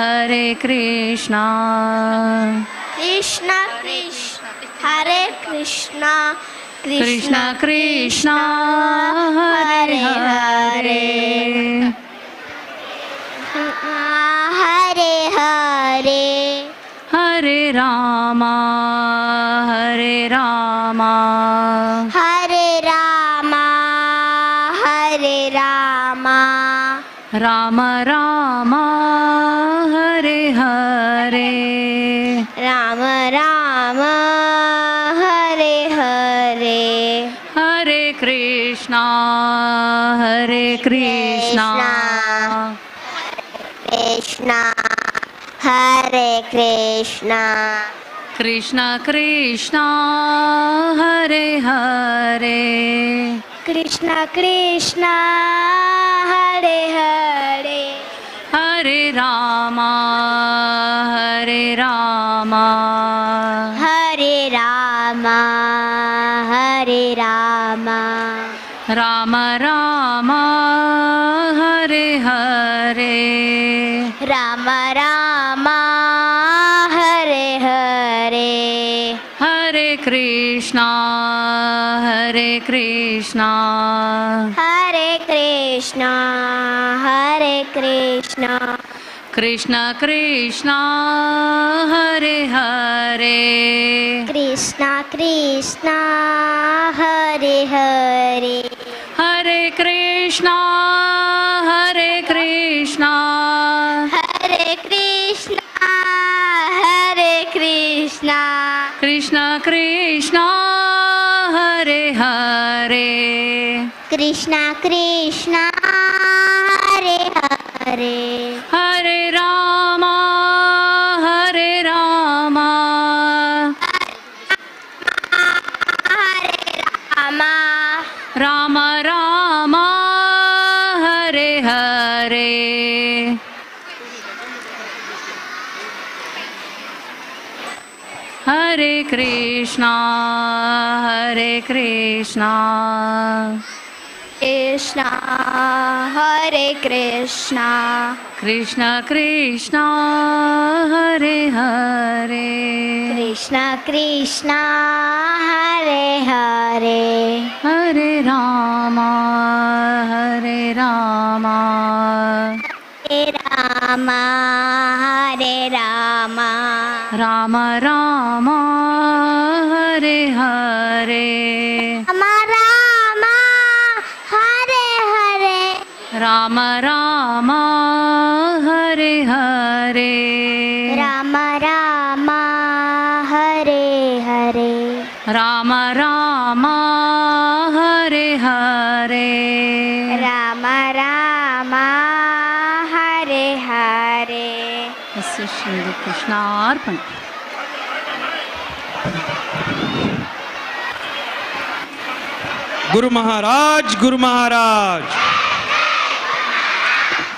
Hare Krishna Krishna Krishna Hare Krishna Krishna Krishna Hare Hare. Hare Hare. Hare Rama Hare Rama Hare Rama Hare Rama Rama Rama Hare Hare. Rama Rama Hare Hare. Hare Krishna Hare Krishna Krishna Hare Krishna Krishna Krishna Hare Hare. Krishna Krishna Hare Hare. Hare Rama Hare Rama Hare Rama Hare Rama Rama Rama Hare Hare. Rama Rama Hare Hare. Hare Krishna Hare Krishna Hare Krishna Hare Krishna Krishna Krishna Hare Hare. Krishna Krishna Hare Hare. Hare Krishna Hare Krishna Hare Krishna Hare Krishna Krishna Krishna Hare Hare. Krishna Krishna Hare Hare. Hare Rama Hare Rama Hare Rama Rama Rama Hare Hare. Hare Krishna Hare Krishna Krishna Hare Krishna Krishna Krishna Hare Hare. Krishna Krishna Hare Hare. Hare Rama Hare Rama Hare Rama Hare Rama Rama Rama Hare Hare. Rama Rama Ram Ram Hare Hare. Ram Ram Hare Hare. Ram Ram Hare Hare. Ram Ram Hare Hare. Shri कृष्णार्पण. गुरु महाराज, गुरु महाराज,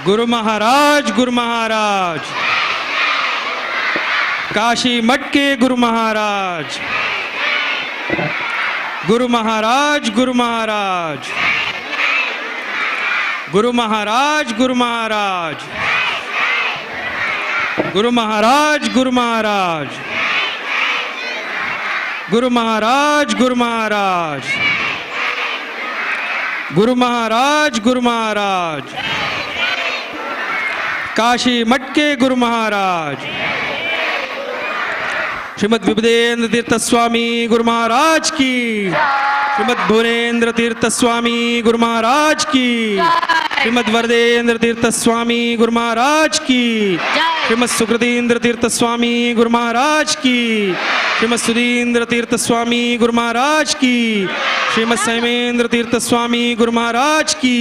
गुरु महाराज, गुरु महाराज, काशी मठ K Guru Maharaj, Guru Maharaj, Guru Maharaj, Guru Maharaj, Guru Maharaj, Guru Maharaj, Guru Maharaj, Guru Maharaj, Guru Maharaj, Guru Maharaj, Guru Maharaj, काशी मठ K Guru Maharaj, Shrimad विबुधेंद्र तीर्थ स्वामी गुरु महाराज की, श्रीमद् भुवनेन्द्र तीर्थ स्वामी गुरु महाराज की, श्रीमद् वरदेंद्र तीर्थ स्वामी गुरु महाराज की, श्रीमद् सुकृतीन्द्र तीर्थ स्वामी गुरु महाराज की, श्रीमद् सुधीन्द्र तीर्थ स्वामी गुरु महाराज की, श्रीमद् सैमेंद्र तीर्थ स्वामी गुरु महाराज की,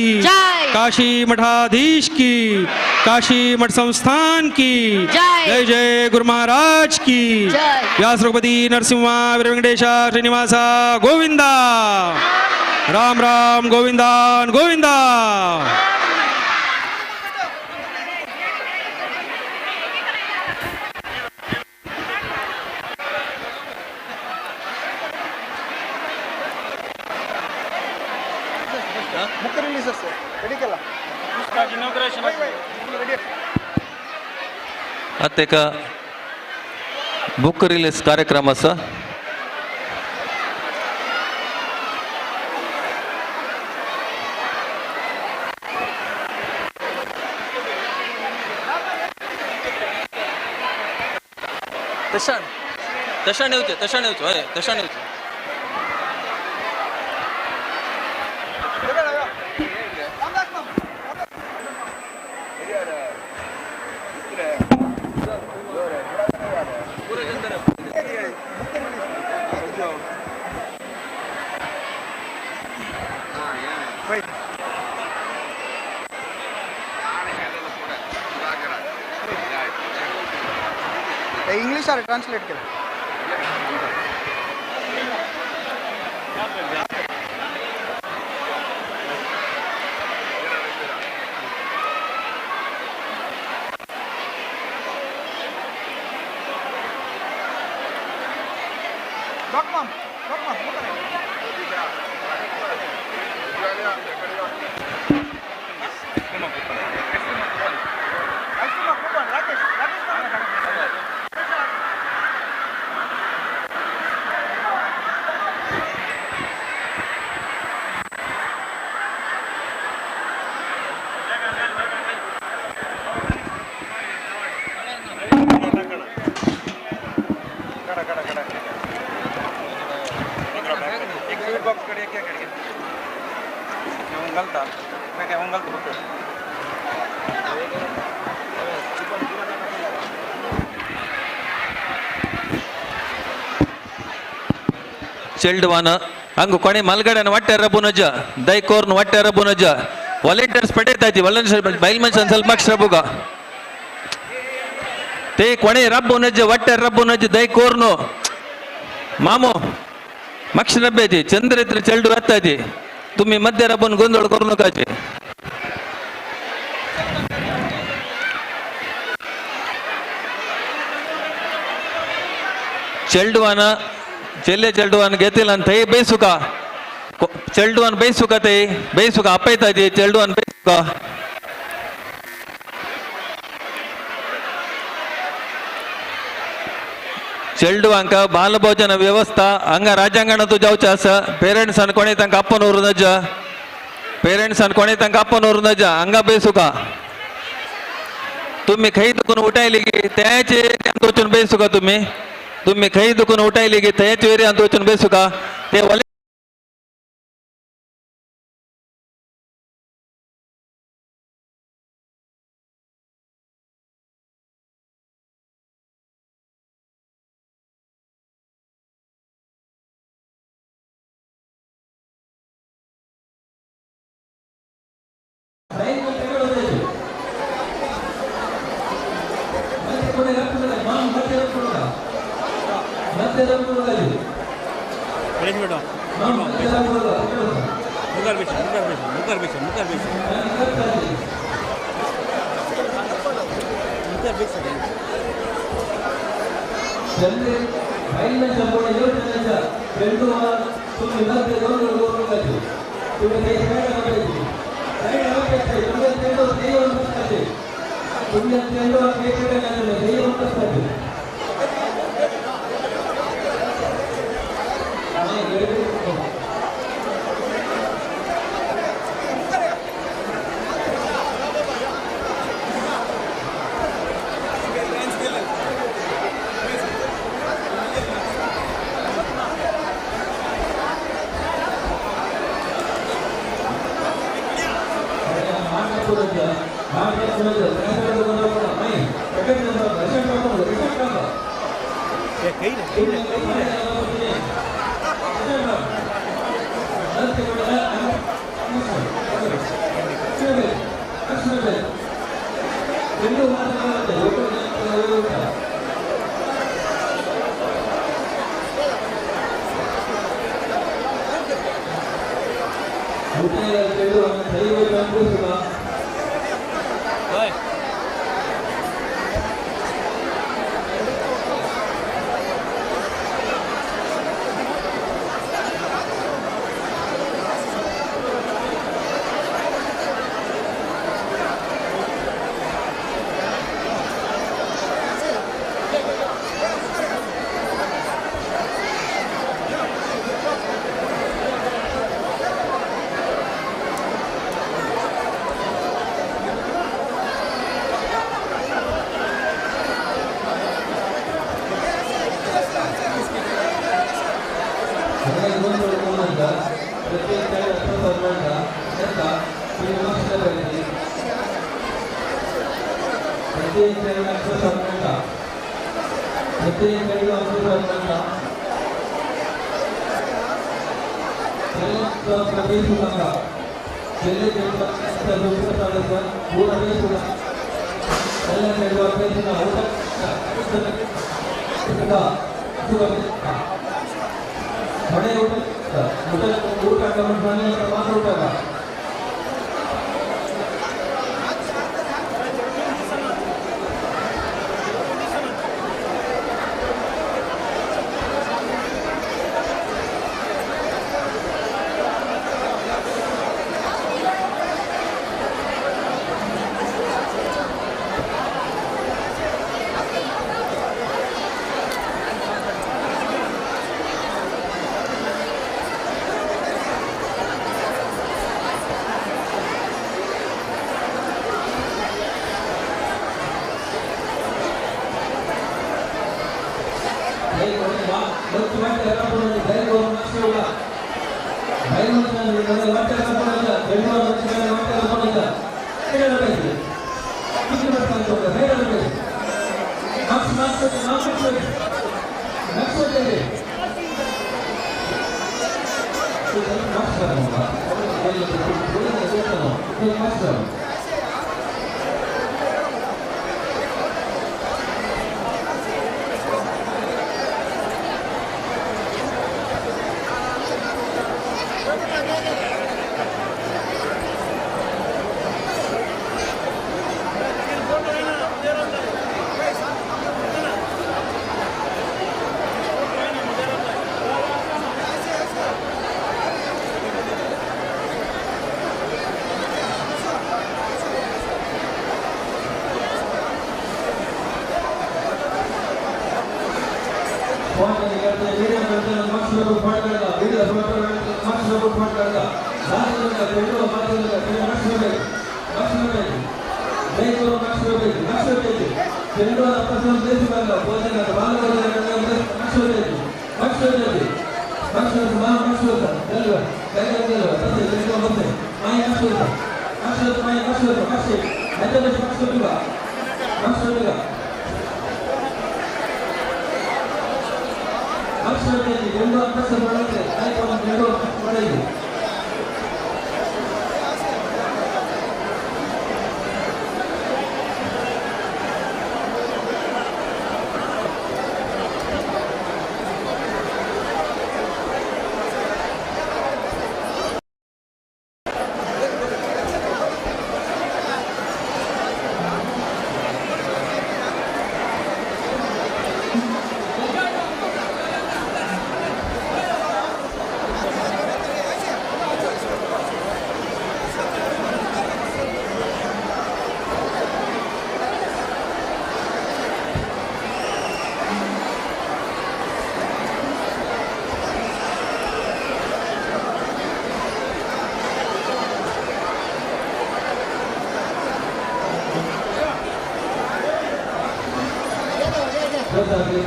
काशी मठाधीश की, काशी मठ संस्थान की जय जय गुरु महाराज की. व्यास रघुपति नरसिंह वेंकटेश श्रीनिवास गोविंदा. राम राम गोविंदा गोविंदा. आतां एका बुक रिलीज कार्यक्रम आसा. तशान तशान येवचें, तशान येवचें, हय तशान येवचें. इंग्लिश आर ट्रांसलेट केलं. चेल्डवान हंग कोणे मलगड्यान वाट्यार रबून नज दयकोर्न वाट्यार रबून नज ವಾಲಂಟಿಯರ್ಸ್ ಪಡೆತಾಯ್ತಿ ವಾಲಂಟಿಯರ್ಸ್ ಬೈಲ್ ಮನುಷ್ಯನ್ ಸ್ವಲ್ಪ ಮಕ್ಷ ರಬುಗ ते कोणे रब्बू नज वाट्यार रब्बू नज ದಯಕೋರ್ನು ಮಾಮು ಮಕ್ಷ ರಬ್ಬೇತಿ ಚಂದ್ರ ಇತ್ರ ಚೆಲ್ಡು ಎತ್ತಾಯ್ತಿ तुम्ही मध्य रबून गोंधळ करू नकाचे. चेल्डवान चेल्ले चेल्डवान घेतील आणि थंय बेसुका चेल्डवान बेसुका ते बेसुका आपयता ते चेल्डवान बेसुका. चेल्डवांक बालभोजन व्यवस्था हांगा राजांगणांत जावचें आसा. पेरंट्सान कोणें तांकां आपोवन व्हरूं नज, पेरंट्सान कोणें तांकां आपोवन व्हरूं नज. हांगा बेसुका तुमी खंय दुखून उठायली की त्याच एरियांत वचून बेसुका. तुमी तुमी खंय दुखून उठायली की त्याच एरियांत वचून बेसुका. ते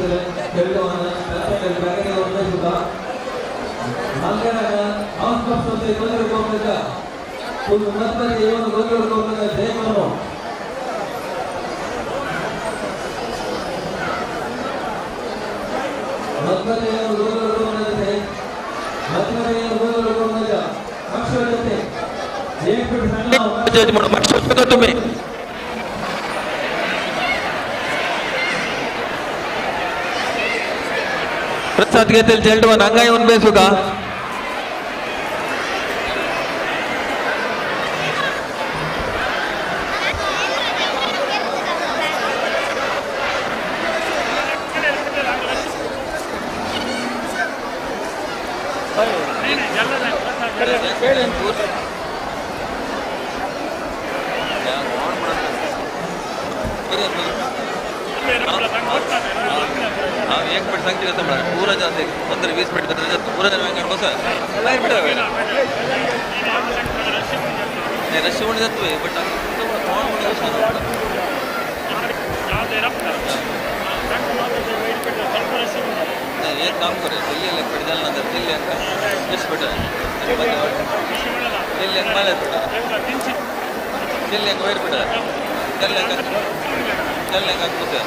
घेतले चेडवान बॅगेक येवन बेसुका मालकाराक हाऊस बॉक्स गोंदळ करूं नाका पूण मदमध्ये येवन गोंदळ करूं नाका जय करो. मदमध्ये येवन गोंदळ करूं नाका मदमध्ये येवन गोंदळ करूं नाका मागशे जाते एक मिनिट सांगा म्हणून मागशे तुम्ही प्रसाद घेतील चेडवान हांगा येवन बेसुका. एक मिनिट सांगते कसं म्हणा पुरा जाते 15-20 मिनिट पुरा जण बसा बाहेर मिनिट नाही रशी म्हणून जातोय बट नाही एक काम करूया दिल्ली पेट झालं नंतर दिल्ली जस्ट पेट दिल्ली माल्यात पेट दिल्ली वयर पेट दिल्ली दिल्ली बसया.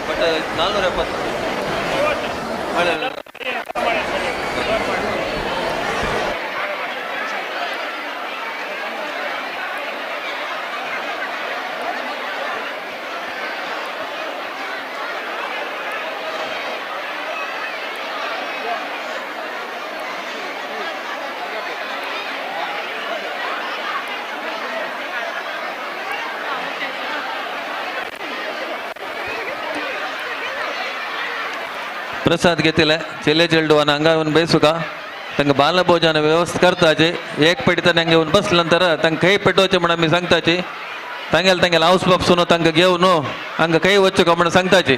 ಬಟ್ 470 प्रसाद घेतले चेले चेडवान हांगा येवन बेसुका तांकां बालभोजन व्यवस्था करताचे एक पेटी तांकां येवन बसले नंतर तांकां खंय पेटोवचें म्हण आमी सांगताची तांगेले तांगेले हाऊस बापसून तांकां घेवन हांगा खंय वचचें काय म्हण सांगताची.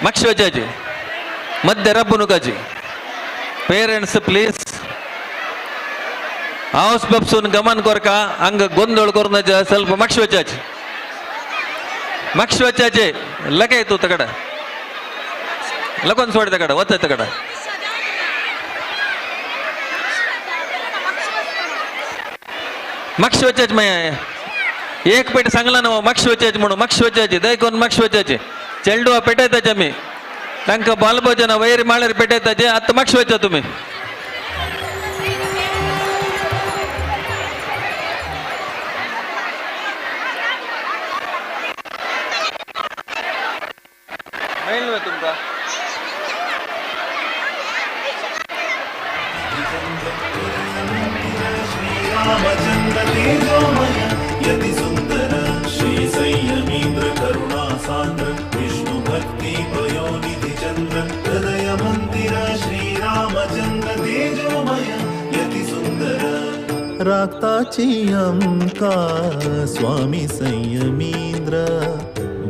मातशें वचाची मध्य रब्बू नुकाची पेरंट्स प्लीज हाऊस बापसून गमन कोरका हांगा गोंदळ करून ಸ್ವಲ್ಪ मातशें वचाचे मातशें वचाचे लगे तूं तकड लगून सोड तकड वता तकड मातशें वचाचे मागीर एक पेट सांगला न्हू मातशें वचाचे म्हणून मातशें वचाचे दय करून मातशें वचाचे चेडवा पेटयताचे आमी तांकां बालभोजन वयर माळ्यार पेटयताचे आतां मातशें वचा तुमी. मेळ्ळें तुमकां श्रीरामचंद्र तेजोमय यति सुंदर श्री संयमींद्र करुणा सान्द्र विष्णु भक्ति पयोनिधि चंद्र हृदय मंदिर श्रीरामचंद्र तेजोमय यति सुंदर राक्ताची अमका स्वामी संयमींद्र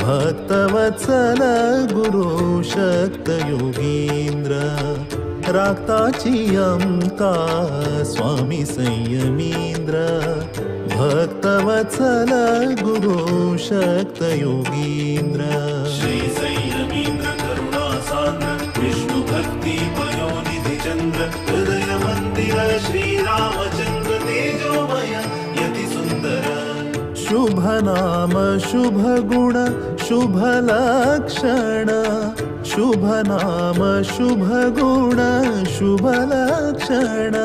भक्तवत्सल गुरु शक्त योगींद्र राक्ताची अमका स्वामी संयमींद्र भक्तवत्सल गुरु शक्त योगींद्र श्री संयमींद्र करुणा सान्द्र विष्णु भक्ति पयोनिधि चंद्र हृदय मंदिर श्री रामचंद्र तेजोमय यति सुंदर शुभ नाम शुभ गुण शुभ लक्षण शुभ नाम शुभ गुण शुभ लक्षण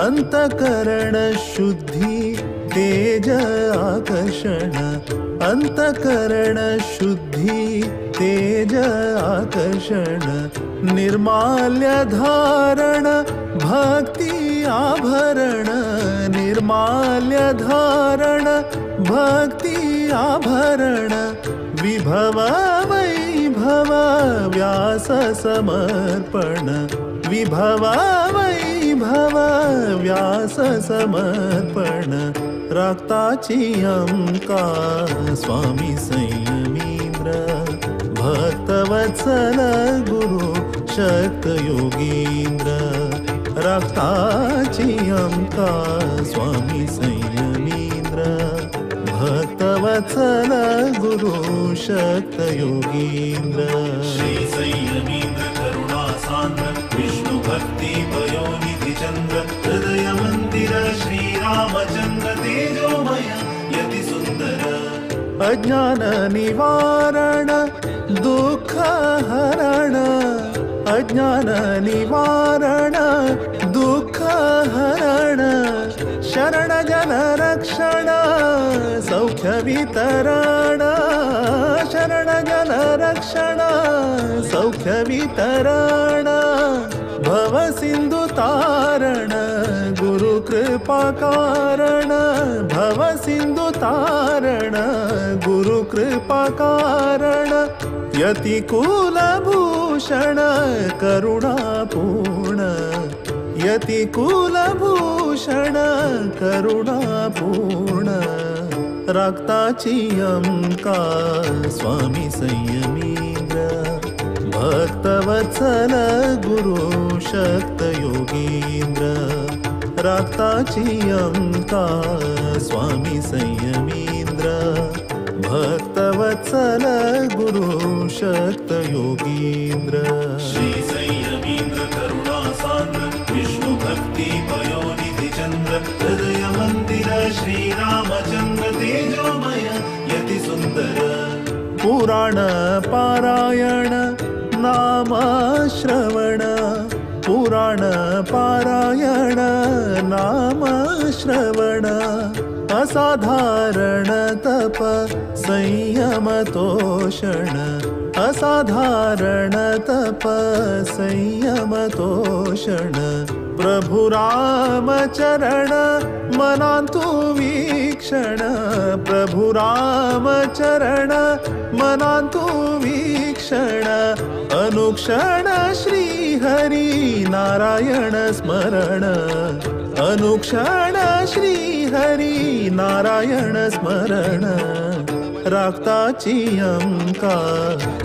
अंतकरण शुद्धि तेज आकर्षण अंतकरण शुद्धि तेज आकर्षण निर्माल्य धारण भक्ति आभरण निर्माल्य धारण भक्ति आभरण विभव वैभव वैभव व्यास समर्पण विभव वैभव व्यास समर्पण राखताची अमका स्वामी संयमींद्र भक्तवत्सल गुरु शक्त योगींद्र राखताची अमका स्वामी संयमींद्र भक्तवत्सल गुरु शक्त योगींद्र। श्री संयमींद्र करुणा सांद्र विष्णु भक्ति पयोनिधि चंद्र हृदय मंदिर श्री रामचंद्र तेजोमय यति सुंदर। अज्ञान निवारण दुःख हरण अज्ञान निवारण दुःख हरण शरण जन रक्षण सौख्य वितरण शरण जन रक्षण सौख्य वितरण भव सिंधु तारण गुरु कृपा कारण भव सिंधु तारण गुरु कृपा कारण यति कुलभूषण करुणापूर्ण यति कुलभूषण करुणापूर्ण राखताची अमका स्वामी संयमींद्र भक्तवत्सल गुरु शक्त योगींद्र राखताची अमका स्वामी संयमींद्र भक्तवत्सल गुरु शक्त योगींद्र। श्री संयमींद्र करुणा सांद्र विष्णु भक्ति पयोनिधि चंद्र हृदय मंदिर श्री रामचंद्र तेजोमय यति सुंदर। पुराण पारायण नाम श्रवण पुराण पारायण नाम श्रवण असाधारण तप संयम तोषण असाधारण तप संयम तोषण प्रभु राम चरण मनांतु वीक्षण प्रभु राम चरण मनांतु वीक्षण अनुक्षण श्री हरि नारायण स्मरण अनुक्षण श्री हरि नारायण स्मरण राखताची अमका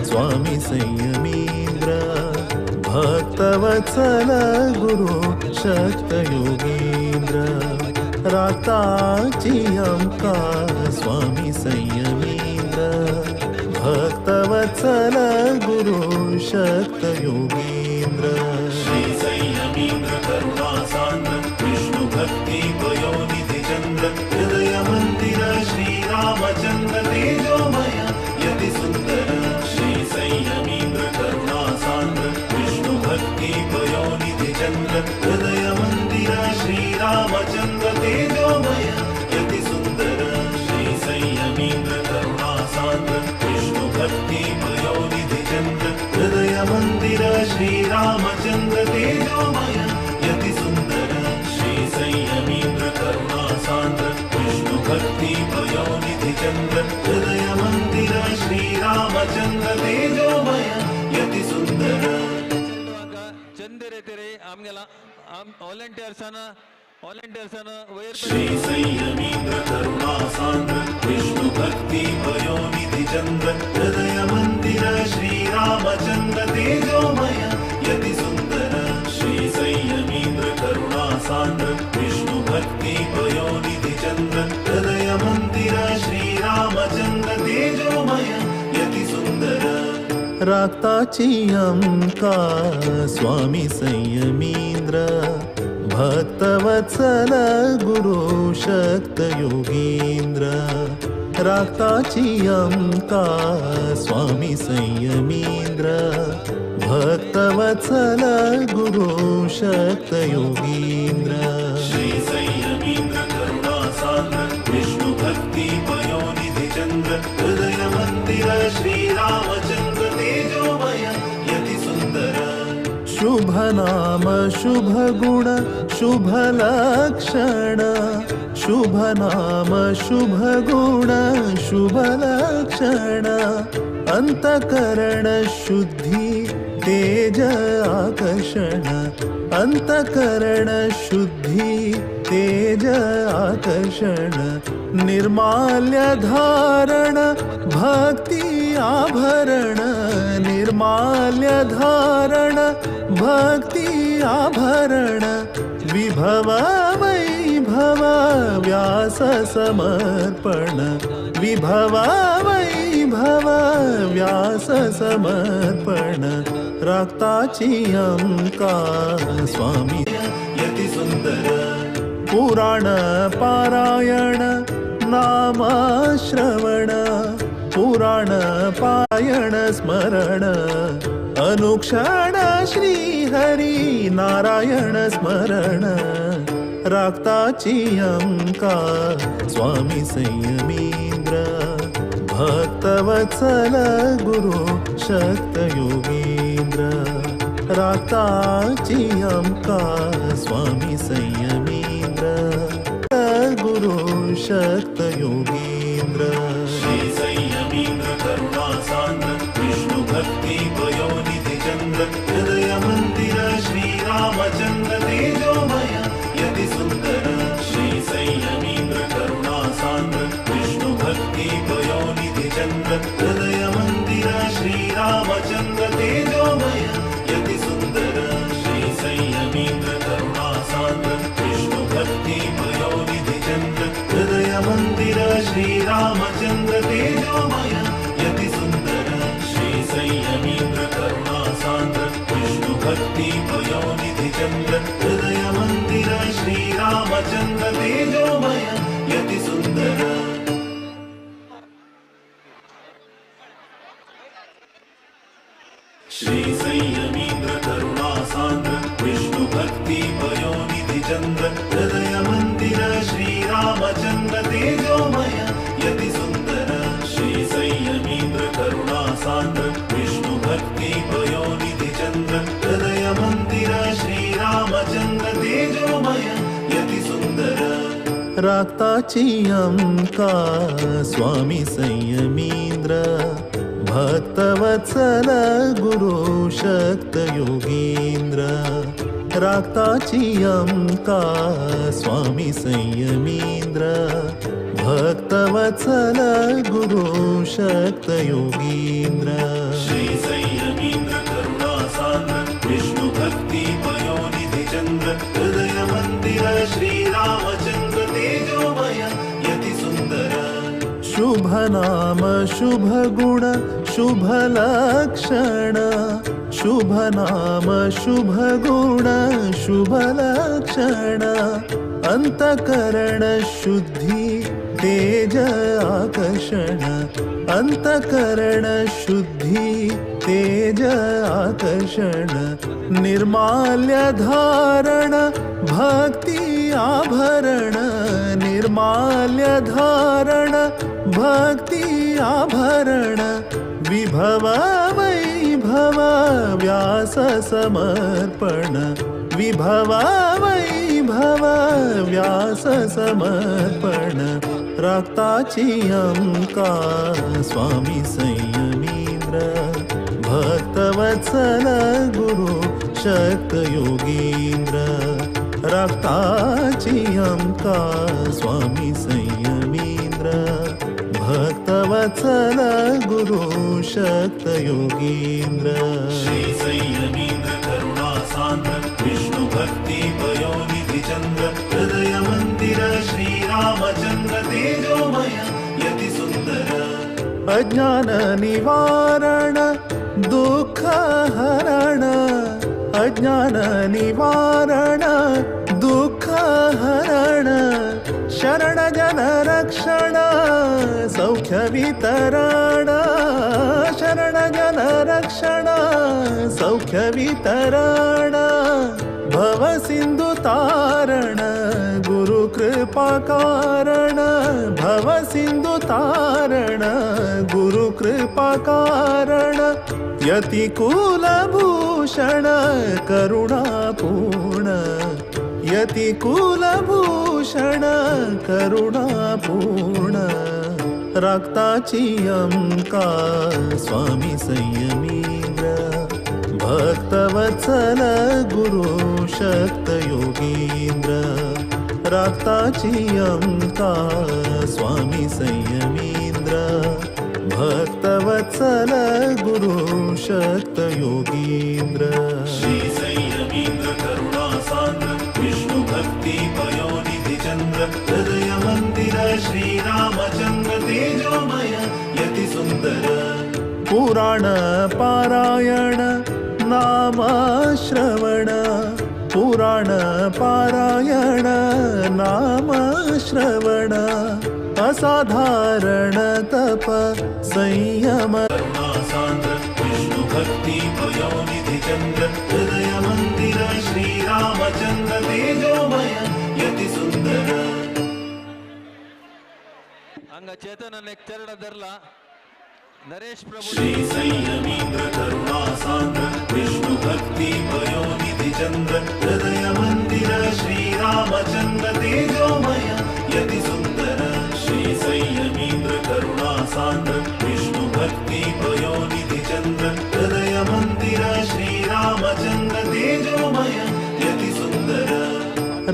स्वामी संयमींद्र भक्तवत्सल गुरु शक्त योगींद्र राखताची अमका स्वामी संयमींद्र भक्तवत्सल गुरु शक्त योगींद्र। श्री संयमींद्र करुणा सांद्र विष्णु भक्ति पयोनिधि चंद्र हृदय मंदिर श्री रामचंद्र तेजोमय यति सुंदर। श्री संयमींद्र करुणा सांद्र विष्णु भक्ति पयोनिधि चंद्र हृदय मंदिर श्री रामचंद्र तेजोमय यति सुंदर। श्री संयमींद्र करुणा सांद्र विष्णु भक्ति पयोनिधि चंद्र हृदय मंदिर श्री रामचंद्र तेजोमय यति सुंदर। श्री संयमींद्र करुणा सांद्र विष्णु भक्ति पयोनिधि चंद्र हृदय मंदिर श्री रामचंद्र तेजोमय यति सुंदर। चंदेरे तेरे आमगेला व्हॉलंटियर्सान व्हॉलंटियर्सान वयर। श्री संयमींद्र करुणा सांद्र विष्णु भक्ति पयोनिधि चंद्र हृदय मंदिर श्री रामचंद्र तेजोमय यति सुंदर। श्री संयमींद्र करुणा सांद्र विष्णु भक्ति पयोनिधि चंद्र हृदय मंदिर श्री रामचंद्र तेजोमय यति सुंदर। राखताची अमका स्वामी संयमींद्र भक्तवत्सल गुरु शक्त योगींद्र राखताची अमका स्वामी संयमींद्र भक्तवत्सल गुरु शक्त योगींद्र। श्री संयमींद्र करुणा सांद्र विष्णु भक्ति पयोनिधि चंद्र हृदय मंदिर श्री रामचंद्र तेजोमय यति सुंदर। शुभ नाम शुभ गुण शुभ लक्षण शुभ नाम शुभ गुण शुभ लक्षण अंतकरण शुद्धी तेज आकर्षण अंतकरण शुद्धी तेज आकर्षण निर्माल्य धारण भक्ति आभरण निर्माल्य धारण भक्ति आभरण विभव वैभव व्यास समर्पण विभव वैभव व्यास समर्पण राखताची अंका स्वामी यति सुंदर पुराण पारायण नाम श्रवण पुराण पारायण स्मरण अनुक्षण श्री हरि नारायण स्मरण राखताची अंका स्वामी संयमींद्र भक्तवत्सल गुरु शक्त योगींद्र राखताची अंका स्वामी संयमींद्र गुरु शक्त योगींद्र श्री संयमींद्र करुणा सांद्र विष्णु भक्ति पयोनिधि चंद्र हृदय मंदिर श्री रामचंद्र तेजोमय यति सुंदर श्री संयमींद्र करुणा सांद्र विष्णु भक्ति पयोनिधि चंद्र हृदय मंदिर श्री रामचंद्र तेजोमय यति सुंदर श्री संयमींद्र करुणा सांद्र विष्णु भक्ति पयोनिधि चंद्र हृदय मंदिर श्री रामचंद्र तेजोमय यति सुंदर श्री संयमींद्र करुणा सांद्र विष्णु भक्ति पयोनिधि चंद्र हृदय मंदिर श्री रामचंद्र तेजोमय यति सुंदर। श्री संयमींद्र करुणा सांद्र विष्णु भक्ति पयोनिधि चंद्र हृदय मंदिर श्री रामचंद्र तेजोमय यति सुंदर श्री संयमींद्र करुणा सांद्र विष्णु भक्ति पयोनिधि चंद्र हृदय मंदिर श्री रामचंद्र तेजोमय यति सुंदर राखताची अंका स्वामी संयमींद्र भक्तवत्सल गुरु शक्त योगींद्र राखताची अंका स्वामी संयमींद्र भक्तवत्सल गुरु शक्त योगींद्र श्री संयमींद्र करुणा सांद्र विष्णु भक्ति पयोनिधि चंद्र हृदय मंदिर श्री रामचंद्र तेजोमय यति सुंदर शुभ नाम शुभ गुण शुभ लक्षण शुभ नाम शुभ गुण शुभ लक्षण अंतकरण शुद्धि तेज आकर्षण अंतकरण शुद्धि तेज आकर्षण निर्माल्य धारण भक्ति आभरण निर्माल्य धारण भक्ति आभरण विभव वैभव व्यास समर्पण विभव वैभव व्यास समर्पण राखताची अंका स्वामी संयमींद्र भक्तवत्सल गुरु शक्त योगींद्र राखताची अंका स्वामी संयमींद्र भक्तवत्सल गुरु शक्त योगींद्र श्री संयमींद्र करुणा सांद्र विष्णु भक्ति पयोनिधि चंद्र हृदय मंदिर श्री रामचंद्र तेजोमय यति सुंदर अज्ञान निवारण दुःख हरण अज्ञान निवारण दुःख हरण शरण जन रक्षण सौख्य वितरण शरण जन रक्षण सौख्य वितरण भव सिंधु तारण गुरु कृपा कारण भव सिंधु तारण गुरु कृपा कारण यति कुलभूषण करुणापूर्ण यति कुलभूषण करुणापूर्ण राखताची आमकां स्वामी संयमींद्र भक्तवत्सल गुरु शक्त योगींद्र राखताची आमकां स्वामी संयमींद्र भक्तवत्सल गुरु शक्त योगींद्र श्री संयमींद्र करुणा सान्द्र विष्णु भक्ति पयोनिधि चंद्र हृदय मंदिर श्री रामचंद्र तेजोमय यति सुंदर पुराण पारायण नाम श्रवण पुराण पारायण नाम श्रवण असाधारण तप संयम सान्द्र विष्णु भक्ति पयोनिधि चंद्र हृदय मंदिर श्री रामचंद्र तेजोमय यति सुंदर हांगा चेतनान एक चेरडा धरला नरेश प्रभु श्री संयमींद्र करुणा सान्द्र विष्णु भक्ति पयोनिधि चंद्र हृदय मंदिर श्री रामचंद्र तेजोमय यति सुंदर श्री संयमींद्र करुणा सान्द्र विष्णु भक्ति पयोनिधि चंद्र हृदय मंदिर श्री रामचंद्र तेजोमय यति सुंदर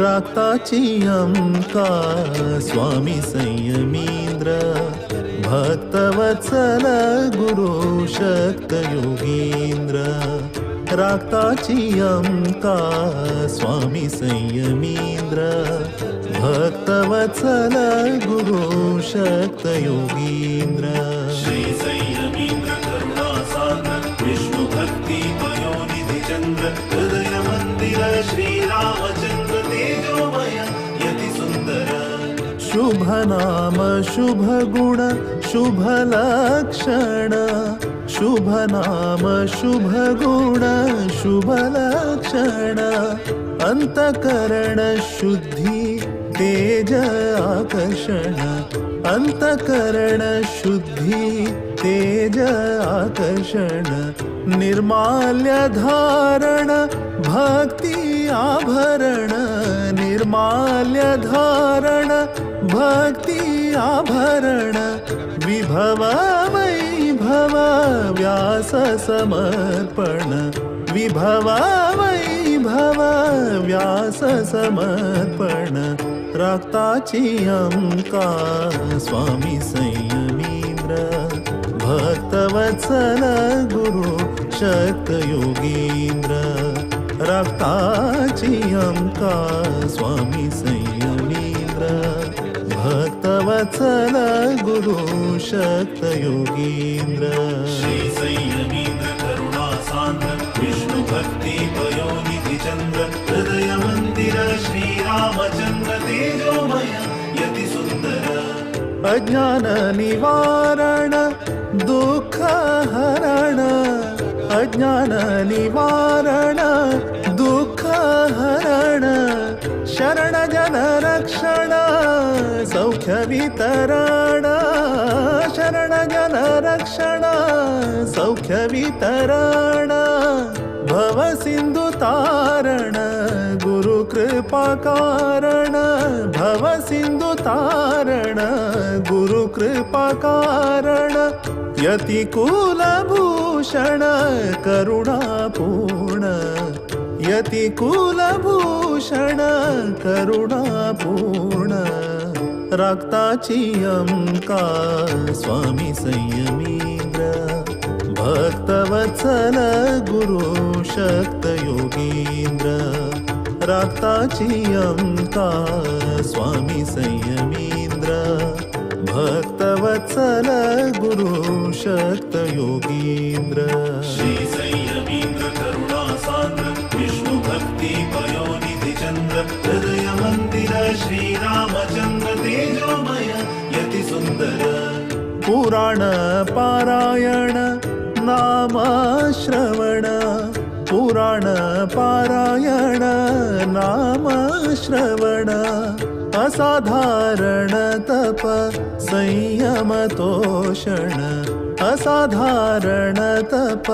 राखताची आमकां स्वामी संयमींद्र भक्तवत्सल गुरु शक्त योगींद्र राखताची आमकां स्वामी संयमींद्र भक्तवत्सल गुरु शक्त योगींद्र श्री संयमींद्र करुणा सान्द्र विष्णु भक्ति पयोनिधि चंद्र हृदय मंदिर श्री रामचंद्र तेजोमय यति सुंदर शुभ नाम शुभ गुण शुभ लक्षण शुभ नाम शुभ गुण शुभ लक्षण अंतकरण शुद्धि तेज आकर्षण अंतकरण शुद्धि तेज आकर्षण निर्माल्य धारण भक्ति आभरण निर्माल्य धारण भक्ति आभरण विभव वैभव व्यास समर्पण विभव वैभव व्यास समर्पण राखताची आमकां स्वामी संयमींद्र भक्तवत्सल गुरु शक्त योगींद्र राखताची आमकां स्वामी संयमींद्र भक्तवत्सल गुरु शक्त योगींद्र श्री संयमींद्र करुणा सान्द्र विष्णु भक्ति पयोनिधि चंद्र हृदय मंदिर श्री रामचंद्र तेजोमय यति सुंदर अज्ञान निवारण दुःख हरण अज्ञान निवारण दुःख हरण शरण जन रक्षण सौख्य वितरण शरण जन रक्षण सौख्य वितरण भव सिंधु तारण गुरु कृपा कारण भव सिंधु तारण गुरु कृपा कारण यति कुलभूषण करुणापूर्ण यति कुलभूषण करुणापूर्ण राखताची आमकां स्वामी संयमींद्र भक्तवत्सल गुरु शक्त योगींद्र राखताची आमकां स्वामी संयमींद्र भक्तवत्सल गुरु शक्त योगींद्र श्री संयमींद्र करुणा सान्द्र विष्णु भक्ति पयोनिधि चंद्र हृदय मंदिर श्री रामचंद्र तेजोमय यति सुंदर पुराण पारायण नाम श्रवण पुराण पारायण नाम श्रवण असाधारण तप संयम तोषण असाधारण तप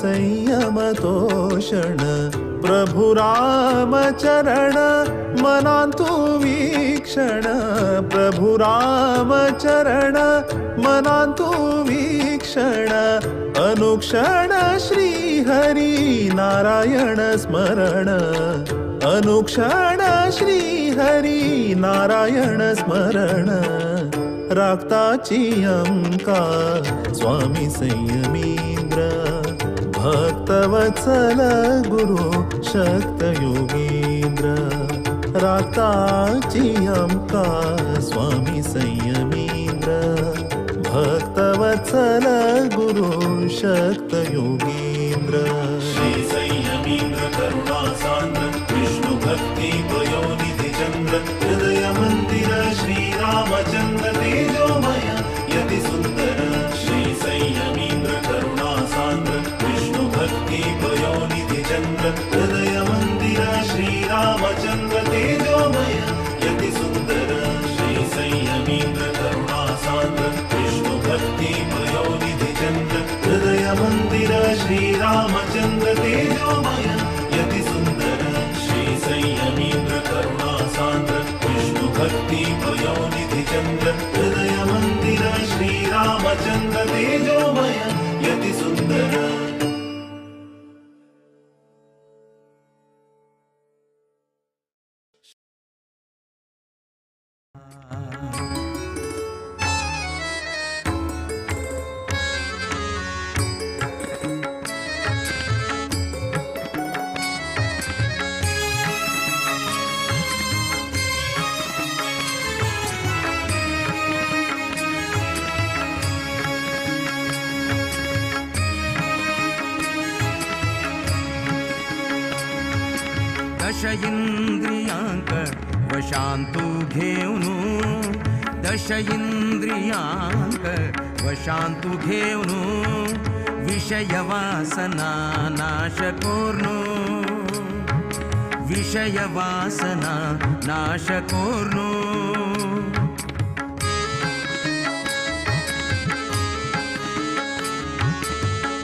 संयम तोषण प्रभु राम चरण मनांतु वीक्षण प्रभु राम चरण मनांतु वीक्षण अनुक्षण श्री हरि नारायण स्मरण अनुक्षण श्री हरि नारायण स्मरण राखताची आमकां स्वामी संयमींद्र भक्तवत्सल गुरु शक्त योगींद्र राखताची आमकां स्वामी संयमींद्र भक्तवत्सल गुरु शक्त योगींद्र। श्री संयमींद्र करुणा सान्द्र विष्णु भक्ति पयोनिधि चंद्र हृदय मंदिर श्री रामचंद्र तेजोमय यति सुंदर। श्री संयमींद्र करुणा सान्द्र विष्णु भक्ति पयोनिधि चंद्र हृदय मंदिर श्री रामचंद्र तेजोमय यति सुंदर। श्री संयमींद्र करुणा सान्द्र विष्णु भक्ति पयोनिधि चंद्र हृदय मंदिर श्री रामचंद्र तेजोमय यति सुंदर। श्री संयमींद्र करुणा सान्द्र विष्णु भक्ति पयोनिधि चंद्र हृदय मंदिर श्री रामचंद्र तेजोमय यति सुंदर। दश इंद्रियांक वशांतु घेवनु दश इंद्रियांक वशांतु घेवनु विषय वासना नाश कोर्नु विषय वासना नाश कोर्नु।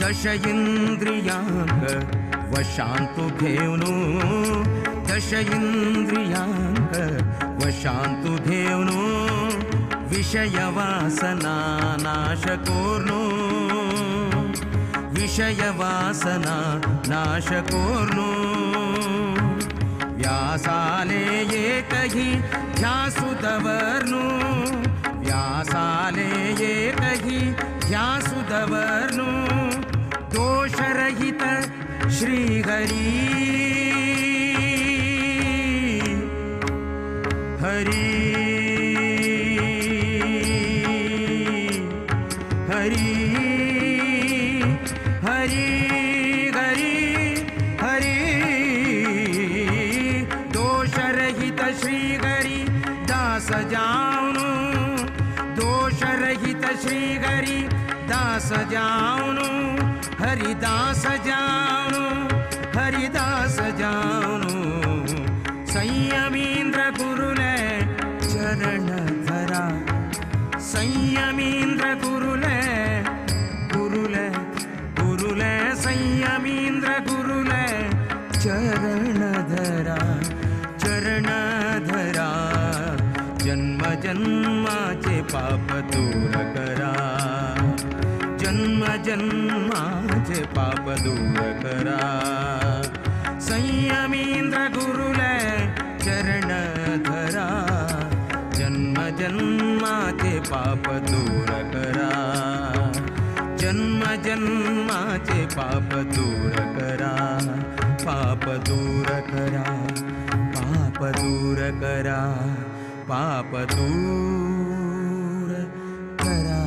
दश इंद्रियांक वशांतु घेवनु दश इंद्रियांक वशांतु घेवनु विषय वासना नाश कोर्नु विषय वासना नाश कोर्नु। व्यासाले एकही ध्यासु दवर्नु व्यासाले एकही ध्यासु दवर्नु दोषरहित श्री हरि हरि हरि हरि हरि हरि दोषरहित श्री हरि दास जाऊनु दोषरहित श्री हरि दास जाऊनु हरिदास जाऊनु हरिदास जाऊनु। संयमींद्र गुरुले चरण धरा संयमींद्र गुरुले गुरुले गुरुले संयमींद्र गुरुले चरण धरा चरण धरा जन्म जन्माचे पाप दूर करा जन्म जन्माचे पाप दूर करा। संयमींद्र गुरुले चरण धरा जन्म जन्माचे पाप दूर करा जन्म जन्माचे पाप दूर करा पाप दूर करा पाप दूर करा पाप दूर करा।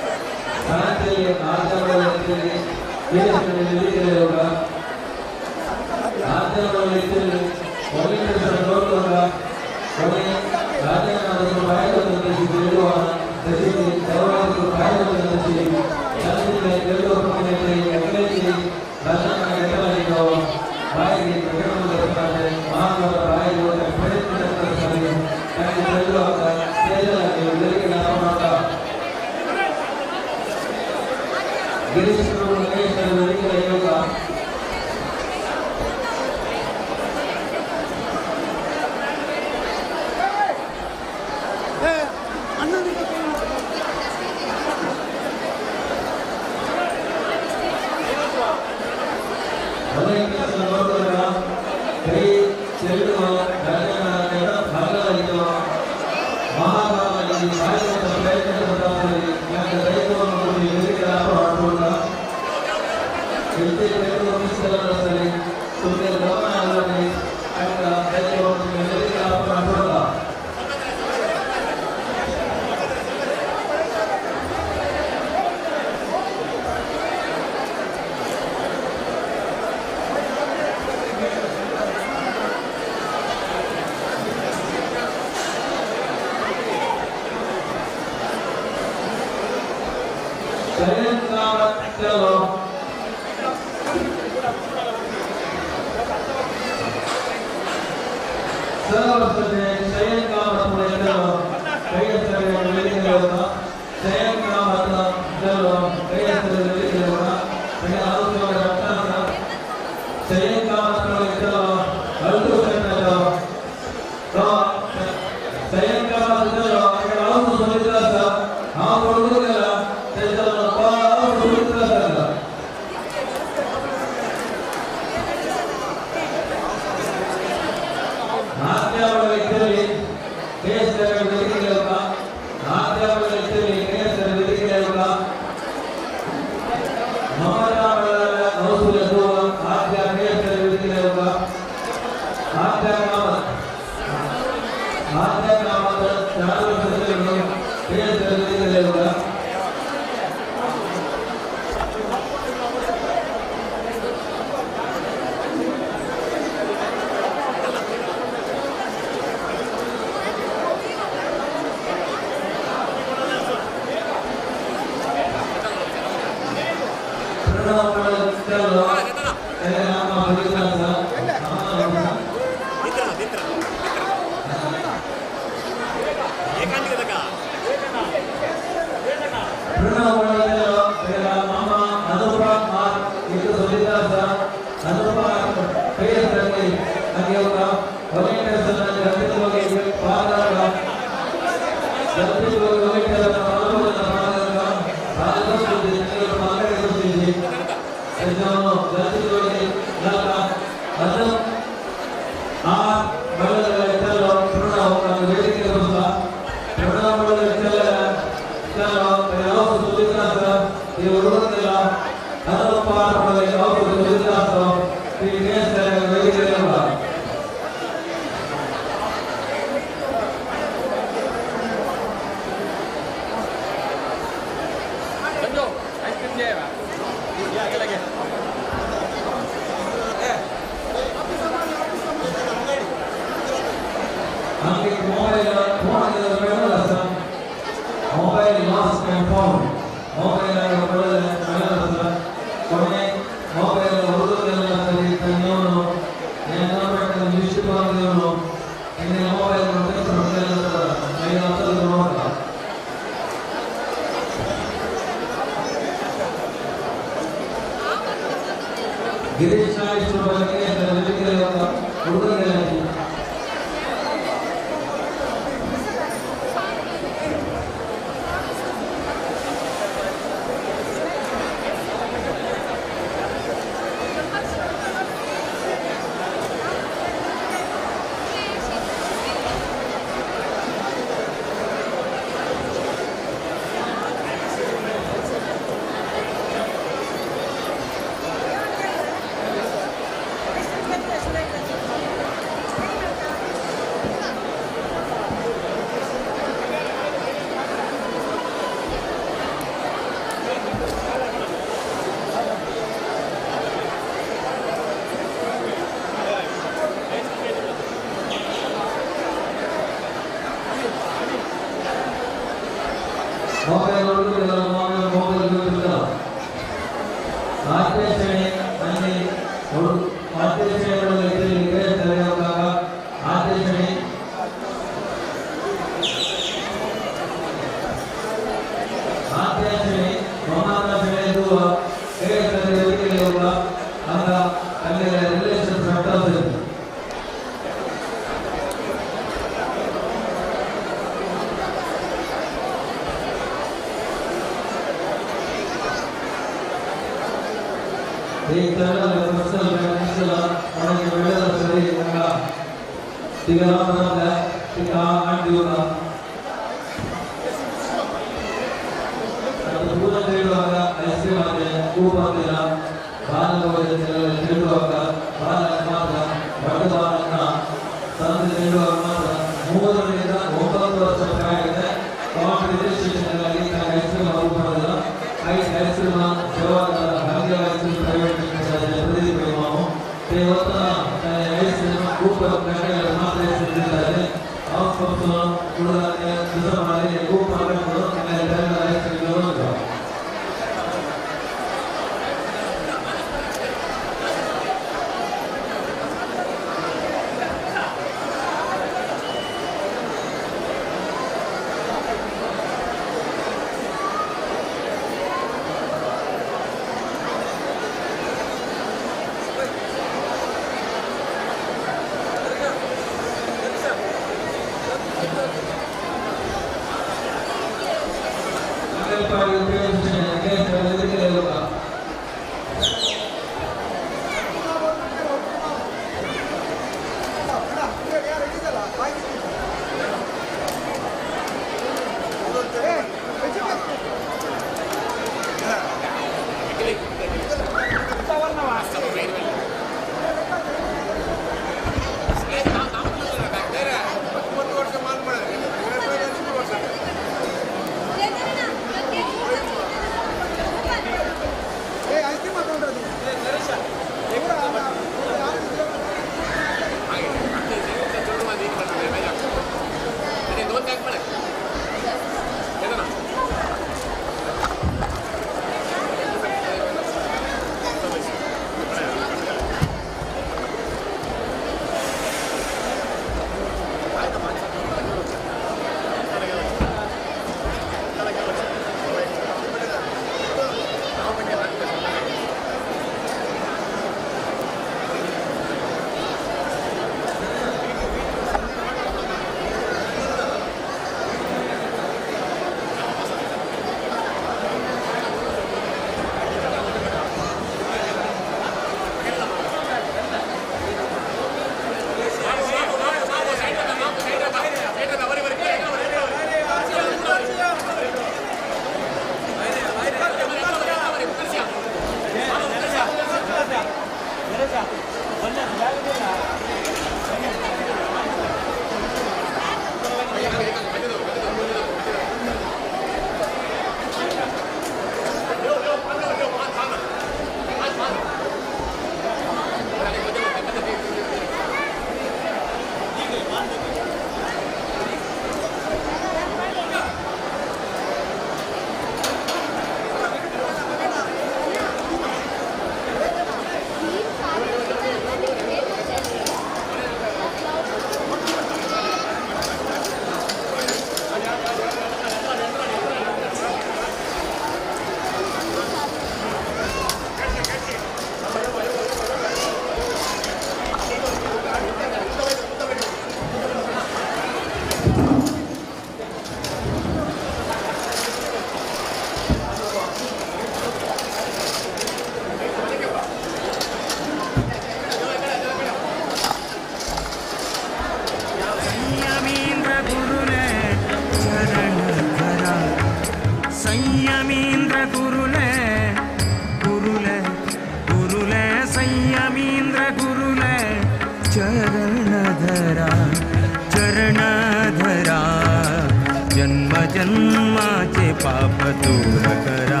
पाप दूर करा,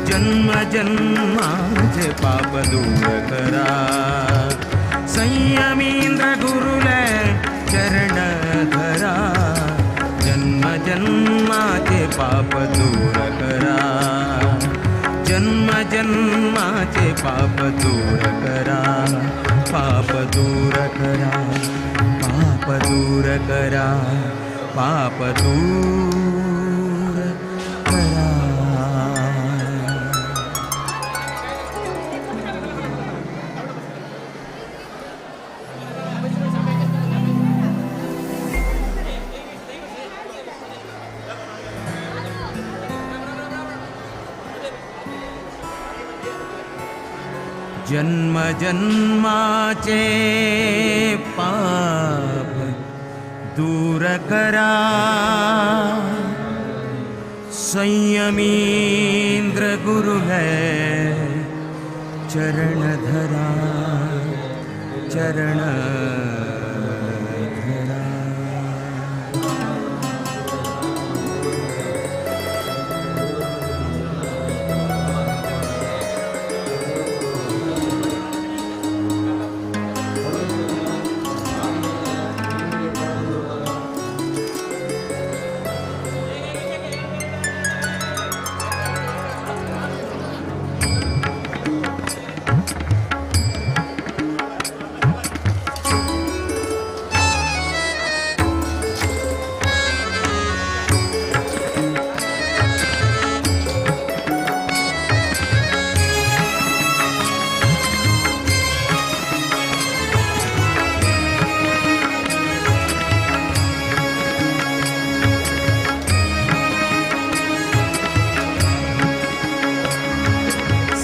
जन्म जन्माचे पाप दूर करा। संयमींद्र गुरुले चरण धरा, जन्म जन्माचे पाप दूर करा, जन्म जन्माचे पाप दूर करा, पाप दूर करा, पाप दूर करा, पाप दूर करा। जन्म जन्माचे पाप दूर करा, संयमींद्र गुरु है चरण धरा, चरण धरा।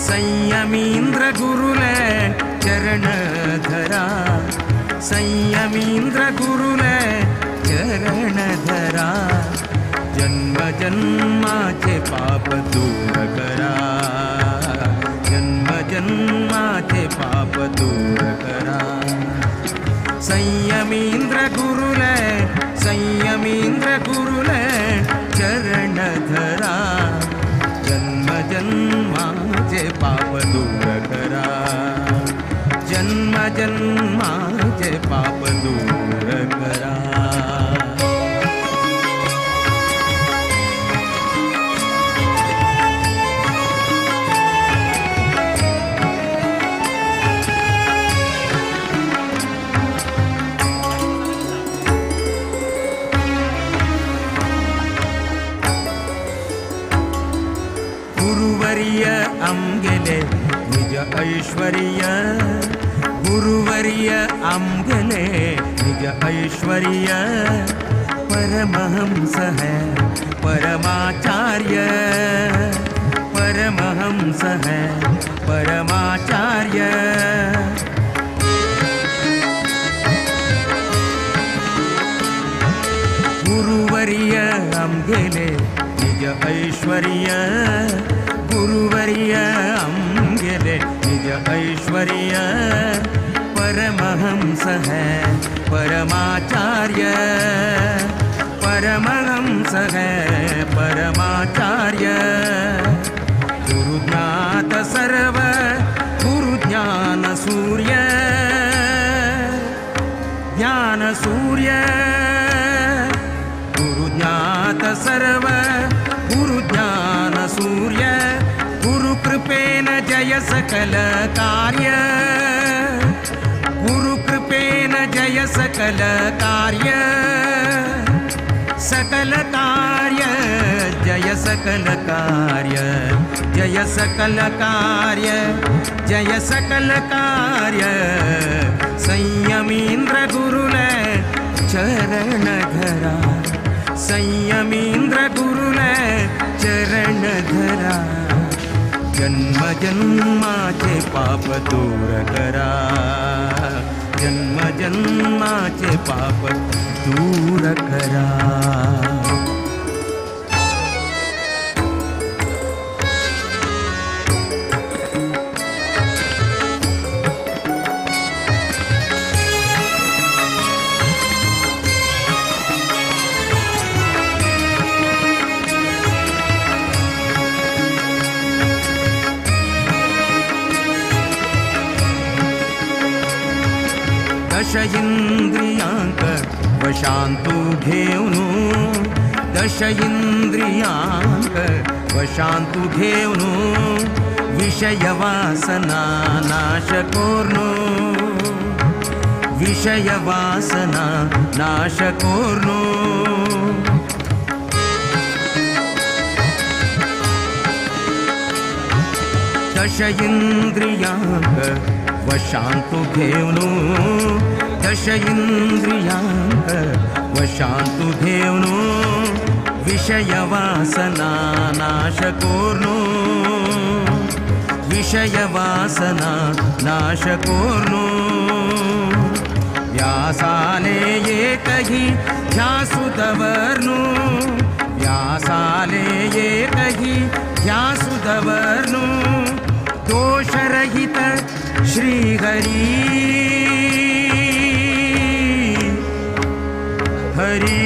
संयमींद्र गुरुले चरण धरा, संयमींद्र गुरुले चरण धरा, जन्म जन्माचे पाप दूर करा, जन्म जन्माचे पाप दूर करा। संयमींद्र गुरुले, संयमींद्र गुरुले चरण धरा, जन्म जन्माचे पाप दूर करा, जन्म जन्माचे पाप दूर करा। गुरुवर्य आमगेले निज ऐश्वर्य, गुरुवर्य आमगेले निज ऐश्वर्य, परमहंस है परमाचार्य, परमहंस है परमाचार्य। गुरुवर्य आमगेले निज ऐश्वर्य, गुरुवर्य आमगेले निज ऐश्वर्य, परमहंस है परमाचार्य, परमहंस है परमाचार्य। गुरु ज्ञात सर्व गुरु ज्ञान सूर्य, ज्ञान सूर्य, गुरु ज्ञात सर्व गुरु ज्ञान सूर्य, गुरु कृपेन जय सकल कार्य, गुरु कृपेन जय सकल कार्य, सकल कार्य जय सकल कार्य, जय सकल कार्य, जय सकल कार्य। संयमींद्र गुरुले चरण धरा, संयमींद्र गुरुले चरण धरा, जन्म जन्माचे पाप दूर करा, जन्म जन्माचे पाप दूर करा। दश इंद्रियांक वशांतु घेवनु दश इंद्रियांक वशांतु घेवनु विषय वासना नाश कोर्नु विषय वासना नाश कोर्नु। दश इंद्रियांक वशांतु घेवनु दश इंद्रियांक वशांतु घेवनु विषय वासना नाश कोर्नु विषय वासना नाश कोर्नु। व्यासाले एकही ध्यासु दवर्नु व्यासाले एकही ध्यासु दवर्नु दोषरहित श्रीहरि हरि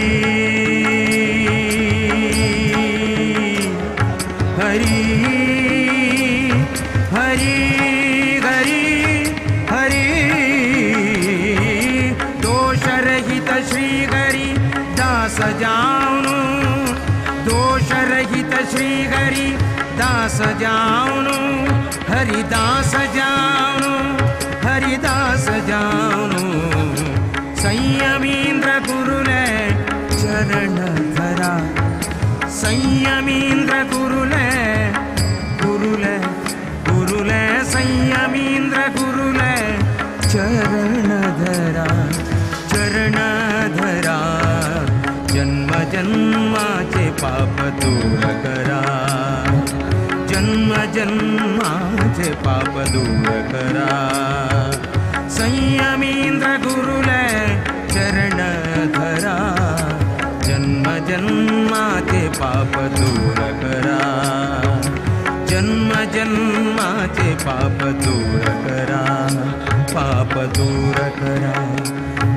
हरि हरि हरि हरि दोषरहित श्रीहरि दास जानु दोषरहित श्रीहरि दास जानु हरिदास जानु हरिदास जानु। संयमीन्द्र गुरुले चरण धरा संयमीन्द्र गुरुले गुरुले गुरुले संयमीन्द्र गुरुले चरण धरा चरण धरा जन्म जन्माचे पाप दूर करा जन्म जन्माचे पाप दूर करा। संयमीन्द्र गुरुले चरण धरा जन्म जन्माचे पाप दूर करा जन्म जन्माचे पाप दूर करा पाप दूर करा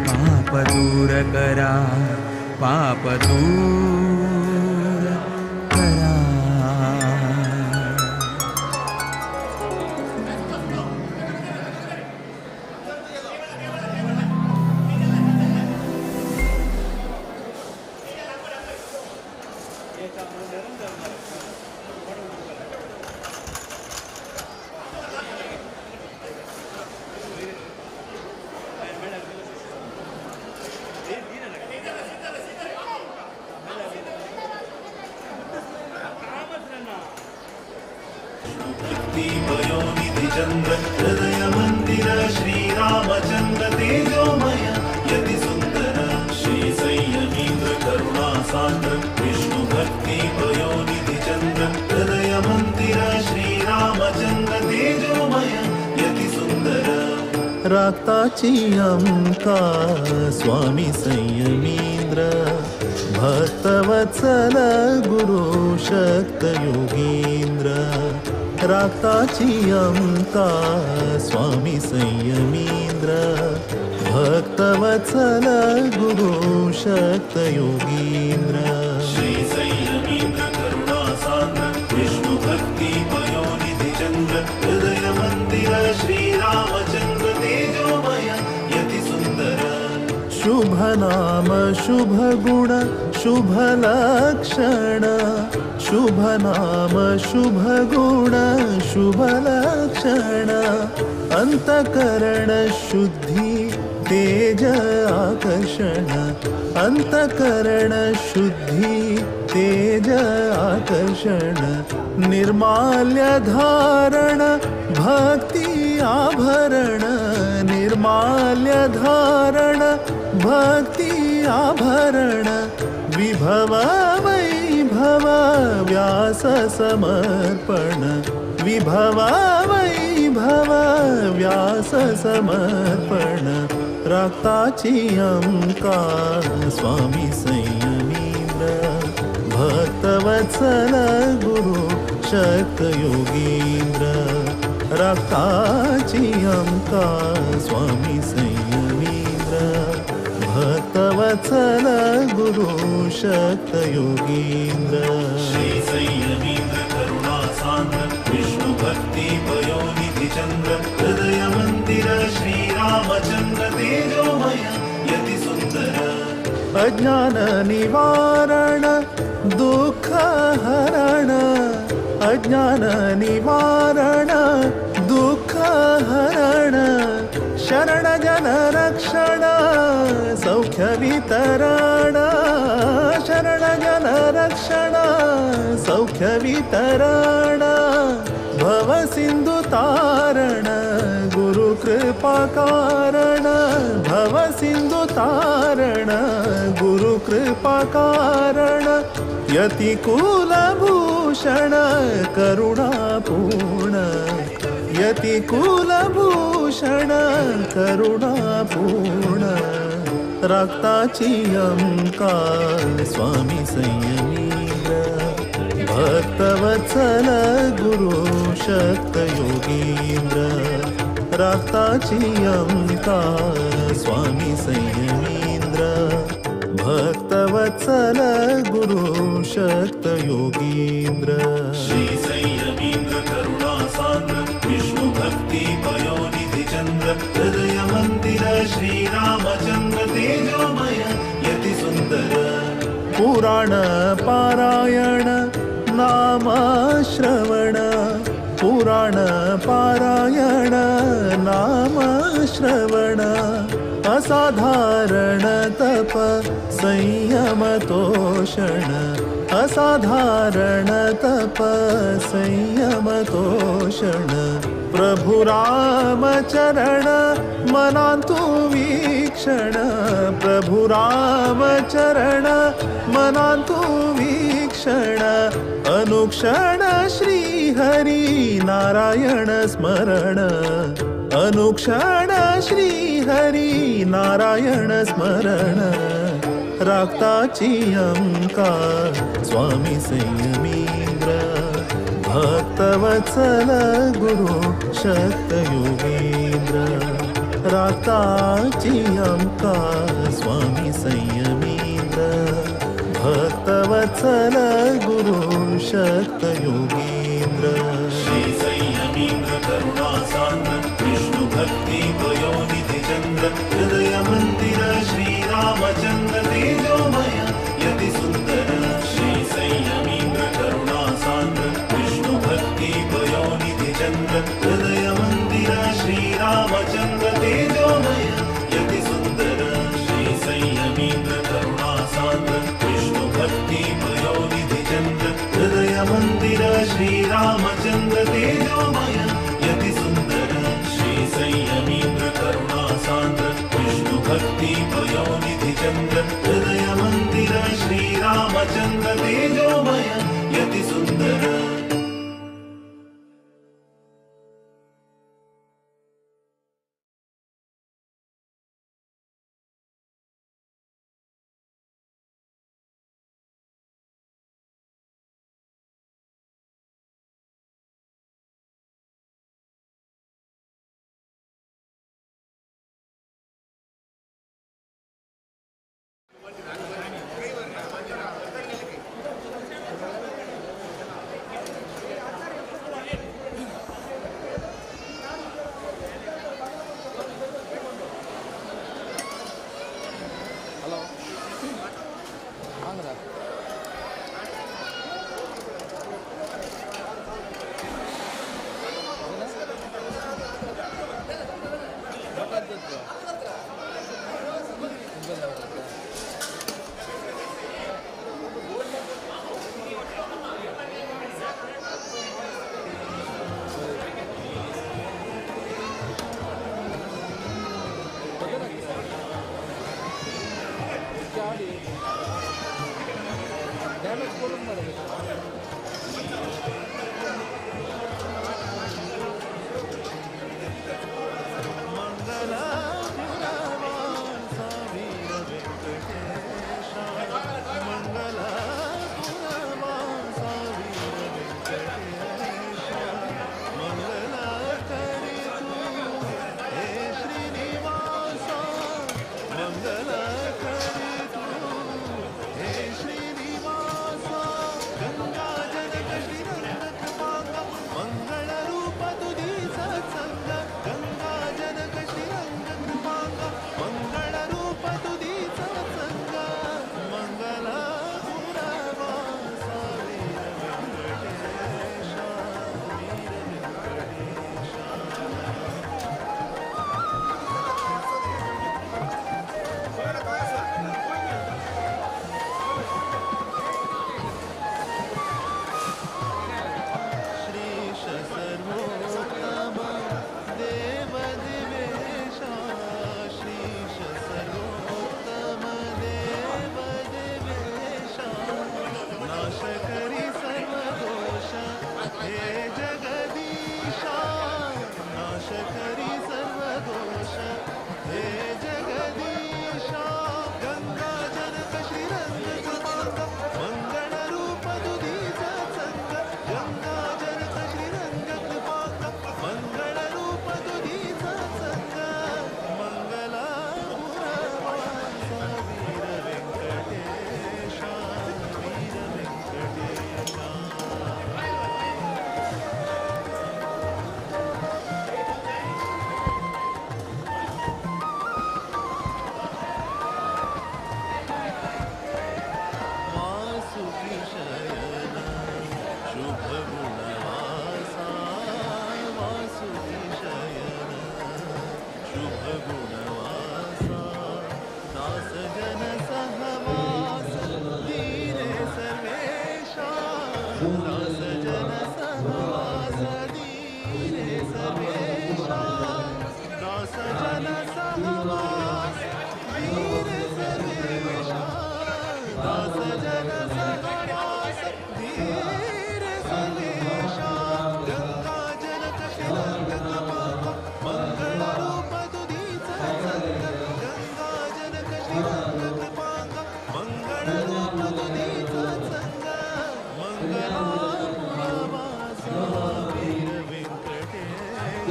पाप दूर करा पाप दूर करा। चंद्र हृदय मंदिर श्री रामचंद्र तेजोमय यति सुंदर श्री संयमीन्द्र करुणा सान्द्र विष्णु भक्ति पयोनिधि चंद्र हृदय मंदिर श्री रामचंद्र तेजोमय यति सुंदर। राताची अमका स्वामी संयमींद्र भक्तवत्सल गुरु शक्त योगींद्र राताची अमका स्वामी संयमींद्र भक्तवत्सल गुरु शक्त योगींद्र। श्री संयमींद्र करुणा सान्द्र विष्णु भक्ति पयोनिधि चंद्र हृदय मंदिर श्री रामचंद्र तेजोमय यति सुंदर। शुभ नाम शुभ गुण शुभ लक्षण शुभ नाम शुभ गुण शुभ लक्षण अंतकरण शुद्धि तेज आकर्षण अंतकरण शुद्धि तेज आकर्षण निर्माल्य धारण भक्ति आभरण निर्माल्य धारण भक्ति आभरण विभव वैभव व्यास समर्पण विभव वैभव व्यास समर्पण राताची अमका स्वामी संयमींद्र भक्तवत्सल गुरु शक्त योगींद्र राताची अमका स्वामी संयमींद्र भक्तवत्सल गुरु शक्त योगींद्र। श्री संयमींद्र करुणा सान्द्र विष्णु भक्ति पयोनिधि चंद्र हृदय मंदिर श्री रामचंद्र तेजोमय अज्ञान निवारण दुःख हरण अज्ञान निवारण दुःख हरण शरण जन रक्षण सौख्य वितरण शरण जन रक्षण सौख्य वितरण भव सिंधु तारण गुरु कृपा कारण भव सिंधु तारण गुरु कृपा कारण यति कुलभूषण करुणापूर्ण यति कुलभूषण करुणापूर्ण राखताची अमका स्वामी संयमींद्र भक्तवत्सल गुरु शक्त योगींद्र राखताची अमका स्वामी संयमींद्र भक्तवत्सल गुरु शक्त योगींद्र। श्री संयमींद्र करुणा सान्द्र विष्णु भक्ति पयोनिधि चंद्र हृदय मंदिर श्री रामचंद्र तेजोमय यति सुंदर। पुराण पारायण नाम श्रवण पुराण पारायण नाम श्रवण असाधारण तप संयम तोषण असाधारण तप संयम तोषण प्रभु राम चरण मनांतु वीक्षण प्रभु राम चरण मनांतु वीक्षण अनुक्षण श्री हरि नारायण स्मरण अनुक्षण श्री हरि नारायण स्मरण राखताची अमका स्वामी संयमींद्र भक्तवत्सल गुरु शक्त योगींद्र राखताची अमका स्वामी संयमींद्र भक्तवत्सल गुरु शक्त योगींद्र। श्री संयमींद्र करुणा सान्द्र विष्णु भक्ति पयोनिधि चंद्र हृदय मंदिर श्री रामचंद्र तेजोमय यति सुंदर। श्री संयमींद्र करुणा सान्द्र विष्णु भक्ति पयोनिधि चंद्र हृदय मंदिर श्री रामचंद्र तेजोमय यति सुंदर। श्री संयमींद्र करुणा सान्द्र विष्णु भक्ति पयोनिधि चंद्र हृदय मंदिर श्री रामचंद्र तेजोमय यति सुंदर। श्री संयमींद्र करुणा सान्द्र विष्णु भक्ति पयोनिधि चंद्र हृदय मंदिर श्री रामचंद्र तेजोमय यति सुंदर।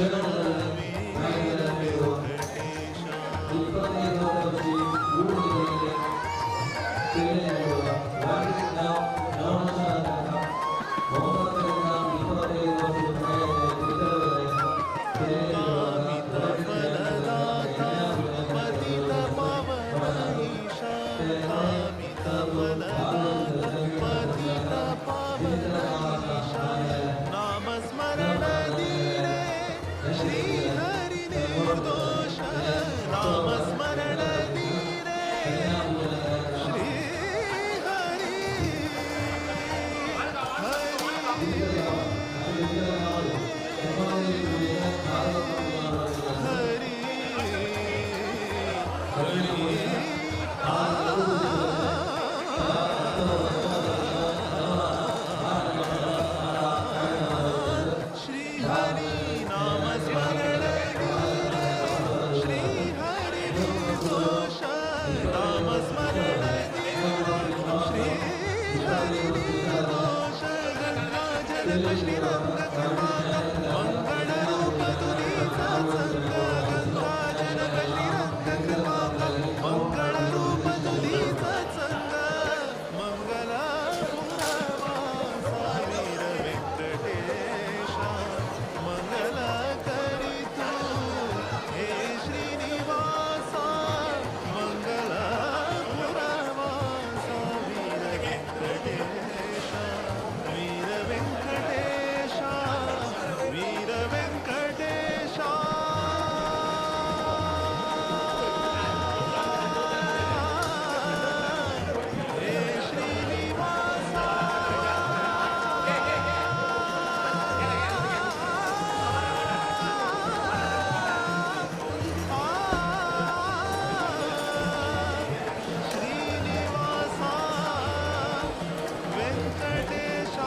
ವೀರ ವೆಂಕಟೇಶ. ಕಾಮಿತ ಫಲದಾತ ಪತಿತ ಪವನ ಈಶ, ಕಾಮಿತ ಫಲದಾತ ಪತಿತ ಪವನ ಈಶ, ನಾಮ ಸ್ಮರಣ ಧೀರೆ ಶ್ರೀ ಹರಿ ನಿರ್ದೋಷ, ನಾಮ ಸ್ಮರಣ ಧೀರೆ ಶ್ರೀ ಹರಿ ಹರಿ ಶ್ರೀ ಹರಿ ನಾಮ ಸ್ಮರಣ ಧೀರೆ ಶ್ರೀ ಹರಿ ನಿರ್ದೋಷ, ನಾಮ ಸ್ಮರಣ ಧೀರೆ ಶ್ರೀ ಹರಿ ನಿರ್ದೋಷ, ಗಂಗಾ ಜನಕ ಶ್ರೀರಂಗ ಕೃಪಾಕ ಮಂಗಳ ರೂಪ ತುದಿ ಸತ್ಸಂಗ, ಗಂಗಾ ಜನಕ ಶ್ರೀರಂಗ ಕೃಪಾಕ ಮಂಗಳ ರೂಪ ತುದಿ ಸತ್ಸಂಗ, ಮಂಗಲ ವೀರ ವೆಂಕಟೇಶ ಮಂಗಲ ಕರಿತು ಹೇ ಶ್ರೀನಿವಾಸ, ಮಂಗಲ ಪುರವಾಸ ವೀರ ವೆಂಕಟೇಶ, ವೀರ ವೆಂಕಟೇಶ, ವೀರ ವೆಂಕಟೇಶ. ಹೇ ಶ್ರೀನಿವಾಸ. ಶ್ರೀನಿವಾಸ ವೆಂಕಟೇಶ.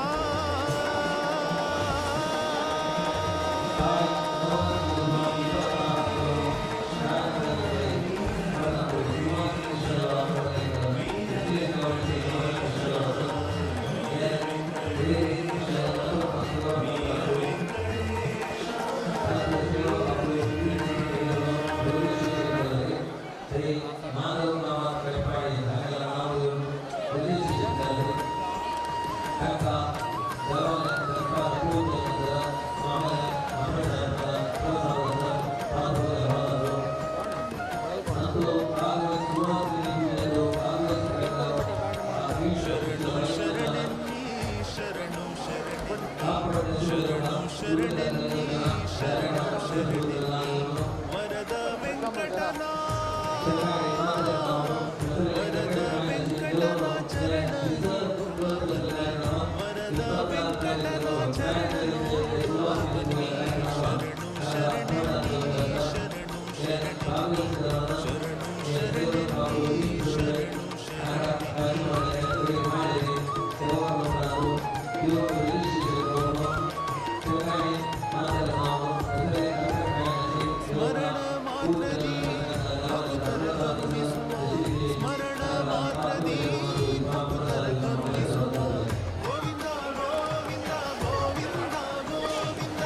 ಶರಣು ಶರಣೆನ್ನಿ ಶರಣು ಶರಣೆನ್ನಿ ಶರಣು ಶರಣೆನ್ನಿ ಶರಣು ಶರಣೆನ್ನಿ, ವರದ ವೆಂಕಟನ ವರದ ವೆಂಕಟನ ಚರಣ, ವರದ ವೆಂಕಟನ ಚರಣ, ಶರಣು ಶರಣೆನ್ನಿ ಶರಣು ಶರಣೆನ್ನಿ ಶರಣು ಶರಣೆನ್ನಿ ಶರಣು ಸ್ಮರಣ ಮಾತ್ರದಿ ಭಕ್ತರ ಕರುಣಿಸುವ, ಸ್ಮರಣ ಮಾತ್ರದಿ ಭಕ್ತರ ಕರುಣಿಸುವ, ಗೋವಿಂದ ಗೋವಿಂದ ಗೋವಿಂದ ಗೋವಿಂದ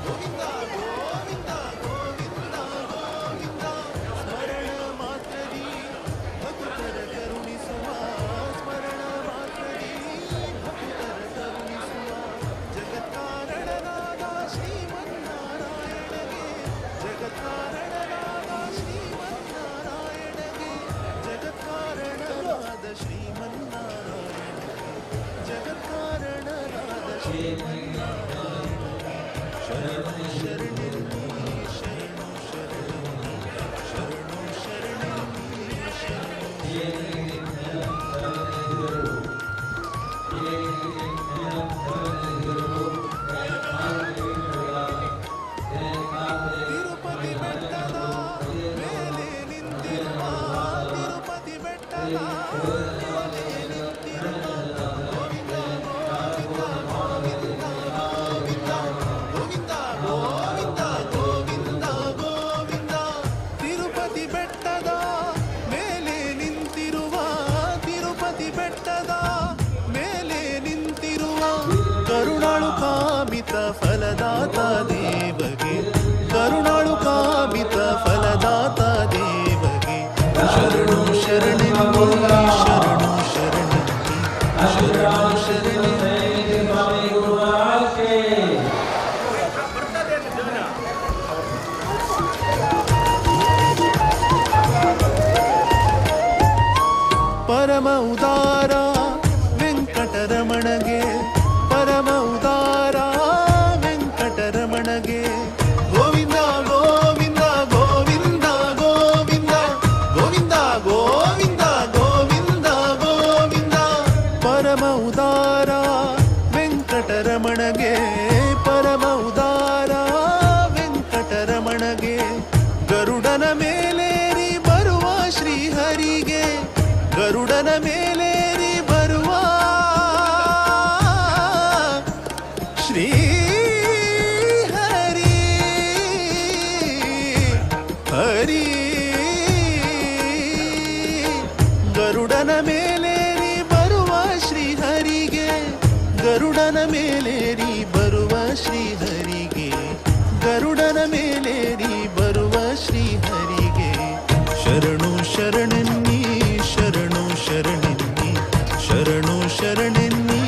ಗೋವಿಂದ ಗೋವಿಂದ ಗೋವಿಂದ ಗೋವಿಂದ, ಸ್ಮರಣ ಮಾತ್ರದಿ ಭಕ್ತರ ಕರುಣಿಸುವ, ಸ್ಮರಣ ಮಾತ್ರದಿ ಭಕ್ತರ ಕರುಣಿಸುವ, ಜಗತ್ಕಾರಣನಾದ ಶ್ರೀಮನ್ನಾರಾಯಣಗೆ, ಜಗತ್ಕಾರಣನಾದ ಶ್ರೀಮನ್ನಾರಾಯಣಗೆ, ಜಗತ್ಕಾರಣನಾದ ಶ್ರೀಮನ್ನಾರಾಯಣಗೆ, ಜಗತ್ಕಾರಣನಾದ ಶ್ರೀಮನ್ನಾರಾಯಣಗೆ, ಶರಣು ಶರಣೆನ್ನಿ ಶರಣು ಶರಣೆನ್ನಿ ಶರಣು ಶರಣೆನ್ನಿ ಶರಣು ತಿರುಪತಿ ಬೆಟ್ಟದ ಮೇಲೆ ನಿಂತಿರುವ, ತಿರುಪತಿ ಬೆಟ್ಟದ ಮೇಲೆ ನಿಂತಿರುವ, ಗೋವಿಂದ ಗೋವಿಂದ ಗೋವಿಂದ ಗೋವಿಂದ ಗೋವಿಂದ ಗೋವಿಂದ ಗೋವಿಂದ, ತಿರುಪತಿ ಬೆಟ್ಟದ ಮೇಲೆ ನಿಂತಿರುವ, ತಿರುಪತಿ ಬೆಟ್ಟದ ಮೇಲೆ ನಿಂತಿರುವ, ಕರುಣಾಳು ಕಾಮಿತ ಫಲದಾತ ದೇವಗೆ, ಗರುಡನ ಮೇಲೇರಿ ಬರುವ ಶ್ರೀಹರಿಗೆ, ಗರುಡನ ಮೇಲೇರಿ ಬರುವ ಶ್ರೀಹರಿಗೆ, ಗರುಡನ ಮೇಲೇರಿ ಬರುವ ಶ್ರೀಹರಿಗೆ. ಶರಣು ಶರಣೆನ್ನಿ ಶರಣು ಶರಣೆನ್ನಿ ಶರಣು ಶರಣೆನ್ನಿ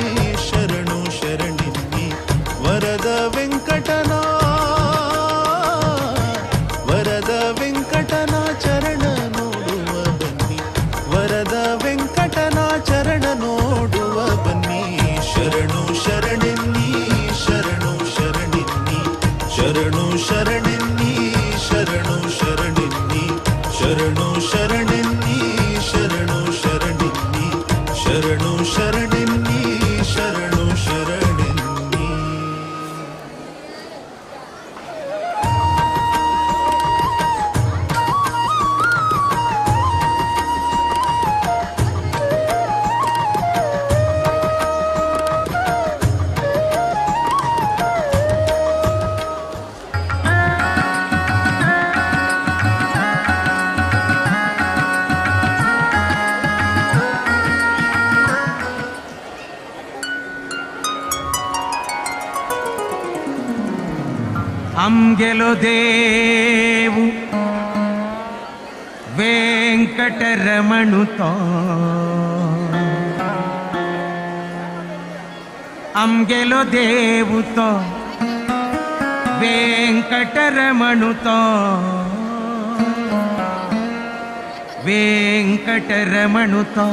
ಶರಣು ಶರಣೆನ್ನಿ ವರದ ವೆಂಕಟನ, ವರದ ವೆಂಕಟನ ಚರಣ ನೋಡುವ ಬನ್ನಿ, ವರದ ವೆಂಕಟನ ಚರಣ ನೋಡುವ ಬನ್ನಿ. ಶರಣು ಶರಣೆನ್ನಿ ಶರಣು ಶರಣೆನ್ನಿ ಶರಣು ಶರಣೆನ್ನಿ ಶರಣು ಶರಣೆನ್ನಿ ಶರಣು ಶರಣೆನ್ನಿ ಶರಣು ಶರಣೆನ್ನಿ ಶರಣು ಶರಣೆನ್ನಿ ಶರಣು ಶರಣೆನ್ನಿ. आमगेलो देव वेंकटरमणु तो, आमगेलो देव तो वेंकटरमणु तो, वेंकटरमणु तो,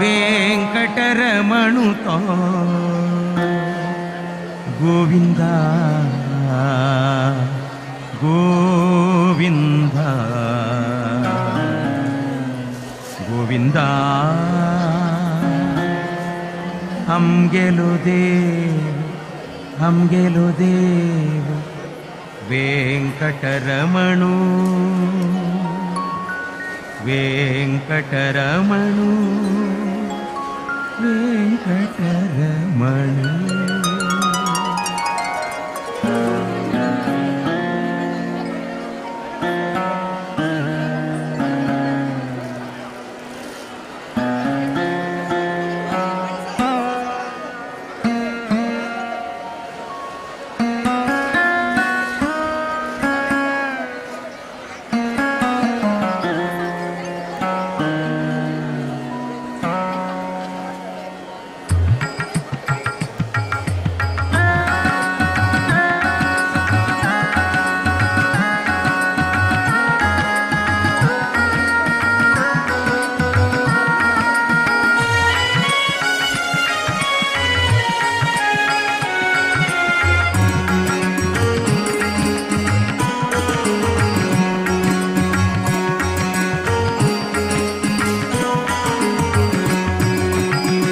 वेंकटरमणु तो. गोविंदा गोविंदा गोविंदा आमगेलो देव आमगेलो देव वेंकटरमणु वेंकटरमणु वेंकटरमणु.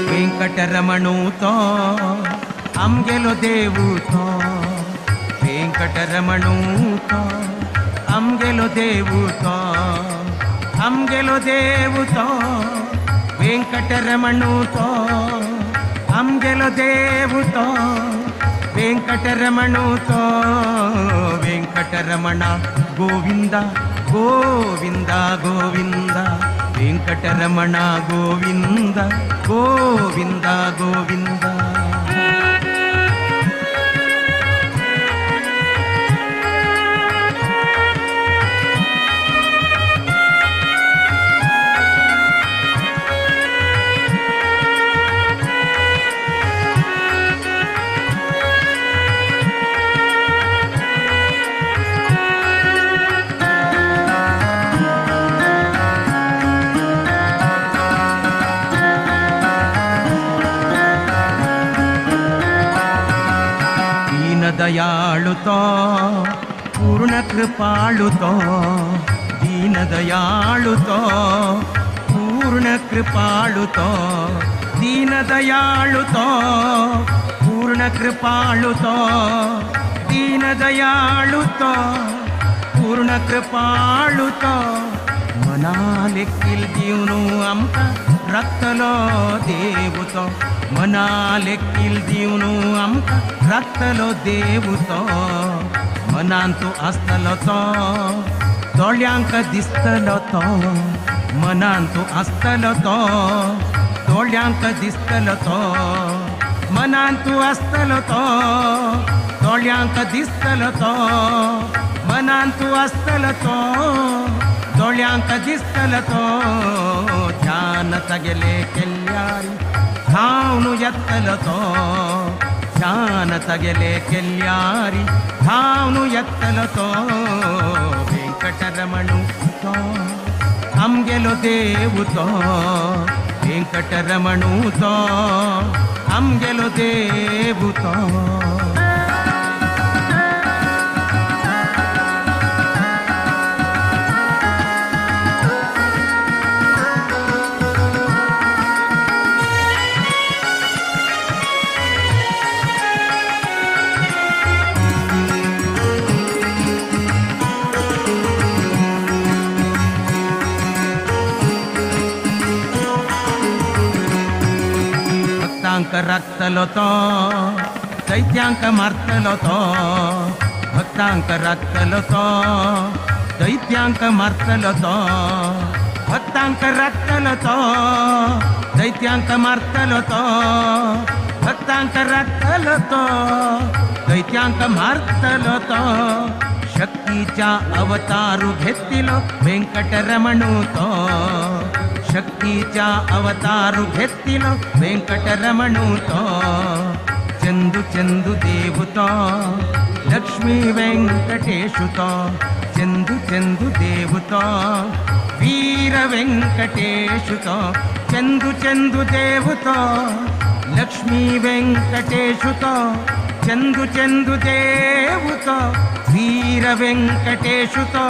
वेंकटरमणु तो आमगेलो देव तो, वेंकटरमणु तो आमगेलो देव तो, आमगेलो देव तो वेंकटरमणु तो, आमगेलो देव तो वेंकटरमणु तो. वेंकटरमण गोविंद गोविंद गोविंद वेंकटरमण गोविंद गोविंद गोविंद. दयाळु तो पूर्ण कृपाळु तो, दीन दयाळु तो पूर्ण कृपाळु तो, दीन दयाळु तो पूर्ण कृपाळु तो, दीन दयाळु तो पूर्ण कृपाळु तो. मना लेकील दिवनु आमकां राखतलो देव तो, मना लेकील दिवनु आमकां राखतलो देव तो. मनांतु आसतलो तो, दोळ्यांक दिसतलो तो, मनांतू आसतलो तो दोळ्यांक दिसतलो तो मनांतू आसतलो तो दोळ्यांक दिसतलो तो मनांतू आसतलो तो दोळ्यांक दिसतलो तो ध्यान तगेले केल्यारी धावनु येतलो तो ध्यान तगेले केल्यारी धावनु येतलो तो वेंकटरमणु तो आमगेलो देव तो वेंकटरमणु तो आमगेलो देव तो. भक्तांक राखतलो तो दैत्यांक मारतलो तो भक्तांक राखतलो तो दैत्यांक मारतलो तो भक्तांक राखतलो तो दैत्यांक मारतलो तो भक्तांक राखतलो तो दैत्यांक मारतलो तो शक्तीच्या अवतारू घेतिलो वेंकटरमणू तो शक्तीच्या अवतारू घेतिलो वेंकटरमणू तो चंदू चंदू देव तो लक्ष्मी वेंकटेशु तो चंदू चंदू देव तो वीर वेंकटेशु तो चंदू चंदू देव तो लक्ष्मी वेंकटेशु तो चंदू चंदू देव तो वीर वेंकटेशु तो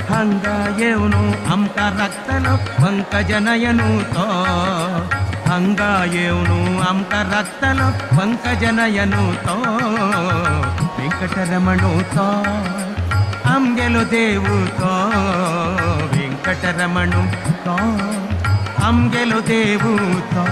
हांगा येवनु आमकां राखतलो पंकजनयनु तो हांगा येवनु आमकां राखतलो पंकजनयनु तो वेंकटरमणु तो आमगेलो देव तो वेंकटरमणु तो आमगेलो देव तो.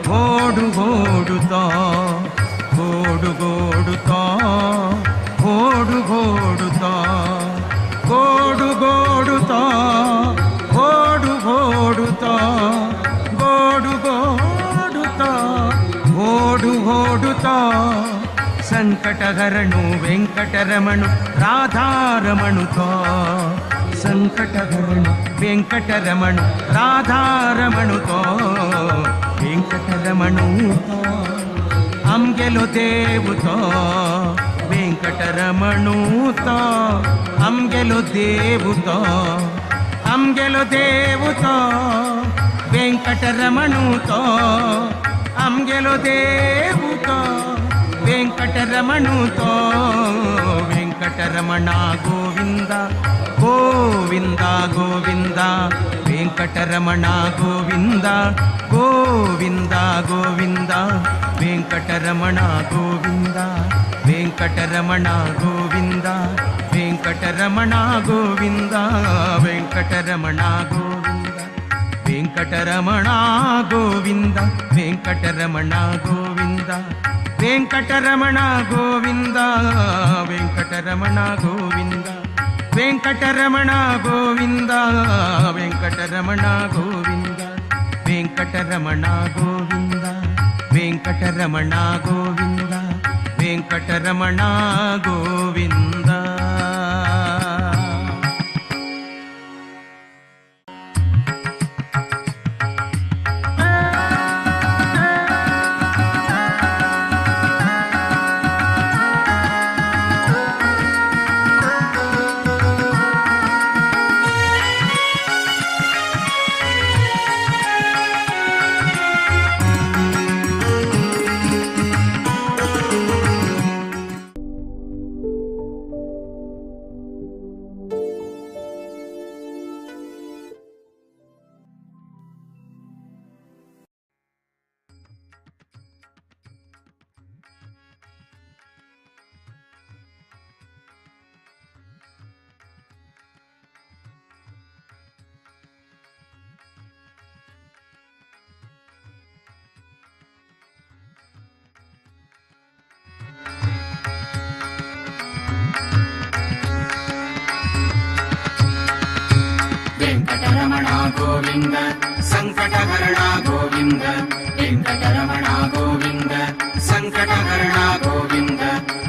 गोडु गोडु तो गोडु गोडु तो गोडु गोडु तो गोडु गोडु तो गोडु गोडु तो गोडु गोडु तो गोडु गोडु तो संकटहरणु वेंकटरमणु राधारमणु तो संकटहरणु वेंकटरमणु राधारमणु तो वेंकटरमणु तो आमगेलो देव तो वेंकटरमणु तो आमगेलो देव तो आमगेलो देव तो वेंकटरमणु तो आमगेलो देव तो वेंकटरमणु तो वेंकटरमण गोविंद गोविंद गोविंद वेंकटरमण गोविंद गोविंद गोविंद वेंकटरमण गोविंद वेंकटरमण गोविंद वेंकटरमण गोविंद वेंकटरमण गोविंद वेंकटरमण गोविंद वेंकटरमण गोविंद वेंकटरमण गोविंद वेंकटरमण गोविंद वेंकटरमण गोविंद वेंकटरमण गोविंद वेंकटरमण गोविंद वेंकटरमण गोविंद वेंकटरमण गोविंद. वेङ्कटरमण गोविन्द सङ्कटहरण गोविन्द वेङ्कटरमण गोविन्द सङ्कटहरण गोविन्द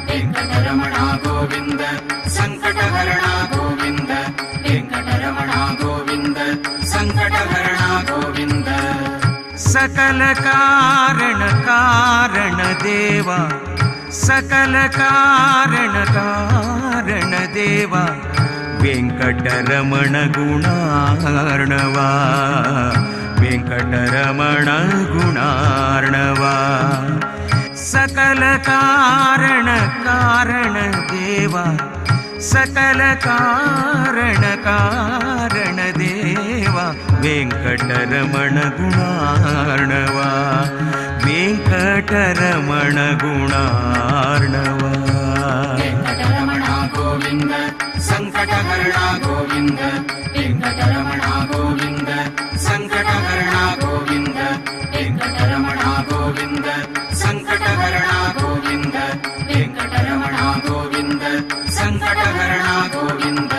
वेङ्कटरमण गोविन्द सङ्कटहरण गोविन्द वेङ्कटरमण गोविन्द सङ्कटहरण गोविन्द सकल कारण कारण देवा सकल कारण कारण देवा वेंकटरमण गुणार्णवा वेंकटरमण गुणार्णवा सकल कारण कारण देवा सकल कारण कारण देवा वेंकटरमण गुणार्णवा वेंकटरमण गुणार्णवा वेंकटरमण गोविन्द सङ्कटहरण गोविन्द वेंकटरमण गोविन्द सङ्कटहरण गोविन्द वेंकटरमण गोविन्द सङ्कटहरण गोविन्द वेंकटरमण गोविन्द सङ्कटहरण गोविन्द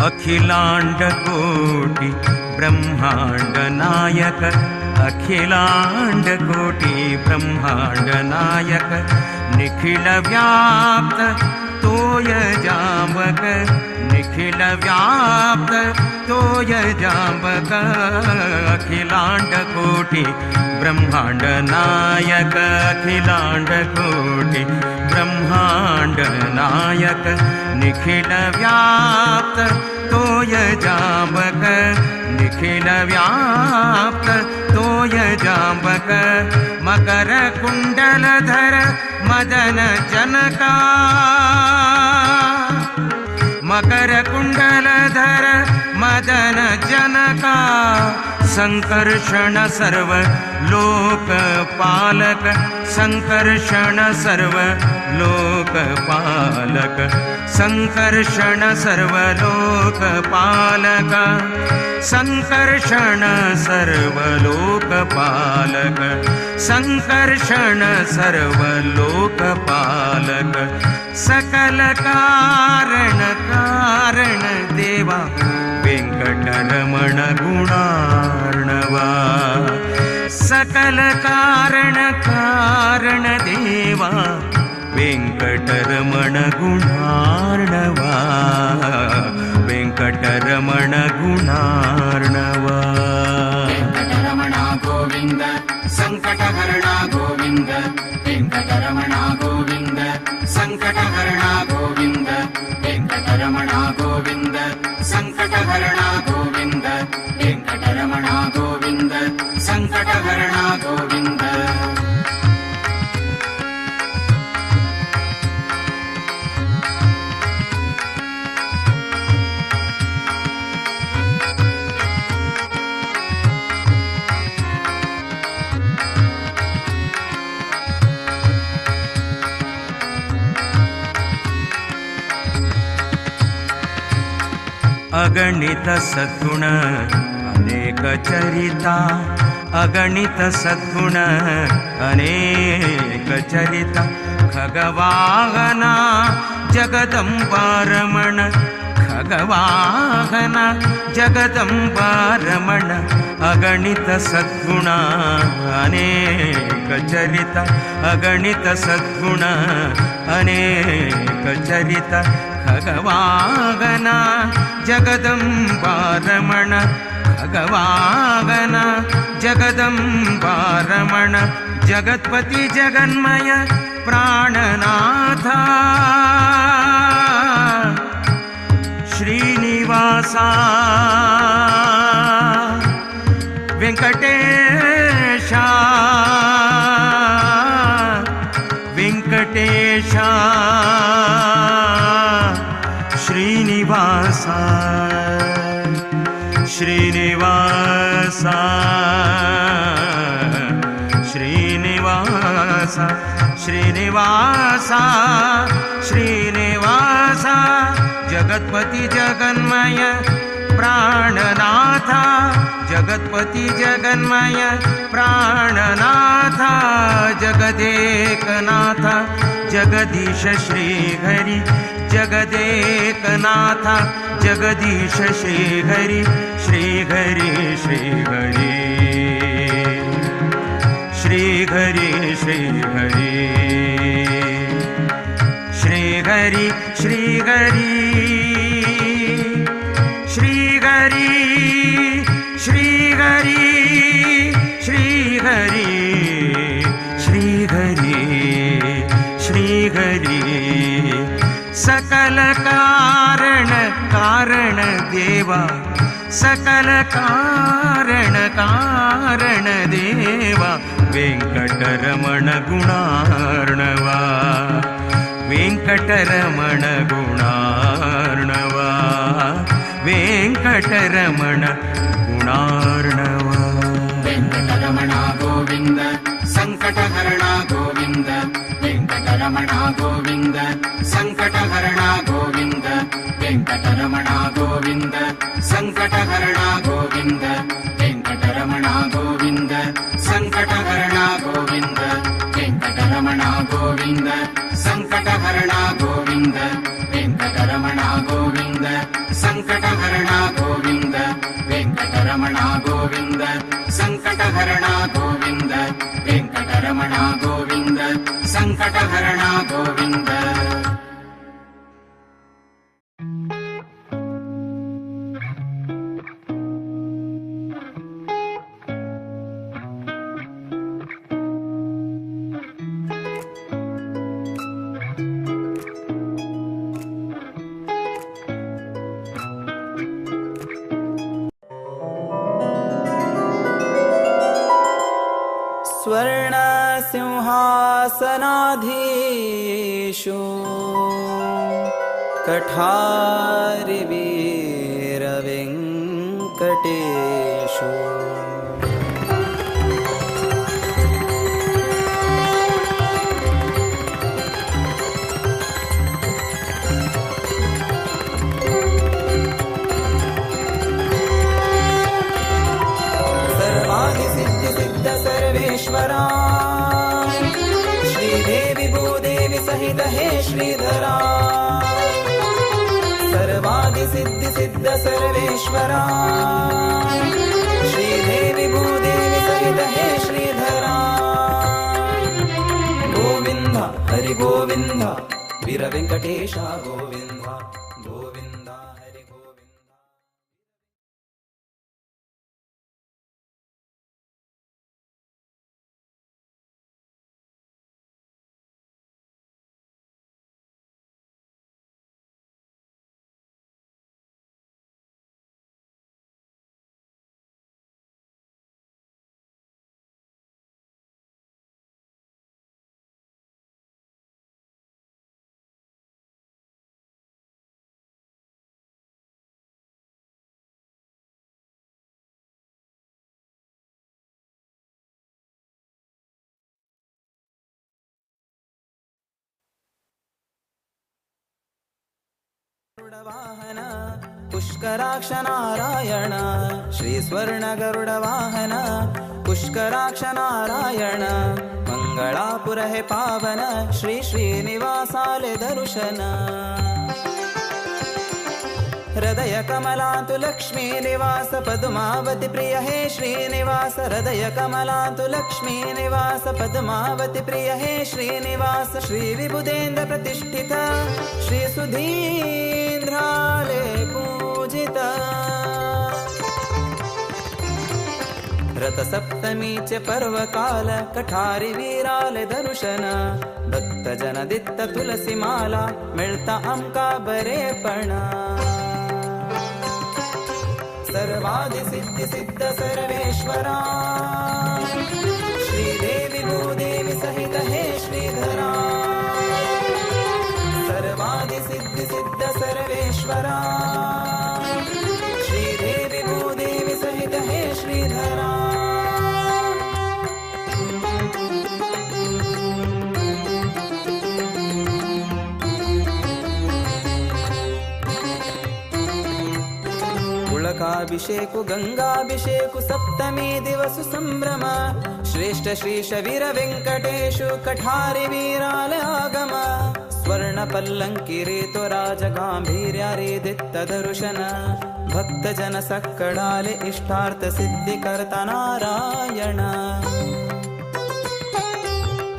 अखिलांड कोटि ब्रह्मांड नायक अखिलांड कोटि ब्रह्मांड नायक निखिल व्याप्त तोय जांबक निखिल व्याप्त तोय जांबक अखिलांड कोटि ब्रह्मांड नायक अखिलांड कोटि ब्रह्मांड नायक निखिल व्याप्त तोय जांबक निखिल व्याप्त तोय जांबक मकर कुंडलधर मदन जनका मकर कुंडलधर मदन जनका संकर्षण सर्व लोकपालक संकर्षण सर्व लोकपालक संकर्षण सर्व लोकपालक संकर्षण सर्व लोकपालक संकर्षण सर्व लोकपालक सकल कारण कारण देवा वेंकटरमण गुणार्णवा सकल कारण कारण देवा वेंकटरमण गुणार्णवा वेंकटरमण गुणार्णवा वेंकटरमण गोविन्द सङ्कटहरण गोविन्द वेंकटरमण गोविन्द सङ्कटहरण गोविन्द वेंकटरमण गोविन्द सङ्कटहरण गोविन्द वेंकटरमण गोविन्द सङ्कटहरण गोविन्द अगणित सद्गुण अनेक चरिता अगणित सद्गुण अनेक चरिता खगवाहना जगदम्बारमण खगवाहना जगदम्बारमण अगणित सद्गुण अनेक चरिता अगणित सद्गुण अनेक चरिता खगवाहना जगदम्बारमण खगवाहना जगदम्बारमण जगत्पति जगन्मय प्राणनाथा श्रीनिवासा वेंकटेशा वेंकटेशा श्रीनिवासा श्रीनिवासा श्रीनिवासा। श्रीनिवासा श्रीनिवासा जगत्पति जगन्मय प्राणनाथा जगत्पति जगन्मय प्राणनाथा जगदेकनाथ जगदीश श्रीहरि जगदेकनाथ जगदीश श्रीहरि श्रीहरि श्रीहरि श्रीहरि श्रीहरि श्रीहरि श्रीहरि श्रीहरि श्रीहरि श्रीहरि श्रीहरि श्रीहरि सकल कारण कारण देवा सकल कारण कारण देवा वेंकटरमण गुणार्णवा वेंकटरमण गुणार्णवा वेंकटरमण गुणार्णवा. वेंकटरमण गोविंद संकटहरण गोविंद वेंकटरमण गोविंद संकटहरण गोविंद वेंकटरमण गोविंद संकटहरण गोविंद वेंकटरमण गोविंद संकटहरण गोविंद वेंकटरमण गोविंद संकटहरण गोविंद वेंकटरमण गोविंद संकटहरण गोविंद वेंकटरमण गोविंद संकटहरण गोविंद वेंकटरमण गोविंद संकटहरण गोविंद. स्वर्णसिंहासनाधीशो कठारिवीरवेङ्कटेशो सर्वादिसिद्धिसिद्ध सर्वेश्वरा श्रीदेवी भूदेवी सहित हे श्रीधरा सर्वादिसिद्धि सिद्ध सर्वेश्वरा श्रीदेवी भूदेवी सहित हे श्रीधरा. गोविंद हरि गोविंद वीर वेंकटेश गोविंद गोविंद हरि गोविंद. वाहन पुष्कराक्ष नारायण श्री स्वर्ण गरुड वाहन पुष्कराक्ष नारायण मंगळापुर हे पावन श्री श्रीनिवासाले दर्शन हृदय कमलांतु लक्ष्मी निवास पद्मावती प्रिय हे श्रीनिवास हृदय कमलांतु लक्ष्मी निवास पद्मावती प्रिय हे श्रीनिवास श्री विबुधेन्द्र प्रतिष्ठित श्री सुधीन्द्राले पूजित रथसप्तमीचे पर्वकाल कठारी वीराले दर्शन भक्तजन दित्त तुलसी माला मिळता आमका बरेपण सर्वादि सिद्धि सिद्ध सर्वेश्वरा श्रीदेवी भूदेवी सहित हे श्रीधरा सर्वादि सिद्धि सिद्ध सर्वेश्वरा श्रीदेवी भूदेवी सहित हे श्रीधरा. उदकाभिषेकु गंगाभिषेकु सप्तमी दिवसु संभ्रम श्रेष्ठ श्रीश वीर वेंकटेशु कठारि वीराल आगम स्वर्ण पल्लंकिरे तो राज गांभीर्य रे दित्त दर्शन भक्त जन सक्कडाले इष्टार्थ सिद्धि करता नारायण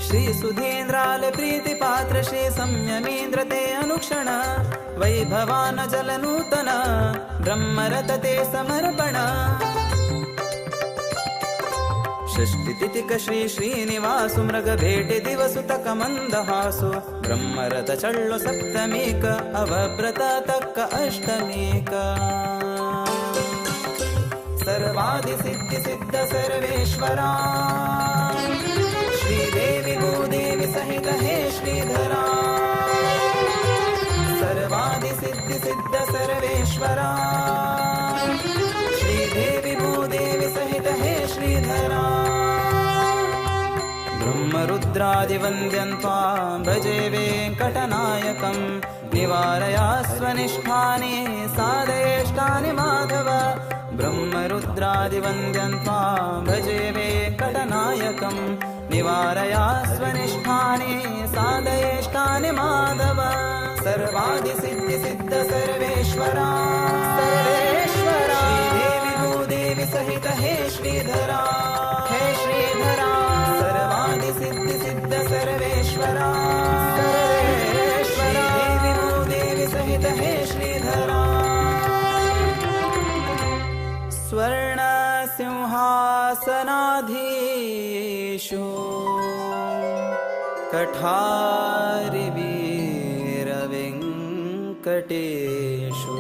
श्री सुधीन्द्राल प्रीति पात्र श्री संयमीन्द्र ते अनुक्षण वैभवान जल नूतन ब्रह्मरत ते समर्पण षष्टि तिथिक श्री श्रीनिवासु मृग भेटे दिवसु तक मंदहासु ब्रह्मरथ चळ्ळु सप्तमीक अवव्रत तक्क अष्टमीक सर्वादि सिद्धि सिद्ध सर्वेश्वरा श्रीदेवी भूदेवी सहित हे श्रीधरा सर्वादि सिद्धि सिद्ध सर्वेश्वरा श्रीदेवी भूदेवी सहित हे श्रीधरा ब्रह्मरुद्रादिवन्द्यं त्वां भजे वेङ्कटनायकं निवारया स्वनिष्ठानि साधयेष्टानि माधव ब्रह्मरुद्रादिवन्द्यं त्वां भजे वेङ्कटनायकं निवारया स्वनिष्ठानि साधयेष्टानि माधव सर्वादि सिद्धि सिद्ध सर्वेश्वरा सर्वेश्वरा श्रीदेवी भूदेवी सहित हे श्रीधरा सर्वादि सिद्धि सिद्ध सर्वेश्वरा सर्वेश्वरा देवी भूदेवी सहित हे श्रीधरा स्वर्ण सिंहासनाधीशु कठारि वीर वेङ्कटेशु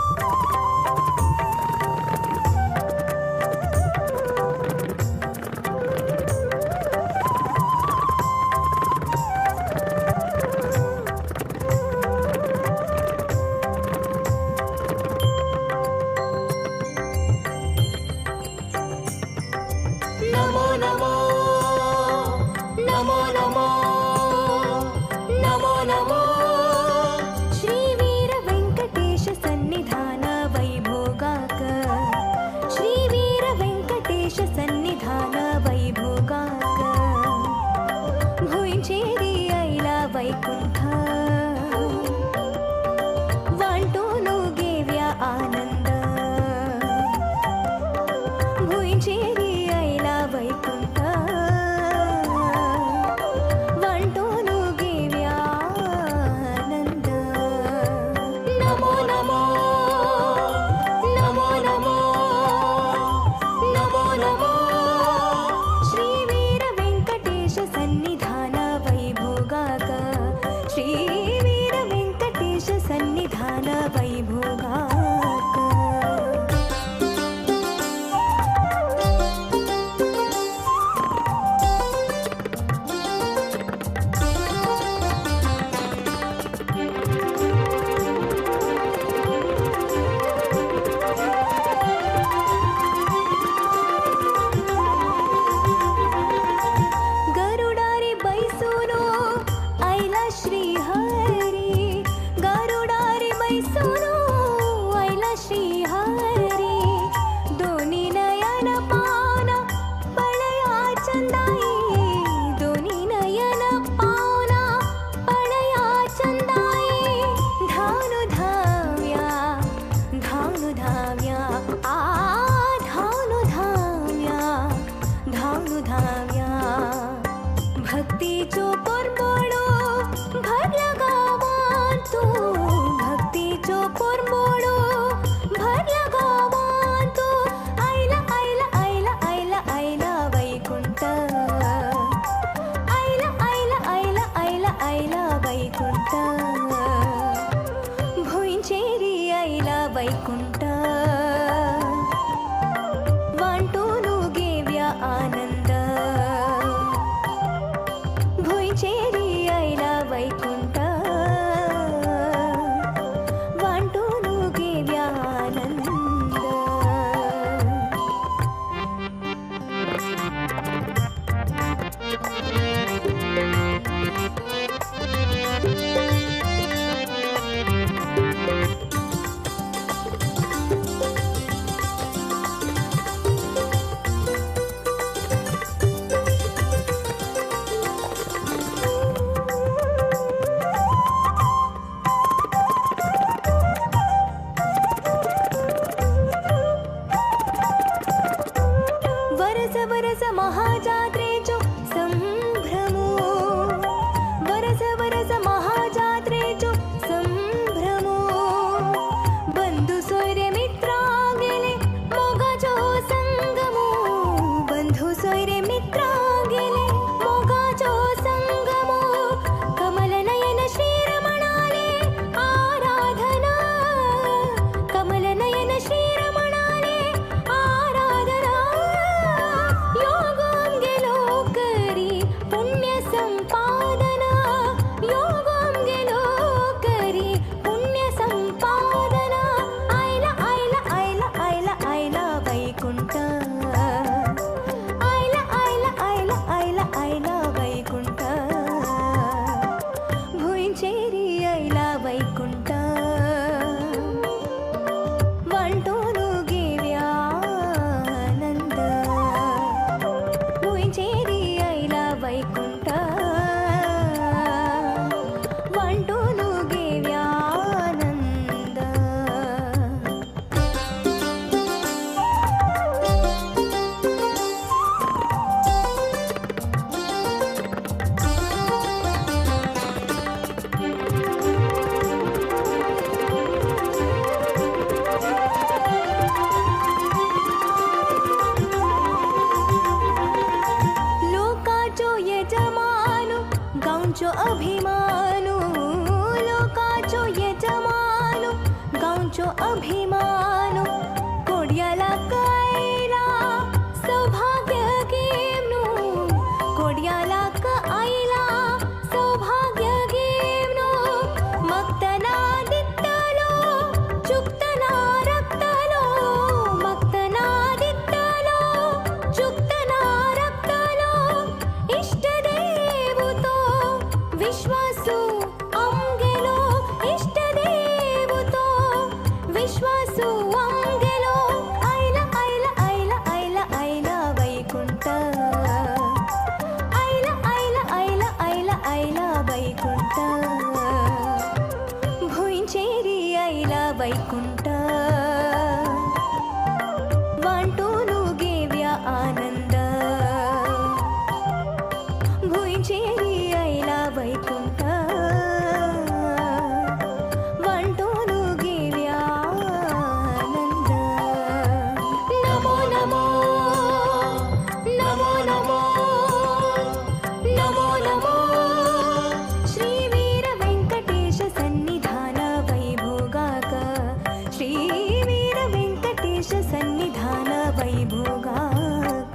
वैकुंठ भुंचेरी आयला वैकुंठ। वरस महाजात्रेचो संभ्रमो वरस वरस महाजात्रेचो संभ्रमो बंधु सोयरे मित्रांगेले मोगाचो संगमो बंधु सोयरे मित्रांगेले मोगाचो संगमो कमल नयन श्रीरमणाले आराधना कमल नयन श्रीरमणाले आराधना योगांगेलो करी पुण्य संपादना योगांगेलो करी पुण्य संपादना आयला आयला आयला आयला आयला वैकुंठ आयला आयला आयला आयला आयला वैकुंठ भुंयचेरी आयला वैकुंठ वांटोनु घेव्या आनंद भुंयचेरी आयला वैकुंठ वांटोनु घेव्या आनंद. लोकाचो यजमानु गांवचो अभिमानु लोकाचो यजमानु गांवचो अभिमानु कोड्याला कायला सौभाग्य घेवनु कोड्याला आयला सौभाग्य घेवनु मगतना दित्तलो चुकतना रक्तलो मगतना दित्तलो चुकतना रक्तलो इष्टदेव तो विश्वासु आमगेलो इष्टदेव तो विश्वासु आमगेलो आयला आयला आयला आयला आयला वैकुंठ आयला आयला आयला आयला आयला वैकुंठ भुंयचेरी आयला वैकुंठ वांटोनु घेव्या आनंद भुंयचेरी आयला वैकुंठ वांटोनु घेव्या आनंद. नमो नमो नमो नमो नमो नमो श्री वीर वेंकटेश सन्निधान वैभोगाक श्री वीर वेंकटेश सन्निधान वैभोगाक.